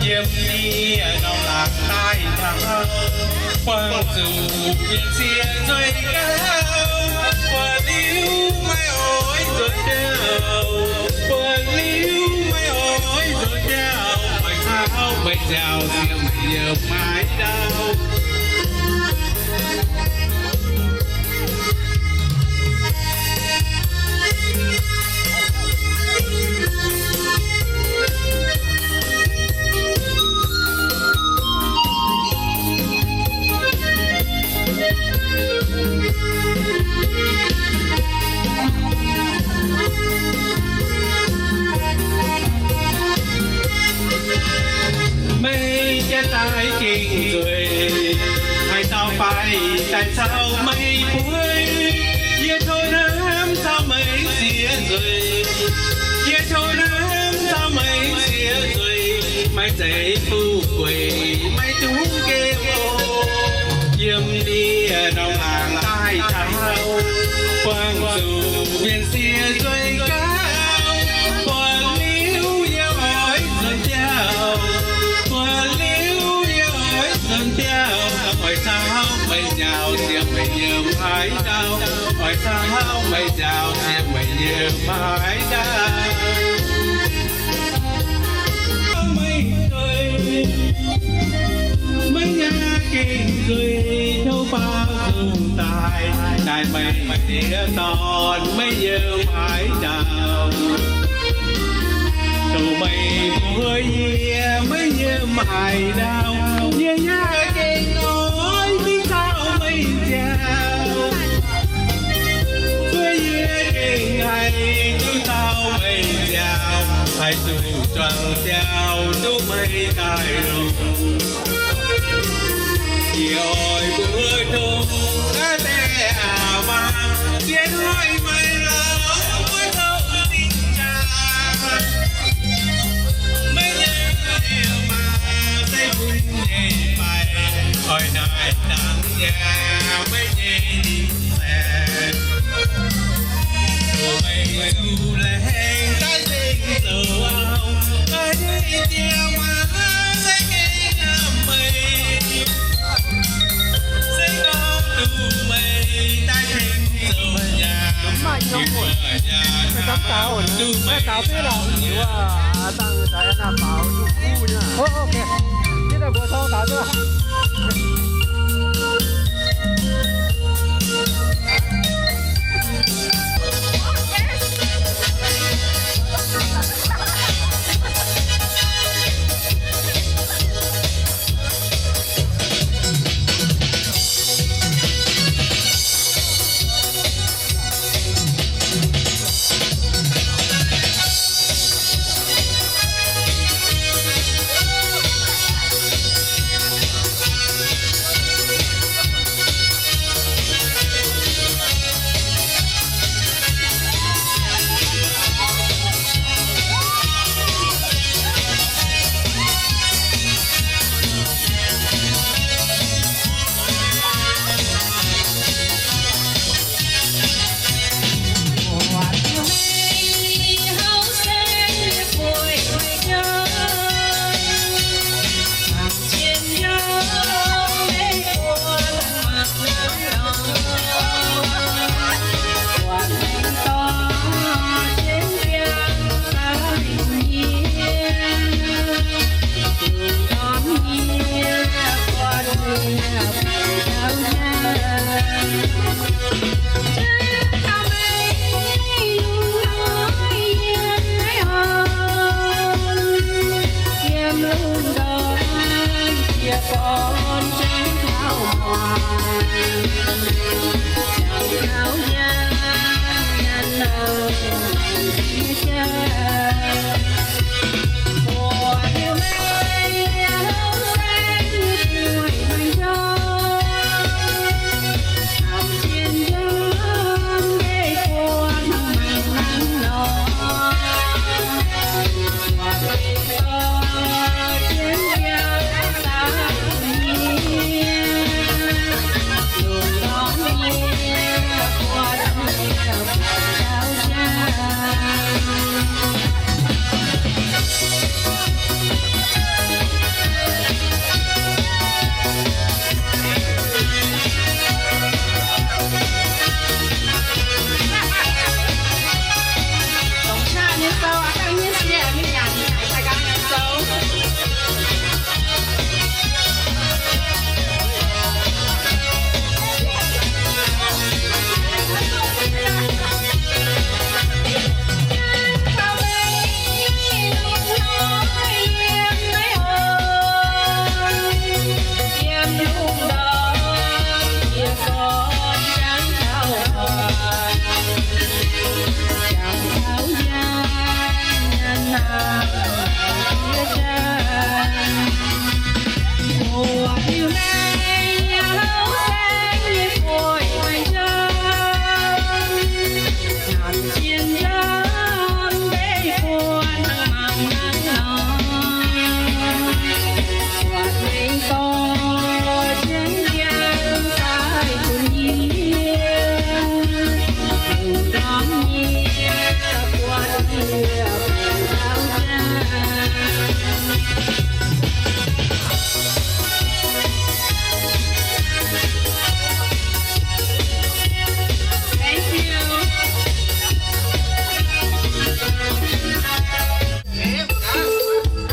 Yiem yie norm laangz daaih taux, buangh zuqc mienh siex nzueic gauh. Buatc liuz maiv oix nzuonx biauv, buatc liuz maiv oix nzuonx biauv, oix caux meih nziaauc, siemv meih yiem haaix ndau. Meih jaa daaih gengh nzueic, haaix dauh faix daaih caux meih bueix. Yie tov hnamv caux meih siex nzueic, yie tov hnamv caux meih siex nzueic, maiv zeiz fuqv gueic, maiv dungx nqemh oc. Yiem yie norm laangz daaih taux, buangh zuqc mienh siex nzueic gauh. Buatc liuz yie oix nzuonx biauv, buatc liuz yie oix nzuonx biauv, oix caux meih nziaauc, siemv meih yiem haaix ndau. Oix caux meih nziaauc, siemv meih yiem haaix ndau. Meih nzueic, meih yaac gengh nzueic, tov faaux nzung daaih naaic meih siex dorn, meih yiem haaix ndau. Tov meih mbuox yie, meih yiem haaix ndau, yie yaac gengh oix mingh caux meih nziaauc. Zuov yie gengh haih duqv caux meih nziaauc, haih duqv juangc nziaauc duqv meih daaih longc. Yie oix mbuox tov Ơ, ok. Giết ra búa song táo chứ.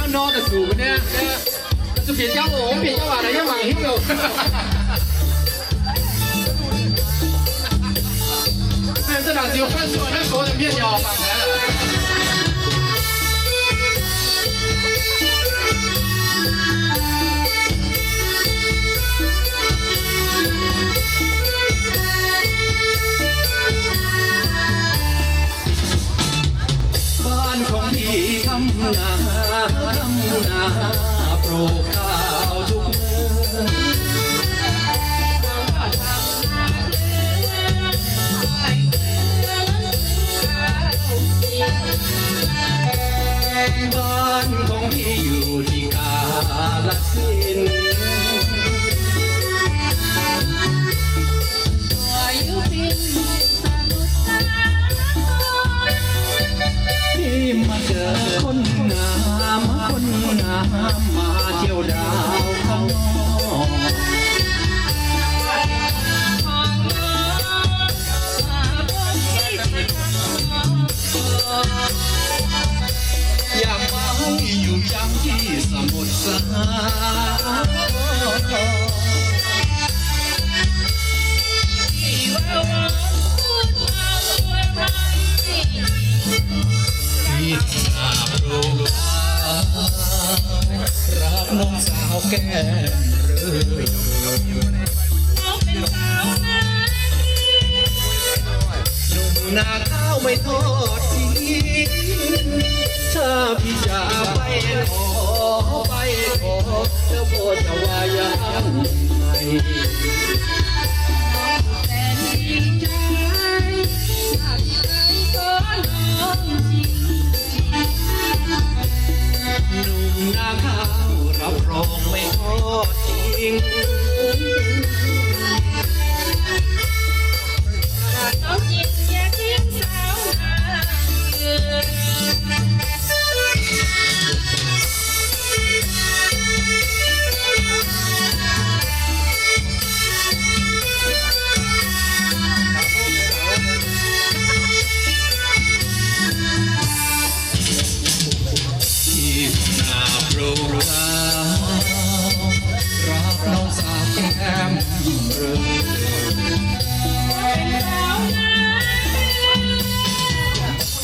Hnangv nor daaih zuqc nyei. Zuqc bieqc jauv oc, bieqc jauv waac naaic yie mangc hiuv loh. Zinh ndaangc ziux fan suoqc naaiv gox daaih mienh yaac mangc aqv. Ban kong ti kam naaic, kam naaic, brouc gauh duqv. Nungx naaiv gauh meih tov zingh, caa bic jaax baih gorx, baih gorx, yaac mborqv jaax waac yaac hnangv naaic. Nungx naaiv gauh รับรอง meih tov zingh.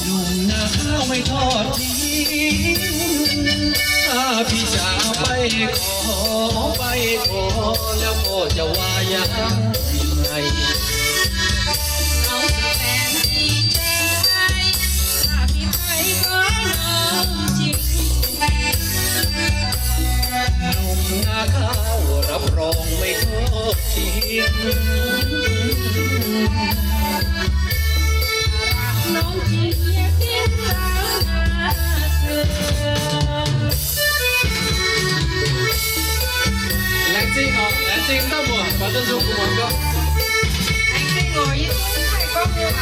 Nungx naaiv gauh meih tov zingh, caa bic jaax baih gorx, baih gorx, yaac mborqv jaax waac yaac hnangv naaic. Nungx naaiv gauh รับรอง meih tov zingh. Laengz zingh oc, laengz zingh dauh muoc, baac duqv nzung gu'nguaaz gorngv. Laengz zingh oc, yie zungv haih gorngv nyei waac,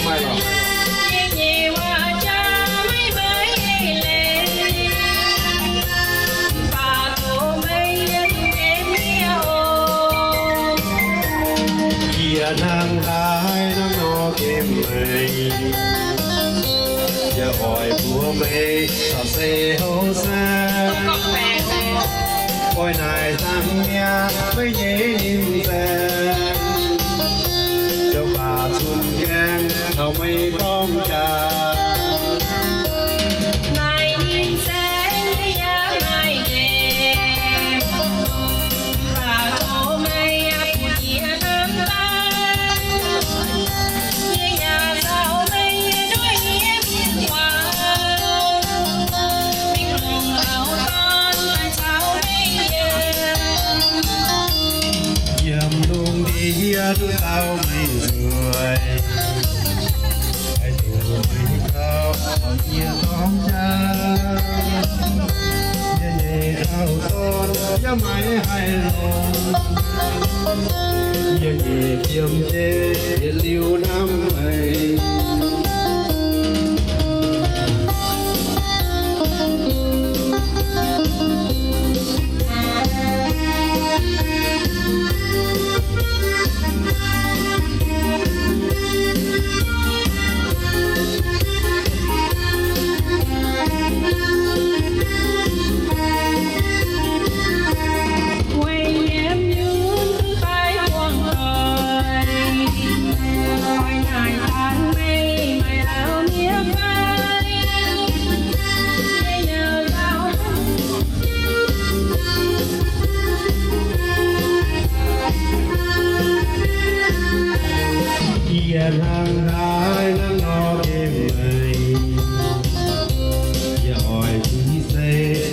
fai faaux. Yie hnangv haaix nor nor gemh meih, yie oix mbuox meih taux se houv saeng, oix naaic dangh mi'aqv meih nyei ninh zaeng. Ziouc baac zunc gaengh taux meih dorng jaax. Yiem lungh ndiev duqv taux meih nzueic, haih duqv meih taux yie dorng jaax. Yie nyei auv dorn yaac maiv haih longc, yie nyei jiem-jeiv yietc liuz hnamv meih. Yie hnangv haaix nor gemh meih, yie oix zuqc se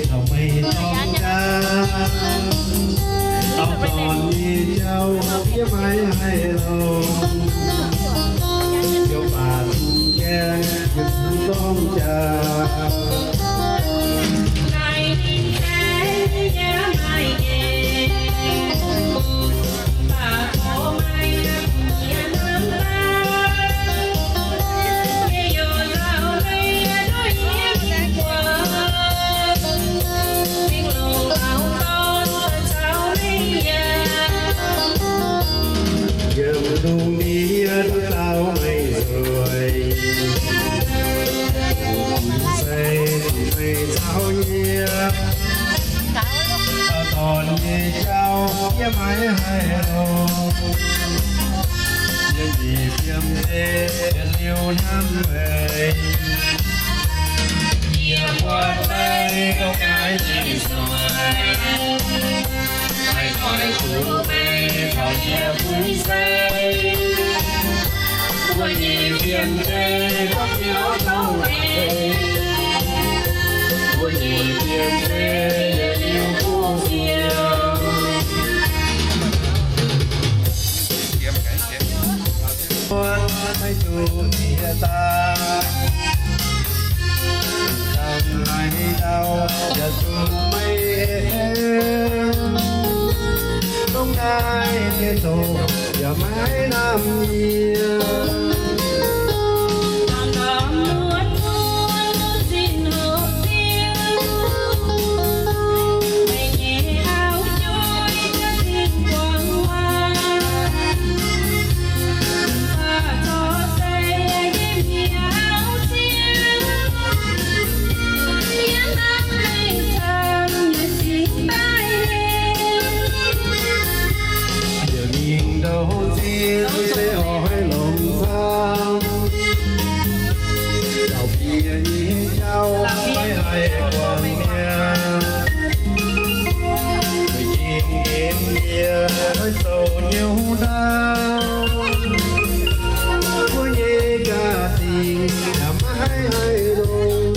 taux meih dorng jaax. Auv dorn nyei jauv yie maiv haih longc, ziouc baac zunc gaengh yie zungv dorng Jauv yie maiv haih longx, yie nyic fiem deix yietc liuz hnamv meih. Yie buatc meih gauh gaaix nyei nzueic, haih oix zuqc meih taux yie fun-saeng. Mbuo nyic fiem deix gorngv hnyouv taux meih, mbuo nyic fiem deix yietc liuz kuv fienx. Maiv zuqc ziex daaih, dangh haaix ndau yaac zuqc meih eix. Dongh naaiv ziangh hoc yaac maiv lamh yie. Yie mingh ndau zinh se oix longc cang, dauh bieqc nyei jauv maiv haih buangh niaa. Meih gengh ginx yie oix zoux hnyouv ndaauv, mbuo nyei jaa-dingh yaac maiv haih longx.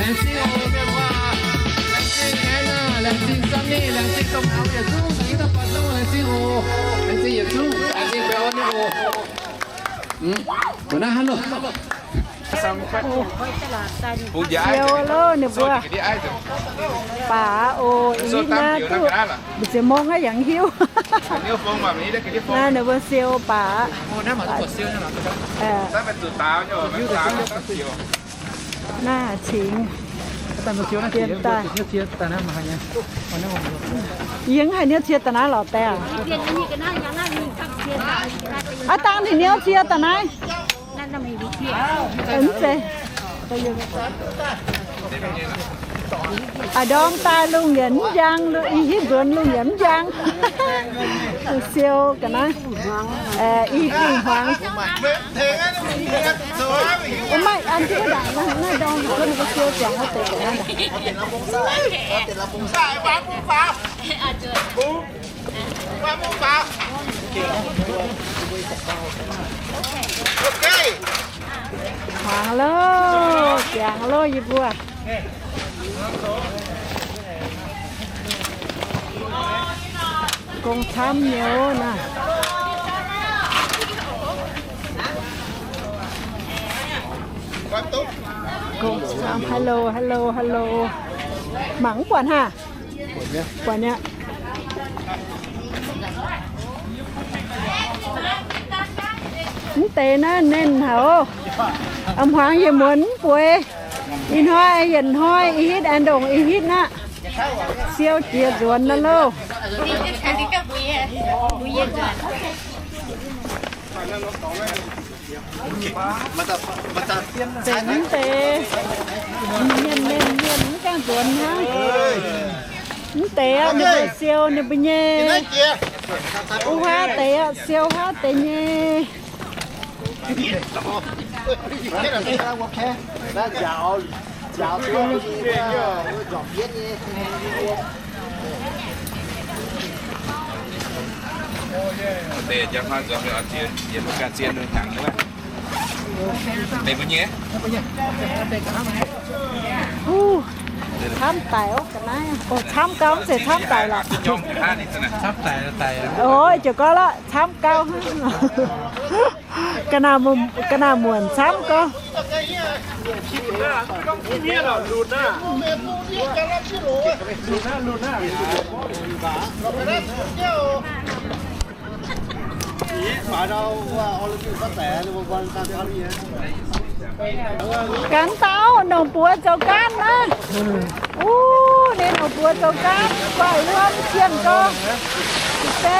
Laengz zingh oc, mienh muoz. Laengz zingh Anna, laengz zingh Sunny, laengz zingh domh nauz yietc zungv, laengz zingh domh nauz, laengz zingh oc. Laengz zingh yietc zungv, laengz zingh baeqc orn nyei oc. Mv, mbuo naaiv hnangv loh. Siou loh ninh mbuo. Baac oc, ih naaiv duqv mbu'ziex mong aqv yaac mv hiuv. Naaiv ninh mbuo siou baac. Naaiv cingx daaih. Yie mv haih niouv cie daaih naaiv lorz deix aqv. Aav dangh ninh niouv cie daaih naaiv. Mv zeiz. A'ndorm daaih lungh yaac mv njang, ih hitv nzuonx lungh yaac mv njang. Siou ga'naaiv, ih fingx hmuangx. Maiv an jienv ndaangc naaiv ndorm, ninh mbuo siou ziangx wuov deix ga'naaiv. Hmuangx loh, ziangx loh yie mbuo. Gong camv nyei naaiv. Gong camv, hello, hello, hello. Mangc mv buatc haah? Buatc nyei. Mv deix naaiv nernh haic oc. A'hmuangx yietc muonz mv bueix. Ih hnoi yietc hnoi ih hitv aengx ndongc ih hitv aqv. Siou jiex nzuonx naaiv loh. Mv deix, mienh, mienh, mienh mv gaengh nzuonx hnangv. Mv deix aqv, ninh mbuo siou ninh mbuo nyei. Wuov huaav deix aqv, siou huaav deix nyei. Camv daic oc ga'naaiv. Oc, camv gau mv zeiz camv daic lorqc. Oc, ziouc gorngv lorqc, camv gau. Ga'naaiv muonc camv gau. Ganh dauh nongc buoz zoux gaanv naaiv. Uv, ninh nongc buoz zoux gaanv, guaih wuom jienh gau. Se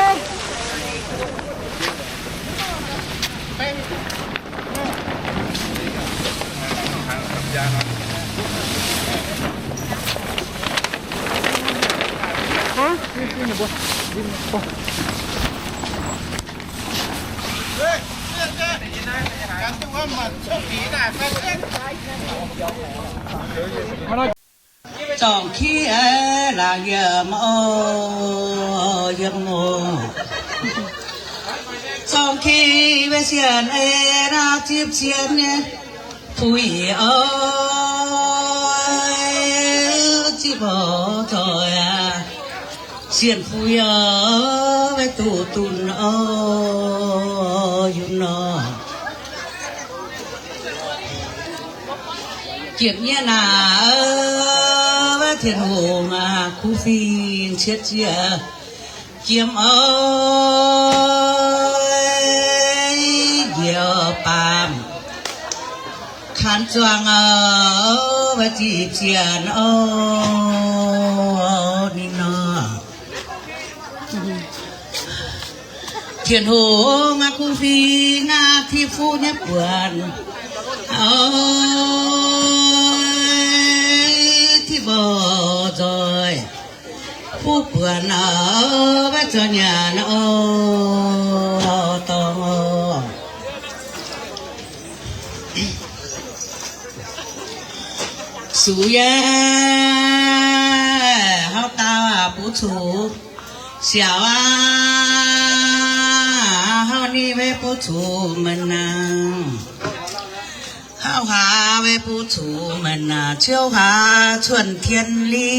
Zorngc ki laangz yiem oc, yiem oc. Zorngc ki mbuo sienx ei naaiv zipv cien nyei puix oc, zipv oc zoih aac, sienx puix oc, maiv duqv dunh oc, yunc nor. Jiem nyei naaic, Tin-Hungh aac, kuv fingx cietv ziec jiem oc, njiec baamh kanh zuangx oc, maiv zipv cien oc, ninh nor. Tin-Hungh aac, kuv fingx aac, tipv fuqv nyei buonc oc, tipv oc zoih, fuqv buonc oc, maiv zoih nyanc oc, dorngx oc. Sux yie, hauv dauh aac butv zuqc siaauc aac, hauv ni maiv butv zuqc meih naaic, hauv haax maiv butv zuqc meih naaic, ciouv haax cuonx tien li.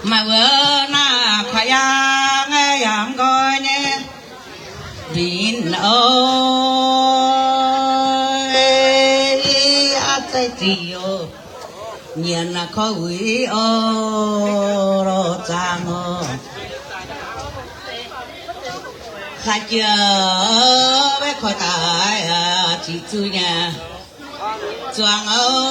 Maaih wuov naaic kuaix yaang yaac mv nqoi nyei, mbienv oix aav zeiv zic oc, nyienx naaic korv uix oc, lorz zaangc oc. Hlaax jiex maiv koiv daaih ziqc zuiz nyei zuangx oc,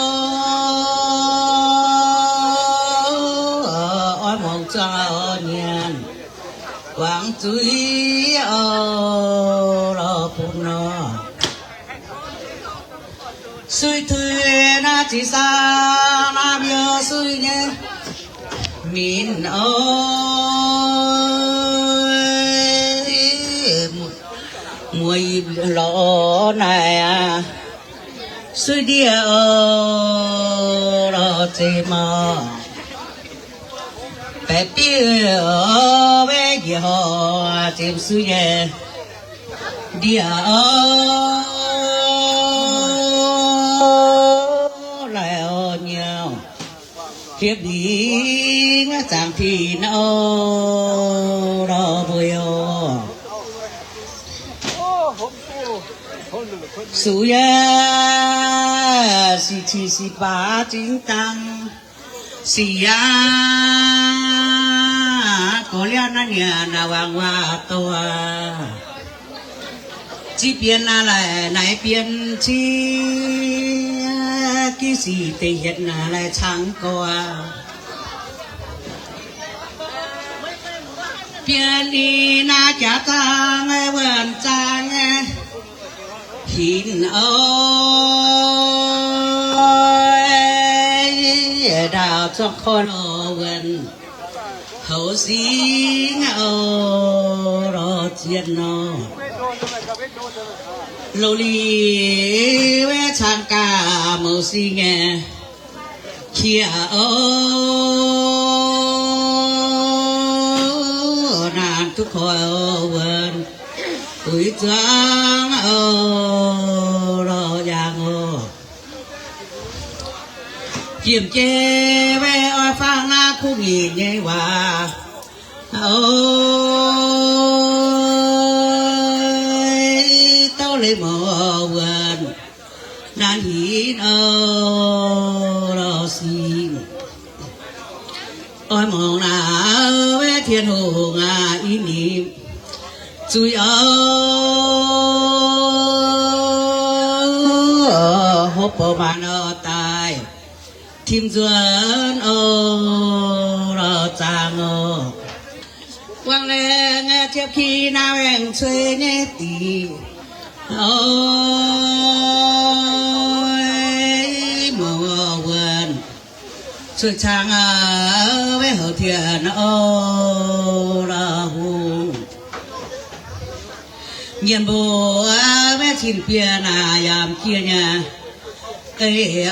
oix mungz zuangx oc, nyienx guangc zuiz oc, lorz bun nor. Suiv tuix naaiv ziqc saang naaiv mbiouh suiv nyei minc oc, muoz-ipc lorz naaic aac, suiv ndiev oc, lorz zem oc. Baeqc biouv oc, maiv njiec horc, zem suiv nyei ndiev oc, laih oc nyouh, hiepv mingh zaangc tin oc, lorz mbuo oc. Sux yie, sic cingx sic baac zingx dangh sic yaac gorx liaauv naaiv nyanc naaic wangc waac doic, ziex bienx naaic laaic naaic bienx ciev, giv sic deix hietc naaic laaic cangx gorx. Bienx ninh naaiv jaax zaang wuonh zaang hinc oc, ndaauh zorqv koi lorz wuonh houx singx oc, lorz zienh nor. Loz-lic wuov cang gaax mouz singx nyei qiex oc, naanc duqv koi oc, wuonh uix zuangx oc, lorz yaangh oc. Jiem jei maiv oix fangx naaiv kuv nyinc nyei waac oc, douv leiz mouc wuonh naanc hinc oc, lorz singx. Oix mungc naaic wuov Tin-Hungh aac, i ninh zuiz oc, hopv bouh maanc oc daaih tim nzuonx oc, lorz zaangc oc. Wangc laengz ziepc kin naaiv waengh cuei nyei diqc oc, mouc wuonh cuotv cang aac, maiv houc tien oc, lorz hungh Nyiemc mbuo maiv cin-biei naaic yaac jiex nyei. Ei o,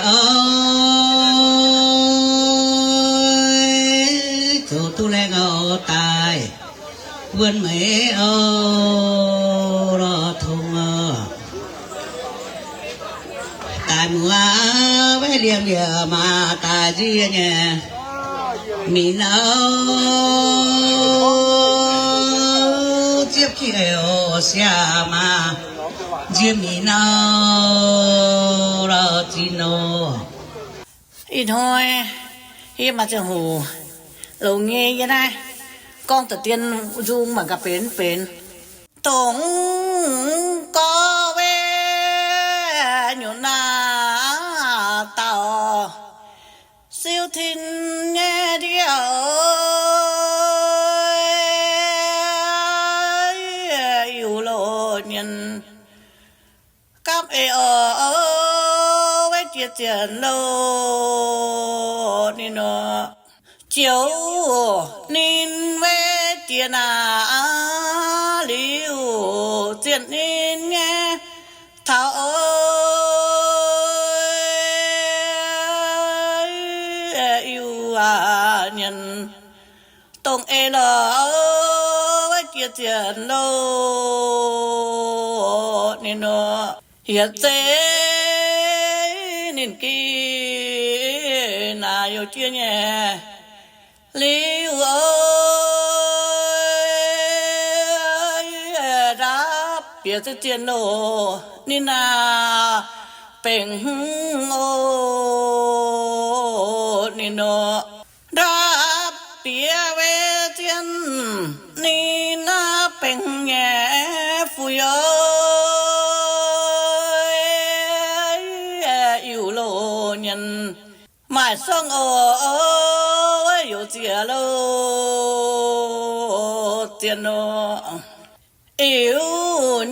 zoux duqv laengh oix daaih wuonv meih o, lorz tong o. Daaih muoz maiv liemh yaac maaih daaih nzie nyei. Mingh nor, ziepv jiex siac maah, nzie mingh nor, lorz zinh nor. Ih hnoi yie maaih ziangh hoc longx nyei yie naaiv gorngv da'dien nzung mangc gaax benx mv benx. Dongh gorx wei nyunc naaiv dauh siou tin nyei ndiev, Iu-Lo nyei gapv ei oc, weiv jiex zienx loh ninh nor. Joux ninh weiv jiex naaic liuz zienh ninh nyei taux Iu-Lo nyei dongh ei lorz weiv jiex zienx loh ninh nor. Yietc zeiz ninh gih naaic youh jiex nyei liuz, ndapv bieqc zienh zienh loh ninh naaic benx oc ninh nor. Ndapv bieqc weiv zienh ninh naaiv benx nyei fu'youz Iu-Lo nyei. Maaih sorng oc, weiv youh ziex loh zienh nor. Iu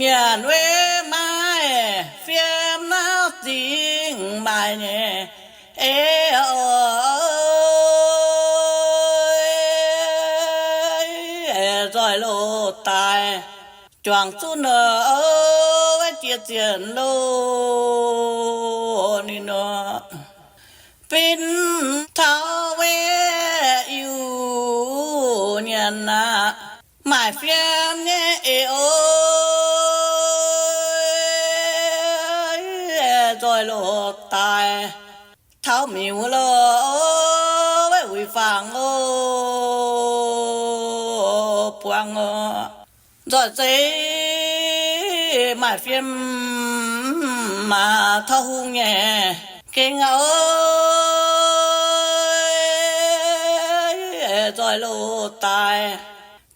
nyanc weiv maaih fiem naaiv zingh maaih nyei. Ei oc, nzoih loh daaih juangc zuqv nor, weiv jiex zienx loh ninh nor. Bin taux weiv Iu nyanc aqv, maaih fiem nyei ei oc, nzoih loh daaih taux miuc loh, weiv wuic fangx oc, buangz oc. Nzoih zeiz maaih fiem maaih taux hungh nyei gengh oc, nzoih loh daaih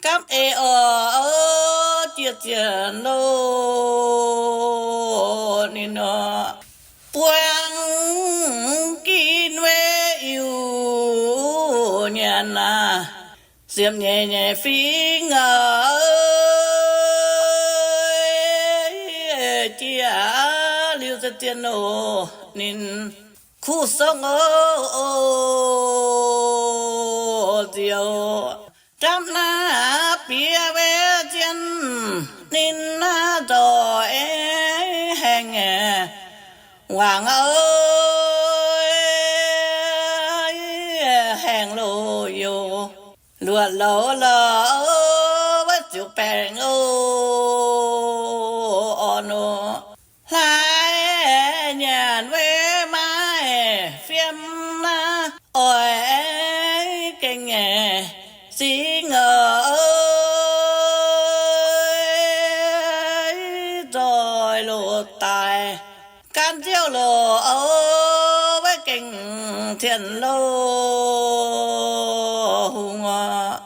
gapv ei oc, jiex zienx loh ninh nor. Buangh ginv weiv Iu nyanc aqv, ziepc nyeic nyeic fingx aqv, jiex liuz ziex zienh oc, ninh kuv songv oc, nzioux ndapv naaiv bieqc weiv zienh ninh naaiv nzoih haengh nyei wangc oc, haengh loh youz luoqc louz loh, weiv ziouc baengc oc, orn oc. Hlaaix nyanc weiv maaih fiem naaiv oix gengh nyeic singx oc, nzoih loh daaih gan nziouv loh oc, weiv gengh cien loh hungh oc.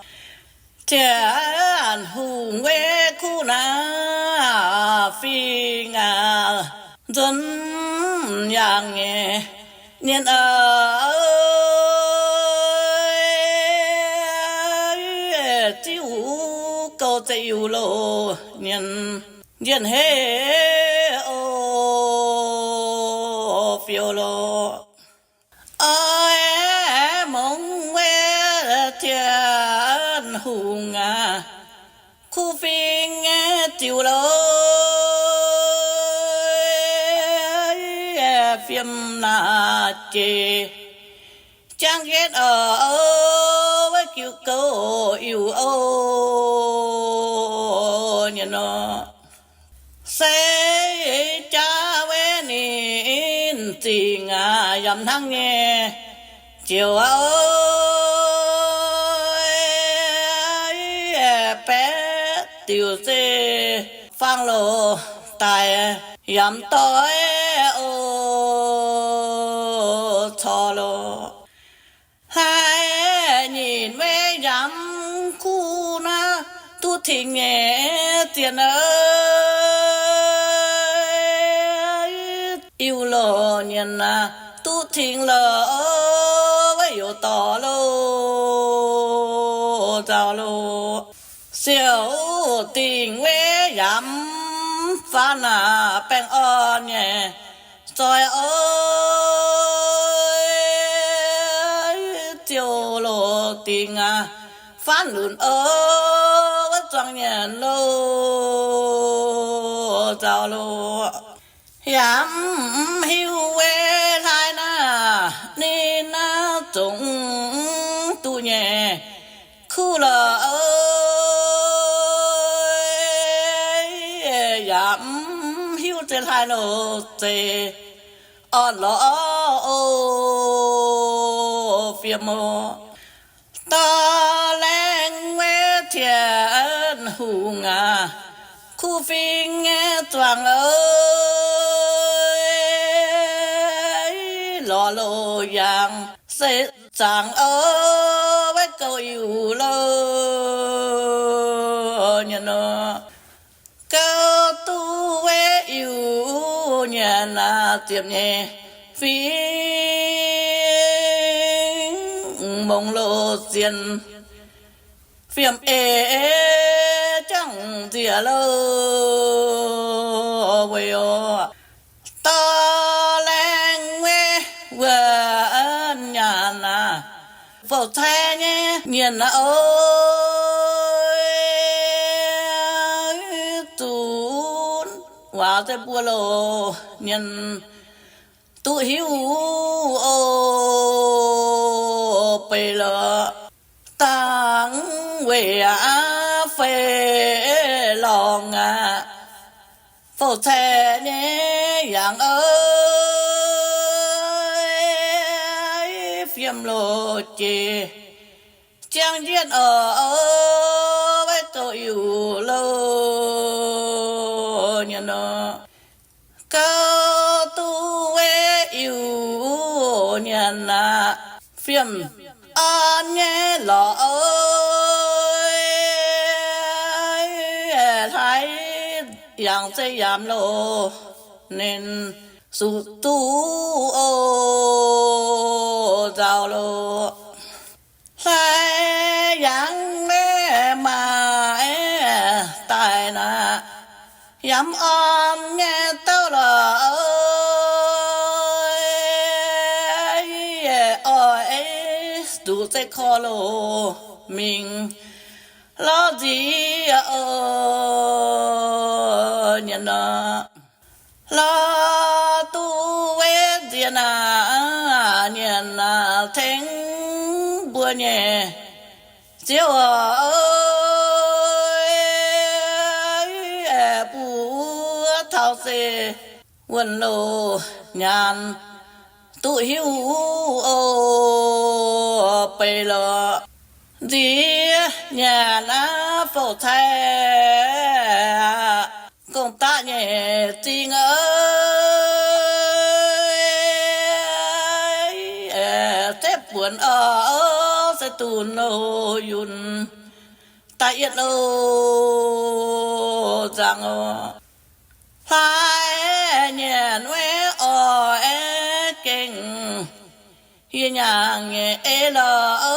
Cien hungh weiv kuv naaiv fingx aqv, nzuonx yangh nyei nyienh aqv, ziuv gouv zeiv Iu-Lo nyienh njien-heiv oc, fiou loh. Oix mongx weiv cien hungh aqv, kuv fing nyei ziux lorqc, fiem naaic jiex jangv yietv oc, wuov jiu gouv iu oc, nyei nor. Se jaax wuov ninh zingh aqv, yaac hnangv nyei ziouc oc, baeqv diuc se faang loz daic yaac doix oc, corc loz. Hlaaix nyitc wei yaac kuv naaiv duqv tengx nyei zienh aqv, iu loz nyienx aqv, duqv tengx loz, wuov youz dorc loz, nzauh loz. Siouc dingc wei yaac faanv aqv, baengh orn nyei zoih oc, ziouc loz dingc aqv, faanv lunc oc, wuov zuangx nyienx loz, nzauh loz. Yaac mv hiuv wei hlaaix naaiv, ninh naaiv zungv duqv nyei kuv lorqc, yaac mv hiuv zeiz hlaaix loz zeiz orn lorqc oc, fiem oc. Dorh laengz wei Tin-Hungh aac, kuv fing nyei zuangx oc, lorz loz yangh se zaangc oc, wuov gouv iu loz, nyei nor. Gouv duqv wei iu nyienx aqv, ziepc nyeic fingx mongx loz zienh, fiem eix jangx nziex loz weic oc. Dorh laengz wei wuov nyanc aqv, fouv-cai nyei nyienx aqv oc, zunc waac se mbuo loz nyienx duqv hiuv oc, beiv lorqc. Dangh weic aqv fei lorngh aqv, fouv-cai nyei yangh oc, fiem loz jiex jangv jienv oc, wuov gouv iu loz nyienx nor. Gouv duqv wei iu nyienx aqv, fiem orn nyei lorqc oc, hlaaix yangh se yaac loz ninh zuqc duqv oc, nzauh loz. Hlaaix yangh maiv maaih daaih naaic, yaac mv orn nyei douv lorqc, oix zuqc zeiv korv loz mingh lorz nziex oc, nyienx nor. Lorz duqv wei nziex naaic, nyienx naaic tengx mbuo nyei Ziouv oc, mbuo taux se wuonh loz nyaanh duqv hiuv oc, beiv lorqc. Nziex nyanc aav fouv-cai, gong-daqv nyei zingh oc, setv buonc oc, se dunx loz yunh daaih yietv loz nzangc oc. Hlaaix nyanc wei oix gengh yie nyaangc nyei ei lorqc,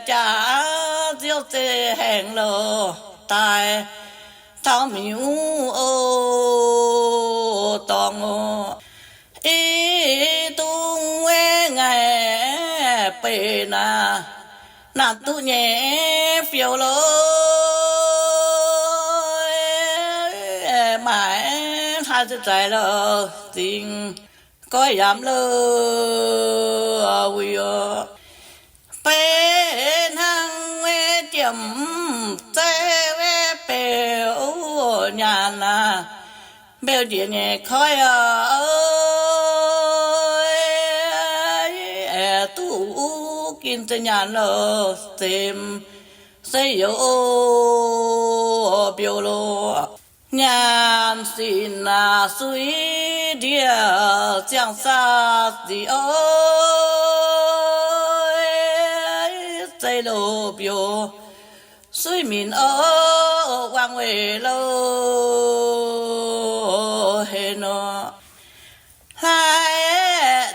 jaax Ziouv zeiv haengh loz daaih taux miuc oc, dorngx oc. I dungx wei ngaih beiv naaic, naanc duqv nyei fiou lo, maaic hlaax ziex zaaix lo, zingx goiv yamv lo, wuic o, beiv hnangv wuov jiem, zeiv wuov beu nyaanh aac, mbeu njiec nyei koiv aac, duqv gin zeix nyaanh lo, zemx se youz mbeu lo, nyaanh sinx aac, suiv ndiev ziangh saa zic o, zeiv lo mbeu, suiv minc o, wangc weic lo, heh nor, hlaax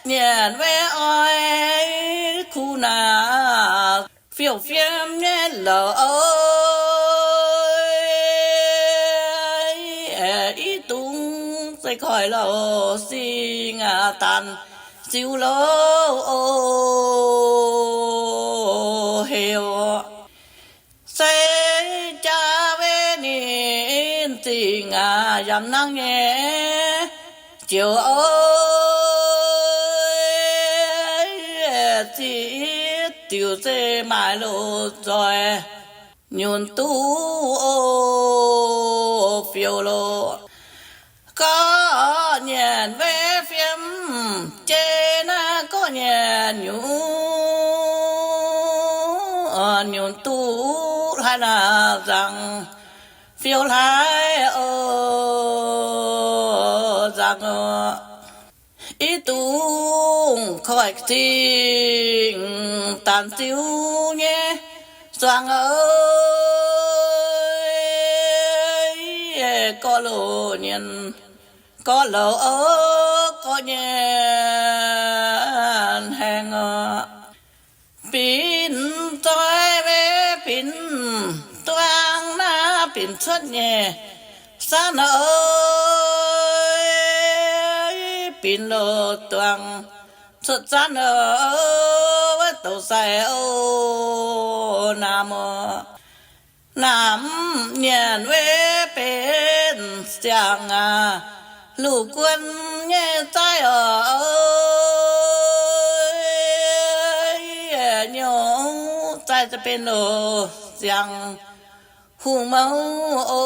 nyanc wuov oix kuv naaic, fiou fiem nyei louc o, i dungx zeiv koiv lo, sing aac, daanh ziux lo, heh o, se jaax wuov ninh zingh aac, yamv nangv nyei joux o, ziqv diuc se maaic loz-nzoih nyunc duqv o, fiou lo, gorqv nyanc wuov fiem, jeiv naaiv gorqv nyanc nyunc, nyunc duqv hlaax naaic nzangc, fiou hlaax o, nzangc o, i dungx koiv zingh daanh ziux nyei zuangx o, gorqv loz nyanc, gorqv loz o, gorqv nyanc haengh o, binc zoih wuov binc duangv naaiv binc cuotv nyei sanv o, binc loz duangv cuotv zanv o, wuov douz sai o, namx o, namx nyanc wuov benx siang aac, luv guon nyei zaiv o, nyungc zaiv za'benx loz siang hungh mouv o,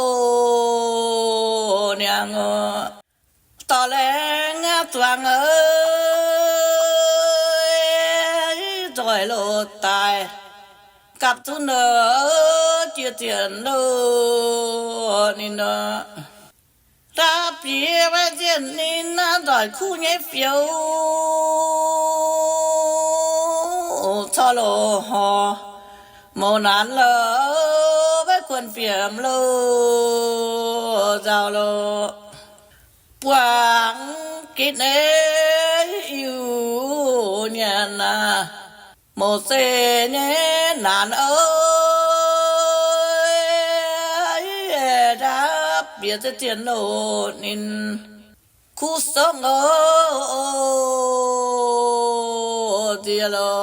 niangx o, dorh laengz aqv zuangx o, nzoih loz daaih gapv zunv o, jiex zienc loz ninh o, ndapv bieqc wuov zienc ninh naaiv nzoih kuv nyei fioux, corc loz horc mouz naanx lo, wuov kuonx fiemx lo, nzauh lo, buangv gitv eix iu nyanc aac, mouz se nyei naanx o, ndapv bieqc ziex zienc loz ninh kuv songv o, nziex lo,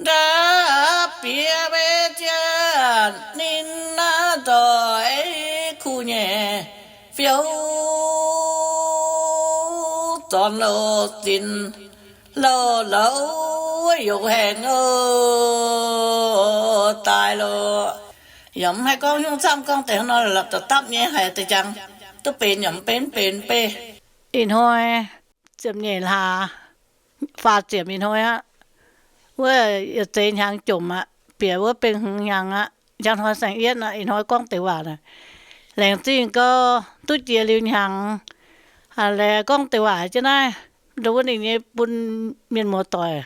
ndapv bieqc wuov zienc ninh naaiv nzoih kuv nyei fioux, zornx loz zinx loz louz yungz haengh o, daaih lo. Yaac mv haih gorngv hnyouv camv, gorngv deix hnangv nor la'dapv dapv nyei haic deix jangx, duqv benx yaac mv benx, benx beiv. Ih hnoi ziepc nyeic hlaax, faah ziepc ih hnoi aqv. Wuov yietc zeix hnyangx jomc aqv, bieqc wuov bengh hmz hnyangx aqv. Njang hnoi saeng-yietv aqv. Ih hnoi gorngv deix waac naaic, laengz zingh gau, duqv jiex liuz hnyangx, laengz gorngv deix waac jienv naaiv, nduov wuov ninh nyei bun mienh muoz-doic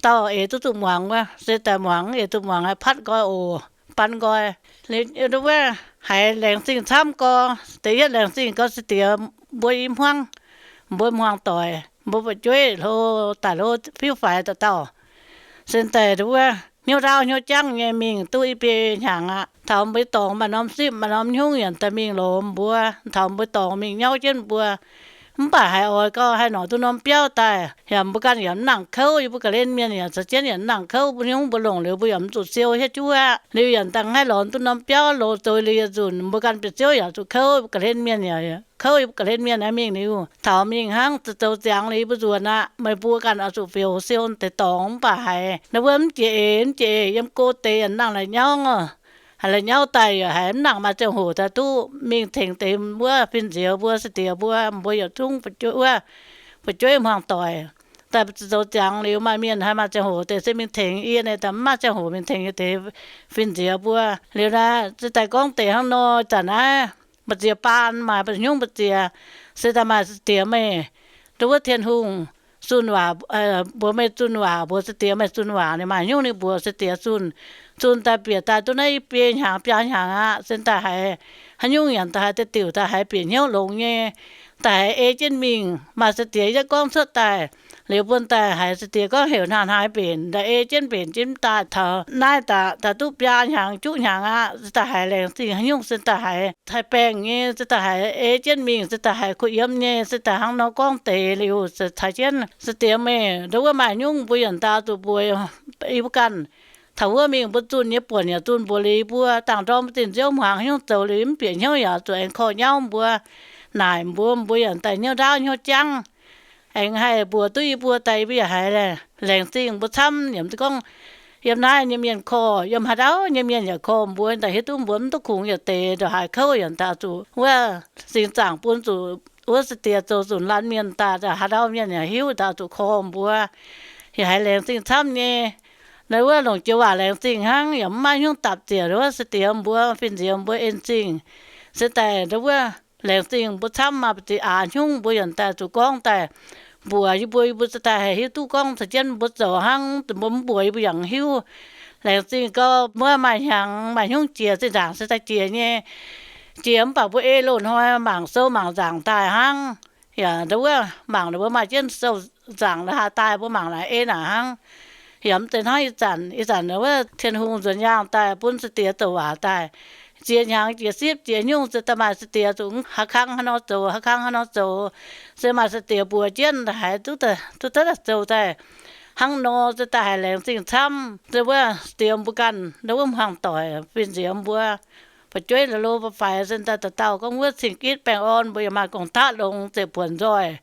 dauh eix duqv zuqc muangx wuov, se daaih muangx, eix duqv muangx, patv nqoi oc, ban nqoi. Nduov wuov haiz laengz zingh camv gau, deix yietv laengz zingh gau se diex mbuo i hmuangv, mbuo hmuangx-doic, mbuo fu'jueiv hlo daaih hlo fiuv-faix dauh dauh. Se daaih nduov wuov hnyouv ndaauv hnyouv jangv nyei mingh duqv i biei hnyangx aqv. Taux mbuo dorngx maaih norm sipv maaih norm hnyungv yaac daaih mingh lomx mbuo. Taux mbuo dorngx mingh nyauv jienv mbuo, Mv baac haiz oix gau haih lorz duqv norm biauv daaih, yaac mbuo ganh yaac mv nangc kouv, yie mbuo ga'hlen mienh yaac caux jienv yaac mv nangc kouv, mbuo hnyouv mbuo longc liuz mbuo yaac mv zuqc siou hietv juov. Liuz yaac dangh haih lorz duqv norm biauv, loz-zoux liuz yietc nzunc mbuo ganh biauv-ziouv yaac zuqc kouv, ga'hlen mienh yaac kouv, yie mbuo ga'hlen mienh aeqv, mingh liuz taux mingh hnangv zoux ziangx liuz yie mbuo nzuonx aqv. Meih mbuo ganh oix zuqc fioux siou deix dorngx. Mv baac haiz naaiv wuov mv jiex eix, mv jiex eix, yiem go deix yaac nangc la'nyauv, haiz la'nyauv daaih yaac haiz mv nangc maaih ziangh hoc daaih duqv mingh tengx deix wuov fin-nziex mbuo, sai-diex mbuo, mbuo yietc zungv fu'jueiv wuov, fu'jueiv hmuangx doic daaih zoux ziangx liuz, maaih mienh haih maaih ziangh hoc deix se mingh tengx yie, naaiv daaih mv maaih ziangh hoc mingh tengx yie deix fin-nziex mbuo. Liuz naaiv se daaih gorngv deix hnangv nor, zanc naaiv mbu'ziex baan maaih hnyungv mbu'ziex, se daaih maaih sai-diex meih, nduov wuov Tin-Hungh zunh waac, mbuox meih zunh waac, mbuox sai-diex meih zunh waac, ninh maaih hnyungv ninh mbuox sai-diex zunh. Zunh daaih bieqc daaih duqv naaiv i biei hnyangx biaa hnyangx aqv, se daaih haiz haaix nyungc nyanc daaih haaix deix diuc daaih haiz bieqc hnyouv longx nyei, daaih haiz ei jienv mingh. Maaih sai-diex yietv gorngv cuotv daaih liuz bun daaih haiz sai-diex gorngv heuc hnangv haaix mbenc, daaih ei jienv mbenc jienv daaih taux naaiv daaih duqv biaa hnyangx juqv hnyangx aqv, daaih haiz laengz zingh haaix nyungc se daaih haiz haih baengh nyei, se daaih haiz ei jienv mingh, se daaih haiz kuh yiem nyei, se daaih hnangv nor gorngv deix liuz caux jienv sai-diex meih, nduov wuov maaih hnyungv mbuo yaac daaih zuqc mbuox yie mbuo ganh. Taux wuov mingh mbuo zunh nyei buonc yaac zunh mbuox liuz yie mbuo, dangh ndorm mbuo zinh nziouv hmuangx haaix nyungc zoux liuz mv bieqc hnyouv yaac zuqc aengx korv nyauv mbuo, naaic mbuo, mbuo yaac daaih hnyouv ndaauv hnyouv jangv, aengx haih mbuox duqv yie mbuo daaih, yie mbuo yaac haiz laengz zingh mbuo camv. Yaac mv zeiz gorngv yiem naaiv nyei mienh korv, yiem haaix ndau nyei mienh yaac korv mbuo, daaih hiuv duqv mbuo mv duqv kungx yietc deix ndongc haaix kouv yaac daaih zuqc wuov singx zaangc bun zuqc wuov sai-diex zoux zunc laanh mienh daaih, haaix ndau mienh yaac hiuv daaih zuqc korv mbuo, yaac haiz laengz zingh camv nyei. Naaiv wuov longc joux waac laengz zingh hnangv, yaac mv maaih hnyungv dapc ziec wuov sai-diex mbuo, fin-nziex mbuo en zingh. Se daaih ndau wuov laengz zingh mbuo camv, maaih ba'ziex aax hnyungv mbuo yaac daaih zuqc gorngv daaih mbuox yie mbuo, yie mbuo se daaih haih hiuv duqv gorngv caux jienv mbuo zoux hnangv. Mbuo mv mbuox yie mbuo yaac hiuv. Laengz zingh gau, mbuo maaih hnyangx maaih hnyungv jiex zinh ndaangc se daaih jiex nyei. Jiex mv baac mbuo ei loz-hnoi mangc sou mangc nzaangc daaih hnangv. Yaac ndau wuov mangc ninh mbuo maaih jienv sou nzaangc la'haaix daaih, mbuo mangc naaic ei naaic hnangv. Yaac mv zeiz hnangv ih zanc, ih zanc wuov Tin-Hungh nzuonx yaangh daaih bun sai-diex zoux waac daaih, ziex hnyangx jiex sipv jiex nyungc se daaih maaih sai-diex zuqc haaix kang haaix nor zoux, haaix kang haaix nor zoux, se maaih sai-diex mbuox jienv haiz duqv, duqv daaih zoux daaih hnangv nor, se daaih haiz laengz zingh camv. Se wuov sai-diex mbuo ganh ndau wuov hmuangx doic, fin-nziex mbuo, fu'jueiv la'lo faix-faix se daaih dauh dauh gorngv wuov cing-gitv baengh orn, mbuo yaac maaih gong-daqv longx, zeiv-buonc nzoih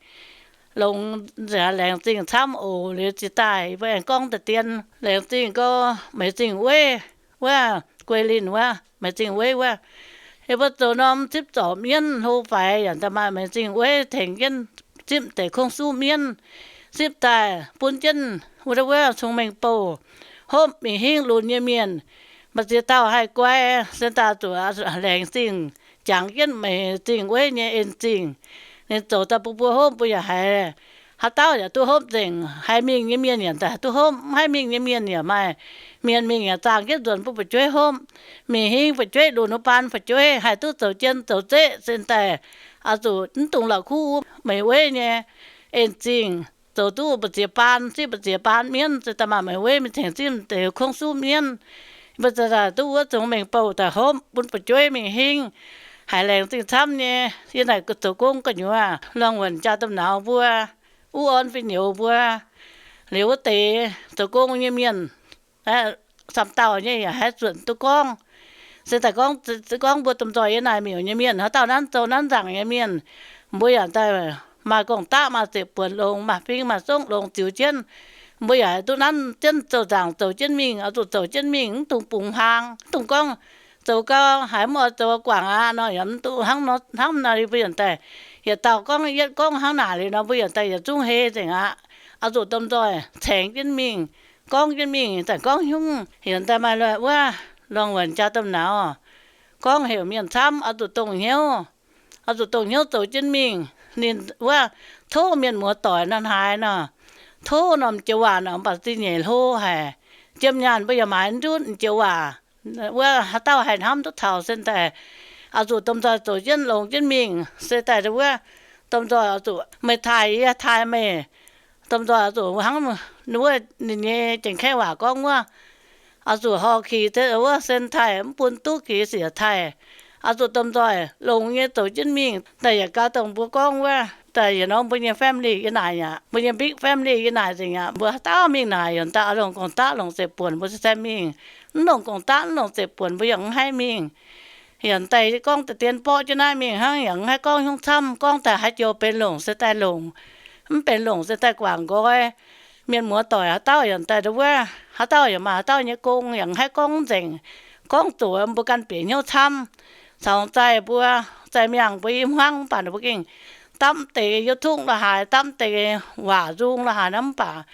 longx, nzengc laengz zingh camv oc. Liuz ziex daaih mbuo aengx gorngv deix dien, laengz zingh gau, Meiz Zingh Weiv wuov, Guei Linh wuov, Meiz Zingh Weiv wuov. Yie mbuo zoux norm zipv zorc mienv hlo faix yaac daaih maaih Meiz Zingh Weiv tengx jienv zipv deix kongv suv mienv, zipv daaih bun jienv wuov, wuov cong-mengh bouh, hopv mingh hingv lunx nyei mienh. Maaih ziex dauh haih guai, se daaih zuqc laengz zingh jangx jienv Meiz Zingh Weiv nyei en zingh. Ninh zoux daaih bun mbuo hopv, mbuo yaac haiz haaix dauh yaac duqv hopv nzengc. Haih mingh nyei mienh yaac daaih duqv hopv, mv haih mingh nyei mienh yaac maaih mienh mingh yaac zaangh jienv nzuonx bun fu'jueiv hopv. Mingh hingv fu'jueiv lunx wuov baan fu'jueiv haih duqv zoux jien zoux zeqv se daaih oix zuqc mv dungx la'kuqv Meiz Weiv nyei en zingh. Zoux duqv mbu'ziex baan, zipv mbu'ziex baan mienv, se daaih maaih Meiz Weiv mingh tengx zipv deix kongv suv mienv. Mbuo daaih duqv wuov cong-mengh bouh daaih hopv bun fu'jueiv mingh hingv, haiz laengz zingh camv nyei. Yie naaic zoux gong gu'nyuoz lorngh wuonc jaa domh nauz mbuo, uv orn fih nyouz mbuo, liuz wuov deix zoux gong nyei mienh, camv dauh nyei yaac haiz zuonc duqv gorngv. Se daaih gorngv, gorngv mbuo domh nzoih yie naaic miuc nyei mienh, haaix dauh nanv zoux nanv nzaangc nyei mienh, mbuo yaac daaih maaih gong-daqv, maaih zeiv-buonc longx, maaih fing maaih zongv longx ziux jienv. Mbuo yaac duqv nanv jienv zoux nzaangc, zoux jienv mingh, oix zuqc zoux jienv mingh, mv dungx bungx hlang, mv dungx gorngv zoux gau haiz mv oix zoux guangc aqv nor, yaac mv duqv hnangv nor, hnangv naaic liuz mbuo yaac daaih, yietc dauh gorngv yietv gorngv hnangv naaic liuz nor, mbuo yaac daaih yietc zungv hei nzengc aqv. Oix zuqc domh nzoih cengx jienv mingh, gorngv jienv mingh, daaih gorngv hnyungv, yaac daaih maaih wuov lorngh wuonc jaa domh nauz gorngv heuc mienh camv oix zuqc dongh hnyouv, oix zuqc dongh hnyouv zoux jienv mingh. Ninh wuov tov mienh muoz-doic nor haaix nor, tov norm joux waac nor mv baac zingh nyeic hlo haic. Jiem nyaanh mbuo yaac maaiz ndutv joux waac. Wuov haaix dauh haih hnamv duqv taux se daaih, oix zuqc domh nzoih zoux jienv longx jienv mingh se daaih wuov, domh nzoih oix zuqc meih taaih yie, yie taaih meih. Domh nzoih oix zuqc hnangv wuov ninh nyei Janx-Kaeqv waac gorngv wuov, oix zuqc horh kix wuov sen taaih, mv bun duqv kix siec taaih. Oix zuqc domh nzoih longx nyei zoux jienv mingh. Daaih yaac gau dongh mbuo gorngv wuov, daaih yietc norm mbuo nyei family yiem naaic aqv, mbuo nyei big family yiem naaic nzengc aqv. Mbuo haaix dauh mingh naaic yaac daaih oix longc gong-daqv longc zeqc buonc mbuo se daaih mingh. Mv longc gong-daqv mv longc zeqc buonc mbuo yaac mv haih mingh. Yaac daaih gorngv deix dien borqv jienv naaiv mingh hnangv, yaac mv haih gorngv hnyouv camv. Gorngv daaih haaix joux benx longc se daaih longc, mv benx longc se daaih guangc nqoi. Mienh muoz doic haaix dauh yaac daaih ndau wuov, haaix dauh yaac maaih haaix dauh nyei gong, yaac mv haih gorngv nzengc. Gorngv zoqc mbuo ganh bieqc hnyouv camv. Caux zaih mbuo, zaih miangh mbuo i hmuangv mv baac ninh mbuo gengh dapv deix YouTube la'haaix, dapv deix waac nzung la'haaix nor mv baac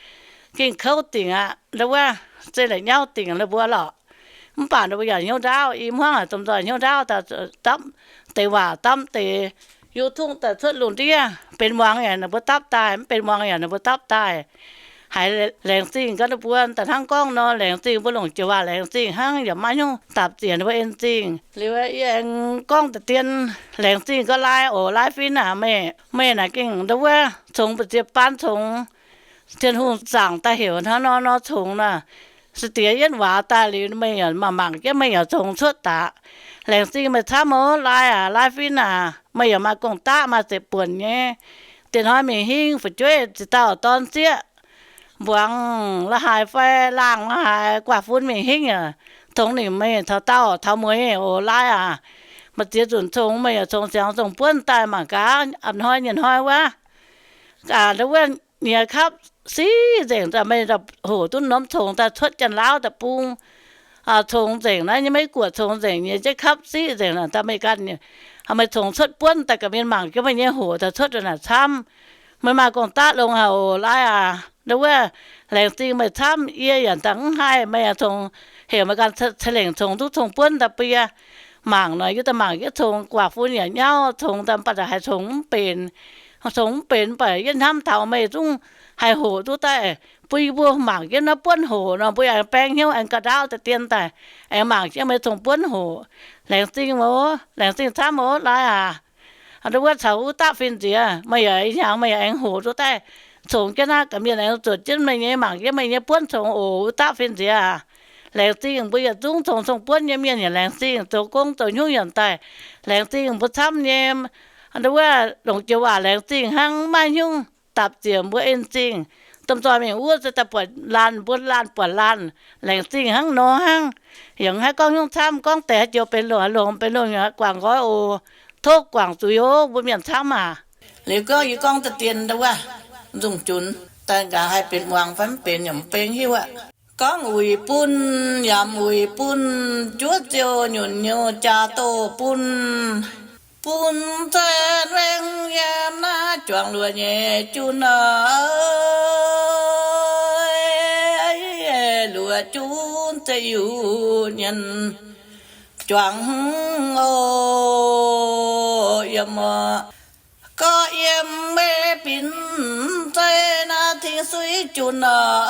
gengh kouv dingc aqv. Ndau wuov, zeiz la'nyauv dingc ninh mbuo lorqc. Mv baac ninh mbuo yaac hnyouv ndaauv, i hmuangv haic domh nzoih hnyouv ndaauv daaih dapv deix waac, dapv deix YouTube daaih cuotv lungh ndiev. Benx muangx yaac ninh mbuo dapv daaih, mv benx muangx yaac ninh mbuo dapv daaih. Haiz laengz zingh gaax ninh mbuo daaih hnangv gorngv nor, laengz zingh mbuo longc joux waac laengz zingh hnangv, yaac maiv hnyouv dapc ziec ninh mbuo en zingh. Liuz yie aengx gorngv deix dien, laengz zingh gaax Lai oc, Lai fin aac, meih, meih naaic gengh ndau wuov congx mbu'ziex baan congx, Tin-Hungh zaangc daaih heuc hnangv nor nor congx nor, se diex yienv waac daaih liuz meih yaac mangc mangc jienv meih yaac congx cuotv daqc. Laengz zingh meih camv oc, Lai aac, Lai fin aac, meih yaac maaih gong-daqv maaih zeqc buonc nyei. Diex hnoi mingh hingv fu'jueiv ziex dauh dorn sieqv, mbuangz la'haaix fai laangh la'haaix guaax fun mingh hingv yaac congx ninh meih taux dauh taux mueiz oc, Lai aac. Maaih ziex nzunc congx meih yaac congx ziangx congx buonv daaih mangc gaax, a'hnoi nyei hnoi wuov, ndau wuov nyiex kapv siqv nzengc, meih hoqc duqv norm congx daaih cuotv Janx-Laauv deic-bung. Congx nzengc naaiv nyei, Meiv Guoqv congx nzengc nyei, jienv kapv siqv nzengc naaic, daaih meih ganh, meih congx cuotv buonv daaih gaax mienh mangc jienv meih nyei hoqc daaih cuotv naaic camv. Meih maaih gong-daqv longx haic oc, Lai aac. Ndau wuov, laengz zingh meih camv, yie yaac dangh mv haih, meih congx heuc meih ganh ceix lengc congx duqv congx buonv daaih bun yie mangc nor. Yie daaih mangc jienv congx guaax fun yaac nyauv, congx daaih mv baac haiz congx mv benx. Congx mv benx mv baac yie hnamv taux meih zungv haih hoqc duqv daaih bun yie mbuo mangc jienv naaiv buonv hoqc nor, mbuo aengx baeng hnyouv aengx ga'ndaauv deix dien daaih aengx mangc jienv meih congx buonv hoqc. Laengz zingh oc, laengz zingh camv oc, Lai aac. Ndau wuov caux wuov dapv fin-nziex meih yaac i hnyangx meih yaac aengx hoqc duqv daaih congx jienv naaiv gaax mienh aengx zuotc jienv meih nyei mangc jienv meih nyei buonv congx oc, wuov dapv fin-nziex aac. Laengz zingh mbuo yietc zungv congx congx buonv nyei mienh yaac laengz zingh, zoux gong zoux hnyouv yaac daaih laengz zingh mbuo camv nyei. Ndau wuov longc joux waac laengz zingh hnangv, maiv hnyouv dapc ziec mbuo en zingh. Domh nzoih mingh wuov se daaih buatc laanh, mbuo laanh buatc laanh, laengz zingh hnangv nor hnangv. Yaac mv haih gorngv hnyouv camv, gorngv deix haaix joux benx longc, longc benx longc yaac guangc nqoi oc. Tov guangc zuiz oc, mbuo mienh camv aac. Liuz gorngv yie gorngv deix dien ndau wuov, nzungh junc daaih nqa'haav haih benx muangx fai mv benx yaac mv beng hiuv aqv. Gorngv uix bun, yaac uix bun, juov ziouc nyunc nyouh jaa doh bun. Bun zaen weng yiem naaiv juangc luoqc nyei junc oc. Luoqc junc zeiv Iu-Mienh juangc oc. Yiem, gorx yiem maiv binc zeiv naaiv tengx suiv junc oc.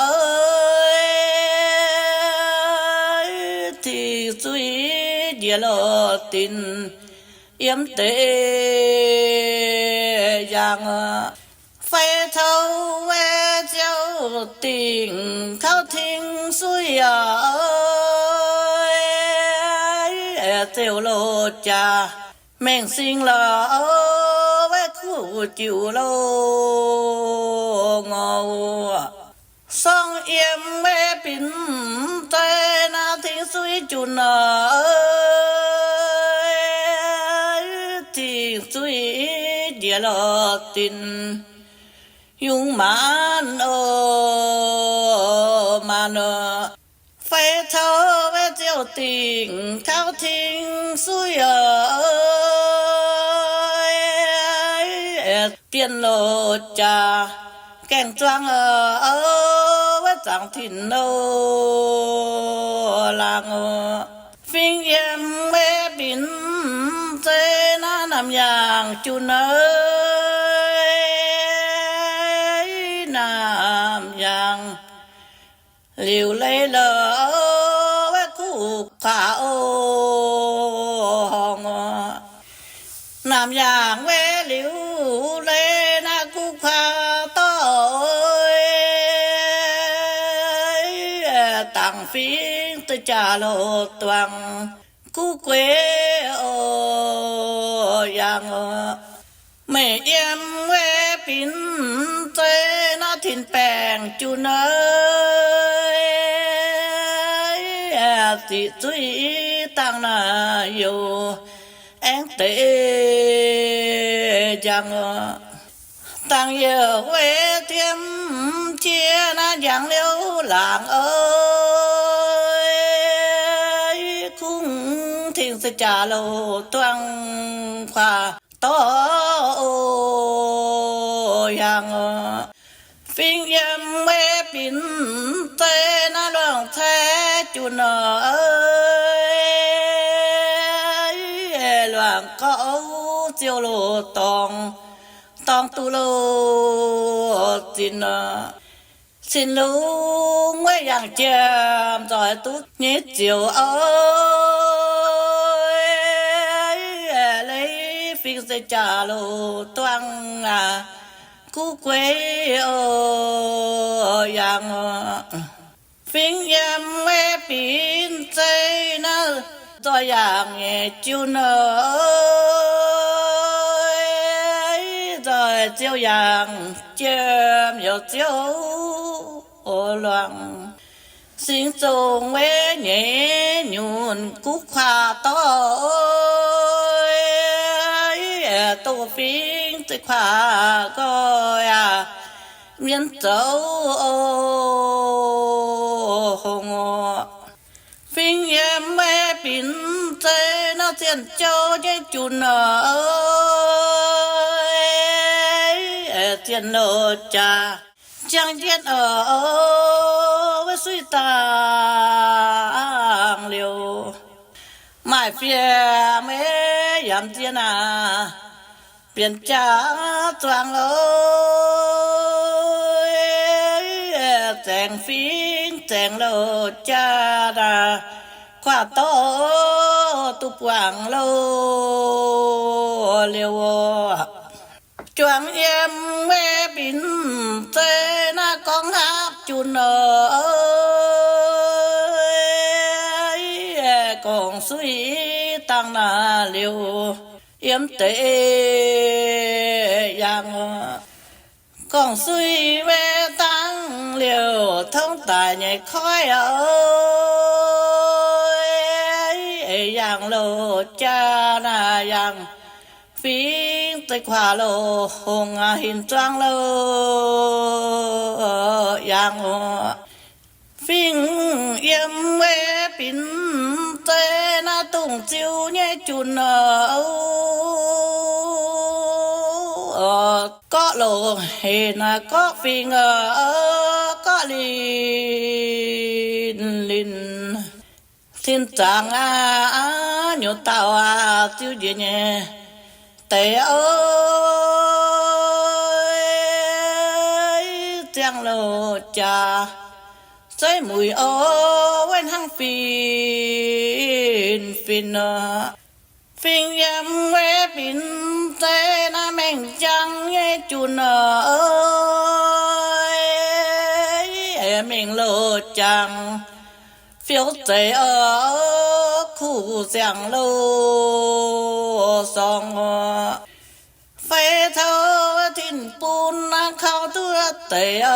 Tengx suiv njiec loz dinc yiem deix yaangh oc. Fai cou wei ziouc dingc kauv tengx suiv oc. Ziouc loz jaax mengh sing lorz wei kuv jiuc loz ngorc. Sorng yiem maiv binc zeiv naaiv tengx suiv junc oc. Tengx suiv njiec loz dinc yungz maanc oc, maanc oc. Fai cou wei ziouc dingc kauv tengx suiv oc. Bienh loz jaax gaengh zuangx oc, wuov zaangc tinc loz laangz oc. Fingx yiem maiv binc zeiv naaiv naamh yaangh junc oc. Naamh yaangh liuz leiz loz wei kuv kuaax oc, horngh oc. Naamh yaangh wei liuz leiz naaiv kuv kuaax dorh oc. Dangx fingx duqv jaax loz duangx, guv gueix oc, yangh oc. Meih yiem weic binc zeiv naaiv tin-baengc junc aac, ziqc zuiz dangh naaic youc aengx deix njang oc. Dangh youc weic diemv jiex naaiv njang liuz laangz oc, kungx tingx se jaax-louc duangv kuaaiv dorv oc, yangh oc. Fingx yiem weic binc zeiv naaiv luangh caeqv junc oc, luangh gorqv ziouc loz dorngx, dorngx duqv loz zinx oc. Cin-lungz weic yangh jiem nzoih duqv nyei ziouc oc, leiz fingx se jaax-louc duangv aac, guv gueix oc, yangh oc. Fingx yiem weic binc zeiv naaiv nzoih yangh nyei junc oc, nzoih ziouc yangh jiem youc ziouc luangh. Singx zongc weic nyeic nyunc guv kuaaiv dorv, doh fingx zeiv kuaaiv nqoi aac, mienh zoux oc, hungh oc. Fingx yiem weic binc zeiv naaiv zienh jouv nyei junc oc, zienh loz jaax, ziangh jienv oc, weic suiv dangh liouc, maaih fiem yaac zien aac, bienx jaax zuangx oc, zaengc fingx zaengc loz jaax aac, kuaaiv dorv duqv buangh loz liouc oc. Juangc yiem weic binc zeiv naaiv gorngv hapv junc oc, gorngv suiv dangh naaic liouc yiem deix yangh oc. Gorngv suiv weic dangh liouc tongv daic nyei koiv oc, yangh loz jaax naaic yangh fingx zeiv kuaaiv loz hungh aac, hinc zuangx loz yangh oc. Fingx yiem weic binc zeiv naaiv dungz ziux nyei junc oc, gorqv loz henc naaic gorqv fingx oc, gorqv linh linh. Tin zaangc aac, nyutc dauh aac, ziux njiec nyei deix oc, ziangh loz jaax, zeiv muic oc, weic hnangv fin-fin oc. Fingx yiem weic binc zeiv naaiv mengh njang nyei junc oc, mingh loz jangx fiou zeiz oc, kuv ziangh loz sorngx oc. Fei taux tin-bung naaiv kaux duqv deix oc,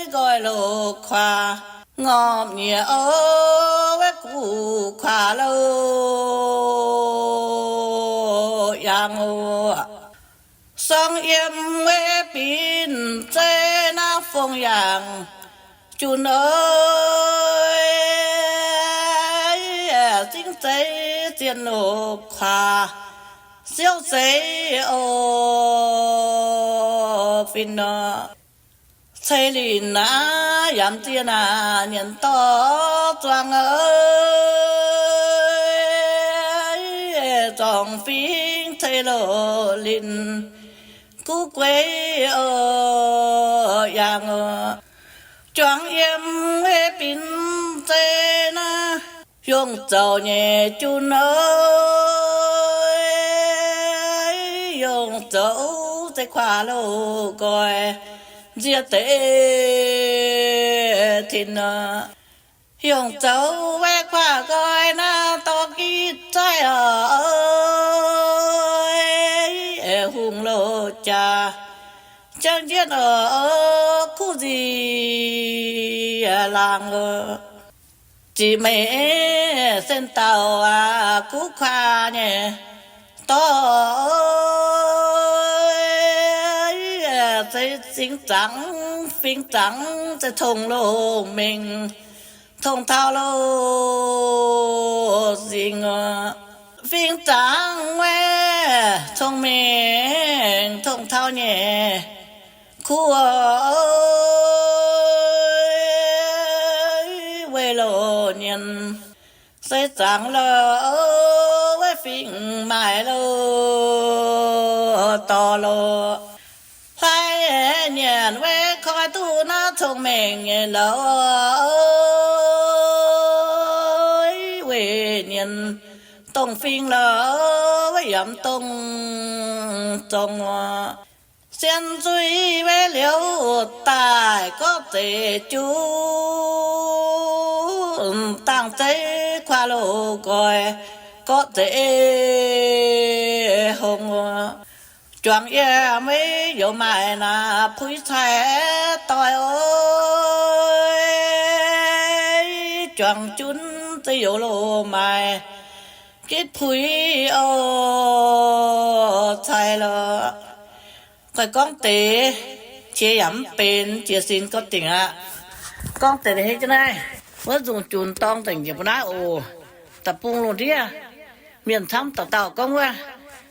nqoi loz kuaax ngorpc nyieqc oc, weic guv kuaax loz yangh oc. Sorng yiem weic binc zeiv naaiv fong yangh junc oc, zingv zeiv zienh loz kuaax siouv zeiz oc, fin nor. Cei linh aac, yaac zien aac, nyienz dorh zuangx oc, zorngx fingx cei loz linh guv gueix oc, yangh oc. Juangc yiem weic binc zeiv naaiv yongh zouc nyei junc oc, yongh zouc zeiv kuaax loz nqoi nzie deix tin nor. Yongh zoux waeqv guaax nqoi naaiv dorh gitv zaih oc, hungh loz jaax, jangv jienv oc, kuv nziex laangz oc. Ziqc meic sen dauh aqv, guv kuaah nyei dorh, se zingx zangx fingx zangx se tongx longh mengh, tongx taux loz-zingx oc. Fingx zangx wuov cong-mengh tongx taux nyei kuv oc, weic loz-nyienx se zangx loz, wuov fingx maaih loz dorh loz. Hlaaix nyanc wuov koi duqv naaiv cong-mengh nyei loz, weic nyienx dongh fingx loz, wuov yaac mv dongh zong oc. Sien nzuih wuov liuz daaih gorqv zeiz juv, dangh zeiv kuaah loz nqoi, gorqv zeiz hongx oc. Juangc yie maiv youz maaih naaic puix cai doix oc, juangc junv zeix youz loz maaih gitv puix oc, cai lorqc. Gorngv deix qiex yaac mv benx, jiez sin gorngv dingc aqv. Gorngv deix hei jienv naaiv, wuov nzungh junc dorng nzengc njiec mbuo naaiv oc. Da'bung lungh ndiev mienh camv dauh dauh gorngv wuov,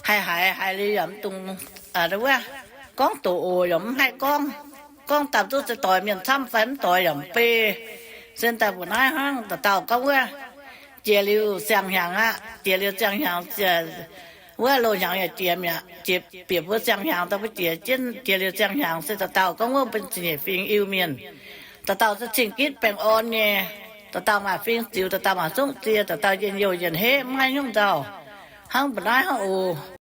haiz haiz haiz liuz yaac mv dungx wuov, gorngv doqc oc yaac mv haih gorngv. Gorngv daaih duqv se doix mienh camv fai mv doix yaac mv bei. Sen daaih mbuo naaiv hnangv dauh dauh gorngv wuov, jiex liuz ziangh hnyangx aqv, jiex liuz ziangh hnyangx, wuov loz-hnyangx yaac jiex mi'aqv, jiex bieqc mbuo ziangh hnyangx daaih mbuo jiex jienv, jiex liuz ziangh hnyangx se dauh dauh gorngv wuov mbuo zingh nyeic fingx Iu-Mienh. Dauh dauh se cing-gitv baengh orn nyei, dauh dauh maaih fing ziux, dauh dauh maaih zungv zie, dauh dauh njien-youh njien-heqv, mv maaih hnyouv nzauh. Hnangv mbuo naaiv hnangv oc.